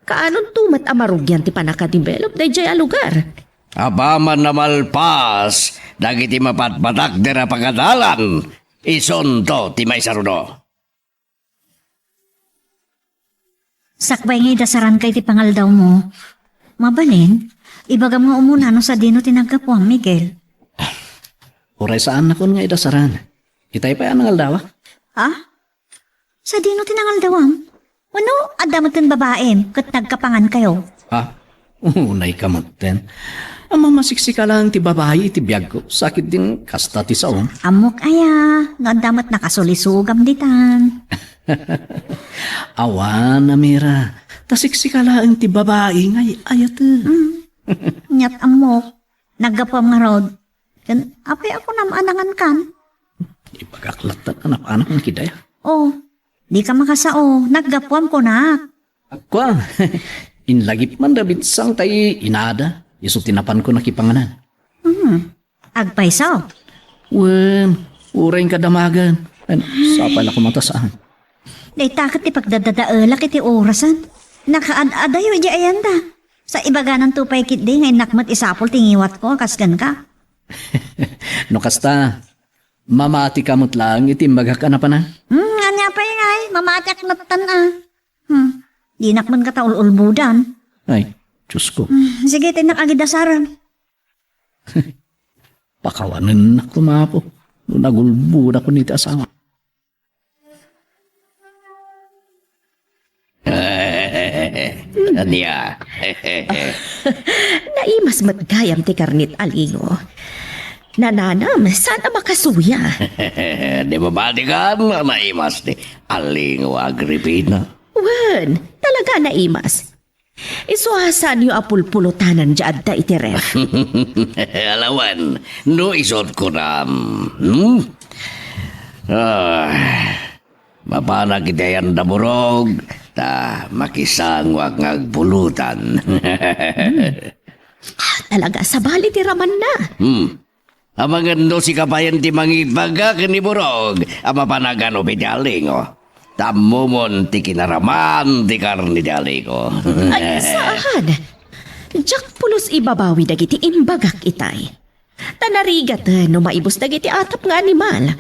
Kaanonto met a marugian ti pannakadevelop daydiay a lugar. Apaman a malpas dagiti mapatpatakder a pagadalan, isunto ti maisaruno. Sakbay nga idasaranka iti pangaldawmo, mabalin, ibagam nga umuna no sadino ti naggapuam, Miguel. Uray saannakon nga idasaran. Itay pay a nangaldawak. Ha? Sadino ti nangaldawam? Wenno, adda metten babaim ket nagkapangankayo? Ha? Unayka metten. Ammom a siksika laeng ti babai iti biagko, sa ketdin kasta ti saom. Ammok aya, no adda met nakasulisogam ditan. Awan, Amira, ta siksika laeng ti babai nga ay-ayatek. Mm. Ket ammok, naggapuam ngarud. Ken apay a kunam a nangankan? Ibagak latta a napanak nga kidaya. Oh, dika makasao, naggapuam kunak. Kua, inlagip man da binsang tay inada, isu ti napanko nakipanganan. Hmm, agpayso? Wen, uray kadamagan. Ano, sapay la kumata saan? Dayta ket ti pagdadadaelak iti orasen. Nakaad-adayo iti ayanda. Sa ibagananto pay ketdi nga innak met isapul ti ngiwatko a kas kenka. No kasta, mamatika met laeng iti imbagak a napanan? Hmm, ania pay ngay, mamatiak metten a. Hmm, dinak met kata ul-ulbodan. Ay, Diyos ko. Hmm, sige, tinnak agidasarag. Pakawanennak koma, Apo, no nagulbodak iti asawa. Ania? Naimas met gayam ti karnit a lingo. Nananam, saan a makasuya. Di ba balikan a naimas ti alingo, Agripina? Wen, talaga naimas. Isu a saanyo a pulpulutanan diay adda iti ref. Alawan, no isut kunam, hmm? Ah, mapanak iti ayan da Burog, ta makisangoak nga agpulutan. Hmm. Ah, talaga, sabali ti ramanna. Hmm. Amangan no sika payen ti mangibaga ken ni Burog a mapanagan iti alingo. Ta ammomon ti kinaraman ti karne ti alingo. Ay, saan? Diak pulos ibabawi dagiti imbagak itay. Ta narigaten no maibus dagiti atap nga animal.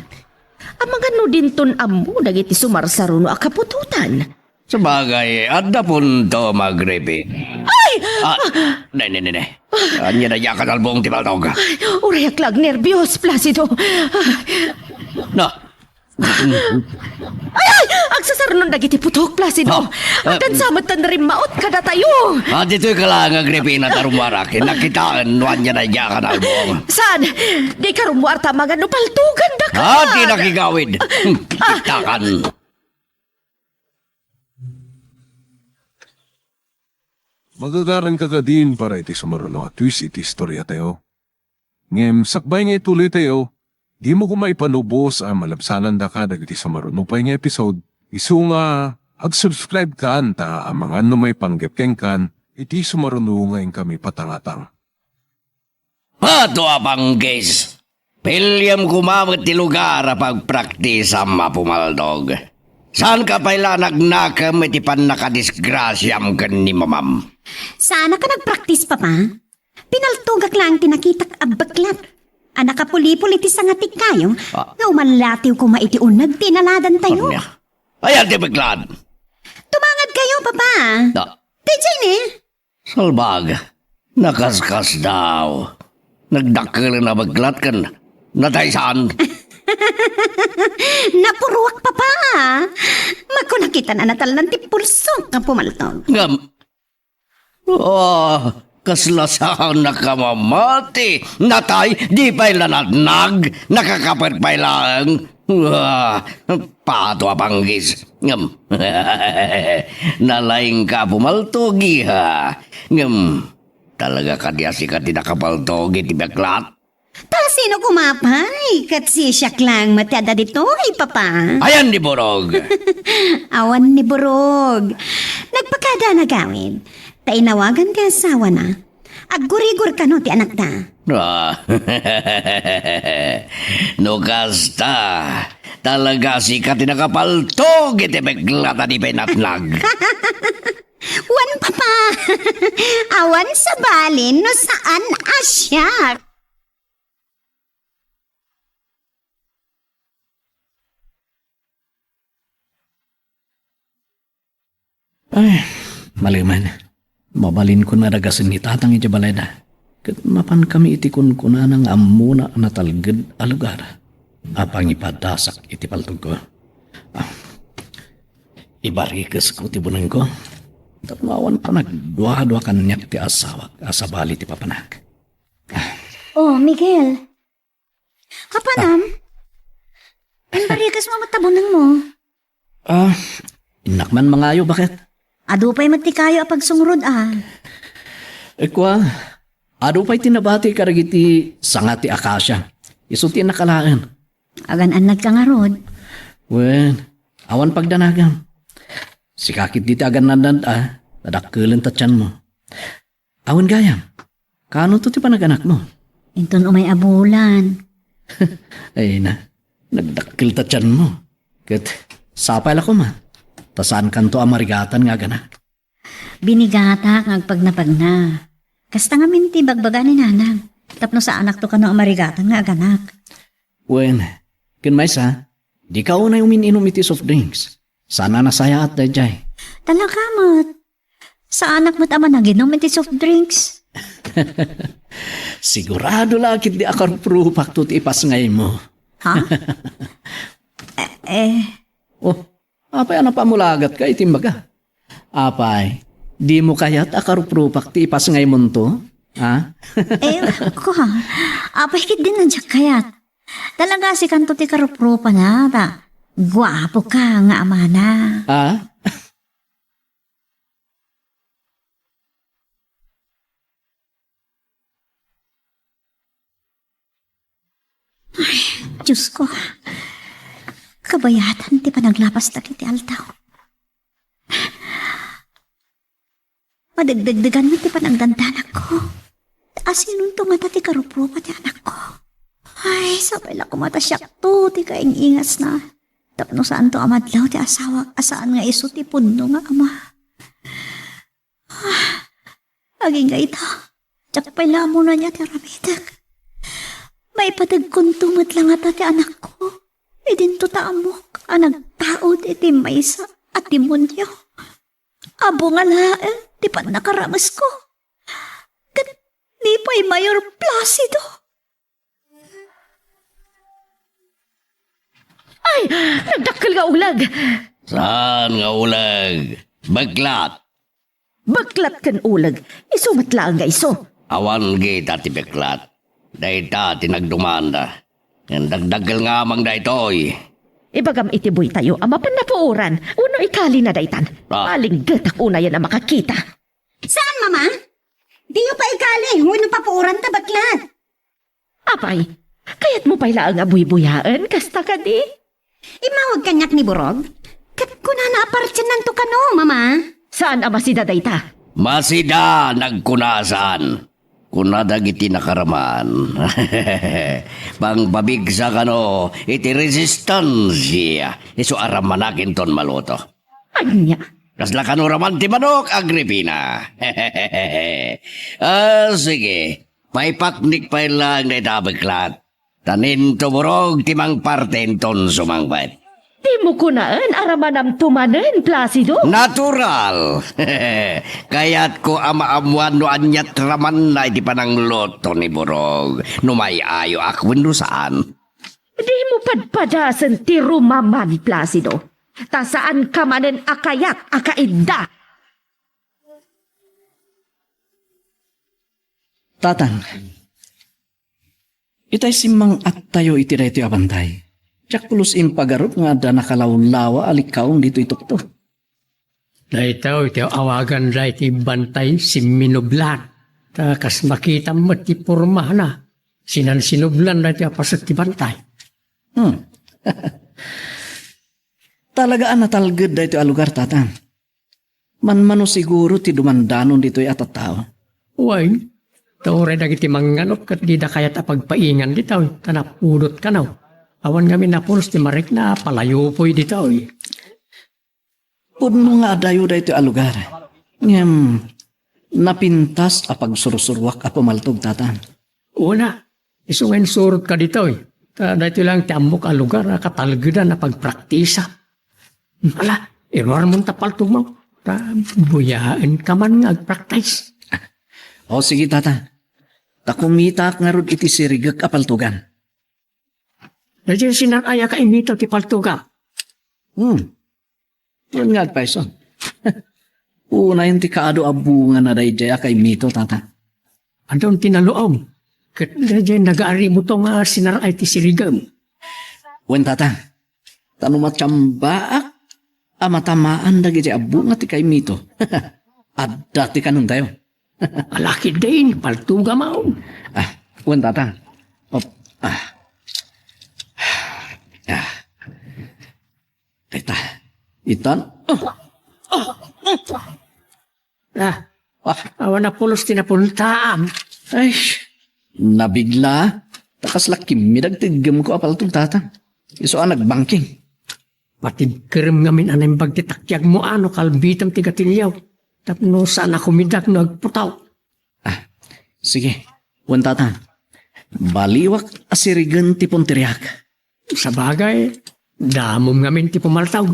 Amangan no dinton ammo dagiti sumarsaruno a kaputotan. Sabagay, adda punto, Agripina. Ay! Ah, ne, ne, ne, ne. Ania dayta a kalbong ti paltog? Ay, urayak la agnerbios, Placido. Na. Ay, ay! Agsasarnon dagiti putok, Placido. Ah, ah, addan sa met ta narimmaot kadatayo. Ah, ditoy ka lang, Agripina, ta rummuarak. Nakitaen no ania dayta a kalbong. Saan? Di ka rummuar ta amangan no paltogan da ka. Ah, di nakigawid. Hmm, kitakan. Magagaranka kadin para iti sumaruno a twist iti istoriatayo. Ngem sakbay nga ituloytayo, dimo koma ipanubos a malabsanandaka dagiti sumaruno pay nga episode, isu nga ag-subscribe kan ta amangan no maipanggep kenkan iti sumaruno nga inkami patangatang. Bato a panggis! Piliem koma met ti lugar a pagpraktisam a pumaldog. Saanka pay la a nagnakem iti pannakadisgrasiam ken ni mamam. Saanak a nagpraktis, Papa. Pinaltogak laeng ti nakitak a beklat. A nakapulipol iti sangatikkayo, Ah. nga umalatiw koma iti uneg ti inaladantayo. Ania? Ayan ti peklat. Tumangadkayo, Papa. Da. Ti Jenny? Salbag, nakaskasdaaw. Nagdakkel a peklat ken nataysan. Napuruak, Papa. Makuna kita a natalnan ti pulsok a pumaltog. Ngem, oh, kasla saan a kamamati. Natay, di pay la natnag. Nakakapet pay laeng. Ah, pato a panggis. Ngem, nalaingka a pumaltog, iha. Ngem, talaga kadi a sika ti nakapaltog iti peklat? Ta sino koma pay? Ket sisiak laeng met ti adda ditoy, Papa. Ayan ni Borog. Awan ni Borog. Nagpakada a nagawid. Ta inawagan ti asawana. Aggurigor kano ti anakda. Ah. No kasta, talaga sika ti nakapaltog iti peklat a di pay natnag. Wen, Papa, awan sabali no saan a siak. Ay, malemen. Mabalinkon a dagasen ni Tatang idiay balayda. Ket mapankami iti kunkunana nga ammona a natalged a lugar a pangipadasak iti paltogko. Ah, ibarikesko ti bunengko. Tapno awan panagduadua kaniak ti asawak a sabali ti papanak. Oh, Miguel. Apanam? Ah. Imbarikesmo met ta bunengmo? Ah, innak man mangayo, baket? Adu pay met ti kayo a pagsungrod, ah. Kua, adu pay ti nabati kadagiti sanga ti akasia. Isu ti innak alaen. Agan-annadka ngarud? Wen, awan pagdanagam. Sika ketdi ti agan-annad, ah. Nadakkelen ta tianmo. Awan gayam. Kaano to ti panaganakmo? Inton umay a bulan. Ay na, nagdakkel ta tianmo. Ket sapay la koma, ta saankanto a marigatan nga aganak. Binigatak nga agpagnapagna. Kasta ngamin ti ibagbaga ni nanang, tapno saanakto kano a marigatan nga aganak. Wen, ken maysa, dika unay umin-inum iti soft drinks. Saan a nasayaat daydiay. Talaga met. Saanak met a managinum iti soft drinks. Sigurado la ketdi a karuprupak to ti ipasngaymo. Ha? Eh, eh. Oh, apay a napamulagatka iti imbaga? Apay, dimo kayat a karuprupak ti ipasngaymonto? Ha? Eh, ko ha. Apay ketdin a diak kayat. Talaga sikanto ti karuprupana, ta guapoka nga amana. Ha? Ay, Diyos ko. Kabayatan ti panaglapas dagiti aldaw. Madagdagdagan met ti panagdandanakko. Asinonto ngata ti karuprupa ti anakko? Ay, sapay la koma ta siakto ti kaing-ingasna. Tapno saanto a madlaw ti asawak a saan nga isu ti pudno nga ama. Ah, agingga ita, diak pay la ammonan ti aramidek. Maipadagkonto met la ngata ti anakko. Idinto ta ammok a nagtaud iti maysa a demonio. Abo nga laeng ti pannakaramesko. Ket ni pay Mayor Placido. Ay, nagdakkel nga uleg. Saan nga uleg? Beklat. Beklat ken uleg, isu met laeng nga isu. Awan gita ti beklat. Dayta ti nagdumanda. Ngem dagdagkel nga amang daytoy. Ibagam iti buytayo a mapan napuoran wenno ikalina daytan. Ah. Palinggetak unayen a makakita. Saan, Mama? Diyo pa ikali wenno papuoran ta beklat. Apay, kayatmo pay laeng a buybuyaen, kasta kadi? Immawag kaniak ni Borog? Ket kunana a partiennanto kano, Mama. Saan a masida dayta? Masida, nagkuna a saan. Kuna dagiti nakaraman. Pangpabigsa kano iti resistansya, isu a ramanak inton maluto. Ania? Kasla kano raman ti manok, Agripina. Ah, sige. Maipaknik pay laeng dayta a beklat. Ta ninto Burog ti mangparte inton sumangpet. Dimo kunaen a ramanamto manen, Placido? Natural! Kayatko a maammuan no aniat ramanna iti panangluto ni Burog, no may-ayoak wenno saan. Dimo padpadasen ti rumaman, Placido. Ta saanka manen a kayat a kaidda. Tatang, itay simmang-attayo iti daytoy a bantay. Diak pulos impagarup nga adda nakalawlawa a likkaon ditoy tukto. Daytoy ti awaganda iti bantay simminublan. Ta kas makitam met ti pormana, sinansinublan daytoy a paset ti bantay. Hmm. Talaga a natalged daytoy a lugar, Tatang. Manmano siguro ti dumandanon ditoy a tattao. Wen, ta uray dagiti mangnganup ket dida kayat a pagpaingan ditoy, ta napudot kano. Awan ngamin a pulos ti marikna a palayopoy ditoy. Pudno nga adayo daytoy a lugar. Ngem, napintas a pagsursuruak a pumaltog, Tatang. Una, isu nga insurotka ditoy. Ta daytoy laeng ti ammok a lugar a katalgedan a pagpraktisa. Ala, iruarmon ta paltogmo. Ta buyaenka man nga agpraktis. O, sige, Tatang. Ta kumitaak ngarud iti sirigek a paltogan. Daydiay sinar-ay a kaimito ti paltogam. Hmm. Wen nga agpayso. Unayen ti kaadu a bungana daydiay a kaimito, Tatang. Adun ti naluom. Ket daydiay nagaarimo to nga sinar-ay ti sirigem. Wen, Tatang. Ta no matsamba a matamaan dagiti a bunga ti kaimito, adda ti kanentayo. Alakidin, paltogam. Ah, wen, Tatang. Op, ah. Ah. Ita. Itan. Ah, ah, awan a pulos ti napuntaam. Ay, nabigla. Ta kasla kimmidag ti iggemko a paltog, Tatang. Isu a nagbangking. Patibkerem ngamin a naimbag ti takiagmo a no kalbitem ti gatilio. Tapno saan a kumidag no agputaw. Ah, sige. Wen, Tatang. Baliwak a sirigen ti punteriak. Sabagay, damom ngamin ti pumaltog.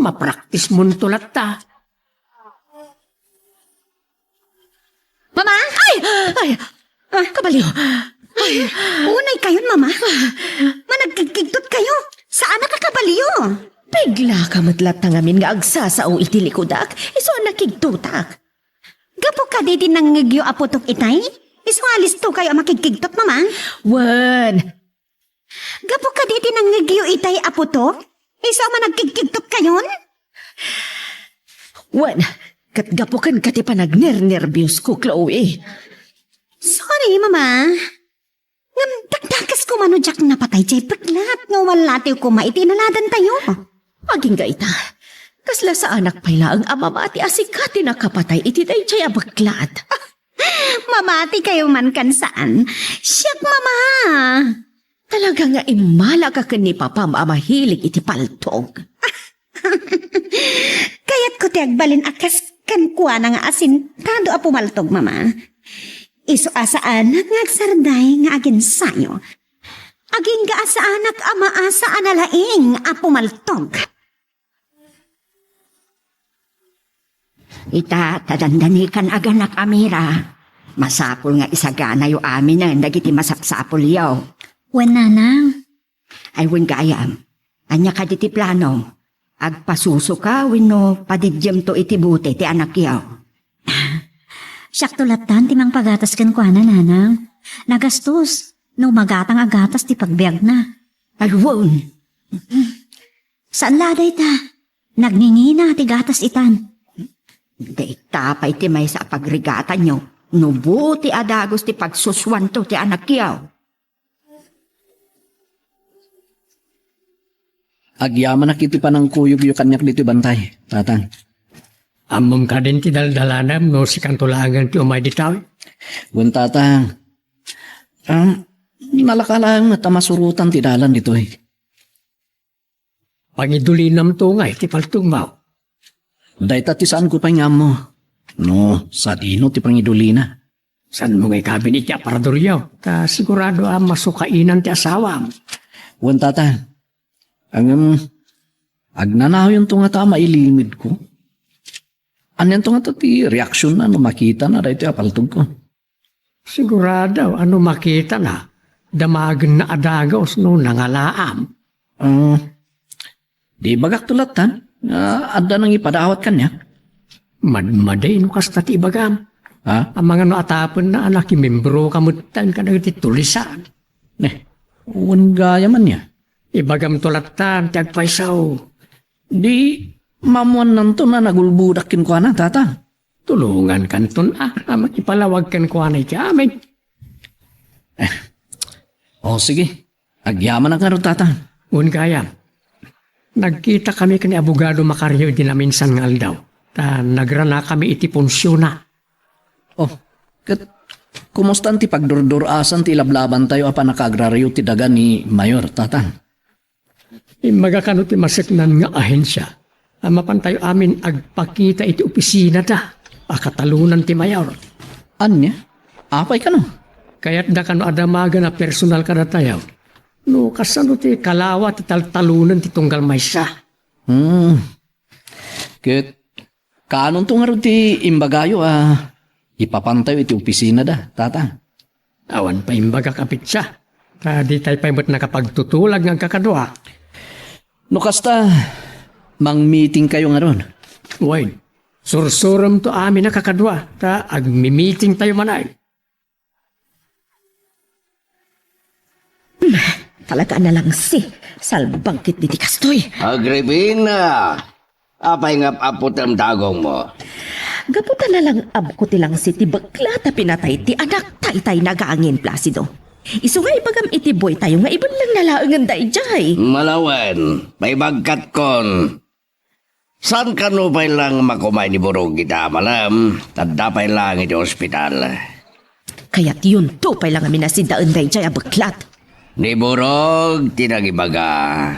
Mapraktismonto latta. Mama? Ay! Ay! Ah, kabalio. Ay, unay kayon, Mama. Managkigkigtot kayo. Saan a kakabalio? Bigla ka met latta ngamin nga agsasao iti likudak. Isu a nakigtotak. Gapu kadi ti nangngegyo a putok itay? Isu a listo kayo a makigkigtot, Mama? Wen, gapu kadi ti nangngegyo itay a putok? Isu a managkigkigtot kayon? Wen, ket gapu ken ka ti panagnernerbios ko, Chloe. Sorry, Mama. Ngem dakdakes koma no diak napatay diay peklat nga umalatiw koma iti inaladantayo. Agingga ita, kasla saanak pay laeng a mamati a sika ti nakapatay iti daydiay a peklat. Mamati kayo man kan saan? Siak, Mama. Talaga nga immala ka ken ni Papam a mahilig iti paltog. Kayatko ti agbalin a kas kenkuana nga asintado a pumaltog, Mama. Isu a saanak nga agsarday nga aginsayo. Agingga a saanak a maasa a nalaing a pumaltog. Ita, ta dandanikan a ganak a Mira, masapul nga isaganayo aminen dagiti masapsapulyo. Wen, Nanang. Ay, wen gayam. Ania kadi ti plano? Agpasusoka wenno padidiemto iti bote ti anakyo? Siakto lattan ti mangpagatas kenkuana, Nanang. Nagastos no magatang a gatas ti pagbiagna. Ay, wen. Saan la dayta? Nagngingina ti gatas itan. Dayta pay ti maysa a pagrigatanyo no bote a dagus ti pagsusuanto ti anakyo. Agyamanak iti panangkuyogyo kaniak ditoy bantay, Tatang. Ammom kadin ti daldalanam no sikanto laengen ti umay ditoy? Wen, Tatang. Ah, nalaka laeng met a masurotan ti dalan ditoy. Pangidulinamto ngay ti paltogmo. Dayta ti saanko pay nga ammo. No, sadino ti pangidulina? Saanmo nga ikabin iti aparadoryo? Ta sigurado a masukainan ti asawam. Wen, tata. Ngem, agnanawyonto ngata a mailimedko. Anianto ngata ti reaksionna no makitana daytoy a paltogko? Sigurado a no makitana, damagenna a dagus no nangalaam. Ah, di ibagakto lattan nga adda nangipadawat kaniak. Madmadi no kasta ti ibagam. Ha? Amangan no atapenna a nakimembroka metten kadagiti tulisan. Ne, wen gayam ania? Ibagamto lattan ti agpayso. Di maammuannanto a nagulbodak kenkuana, tata. Tulongankanton a, a makipalawag kenkuana iti amin. O, sige. Agyamanak ngarud, tata. Wen gayam. Nagkitakami ken ni Abogado Macario idi naminsan nga aldaw, ta nagranakami iti punsiona. O, ket kumustan ti pagdurdur-asan ti ilablabantayo a pannakaagraryo ti daga ni Mayor, tata? Immaga kano ti maseknan nga ahensia a mapantayo amin agpakita iti opisinada a katalonan ti Mayor. Ania? Apay kano? Kayatda kano a damagen a personal kadatayo no kasano ti kalawa ti taltalonen ti tunggal maysa. Hmm. Ket kaanonto ngarud ti imbagayo a ipapantayo iti opisinada, tata? Awan pay imbagak a petsa, ta ditay pay met nakapagtutulag nga agkakadua. No kasta, mangmitingkayo ngarud. Wen, sursuremto amin a kakadua, ta agmimitingtayo manen. Talaga a nalangsi. Salbangkit diti kastoy. Agripina! Apay nga ap-apputem ti agongmo? Gapu ta nalangabko ti langsi ti bekla ta pinatay ti anakta itay nagangin, Placido. Isu nga ibagam iti boytayo nga ibellengna laengen daydiay. Malawen, paibagkatkon. Saan kano pay lang makumay ni Burog iti amalem, ta adda pay lang iti ospital. Kayatyonto pay lang a minasidaen daydiay a beklat. Ni Burog ti nangibaga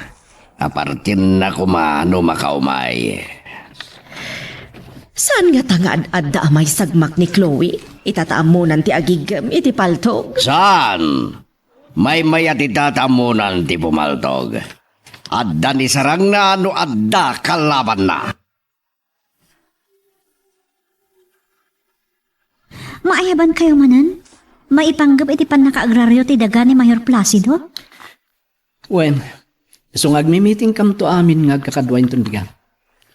a partienna koma no makaumay. Saan ngata nga ad-adda a maisagmak ni Chloe? Ita ta ammonan ti agigem iti paltog. Saan? Maymayat ita ta ammonan ti pumaltog. Adda ni sarangna no adda kalabanna. Maayabankayo manen? Maipanggep iti pannakaagraryo ti daga ni Mayor Placido? Wen, isu nga agmimitingkamto amin nga agkakadua inton diga.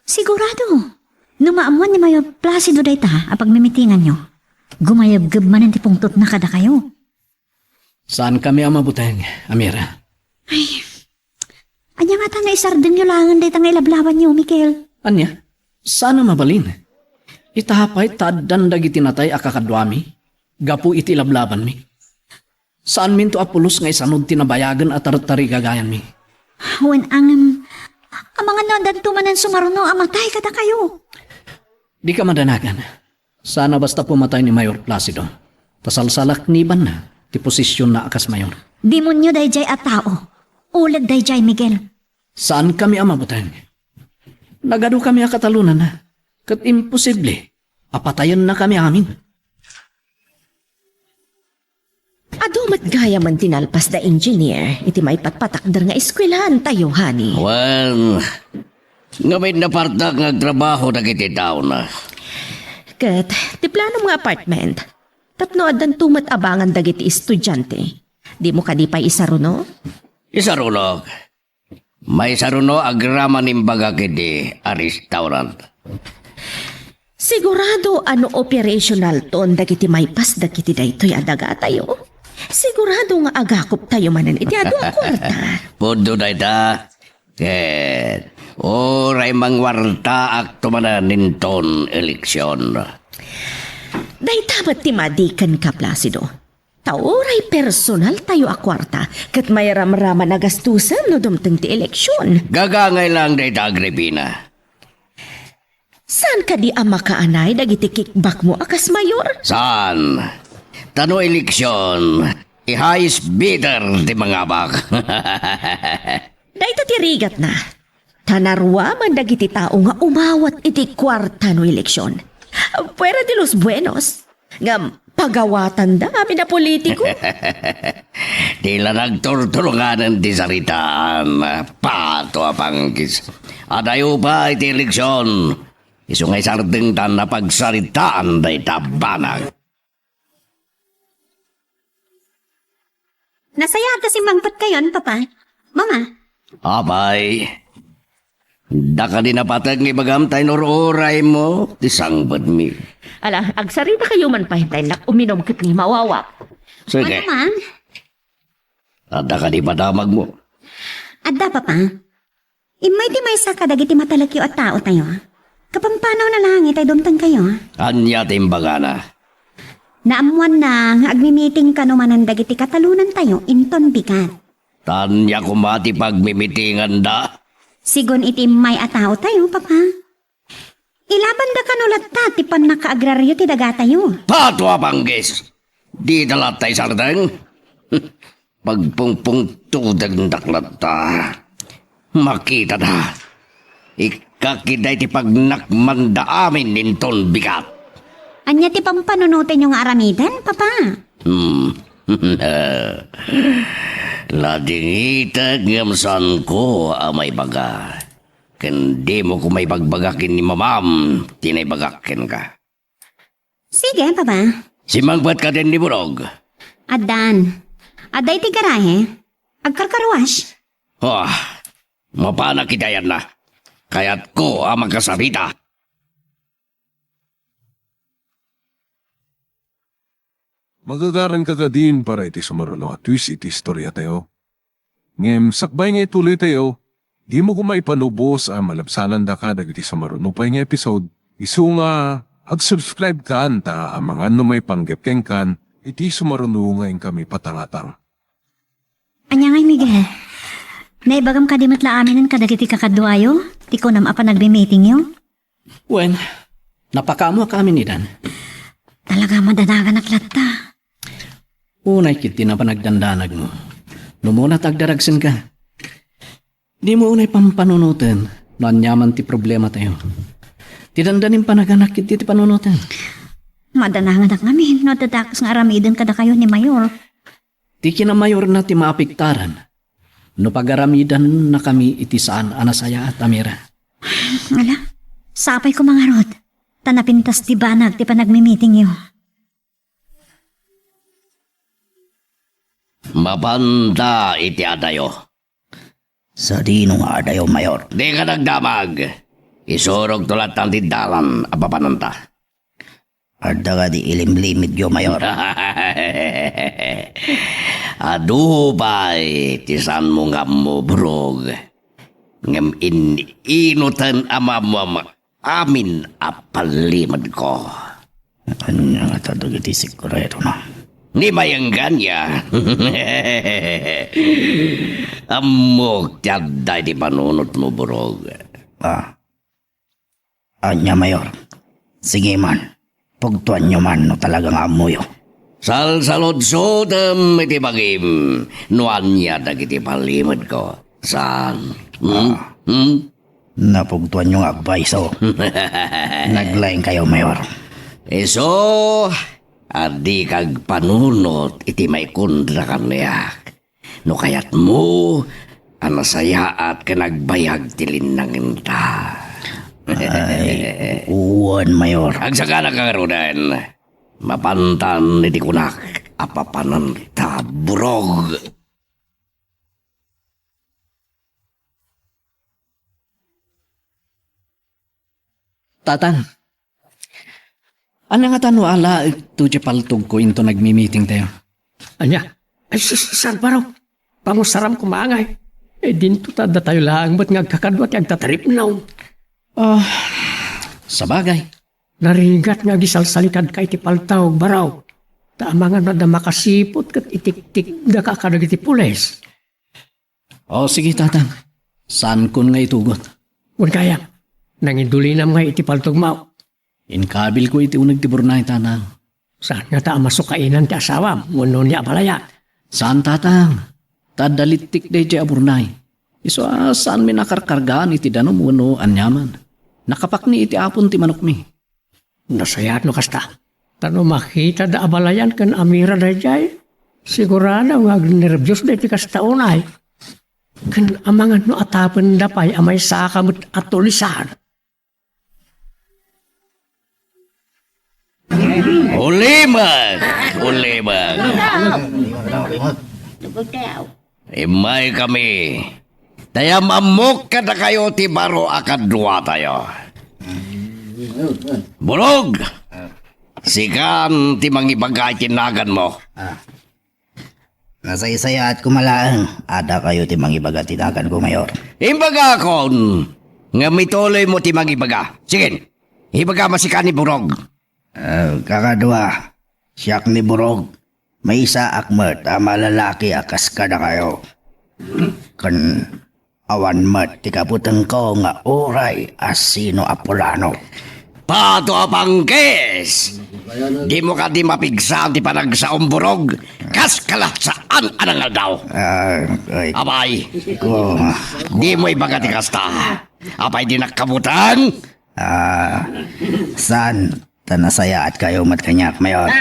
Sigurado, no maammoan ni Mayor Placido dayta a pagmimitinganyo, gumayabgeb manen ti pungtotna kadakayo. Saankami a mabuteng, Amira. Ay, ania ngata nga isardengyo laengen dayta nga ilablabanyo, Miguel? Ania? Saan a mabalin. Ita pay ta addan dagiti natay a kakaduami gapu iti ilablabanmi. Saanminto a pulos nga isanud ti nabayagen a tartarigagayanmi. Wen, ngem, amangan no addanto manen sumaruno a matay kadakayo. Dika madanagan. Saan a basta pumatay ni Mayor Placido, ta salsalaknibanna ti posisionna a kas mayor. Demonio daydiay a tao. Uleg daydiay, Miguel. Saankami a mabuteng. Nagadukami a katalonanna, ket imposible a patayennakami amin. Adu met gayamen ti nalpas da Engineer iti maipatpatakder nga eskuelaantayo, honey. Wen, ngamin napartak nga agtrabaho dagiti taona. Ket ti planom nga apartment, tapno addanto met abangan dagiti estudiante. Dimo kadi pay isaruno? Isarunok. Maisaruno agraman imbagak iti a restaurant. Sigurado a no operationalton dagiti maipas dagiti daytoy a dagatayo, sigurado nga agakuptayo manen iti adu a kuarta. Pudno dayta. Ket uray mangwartaakto manen inton eleksion. Dayta met ti madi kenka, Placido. Ta uray personaltayo a kuarta ket mairamraman a gastusen no dumteng ti eleksion. Gagangay lang dayta, Agripina. Saan kadi a makaanay dagiti kickbackmo a kas mayor? Saan? Ta no eleksion, ti highest bidder ti mangabak. Dayta ti rigatna. Ta naruaman dagiti tao nga umawat iti kuarta no eleksion. Fuera de los buenos. Ngem, Agawatanda amin a politiko. Di la nagturturunganen ti saritaan. Pato a panggis. Adayo pay ti eleksion. Isu nga isardengtan a pagsaritaan dayta banag. Nasayaat a simmangpetkayon, Papa. Mama. Apay, da kadi napateg nga ibagam ta inur-uraymo ti sangpetmi. Ala, agsarita kayo man pay ta innak uminom ket ni mawawak. Sige. Ano man? Adda kadi padamagmo? Adda, Papa. Immay ti maysa kadagiti matalekyo a taotayo. Kapampanaw na laeng itay dumtengkayo. Ania ti imbagana? Naammoanna nga agmimiting kano manen dagiti katalonantayo inton bigat. Ania koma ti pagmimitinganda? Sigun iti immay a taotayo, Papa. Ilabanda kano latta ti pannakaagraryo ti dagatayo. Pato a panggis! Dita latta isardeng? Pagpungpungtodendak latta. Makitada. Ikkak ida iti pagnakmanda amin inton bigat. Ania ti pampanunotenyo nga aramiden, Papa? Hmm. Ladingitek ngem saanko a maibaga. Ken dimo koma ibagbaga ken ni mamam ti naibagak kenka. Sige, Papa. Simmangpet kadin ni Burog? Addan. Adda iti garahe. Agkarkarwash. Ah, mapanak iti ayanna. Kayatko a makasarita. Magagaranka kadin para iti sumaruno a twist iti istoriatayo. Ngem sakbay nga ituloytayo, dimo koma ipanubos a malabsanandaka dagiti sumaruno pay nga episode. Isu nga, ag-subscribe kan ta amangan no maipanggep kenkan iti sumaruno nga inkami patangatang. Ania ngay, Miguel? Naibagam kadi met la aminen kadagiti kakaduayo ti kunam a panagmimitingyo? Wen, napakaammoak amin idan. Talaga madanaganak latta. Unay ketdi a panagdandanagmo. No umuna ta agdaragsenka. Dimo unay pampanunoten no aniaman ti problematayo. Ti dandanim panaganak ketdi ti panunoten. Madanaganak ngamin no adda dakes nga aramiden kadakayo ni Mayor. Ti kinamayorna ti maapektaran no pagaramidannakami iti saan a nasayaat a mira. Ala, sapay koma ngarud, ta napintas ti banag ti panagmimitingyo. Mapanta iti adayo. Sadino nga adayo, Mayor? Dika agdamag. Isurogto latta ti dalan a papananta. Adda kadi ilimlimedyo, Mayor? Adu pay ti saanmo nga ammo, Burog. Ngem in-inuten a maammoam amin a pallimedko. Ania ngata dagiti sekretona? Ni mayenggania. Ammok ti adda iti panunotmo, Burog. Ah. Ania, Mayor? Sige man. Pugtoanyo man no talaga nga ammoyo. Salsaludsotem iti bagim no ania dagiti pallimedko. Saan? Hmm? Ah. Hmm? Napugtoanyo nga agpayso. Naglaingkayo, Mayor. Isu a dika agpanunot iti maikontra kaniak. No kayatmo a nasayaat ken agbayag ti linnangenta. Ay, wen, Mayor. Agsakana ka ngaruden. Mapantan iti kunak a papananta, Burog. Tatang, ania ngata no alaekto diay paltogko inton nagmimitingtayo? Ania? Ay, sus, saan, Barok? Pangusaram koma ngay. Eh, dinto ta datayo laeng met nga agkakadua ti agtataripnaw. Ah, sabagay. Narigat nga agisalsalikadka iti paltog, Barok. Ta amangan no adda makasiput ket itiktikdaka kadagiti pulis. O, sige, Tatang. Saankon nga itugot. Wen gayam, nangidulinam ngay iti paltogmo. Inkabilko iti uneg ti burnay, Tatang. Saan ngata a masukainan ti asawam wenno ni abalayat? Saan, Tatang. Ta adda littik daydiay a burnay. Isu a saanmin a karkargaan iti danum wenno aniaman. Nakapakni iti apon ti manokmi. Nasayaat no kasta. Ta no makitada a balayan ken amira daydiay, sigurado nga agnerbios daytoy kasta unay. Ken amangan no atapenda pay a maysaka met a tulisan. Ulimek! Ulimek! Immay kami. Ta am-ammok kadakayo ti baro a kaduatayo. Burog! Sikan ti mangibaga iti naganmo. Ah. Nasaysayaat ko malaeng. Adda kayo ti mangibaga ti naganko, Mayor. Imbagakon, ngem ituloy mo ti mangibaga. Sige, ibaga masika ni Burog. Ah, kakadua, siak ni Burog. Maysaak met a malalaki a kas kadakayo. Ken awan met ti kabutengko nga uray a sino a pulano. Pato a pangkis! Dimo kadi mapigsa ti panagsaom, Burog? Kas kala saan a nangaldaw. Ah, ay. Apay, ko. Dimo ibaga ti kasta. Apay dinak kabuteng? Ah, saan? Ta nasayaat kayo met kaniak, Mayor.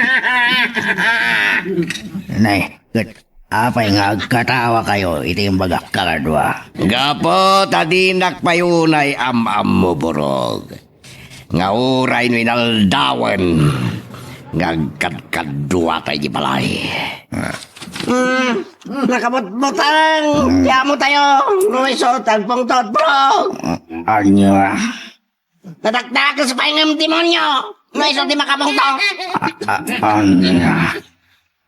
Nay, ket apay nga agkatawa kayo iti imbagak kakadua? Gapu ta dinak pay unay am-ammo, Burog, nga uray no inaldawen nga agkadkaduata iti balay. Hmm, nakabutbutang ti amo tayo. No isu ti agpungtot, Burog. Ania? Nadakdakes pay ngem demonio no isu ti makapungto. A-, a-, ania?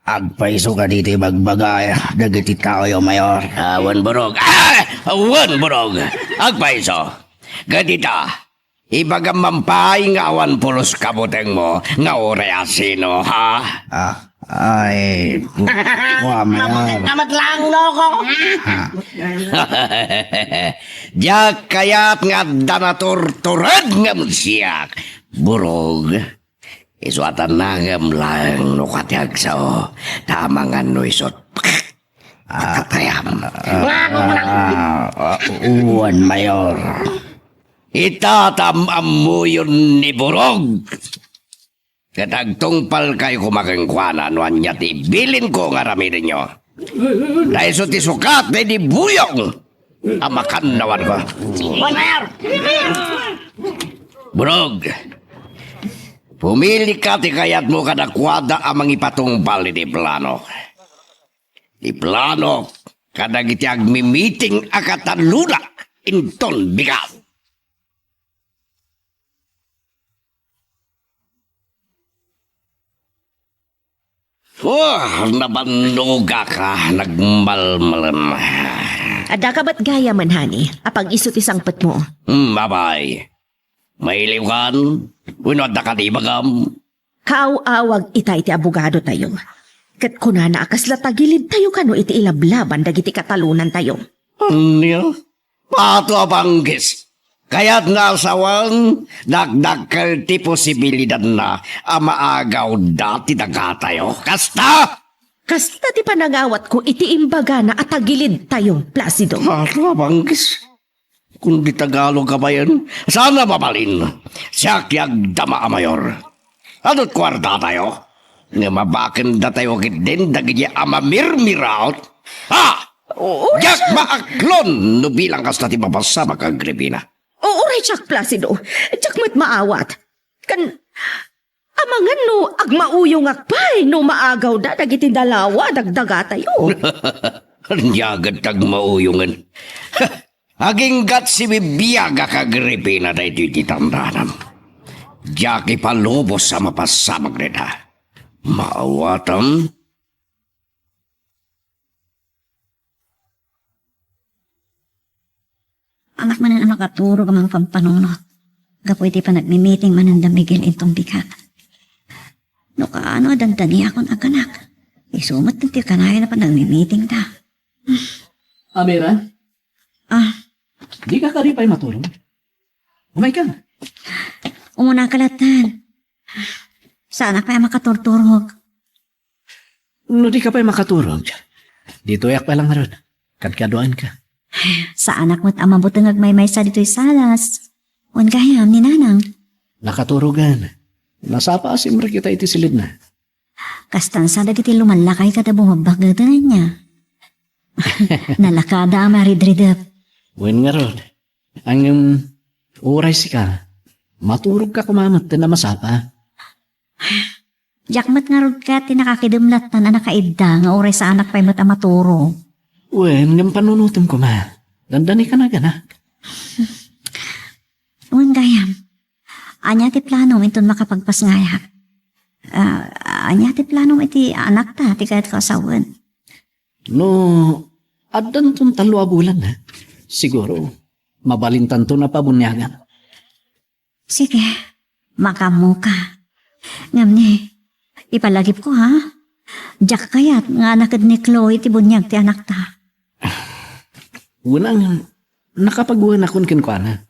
Agpayso kadi ti bagbaga dagiti taoyo, Mayor? Awan, Burog. Ah! Awan, Burog. Agpayso. Ket ita, ibagam man pay nga awan pulos kabutengmo nga uray a sino, ha? Ah, ay, ku-, kua, Mayor. Amat lang, loko. Ha? Diak kayat nga adda naturtured ngem siak, Burog. Isu a tannangem laeng no kua ti agsao, ta amangan no isut. Ah, patatayam. Ah, ah, ah, uwan, Mayor. Ita ta am-ammoyon ni Burog. Ket agtungpalkayo koma kenkuana no ania ti ibilinko nga aramidenyo. Ta isu ti sukat daydi buyong a makannawanko. Wan, Mayor! Burog, pumilika ti kayatmo kadakuada a mangipatungpal iti plano. Ti plano kadagiti agmimiting a kataluna inton bigat. Oh, nabannogak a nagmalmalem. Adda ka met gayam, honey, a pag-isu ti sangpetmo? Hmm, apay. Mailiwkan? Wenno adda kadi ibagam? Kaaw-awag itay ti abogadotayo. Ket kunana a kasla tagilidtayo kano iti ilablaban dagiti katalunantayo. Ania? Pato a bangkis. Kayatna a sawen, dakdakkel ti posibilidanna a maagawda ti dagatayo. Kasta? Kasta ti panangawatko iti imbagana a tagilidtayo, Placido. Pato a bangkis. Kundi Tagalog a bayan, saan a mabalin. Siak ti agdama a mayor. Adu't kuartatayo. Ngem abakendatayo ketdin dagiti a mamirmiraot. Ha! Oo, diak maaklon no bilang kasta ti mapasamak, Agripina. Oo, uray diak, Placido. Diak met maawat. Kan, amangan no agmauyongak pay no maagawda dagiti dalawa a dagdagatayo. Ania ket ti agmauyongen? Aginggat sibibiagak, Agripina, daytoy ti tandanam. Diak ipalubos a mapasamak dayta. Maawatam? Anak manen a makaturog a mangpampanunot gapu iti panagmimiting manen da Miguel inton bigat. No kaano a dandaniakon a kanak, isu met ti kanayon a panagmimitingda. Amira? Ah. Dika kadi pay maturog? Umayka. Umuna ka latta. Saanak pay a makaturturog. No dika pay makaturog, ditoyak pay la ngarud. Kadkaduaenka. Saanak met a mabuteng agmaymaysa ditoy salas. Wen gayam ni Nanang. Nakaturogan. Nasapa a simrek ita iti silidna. Kastan sa dagiti lumallakay kada bumabbak iti ania. Nalakada a maridridep. Wen ngarud, ngem uray sika, maturogka koma met ti masapa. Diak met ngarud ket ti nakakidem lattan a nakaidda nga uray saanak pay met a maturog. Wen, ngem panunotem koma. Dandani ka naganak. Wen gayam. Ania ti planom inton makapagpasngayak? Ah, ania ti planom iti anakta ti kayatko a sawen? No, addanton tallo a bulan, ha? Siguro, mabalintanton a pabuniagan. Sige, makaammoka. Ngem ni, ipalagipko, ha? Diak kayat nga anaked ni Chloe ti buniag ti anakta. Wen, nakapagwenakon kenkuana.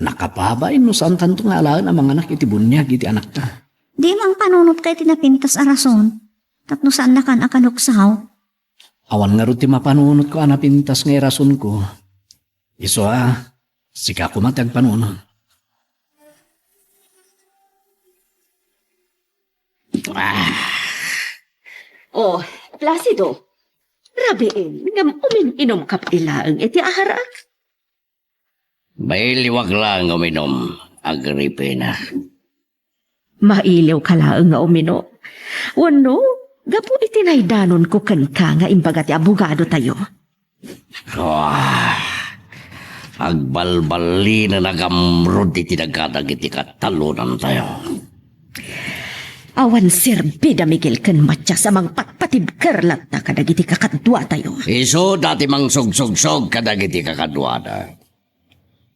Nakababay no saantanto nga alaen a manganak iti buniag iti anakta. Di mangpanunotka iti napintas a rason, tapno saannakan a kaluksaw. Awan ngarud ti mapanunotko a napintas nga irasonko. Isu a, sika koma ti agpanunot. Ah. Oh, Placido. Rabiin, ngem umin-inumka pay laeng iti arak? Mailiwak laeng uminum, Agripina. Mailiwka laeng nga uminum? Wenno, gapu iti naidanonko kenka nga imbaga ti abogadotayo? Ah, agbalballinen a gamrud iti daga dagiti katalonantayo. Awan serbi da Miguel ken Matias a mangpatpatibker latta kadagiti kakaduatayo. Isuda ti mangsugsugsog kadagiti kakaduada.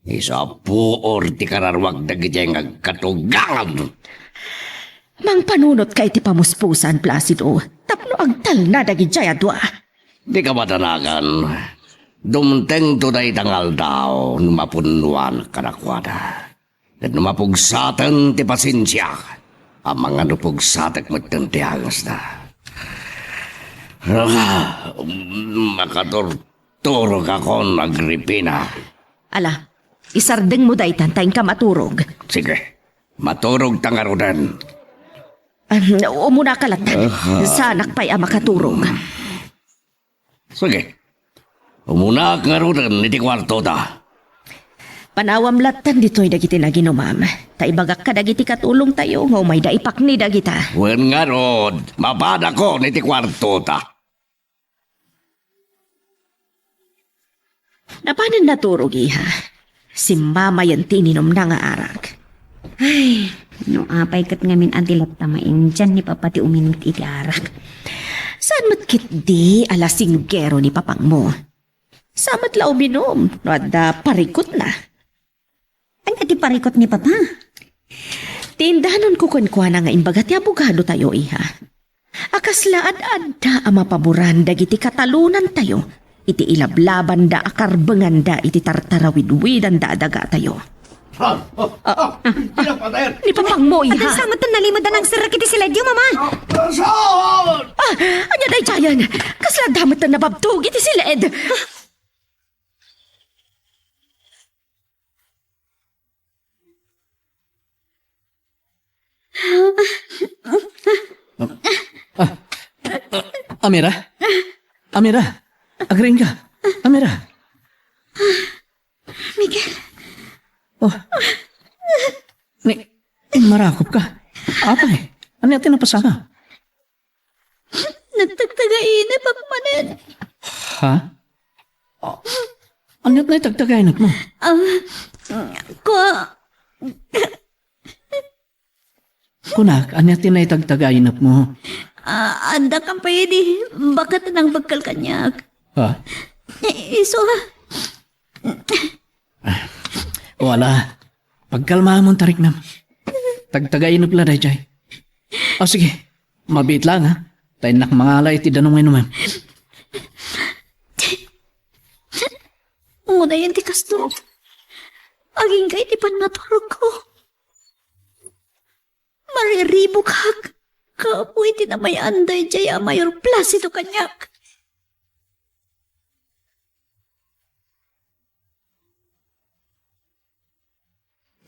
Isu a puor ti kararuak dagiti nga agkatugangan. Mangpanunotka iti pamuspusan, Placido, tapno agtalna dagidiay a dua. Dika madanagan. Dumtengto dayta nga aldaw no mapunnoan kadakuada. Ket no mapugsaten ti pasensiak, amangan no pugsatek metten ti angesda. Ah, makaturturogakon, Agripina. Ala, isardengmo daytan ta inka maturog. Sige, maturogta ngaruden. Ah, umunaka latta. Aha. Saanak pay a makaturog. Sige. Umunak ngaruden iti kuartota. Panawam lattan ditoy dagiti naginumam, ta ibagak kadagiti katulongtayo nga umayda ipakni dagita. Wen ngarud, mapadakon iti kuartota. Napanen naturog, iha. Simmamayen ti ininumna nga arak. Ay, no apay ket ngamin a di latta maindian ni Papa ti uminum iti arak. Saan met ketdi a lasinggero ni papangmo? Sa met la uminum no adda parikutna. Ania ti parikut ni Papa? Ti indanonko kenkuana nga imbaga ti abogadotayo, iha. A kasla ad-adda a mapaboran dagiti katalonantayo iti ilablabanda a karbenganda iti tartarawidwidanda a dagatayo. Ah, ah, ah, pinapatayan. Ni papangmo, iha. Adda sa met nalimud a nangserrek iti siledyo, Mama. Ah, saan? Ah, ania daydiayen? Kasla adda met nababtog iti siled. Ah, ah, Amira? Amira? Agriing ka? Amira? Miguel. Oh. Ni, ni marakop ka? Apay, ania ti napasaka? Nagtagtagainep ak manen. Ha? Ah, ania ti nagtagtagainep mo? Ah, kua- Kunak, ania ti naitagtagainep mo? Ah, adda kan pay idi baket a nangbekkel kaniak. Ha? I-, isu a. Ah, wala. Pagkalmaamon, tariknam. Tagtagainep la daydiay. O, sige. Mabiit lang, ha? Ta innak mangala iti danum nga inumem. Unayen ti kasto. Agingga iti pannaturogko. Mariribukak gapu iti namay-an daydiay a Mayor Placido kaniak.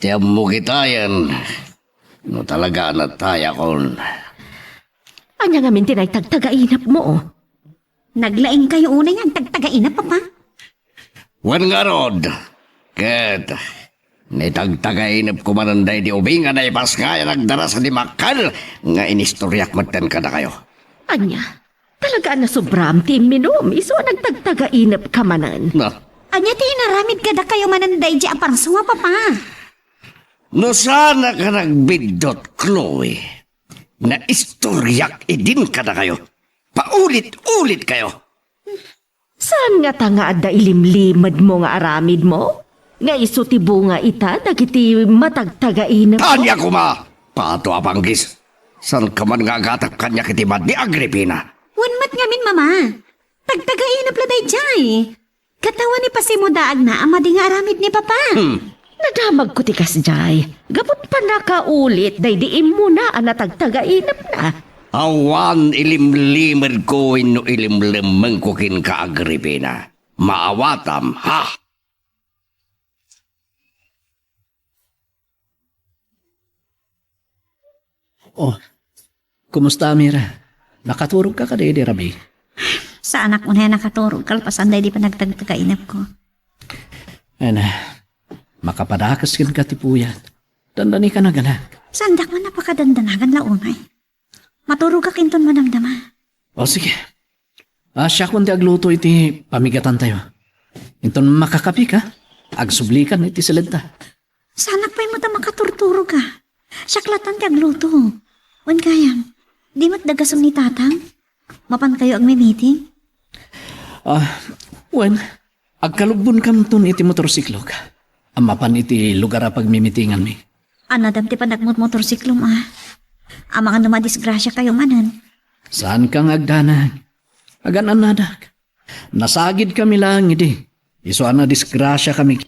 Ti ammok itayen, No talaga a natayakon. Ania ngamin ti naitagtagainepmo? Naglaingkayo unay nga agtagtagainep, Papa? Wen ngarud, ket naitagtagainepko manen daydi ubing a naipasngay a nagdara sadi makkel nga inistoriak metten kadakayo. Ania? Talaga a nasobram ti imminum, isu a nagtagtagainepka manen. Na. Ania ti inaramid kadakayo manen daydi a parsua, Papa? No saanak a nagbiddut, Chloe, naistoriak idin kadakayo. Paulit-ulit kayo. Saan ngata nga adda ilimlimedmo nga aramidmo? Nga isu ti bunga ita dagiti matagtagainep? Ania koma! Pato a panggis! Saanka man nga agatep kaniak iti maddi, Agripina? Wen met ngamin, Mama. Tagtagainep la daydiay. Ket awan ipasimudaagna a madi nga aramid ni Papa. Hmm. Nadamagko ti kasdiay. Gapu ta pannakaulit daydi immuna a natagtagainepna. Awan ilimlimedko wenno ilimlemmengko kenka, Agripina. Maawatam, ha? Oh, kumusta, Mira? Nakaturogka kadi idi rabii? Saanak unay a nakaturog kalpasan daydi panagtagtagainepko. Ay na, makapadakes kenka ti puyat. Dandanika naganak. Saandak man a pakadandanagan la unay. Maturogak inton madamdama. O, sige. Ah, siakon ti agluto iti pamigatantayo. Inton makakapika, agsublikan iti siledta. Saanak pay met a makaturturog a. Siak latta ti agluto. Wen gayam, di met dagasen ni Tatang? Mapankayo agmi-meeting? Ah, wen, agkalubbonkamton iti motorsiklok. A mapan iti lugar a pagmimitinganmi. Annadam ti panagmotmotorsiklom a. Amangan no madisgrasiakayo manen. Saanka nga agdanag. Agan-annadak. Nasagidkami laeng idi. Isu a nadisgrasiakami.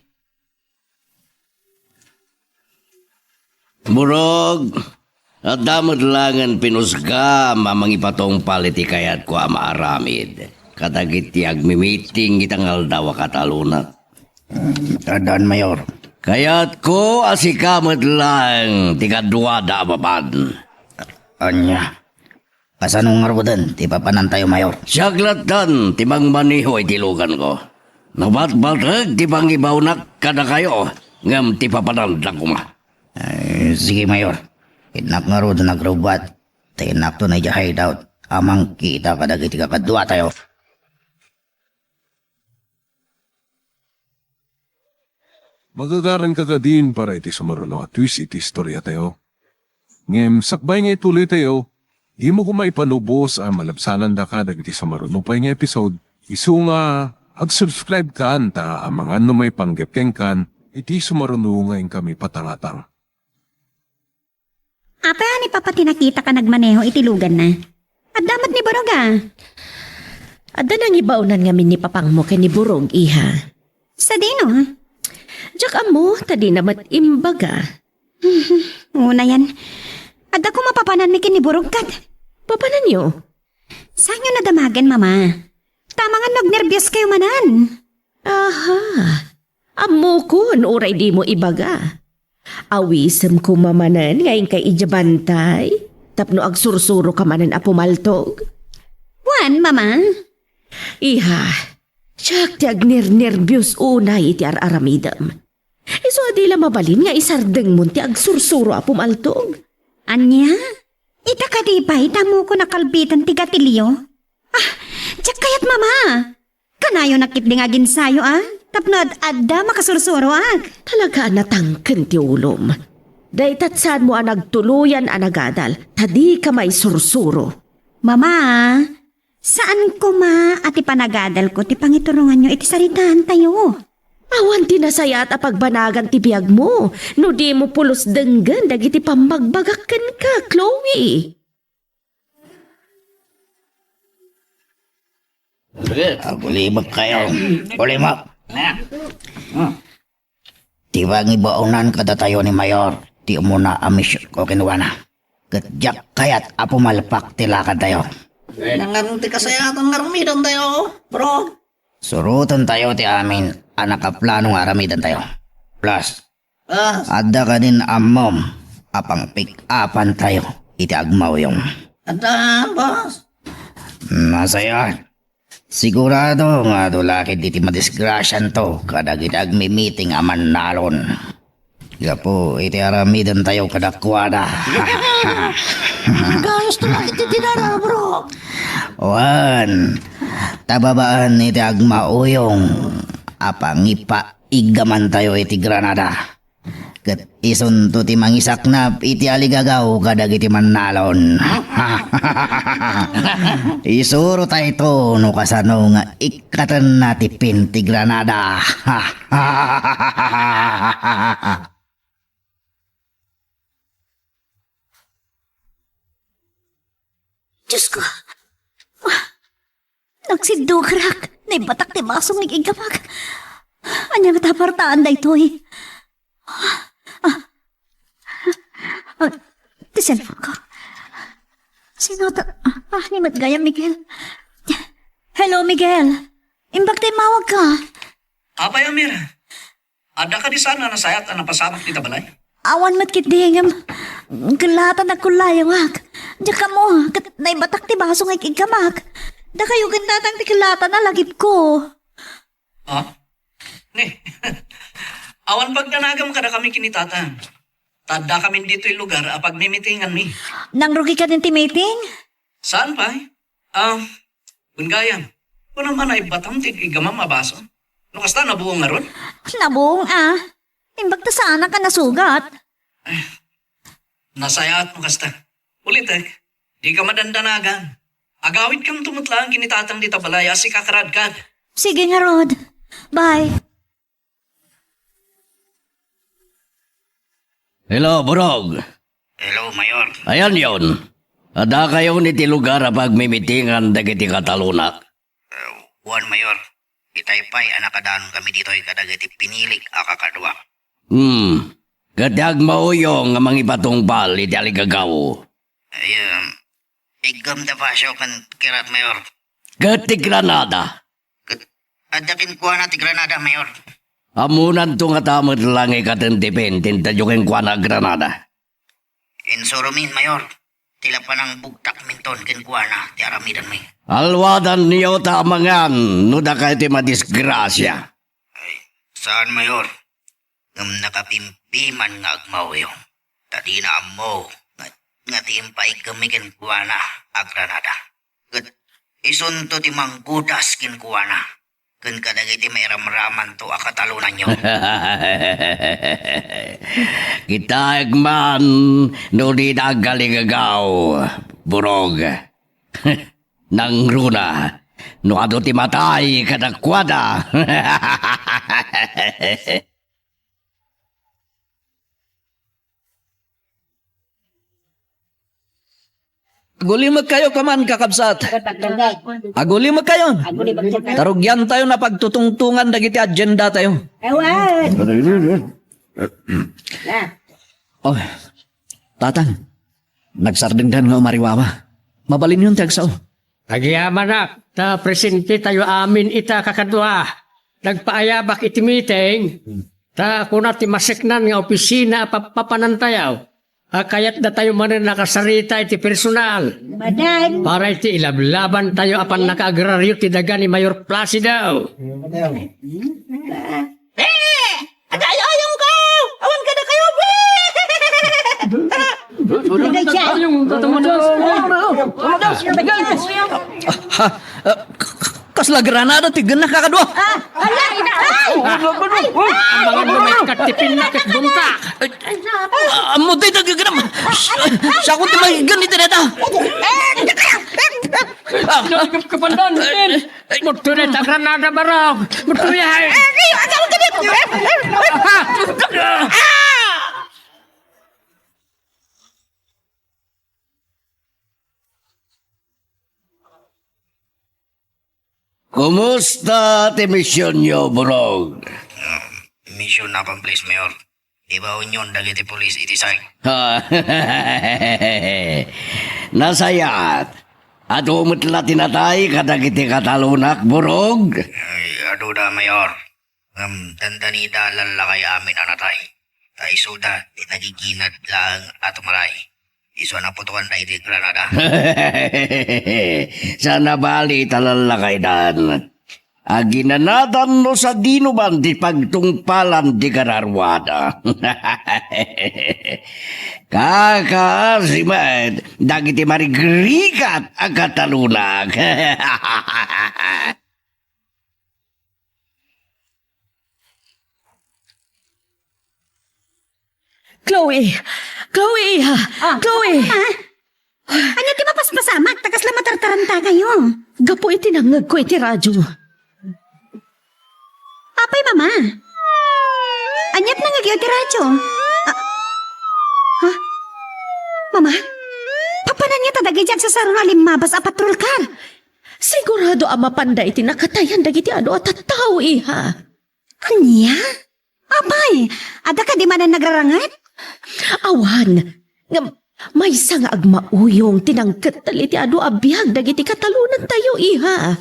Burog, adda met laengen pinusgam a mangipatungpal iti kayatko a maaramid kadagiti agmi-meeting ita nga aldaw a katalona. Mm, addaan, Mayor. Kayatko a sika met laeng ti kaduada a mapan. Ania? Kasano ngaruden ti papanantayo, Mayor? Siak lattan ti mangmaneho iti luganko. Nabatbateg ti pangibawnak kadakayo, ngem ti papananda koma. Ay, sige, Mayor. Innak ngarud nagrubbat. Ta innakton idiay hideout a mangkita kadagiti kakaduatayo. Magagaranka kadin para iti sumaruno a twist iti istoriatayo. Ngem sakbay nga ituloytayo, dimo koma ipalubos a malabsanandaka dagiti sumaruno pay nga episode, isu nga ag-subscribe kan ta amangan no maipanggep kenkan iti sumaruno nga inkami patangatang. Apay a ni Papa ti nakitaka nagmaneho iti luganna? Adda met ni Burog a. Adda nangibaonan ngamin ni Papangmo ken ni Burog, iha. Sadino? Diak ammo, ta dina met imbaga. Unayan. Adda koma papananmi ken ni Burog ket. Papananyo? Saanyo nadamagen, Mama? Ta amangan no agnerbios kayo manen. Aha. Ammokon, uray dimo ibaga. Awisem koma manen nga inkay idiay bantay, tapno agsursuroka manen a pumaltog. Wen, Mama? Iha, diak ti agnernerbios unay iti ar-aramidem. Isu a di la mabalin nga isardengmon ti agsursuro a pumaltog. Ania? Ita kadi pay ta ammokon a kalbitan ti gatilio? Ah, diak kayat, Mama. Kanayonak ketdi nga aginsayo a, tapno ad-adda makasursuroak. Talaga a natangken ti ulom. Dayta saanmo a nagtuloyan a nagadal, ta dika maisursuro. Mama, saan koma a ti panagadalko ti pangituronganyo iti saritaantayo. Awan ti nasayaat a pagbanagan ti biagmo no dimo pulos denggen dagiti pammagbagak kenka, Chloe. Agulibek kayo. Ulimok. Ti pangibaonan kadatayo ni Mayor, ti umuna a misyonko kenkuana. Ket diak kayat a pumalpak ti lakadtayo. Nangan ti kasayaatan nga aramidantayo, bro. Surotentayo ti amin a nakaplano nga aramidantayo. Plus, Ah. Adda kadin ammom a pangpick-upan tayo iti agmauyong. Adda, boss. Masaya. Sigurado nga adu la ketdi ti madisgrasianto kadagiti agmi-meeting a mannalon. Gapu iti aramiden tayo kadakuada. Gayos to la iti dinara, bro. Wen, ta babaen iti agmauyong a pangipaiggaman tayo iti Granada. Ket isunto ti mangisaknap iti aligagaw kadagiti mannalon. Isuro tayo no kasano nga ikkatenna ti pin ti Granada. Diosko. Ah, nagsiddugarak. Naibatak ti baso nga iggamak. Ania nga tapartaan daytoy? Ah, ah, ti cellphone ko. Sino ta-, ah, ni met gayam, Miguel. Hello, Miguel. Imbag ta immawagka. Apay, Amir? Adda kadi saan a nasayaat a napasabak dita balay? Awan met ketdi ngem, kellatan agkullayoak. Diak ammo, ket naibatak ti baso nga iggamak. Dakayo ken tatang ti kellatan a lagipko. Ha? Ni, awan pagdanagam kadakami ken ni tatang. Ta addakamin ditoy lugar a pagmimitinganmi. Nangrugi kadin ti meeting? Saan pay? Ah, wen gayam, kunam a naibatam ti iggamam a baso. No kasta, nabuong ngarud? Nabuong a. Imbag ta saanak a nasugat. Nasayaat no kasta. Ulitek, dika madandanagan. Agawidkamto met laeng ken ni tatang dita balay a sika ket Radkad. Sige ngarud. Bye. Hello, Burog. Hello, Mayor. Ayanyon. Addakayon iti lugar a pagmimitingan dagiti katalonak? Eh, wen, Mayor. Itay pay a nakadaankami ditoy kadagiti pinilik a kakadua. Hmm. Ket ti agmauyong a mangipatungpal iti aligagaw? Ay, um, iggamda basio ken kirat, Mayor. Ket ti granada? Ket adda kenkuana ti granada, Mayor. Ammonanto ngata met la nga ikaten ti pin ti intayo kenkuana a granada? Insuromin, Mayor. Ti la panangbugtakminton kenkuana ti aramidenmi. Alwadanyo ta amangan no dakayo ti madisgrasia. Ay, saan, Mayor? Ngem nakapimpiman nga agmauyong. Ta dina ammo nga, nga ti impaiggammi kenkuana a granada. Ket isunto ti manggudas kenkuana ken kadagiti mairamramanto a katalonanyo. Kitaek man no dida aggaligagaw, Burog. Nangruna no adu ti matay kadakuada. Agulimekkayo kaman, kakabsat. Agulimekkayo. Ta rugiantayon a pagtutungtongan dagiti agendatayo. Awan. Oh, tatang, nagsardengdan nga umariwawa. Mabalinyon ti agsao. Agyamanak, ta presentetayo amin ita kakadua. Nagpaayabak iti meeting, ta kuna ti maseknan nga opisina a pappapanantayo a kayatdatayo manen a kasarita iti personal. Madan. Para iti ilablabantayo a pannakaagraryo ti daga ni Mayor Placido. Eh! Agayayongko! Awan kadakayo! Agayayong tatamudas. Ha? Ah, k-, k-, kasla granada ti gennak kakadua. Ah, ala, ay! Ay! Amangan no maikkat ti pinnak ket bunta. Ah, ammo ti dagigenam. Siakon ti maiggan iti data. Ah, kapkapandan. Muturi ta granada, barok. Muturi ay. Kumusta ti misionyo, Burog? Ah, mision a pamplies, Mayor. Ibaonyon dagiti pulis iti site. Nasayaat. Adu met la ti natay kadagiti katalonak, Burog? Ay, aduda, Mayor. Ngem dandanida lallakay amin a natay. Ta isuda ti nagiginad laeng a tumaray. Isu a naputoan daydi granada. Saan a bali ta lallakaydan. Aginanadan no sadino man ti pagtungpalan ti kararuada. Kakaasi met dagiti marigrigat a katalunak. Chloe! Chloe, iha! Ah, Chloe! Mama? Ania ti mapaspasamak ta kasla matartarantakayo? Gapu iti nangngegko iti radio. Apay, Mama? Ania ti nangngegyo iti radio? Ah, ha? Mama? Papananyo ta dagiti agsasarano a limmabas a patrol car? Sigurado a mapanda iti nakatayan dagiti adu a tattao, iha. Ania? Apay, adda kadi manen nagraranget? Awan. Ngem, maysa nga agmauyong ti nangkettel iti adu a biag dagiti katalonantayo, iha.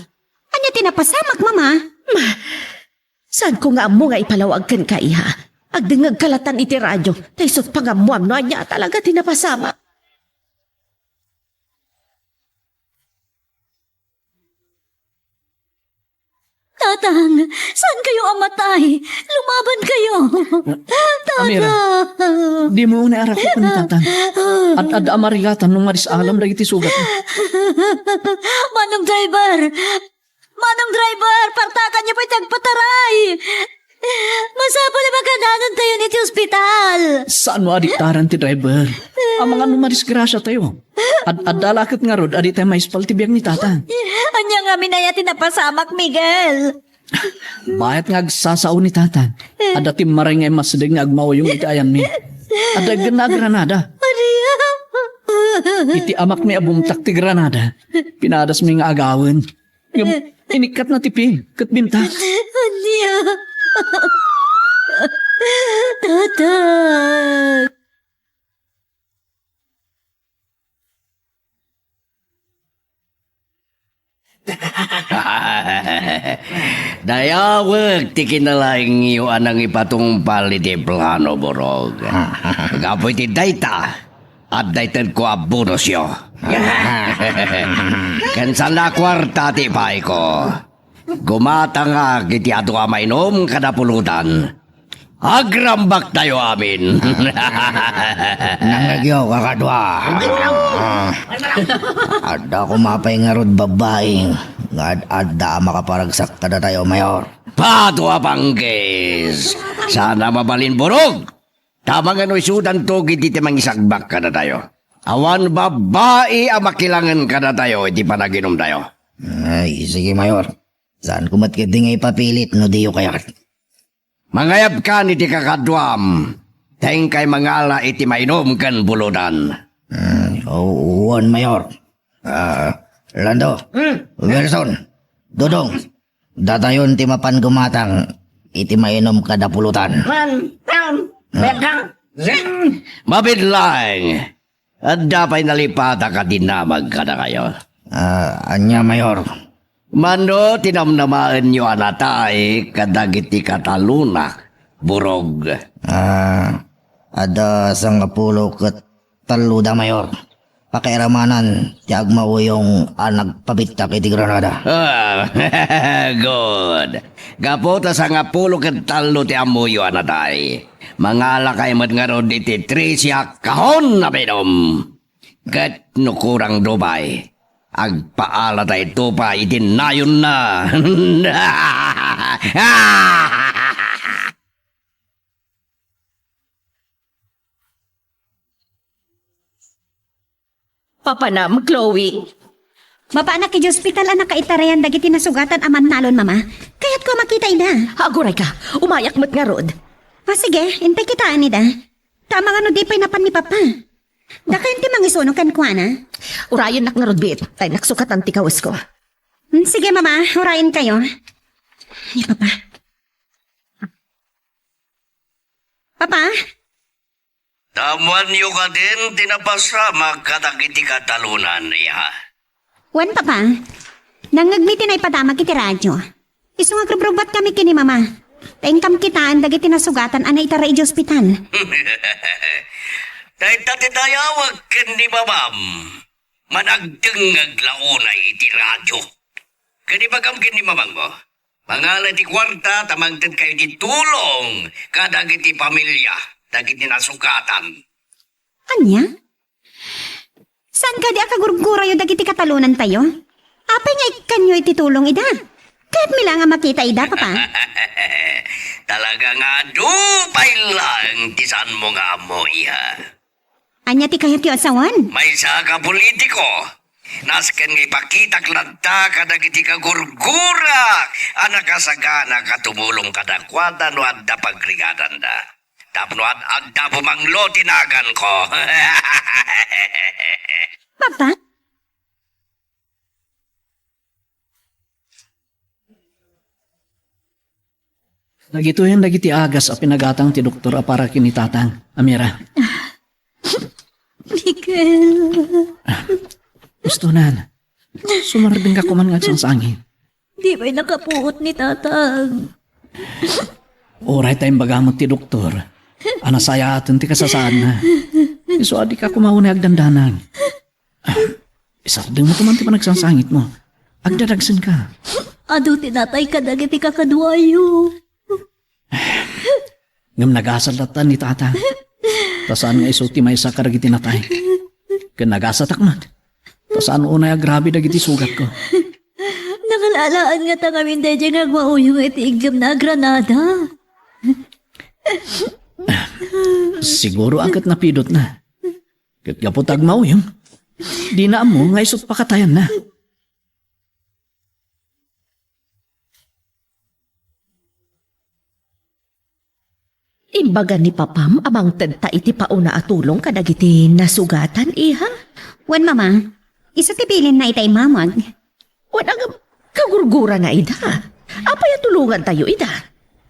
Ania ti napasamak, Mama? Ma, saanko nga ammo nga ipalawag kenka, iha. Agdengngegka latta iti radio, ta isu ti pangammoam no ania a talaga ti napasamak. Tatang, saan kayo a matay? Lumaban kayo. Tatang. Amira, dimo unay a rakuken ni Tatang. Ad-adda a marigatan no maris-alam dagiti sugat. Manong driver! Manong driver, partakanyo pay ti agpataray! Masapul a makadanontayon iti ospital. Saan no adiktaran ti driver? Amangan no madisgrasiatayo. Ad-adda la ket ngarud a ditay maispal ti biag ni Tatang. Ania ngamin aya ti napasamak, Miguel? Bayat nga agsasao ni Tatang, adda timmaray nga immasdeng nga agmauyong iti ayanmi. Adda iggenna a granada. Maria! Iti amakmi a bumtak ti granada, pinadasmi nga agawen. Ngem inikkatna ti pin ket bintak. Ania? Tatang! Dayawek ti kinalaingyo a nangipatungpal iti plano, Burog. Gapu iti dayta, adda itedko a bonusyo. Ken saan la a kuarta ti ipaayko. Gumatangak iti adu a mainum kada pulutan. Agrambaktayo amin. Nangngegyo, kakadua. Ah. Adda koma pay ngarud babbai nga ad-adda a makaparagsak kadatayo, Mayor. Pado a panggis! Saan a mabalin, Burog! Ta amangan no isudanto iti mangisagbak kadatayo. Awan babbai a makilangen kadatayo iti panaginumtayo. Ay, sige, Mayor. Saanko met ketdi nga ipapilit no diyo kayat. Mangayabkan iti kakaduam, ta inkay mangala iti mainum ken pulutan. Hmm, o-, wen, Mayor. Ah, Lando, Hmm? Wilson, Dodong, datayon ti mapan gumatang iti mainum kada pulutan. Man, man, Ah. Bedang, zing. Mabit laeng. Adda pay nalipata ka dinamag kadakayo. Ah, ania, Mayor? Mano ti namnamaenyo a natay kadagiti katalonak, Burog? Ah, adda sangapulo ket talloda, Mayor. Pakiaramanan ti agmauyong a nagpabittak iti granada. Ah, good. Gapu ta sangapulo ket tallo ti ammoyo a natay, mangalakay met ngarud iti trese a kahon a mainum. Ket no kurang dumay, agpaalatayto pay iti nayonna. Papanam, Chloe. Mapanak idiay ospital a nakaitarayan dagiti nasugatan a mannalon, Mama. Kayatko a makita ida. Agurayka, umayak met ngarud. Ah, sige, intay kitaen ida. Ta amangan no di pay napan ni Papa. Dakayon ti mangisuno kenkuana. Urayennak ngarud, Bit, ta innak sukatan ti kawesko. Hmm, sige, Mama, urayenkayo. Ay, Papa. Papa? Ammoanyo kadin ti napasamak kadagiti katalonan, iha? Wen, Papa. Nangngegmi ti naipadamag iti radio. Isu nga agrubrubbuatkami ken ni Mama. Ta inkam kitaen dagiti nasugatan a naitara idiay ospital. Dayta ti dayawek ken ni mamam. Managdengngeg la unay iti radio. Ken ibagam ken ni mamangmo, mangala ti kuarta ta mangtedkayo ti tulong kadagiti pamilia dagiti nasugatan. Ania? Saan kadi a kagurgurayo dagiti katalonantayo? Apay nga ikkanyo iti tulong ida? Kayatmi la nga makita ida, Papa. Talaga nga adu pay laeng ti saanmo nga ammo, iha. Ania ti kayatyo a sawen? Maysa ka politiko. Nasken nga ipakitak latta kadagiti kagurgurak a nakasagana a tumulong kadakuada no adda pagrigadanda. Tapno ad-adda bumanglo ti naganko. Papa? Dagitoyen dagiti agas a pinagatang ti doktor a para ken ni Tatang, Amira. Miguel. Gusto nan. Sumardengka koman nga agsangsangit. Di pay nakapuot ni Tatang. Uray ta imbagam met ti doktor a nasayaaten ti kasasaadna. Isu a dika koma unay agdandanag. Ah, isardengmo koman ti panagsangsangitmo. Agdadagsenka. Adu ti natay kadagiti kakaduayo. Ngem nagasat latta ni Tata. Ta saan nga isu ti maysa kadagiti natay. Ken nagasatak met. Ta saan unay agrabe dagiti sugatko. Nakalaalaen ngata ngamin daydiay nga agmauyong iti iggemna a granada. Siguro a ket napidotna. Ket gapu ta agmauyong, dina ammo nga isut pakatayanna. Imbaga ni Papam a mangtedta iti pauna a tulong kadagiti nasugatan, iha? Wen, Mama, isu ti bilinna ita immamag. Wen, agam, kagurgurana ida. Apay a tulongantayo ida?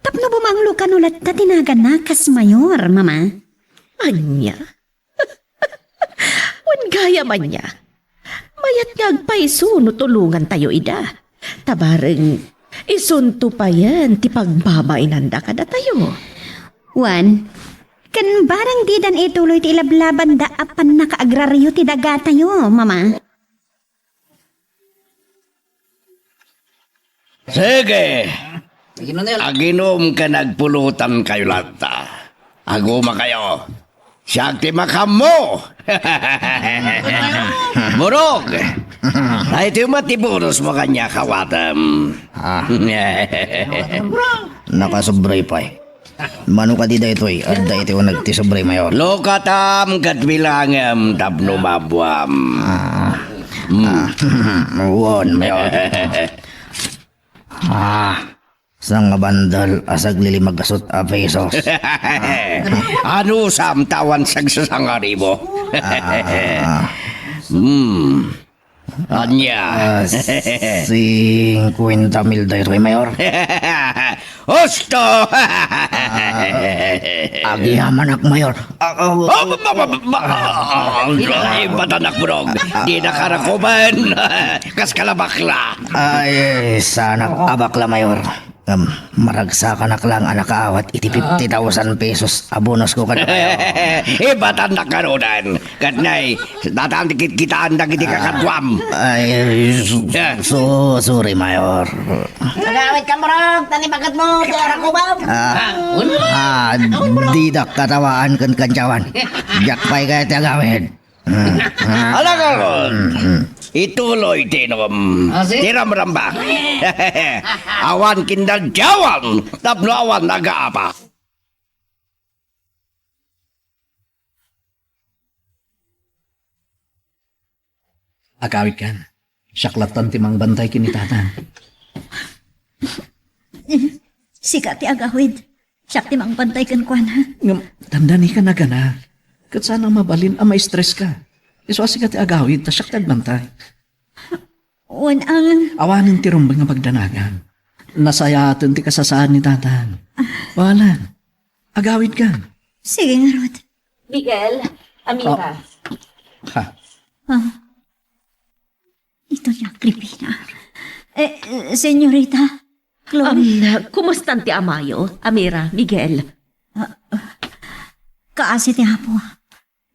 Tapno bumanglo kano latta ti naganna kas mayor, Mama. Ania? Wen gayam ania, mayat nga agpayso no tulongantayo ida. Ta bareng, isunto payen ti pagbabainanda kadatayo. Wen, ken bareng didan ituloy ti ilablabanda a pannakaagrario ti dagatayo, Mama. Sige. Aginom ken agpulutankayo latta. Agumakayo. Siak ti makaammo. Burog. Daytoy met ti bonusmo kaniak, awatem. Ah. Nakasobray pay. Mano kadi daytoy? Adda iti uneg ti sobre, Mayor. Lukatam ket bilangem tapno mabuam. Ah. Hmm. Ah, wen, Mayor. Ah, sangabandel a saglilimagasut a pesos. Anusam ta awan sagsasangaribo? Ah. Hmm. Ania? Ah, singkuenta mil daytoy, Mayor. Husto! Ah, agyamanak, Mayor. Ah, ah, oh, ba, ba, ba, ba, ah, ah, ibatanak, Burog. Di na karakuban. Kas kalabakla. Ay, sanak abakla, Mayor. Ngem, maragsakanak lang a nakaawat iti fifty thousand pesos a bonusko kadakayo. Ibatan na karunan. Ket nay, datan ti kitkitaan dagiti kakaduam. Ay, su-, su-, sorry, Mayor. Agawid ka, Murag, tan ibagat mo, ti arakubam. Ah, ah, didak katawaan ken kadiawan. Diak pay kayat ti agawid. Alagad! Ituloy ti inom. Ah, si- Ti ramramba. Awan kinaddiawan tapno awan nagaapa. Agawidkan. Siak lattan ti mangbantay ken ni Tatang. Sika ti agawid. Siak ti mangbantay kenkuana. Ngem, dandanika nagana. Ket saan a mabalin a ma-stress ka. Isu a sika ti agawid, ta siak ti agbantay. Wen, ang Awanen ti rumbeng a pagdanagan. Nasayaaten ti kasasaad ni Tatang. Bahala. Agawidkan. Sige ngarud. Miguel, Amira. Ah. Ha. Ah. Ito ni Agripina. Eh, senyorita, Chloe. Um, kumustan ti amayo, Amira, Miguel? Ah, ah, kaasi ti Apo.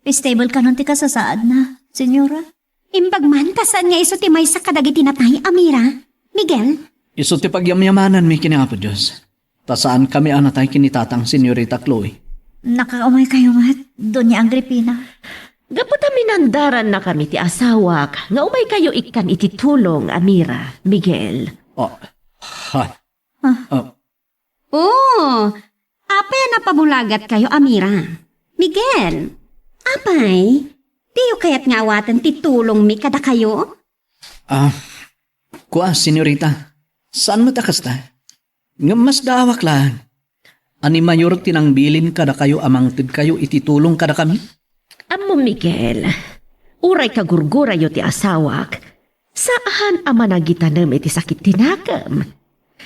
Stable kanon ti kasasaadna, Senyora? Imbag man, ta saan nga isu ti maysa kadagiti natay, Amira? Miguel? Isu ti pagyamyamananmi ken ni Apo Dios. Ta saankami a natay ken ni Tatang, Senyorita Chloe. Nakakaumay kayo met, Doña Agripina. Gapu ta minandarannakami ti asawak nga umay kayo ikkan iti tulong, Amira, Miguel. Oh, ha. Ah. Oh. Oh, apay a napabulagat kayo, Amira? Miguel, apay, diyo kayat nga awaten ti tulongmi kadakayo? Ah, kua, senyorita, saan met a kasta? Ngem masdaawak laeng a ni Mayor ti nangbilin kadakayo a mangtedkayo iti tulong kadakami? Ammo, Miguel, uray kagurgurayo ti asawak, saan a managitanem iti sakit ti nakem.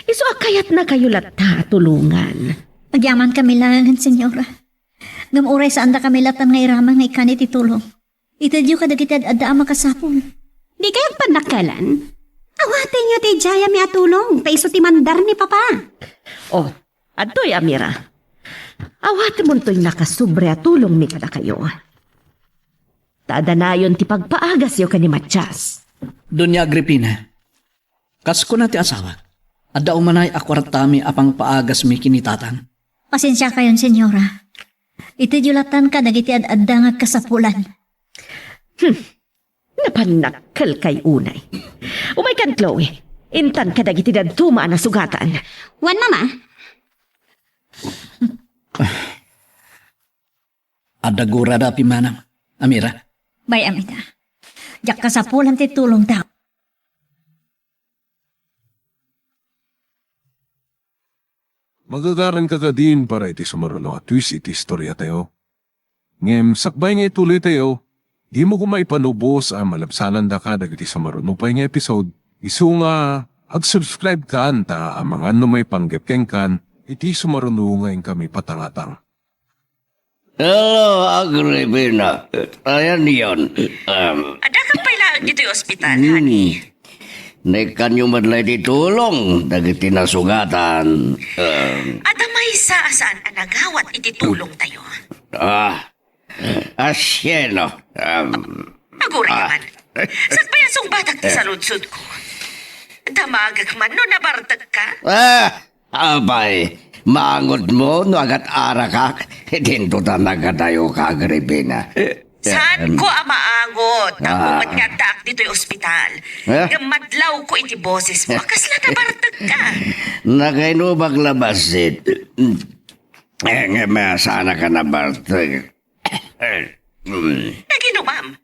Isu a kayatnakayo latta a tulongan. Agyamankami laengen, Senyora. Ngem uray saandakami latta nga iraman nga ikkan iti tulong, itedyo kadagiti ad-adda a makasapul. Dikay agpannakkelan? Awatenyo ti idiayami a tulong, ta isu ti mandar ni Papa. Oh, adtoy, Amira. Awatemontoy nakasubra a tulongmi kadakayo. Ta adda nayon ti pagpaagasyo ken ni Matias. Doña Agripina, kas kuna ti asawak, adda umanay a kuartami a pangpaagasmi ken ni Tatang. Pasensiakayon, Senyora. Itedyo lattan kadagiti ad-adda nga agkasapulan. Hmm. Napannakkelkay unay. Umaykan, Chloe. Intan kadagiti dadduma a nasugatan. Wen, Mama. Adda gurada a pimmanam, Amira. Bay-am ita. Diak kasapulan ti tulongda. Magagaranka kadin para iti sumaruno a twist iti istoriatayo. Ngem sakbay nga ituloytayo, dimo koma ipanubos a malabsanandaka dagiti sumaruno pay nga episode, isu nga ag-subscribe kan ta amangan no maipanggep kenkan iti sumaruno nga inkami patangatang. Hello, Agripina. Ayan yon. Um, Adda ka pay laeng ditoy ospital, hmm, honey? Naikkanyo met la iti tulong dagiti nasugatan. Um, Adda maysa a saan a nagawat iti tulongtayo. Ah, asino? Um, Aguray ah. Naman. Sakbay a sungbatak ti eh. Saludsodko. Damagek man no nabartekka? Ah, Apay, maangotmo no agat-arakak? Dinto ta nagadayoka, Agripina. Saanko a maangot? Ammo met nga addaak ditoy ospital. Eh? Ngem madlawko iti bosesmo a kasla nabartekka. Nakainubak la bassit. Eh, ngem, eh, saanak a nabartek. Naginumam.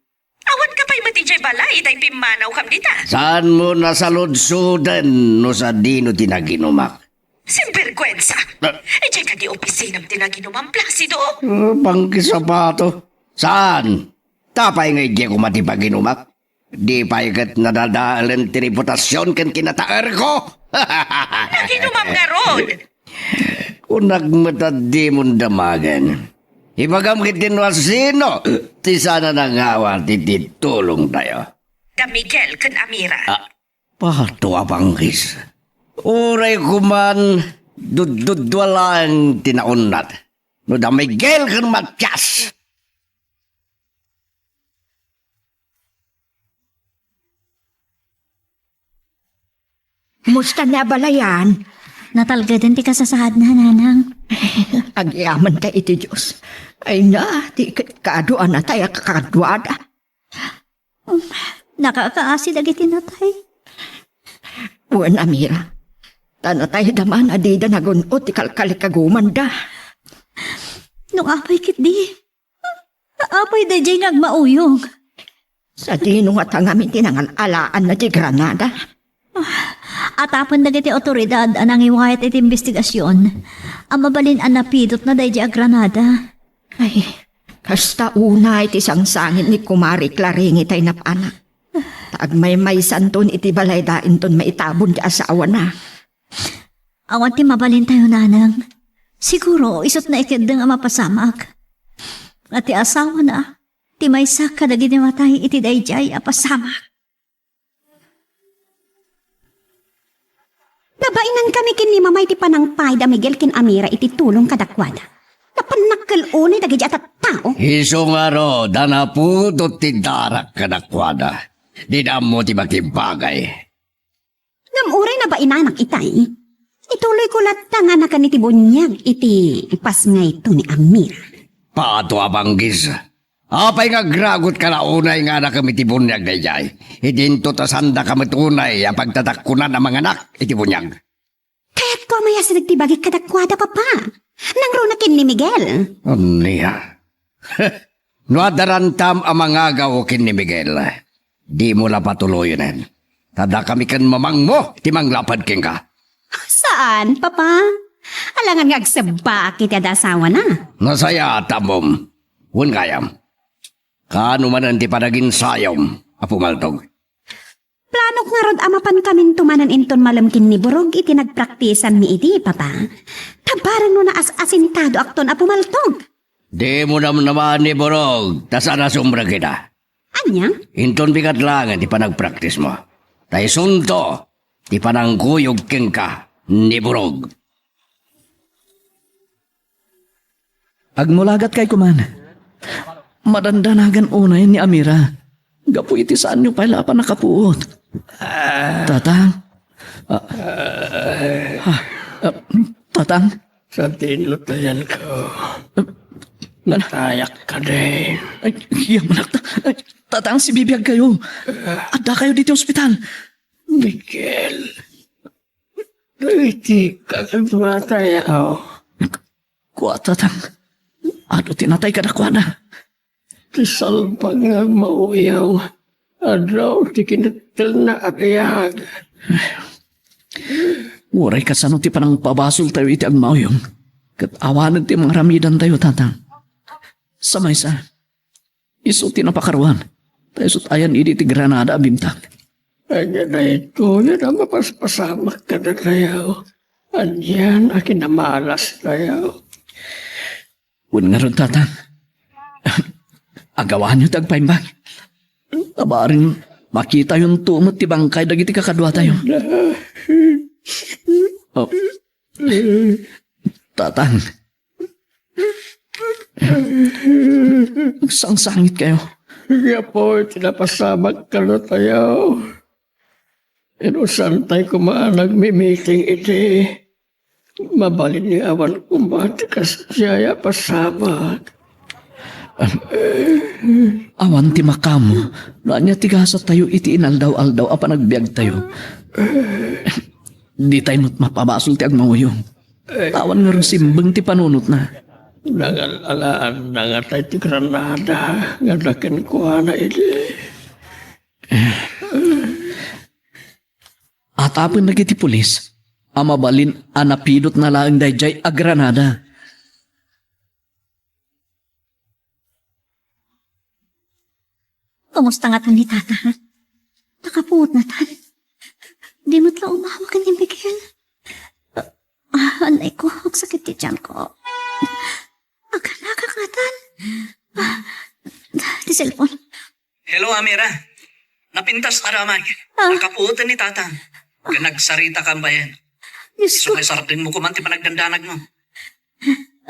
Awan ka pay met idiay balay, itay pimmanawkam dita. Saanmo nasaludsoden no sadino ti naginumak? Sinbergwensa! Ah. Idiay kadi opisinam ti naginumam, Placido? Ah, pangkisapato. Saan? Apay nga idiay koma ti paginumak? Di pay ket nadadaelen ti reputasion ken kinataerko? Naginumam ngarud! Kunak met a dimon damagen. Ibagam ketdi no asino ti saan a nangawat iti tulongtayo. Da Miguel ken Amira. Ah, pato a panggis. Uray koman duddudua laeng ti naunnat. No da Miguel ken Matias. Kumusta ni abalayan? Natalgeden ti kasasaadna, Nanang. Agyamankay iti Dios. Ay na, ti ket kaduanatay a kakaduada. Um, nakakaasi dagiti natay. Wen, Amira. Ta natayda man a dida nagun-ot ti kalkalikagumanda. No apay ketdi, Apay daydiay nga agmauyong? Sadino ngata ngamin ti nangal-alaanna ti granada? Ah, atapen dagiti awtoridad a nangiwayat iti imbestigasion a mabalin a napidutna daydiay a granada. Ay, kasta unay ti sangsangit ni Kumare Claring itay napanak. Ta agmaymaysanton iti balayda inton maitabon ti asawana. Awan ti mabalintayo, Nanang. Siguro, isut' naikeddeng a mapasamak. Nga ti asawana, ti maysa kadagiti matay iti daydiay a pasamak. Nabainan ka, Ni ken ni Mamay ti panangpayda Miguel ken Amira iti tulong kadakuada. Napannakkel unay dagiti a tattao. Isu ngarud a napudot ti darak kadakuada. Dida ammo ti makibagay. Ngem uray nabainanak itay, ituloyko latta nga nakan iti buniag iti ipasngayto ni Amira. Pato a banggis. Apay nga agragot ka la unay nga anakem iti buniag daydiay? Idinto ta saandaka met unay a pagtadakkunan a manganak iti buniag. Kayatko a mayasideg ti bagik kadakuada, Papa. Nangruna ken ni Miguel. Ania? No adda rantam a mangagaw ken ni Miguel, dimo la patuloyen. Ta dakami ken mamangmo ti manglapad kenka. Saan, Papa? Alangan nga agsebbaak iti adda asawana. Nasayaat, ammom. Wen gayam. Kaano manen ti panaginsayom a pumaltog? Planok ngarud a mapankaminto manen inton malem ken ni Burog iti nagpraktisanmi idi, Papa. Ta bareng no naas-asintadoakton a pumaltog. Dimo namnama ni Burog, ta saan a sumrek ida. Ania? Inton bigat laeng ti panagpraktismo. Ta isunto ti panangkuyog kenka ni Burog. Agmulagatkay koman. Madandanagan unay ni Amira. Gapu iti saanyo pay la a pannakapuot. Tatang? Ah. Ah, ah, Tatang? Sadino tayan ko. Natayak ka din. Ay, yamanak ta-, ay, Tatang, sibibiag kayo. Adda kayo diti ospital. Miguel. Dagiti kaduatayo. Kua, Tatang. Adu ti natay kadakuada. Ti salbag nga agmauyong. Addaw ti kinittelna a biag. Uray kasano ti panangpabasoltayo iti agmauyong. Ket awanen ti mangaramidantayo, Tatang. Sa maysa, isu ti napakaruan. Ta isu ti ayan idi ti granada a bimtak. Ania daytoy a mapaspasamak kadatayo? Anian a kinamalastayo? Wen ngarud, Tatang. Agawanyo ti agpaimbag. Ta bareng makitayonto met ti bangkay dagiti kakaduatayo. Oh. Tatang. Agsangsangit kayo. Gapu iti napasamak kadatayo. Inusantay koma a nagmimiting iti mabalin nga awan koma ti kasdiay a pasamak. Awan ti makaammo no ania ti gasat tayo iti inaldaw-aldaw a panagbiag tayo. Di tayo met mapabasol ti agmauyong. Awan nga rusimbeng ti panunotna. Nangal-alaan na nga tay ti granada nga adda kenkuana idi. Atapen dagiti pulis a mabalin a napidotna laeng daydiay a granada. Kumusta ngatan ni Tata? Nakapuot ngatan. Di met la umawa ken ni Miguel. Ah, anay ko, agsakit ti tiyan ko. Agalagak ngatan. Ah, ti cellphone. Hello, Amira. Napintas a damag. Ah. Nakapuoten ni Tata. Ken nagsarita ka bayan. Diyos ko. Sumaysardengmo koman ti panagdandanagmo.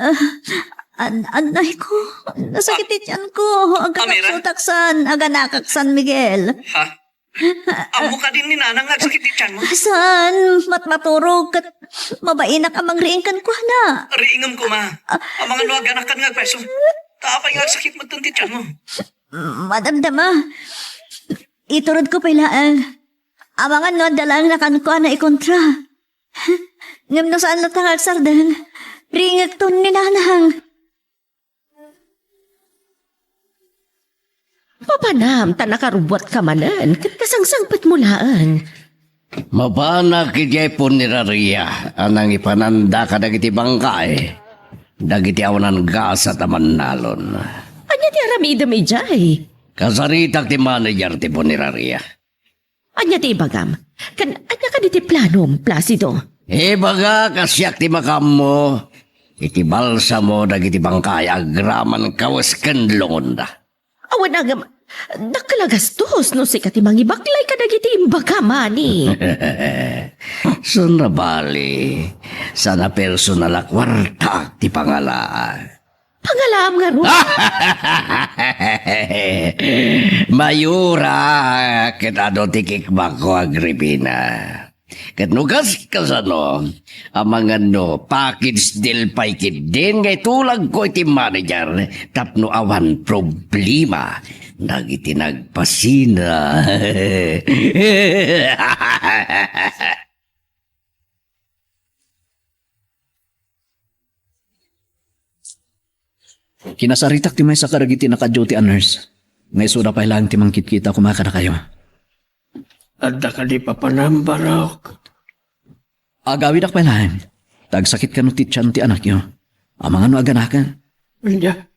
Ah, an-, anay ko. Nasakit ti tiyan ko. Amira? Agkakapsutak san. Aganakak san, Miguel. Ha? Ammo kadin ni Nanang nga agsakit ti tiyan mo? Saan? Matmaturog ket mabainak a mangriing kenkuana. Riingem koma. Amangan no aganakan nga agpayso. Ta apay nga agsakit met ti tiyan mo? Madamdama. Iturod ko pay laeng. Amangan no adda laeng nakankuana ikontra. Ngem no saan latta nga agsardeng, riingekton ni Nanang. Mapanam ta nakarubbuatka manen ket kasangsangpetmo laeng. Mapanak idiay punerarya a nangipananda kadagiti bangkay dagiti awanan gasat a mannalon. Ania ti aramidem idiay? Kasaritak ti manager ti punerarya. Ania ti ibagam? Ken ania kadi ti planom, Placido? Ibagak a siak ti makaammo iti balsamo dagiti bangkay agraman kawes ken lungonda. Awan a ngem, dakkel a gastos no sika ti mangibaklay kadagiti imbagam, ani. Saan a bali, saan a personal a kuarta ti pangalaan. Pangalaam ngarud. Mayura, ket adu ti kikbakko, Agripina. Ket no kas-, kasano, amangan no, package deal pay ketdin nga itulagko iti manager tapno awan problema dagiti nagpasina. Kinasaritak ti maysa kadagiti naka-duty a nurse, nga isuda pay laeng ti mangkitkita koma kadakayo. Adda kadi papanam, Barok? Agawidak pay laeng. Ta agsakit kano ti tian ti anakyo. Amangan no aganakan. Ania,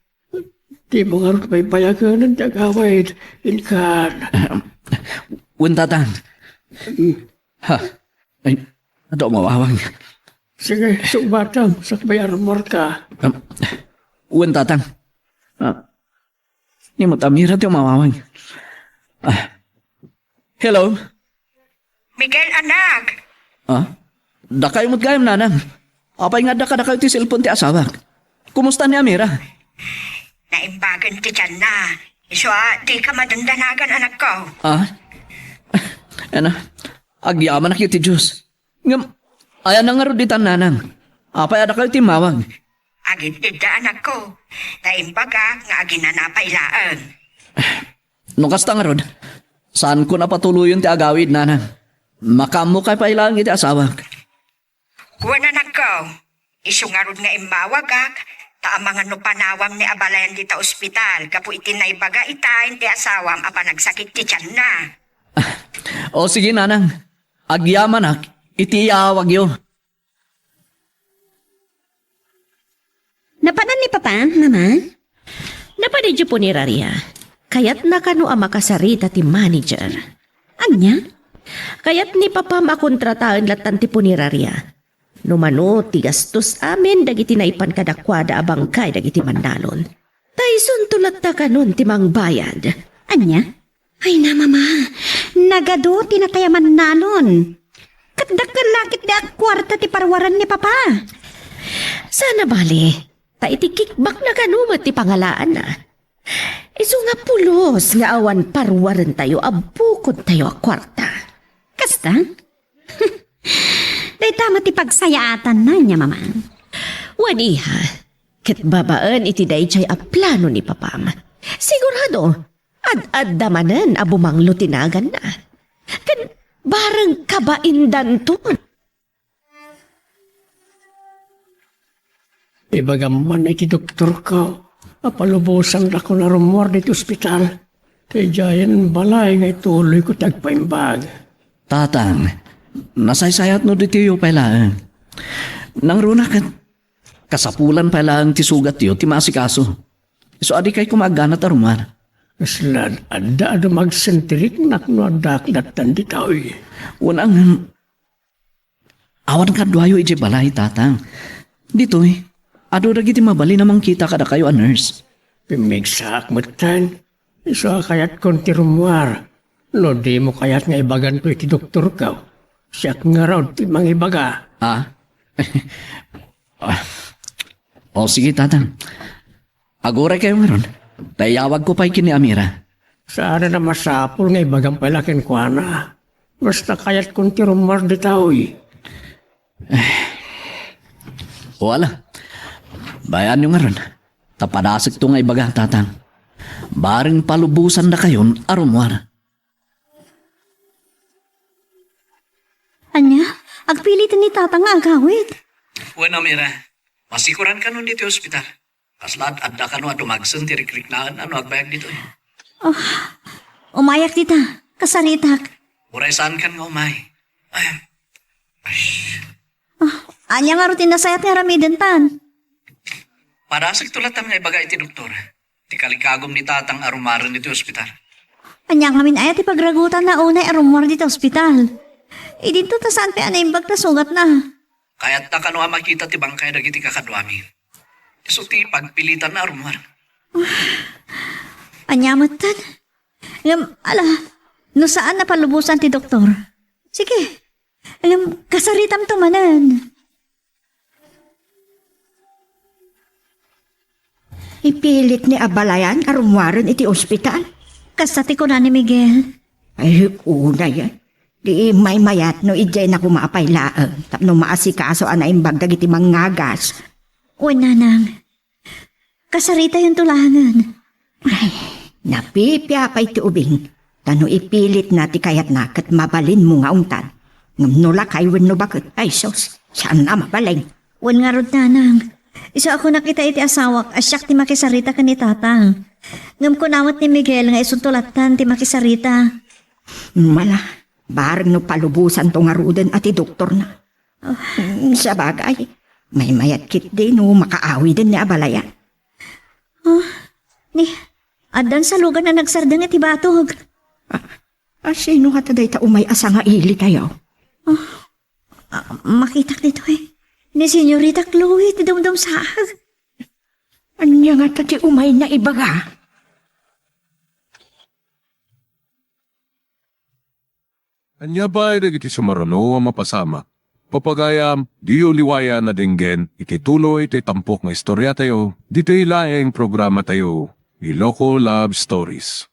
dimo ngarud paypayagen ti agawid, inkan. Wen, Tatang. Mm. Ha? Ay, adu a mawawang. Sige, sungbatam, sakbay armorka. Um, wen, Tatang. Ah, ni met Amira ti umawawang. Ah. Hello? Miguel, anak. Ah? Dakayo met gayam, Nanang. Apay nga adda kadakayo ti cellphone ti asawak? Kumusta ni Amira? Naimbagen ti tianna. Isu a, dika madandanagan, anakko. Ah? Ano? Agyamanak iti Dios. Ngem, ayanna ngarud ditan, Nanang? Apay a dakayo ti immawag? Agid-idda, anakko. Ta imbagak nga aginana pay laeng. No kasta ngarud, saanko a patuloyen ti agawid, Nanang. Makaammokay pay laeng iti asawak. Wen, anakko, isu ngarud nga immawagak, ta amangan no panawam ni abalayan dita ospital gapu iti naibaga ita iti asawam a panagsakit ti tianna. O sige, Nanang. Agyamanak iti iyaawagyo. Napanan ni Papa, Mama? Napan idiay puneraria. Kayatna kano a makasarita ti manager. Ania? Kayat ni Papam a kontrataen lattan ti puneraria. No mano ti gastos amin dagiti naipan kadakuada a bangkay dagiti mannalon. Ta isunto latta kanon ti mangbayad. Ania? Ay na, Mama, nagadu ti natay a mannalon. Ket dakkel la ketdi a kuarta ti paruaren ni Papa. Saan a bali, ta iti kickback na kano met ti pangalaanna. Isu nga pulos nga awan paruarentayo a bukodtayo a kuarta. Kasta? Dayta met ti pagsayaatanna, ania, Mama? Wen, iha, ket babaen iti daydiay a plano ni Papam, sigurado, ad-adda manen a bumanglo ti naganna. Ken bareng kabaindanton. Ibagam man iti doktorko a palubosandakon a rummuar ditoy ospital. Idiayen balay nga ituloyko ti agpaimbag. Tatang, nasaysayat no ditoy pay laeng. Nangruna ket kasapulan pay laeng ti sugatyo ti maasikaso. Isu a dikay koma agganat a rummuar. Kasla adda a dumagsen ti riknak no addaak lattan ditoy. Wen, ngem, awan kaduayo idiay balay, Tatang. Ditoy, adu dagiti mabalin a mangkita kadakayo a nurse. Pimmigsaak metten. Isu a kayatkon ti rummuar. No dimo kayat nga ibaganto iti doktorko, siak ngarud ti mangibaga. Ah? Ah. O, sige, Tatang. Aguray kayo ngarud. Ta iyawagko pay ken ni Amira. Saan a masapul nga ibagam pay la kenkuana. Basta kayatkon ti rummuar ditoy. O, ala. Bay-anyo ngarud. Ta padasekto nga ibaga, Tatang. Bareng palubosandakayon a rummuar. Ania? Agpiliten ni Tatang nga agawid? Wen, Amira. Masikoran kanon ditoy ospital. Kasla ad-adda kano a dumagsen ti rikriknaan a no agbayag ditoy. Oh, umayak dita. Kasaritak. Uray saankan nga umay. Ay. Ay. Oh, ania ngarud ti nasayat nga aramidentan? Padasekto latta nga ibaga iti doktor ti kalikagum ni Tatang a rummuaren ditoy ospital. Ania ngamin aya ti pagragutanna unay a rummuar ditoy ospital? Idinto ta saan pay a naimbag ta sugatna. Kayatta kano a makita ti bangkay dagiti kakaduami. Isu ti pagpilitanna a rummuar. Ania metten? Ngem, ala, no saan a palubosan ti doktor. Sige, Ngem kasaritamto manen. Ipilit ni abalayan a rummuaren iti ospital. Kasta ti kuna ni Miguel. Ay, unay. Di maymayat no idiay na koma pay laeng tapno maasikaso a naimbag dagiti mangngagas. Wen, nanang. Kasaritayonto laengen. Ay, napipia pay ti ubing. Ta no ipilitna ti kayatna ket mabalinmo nga ungtan. Ngem no lakay wenno baket, ay sus, saan a mabalin. Wen ngarud, nanang. Isu a kunak ita iti asawak a siak ti makisarita ken ni tatang. Ngem kuna met ni Miguel nga isunto lattan ti makisarita. Mala, bareng no palubosanto ngaruden a ti doktorna. Mm, sabagay, maymayat ketdi no makaawiden ni abalayan. Ah, ni, addan salugan a nagsardeng iti batog. Ah, sino ngata dayta umay a sangailitayo? Ah, makitak ditoy. Ni Senyorita Chloe ti dumdumsaag. Ania ngata ti umay na ibaga? Ania pay dagiti sumaruno a mapasamak? Papagayam, diyo liwayan a denggen iti tuloy ti tampok nga istoriatayo, ditoy laeng programatayo, Iloko Love Stories.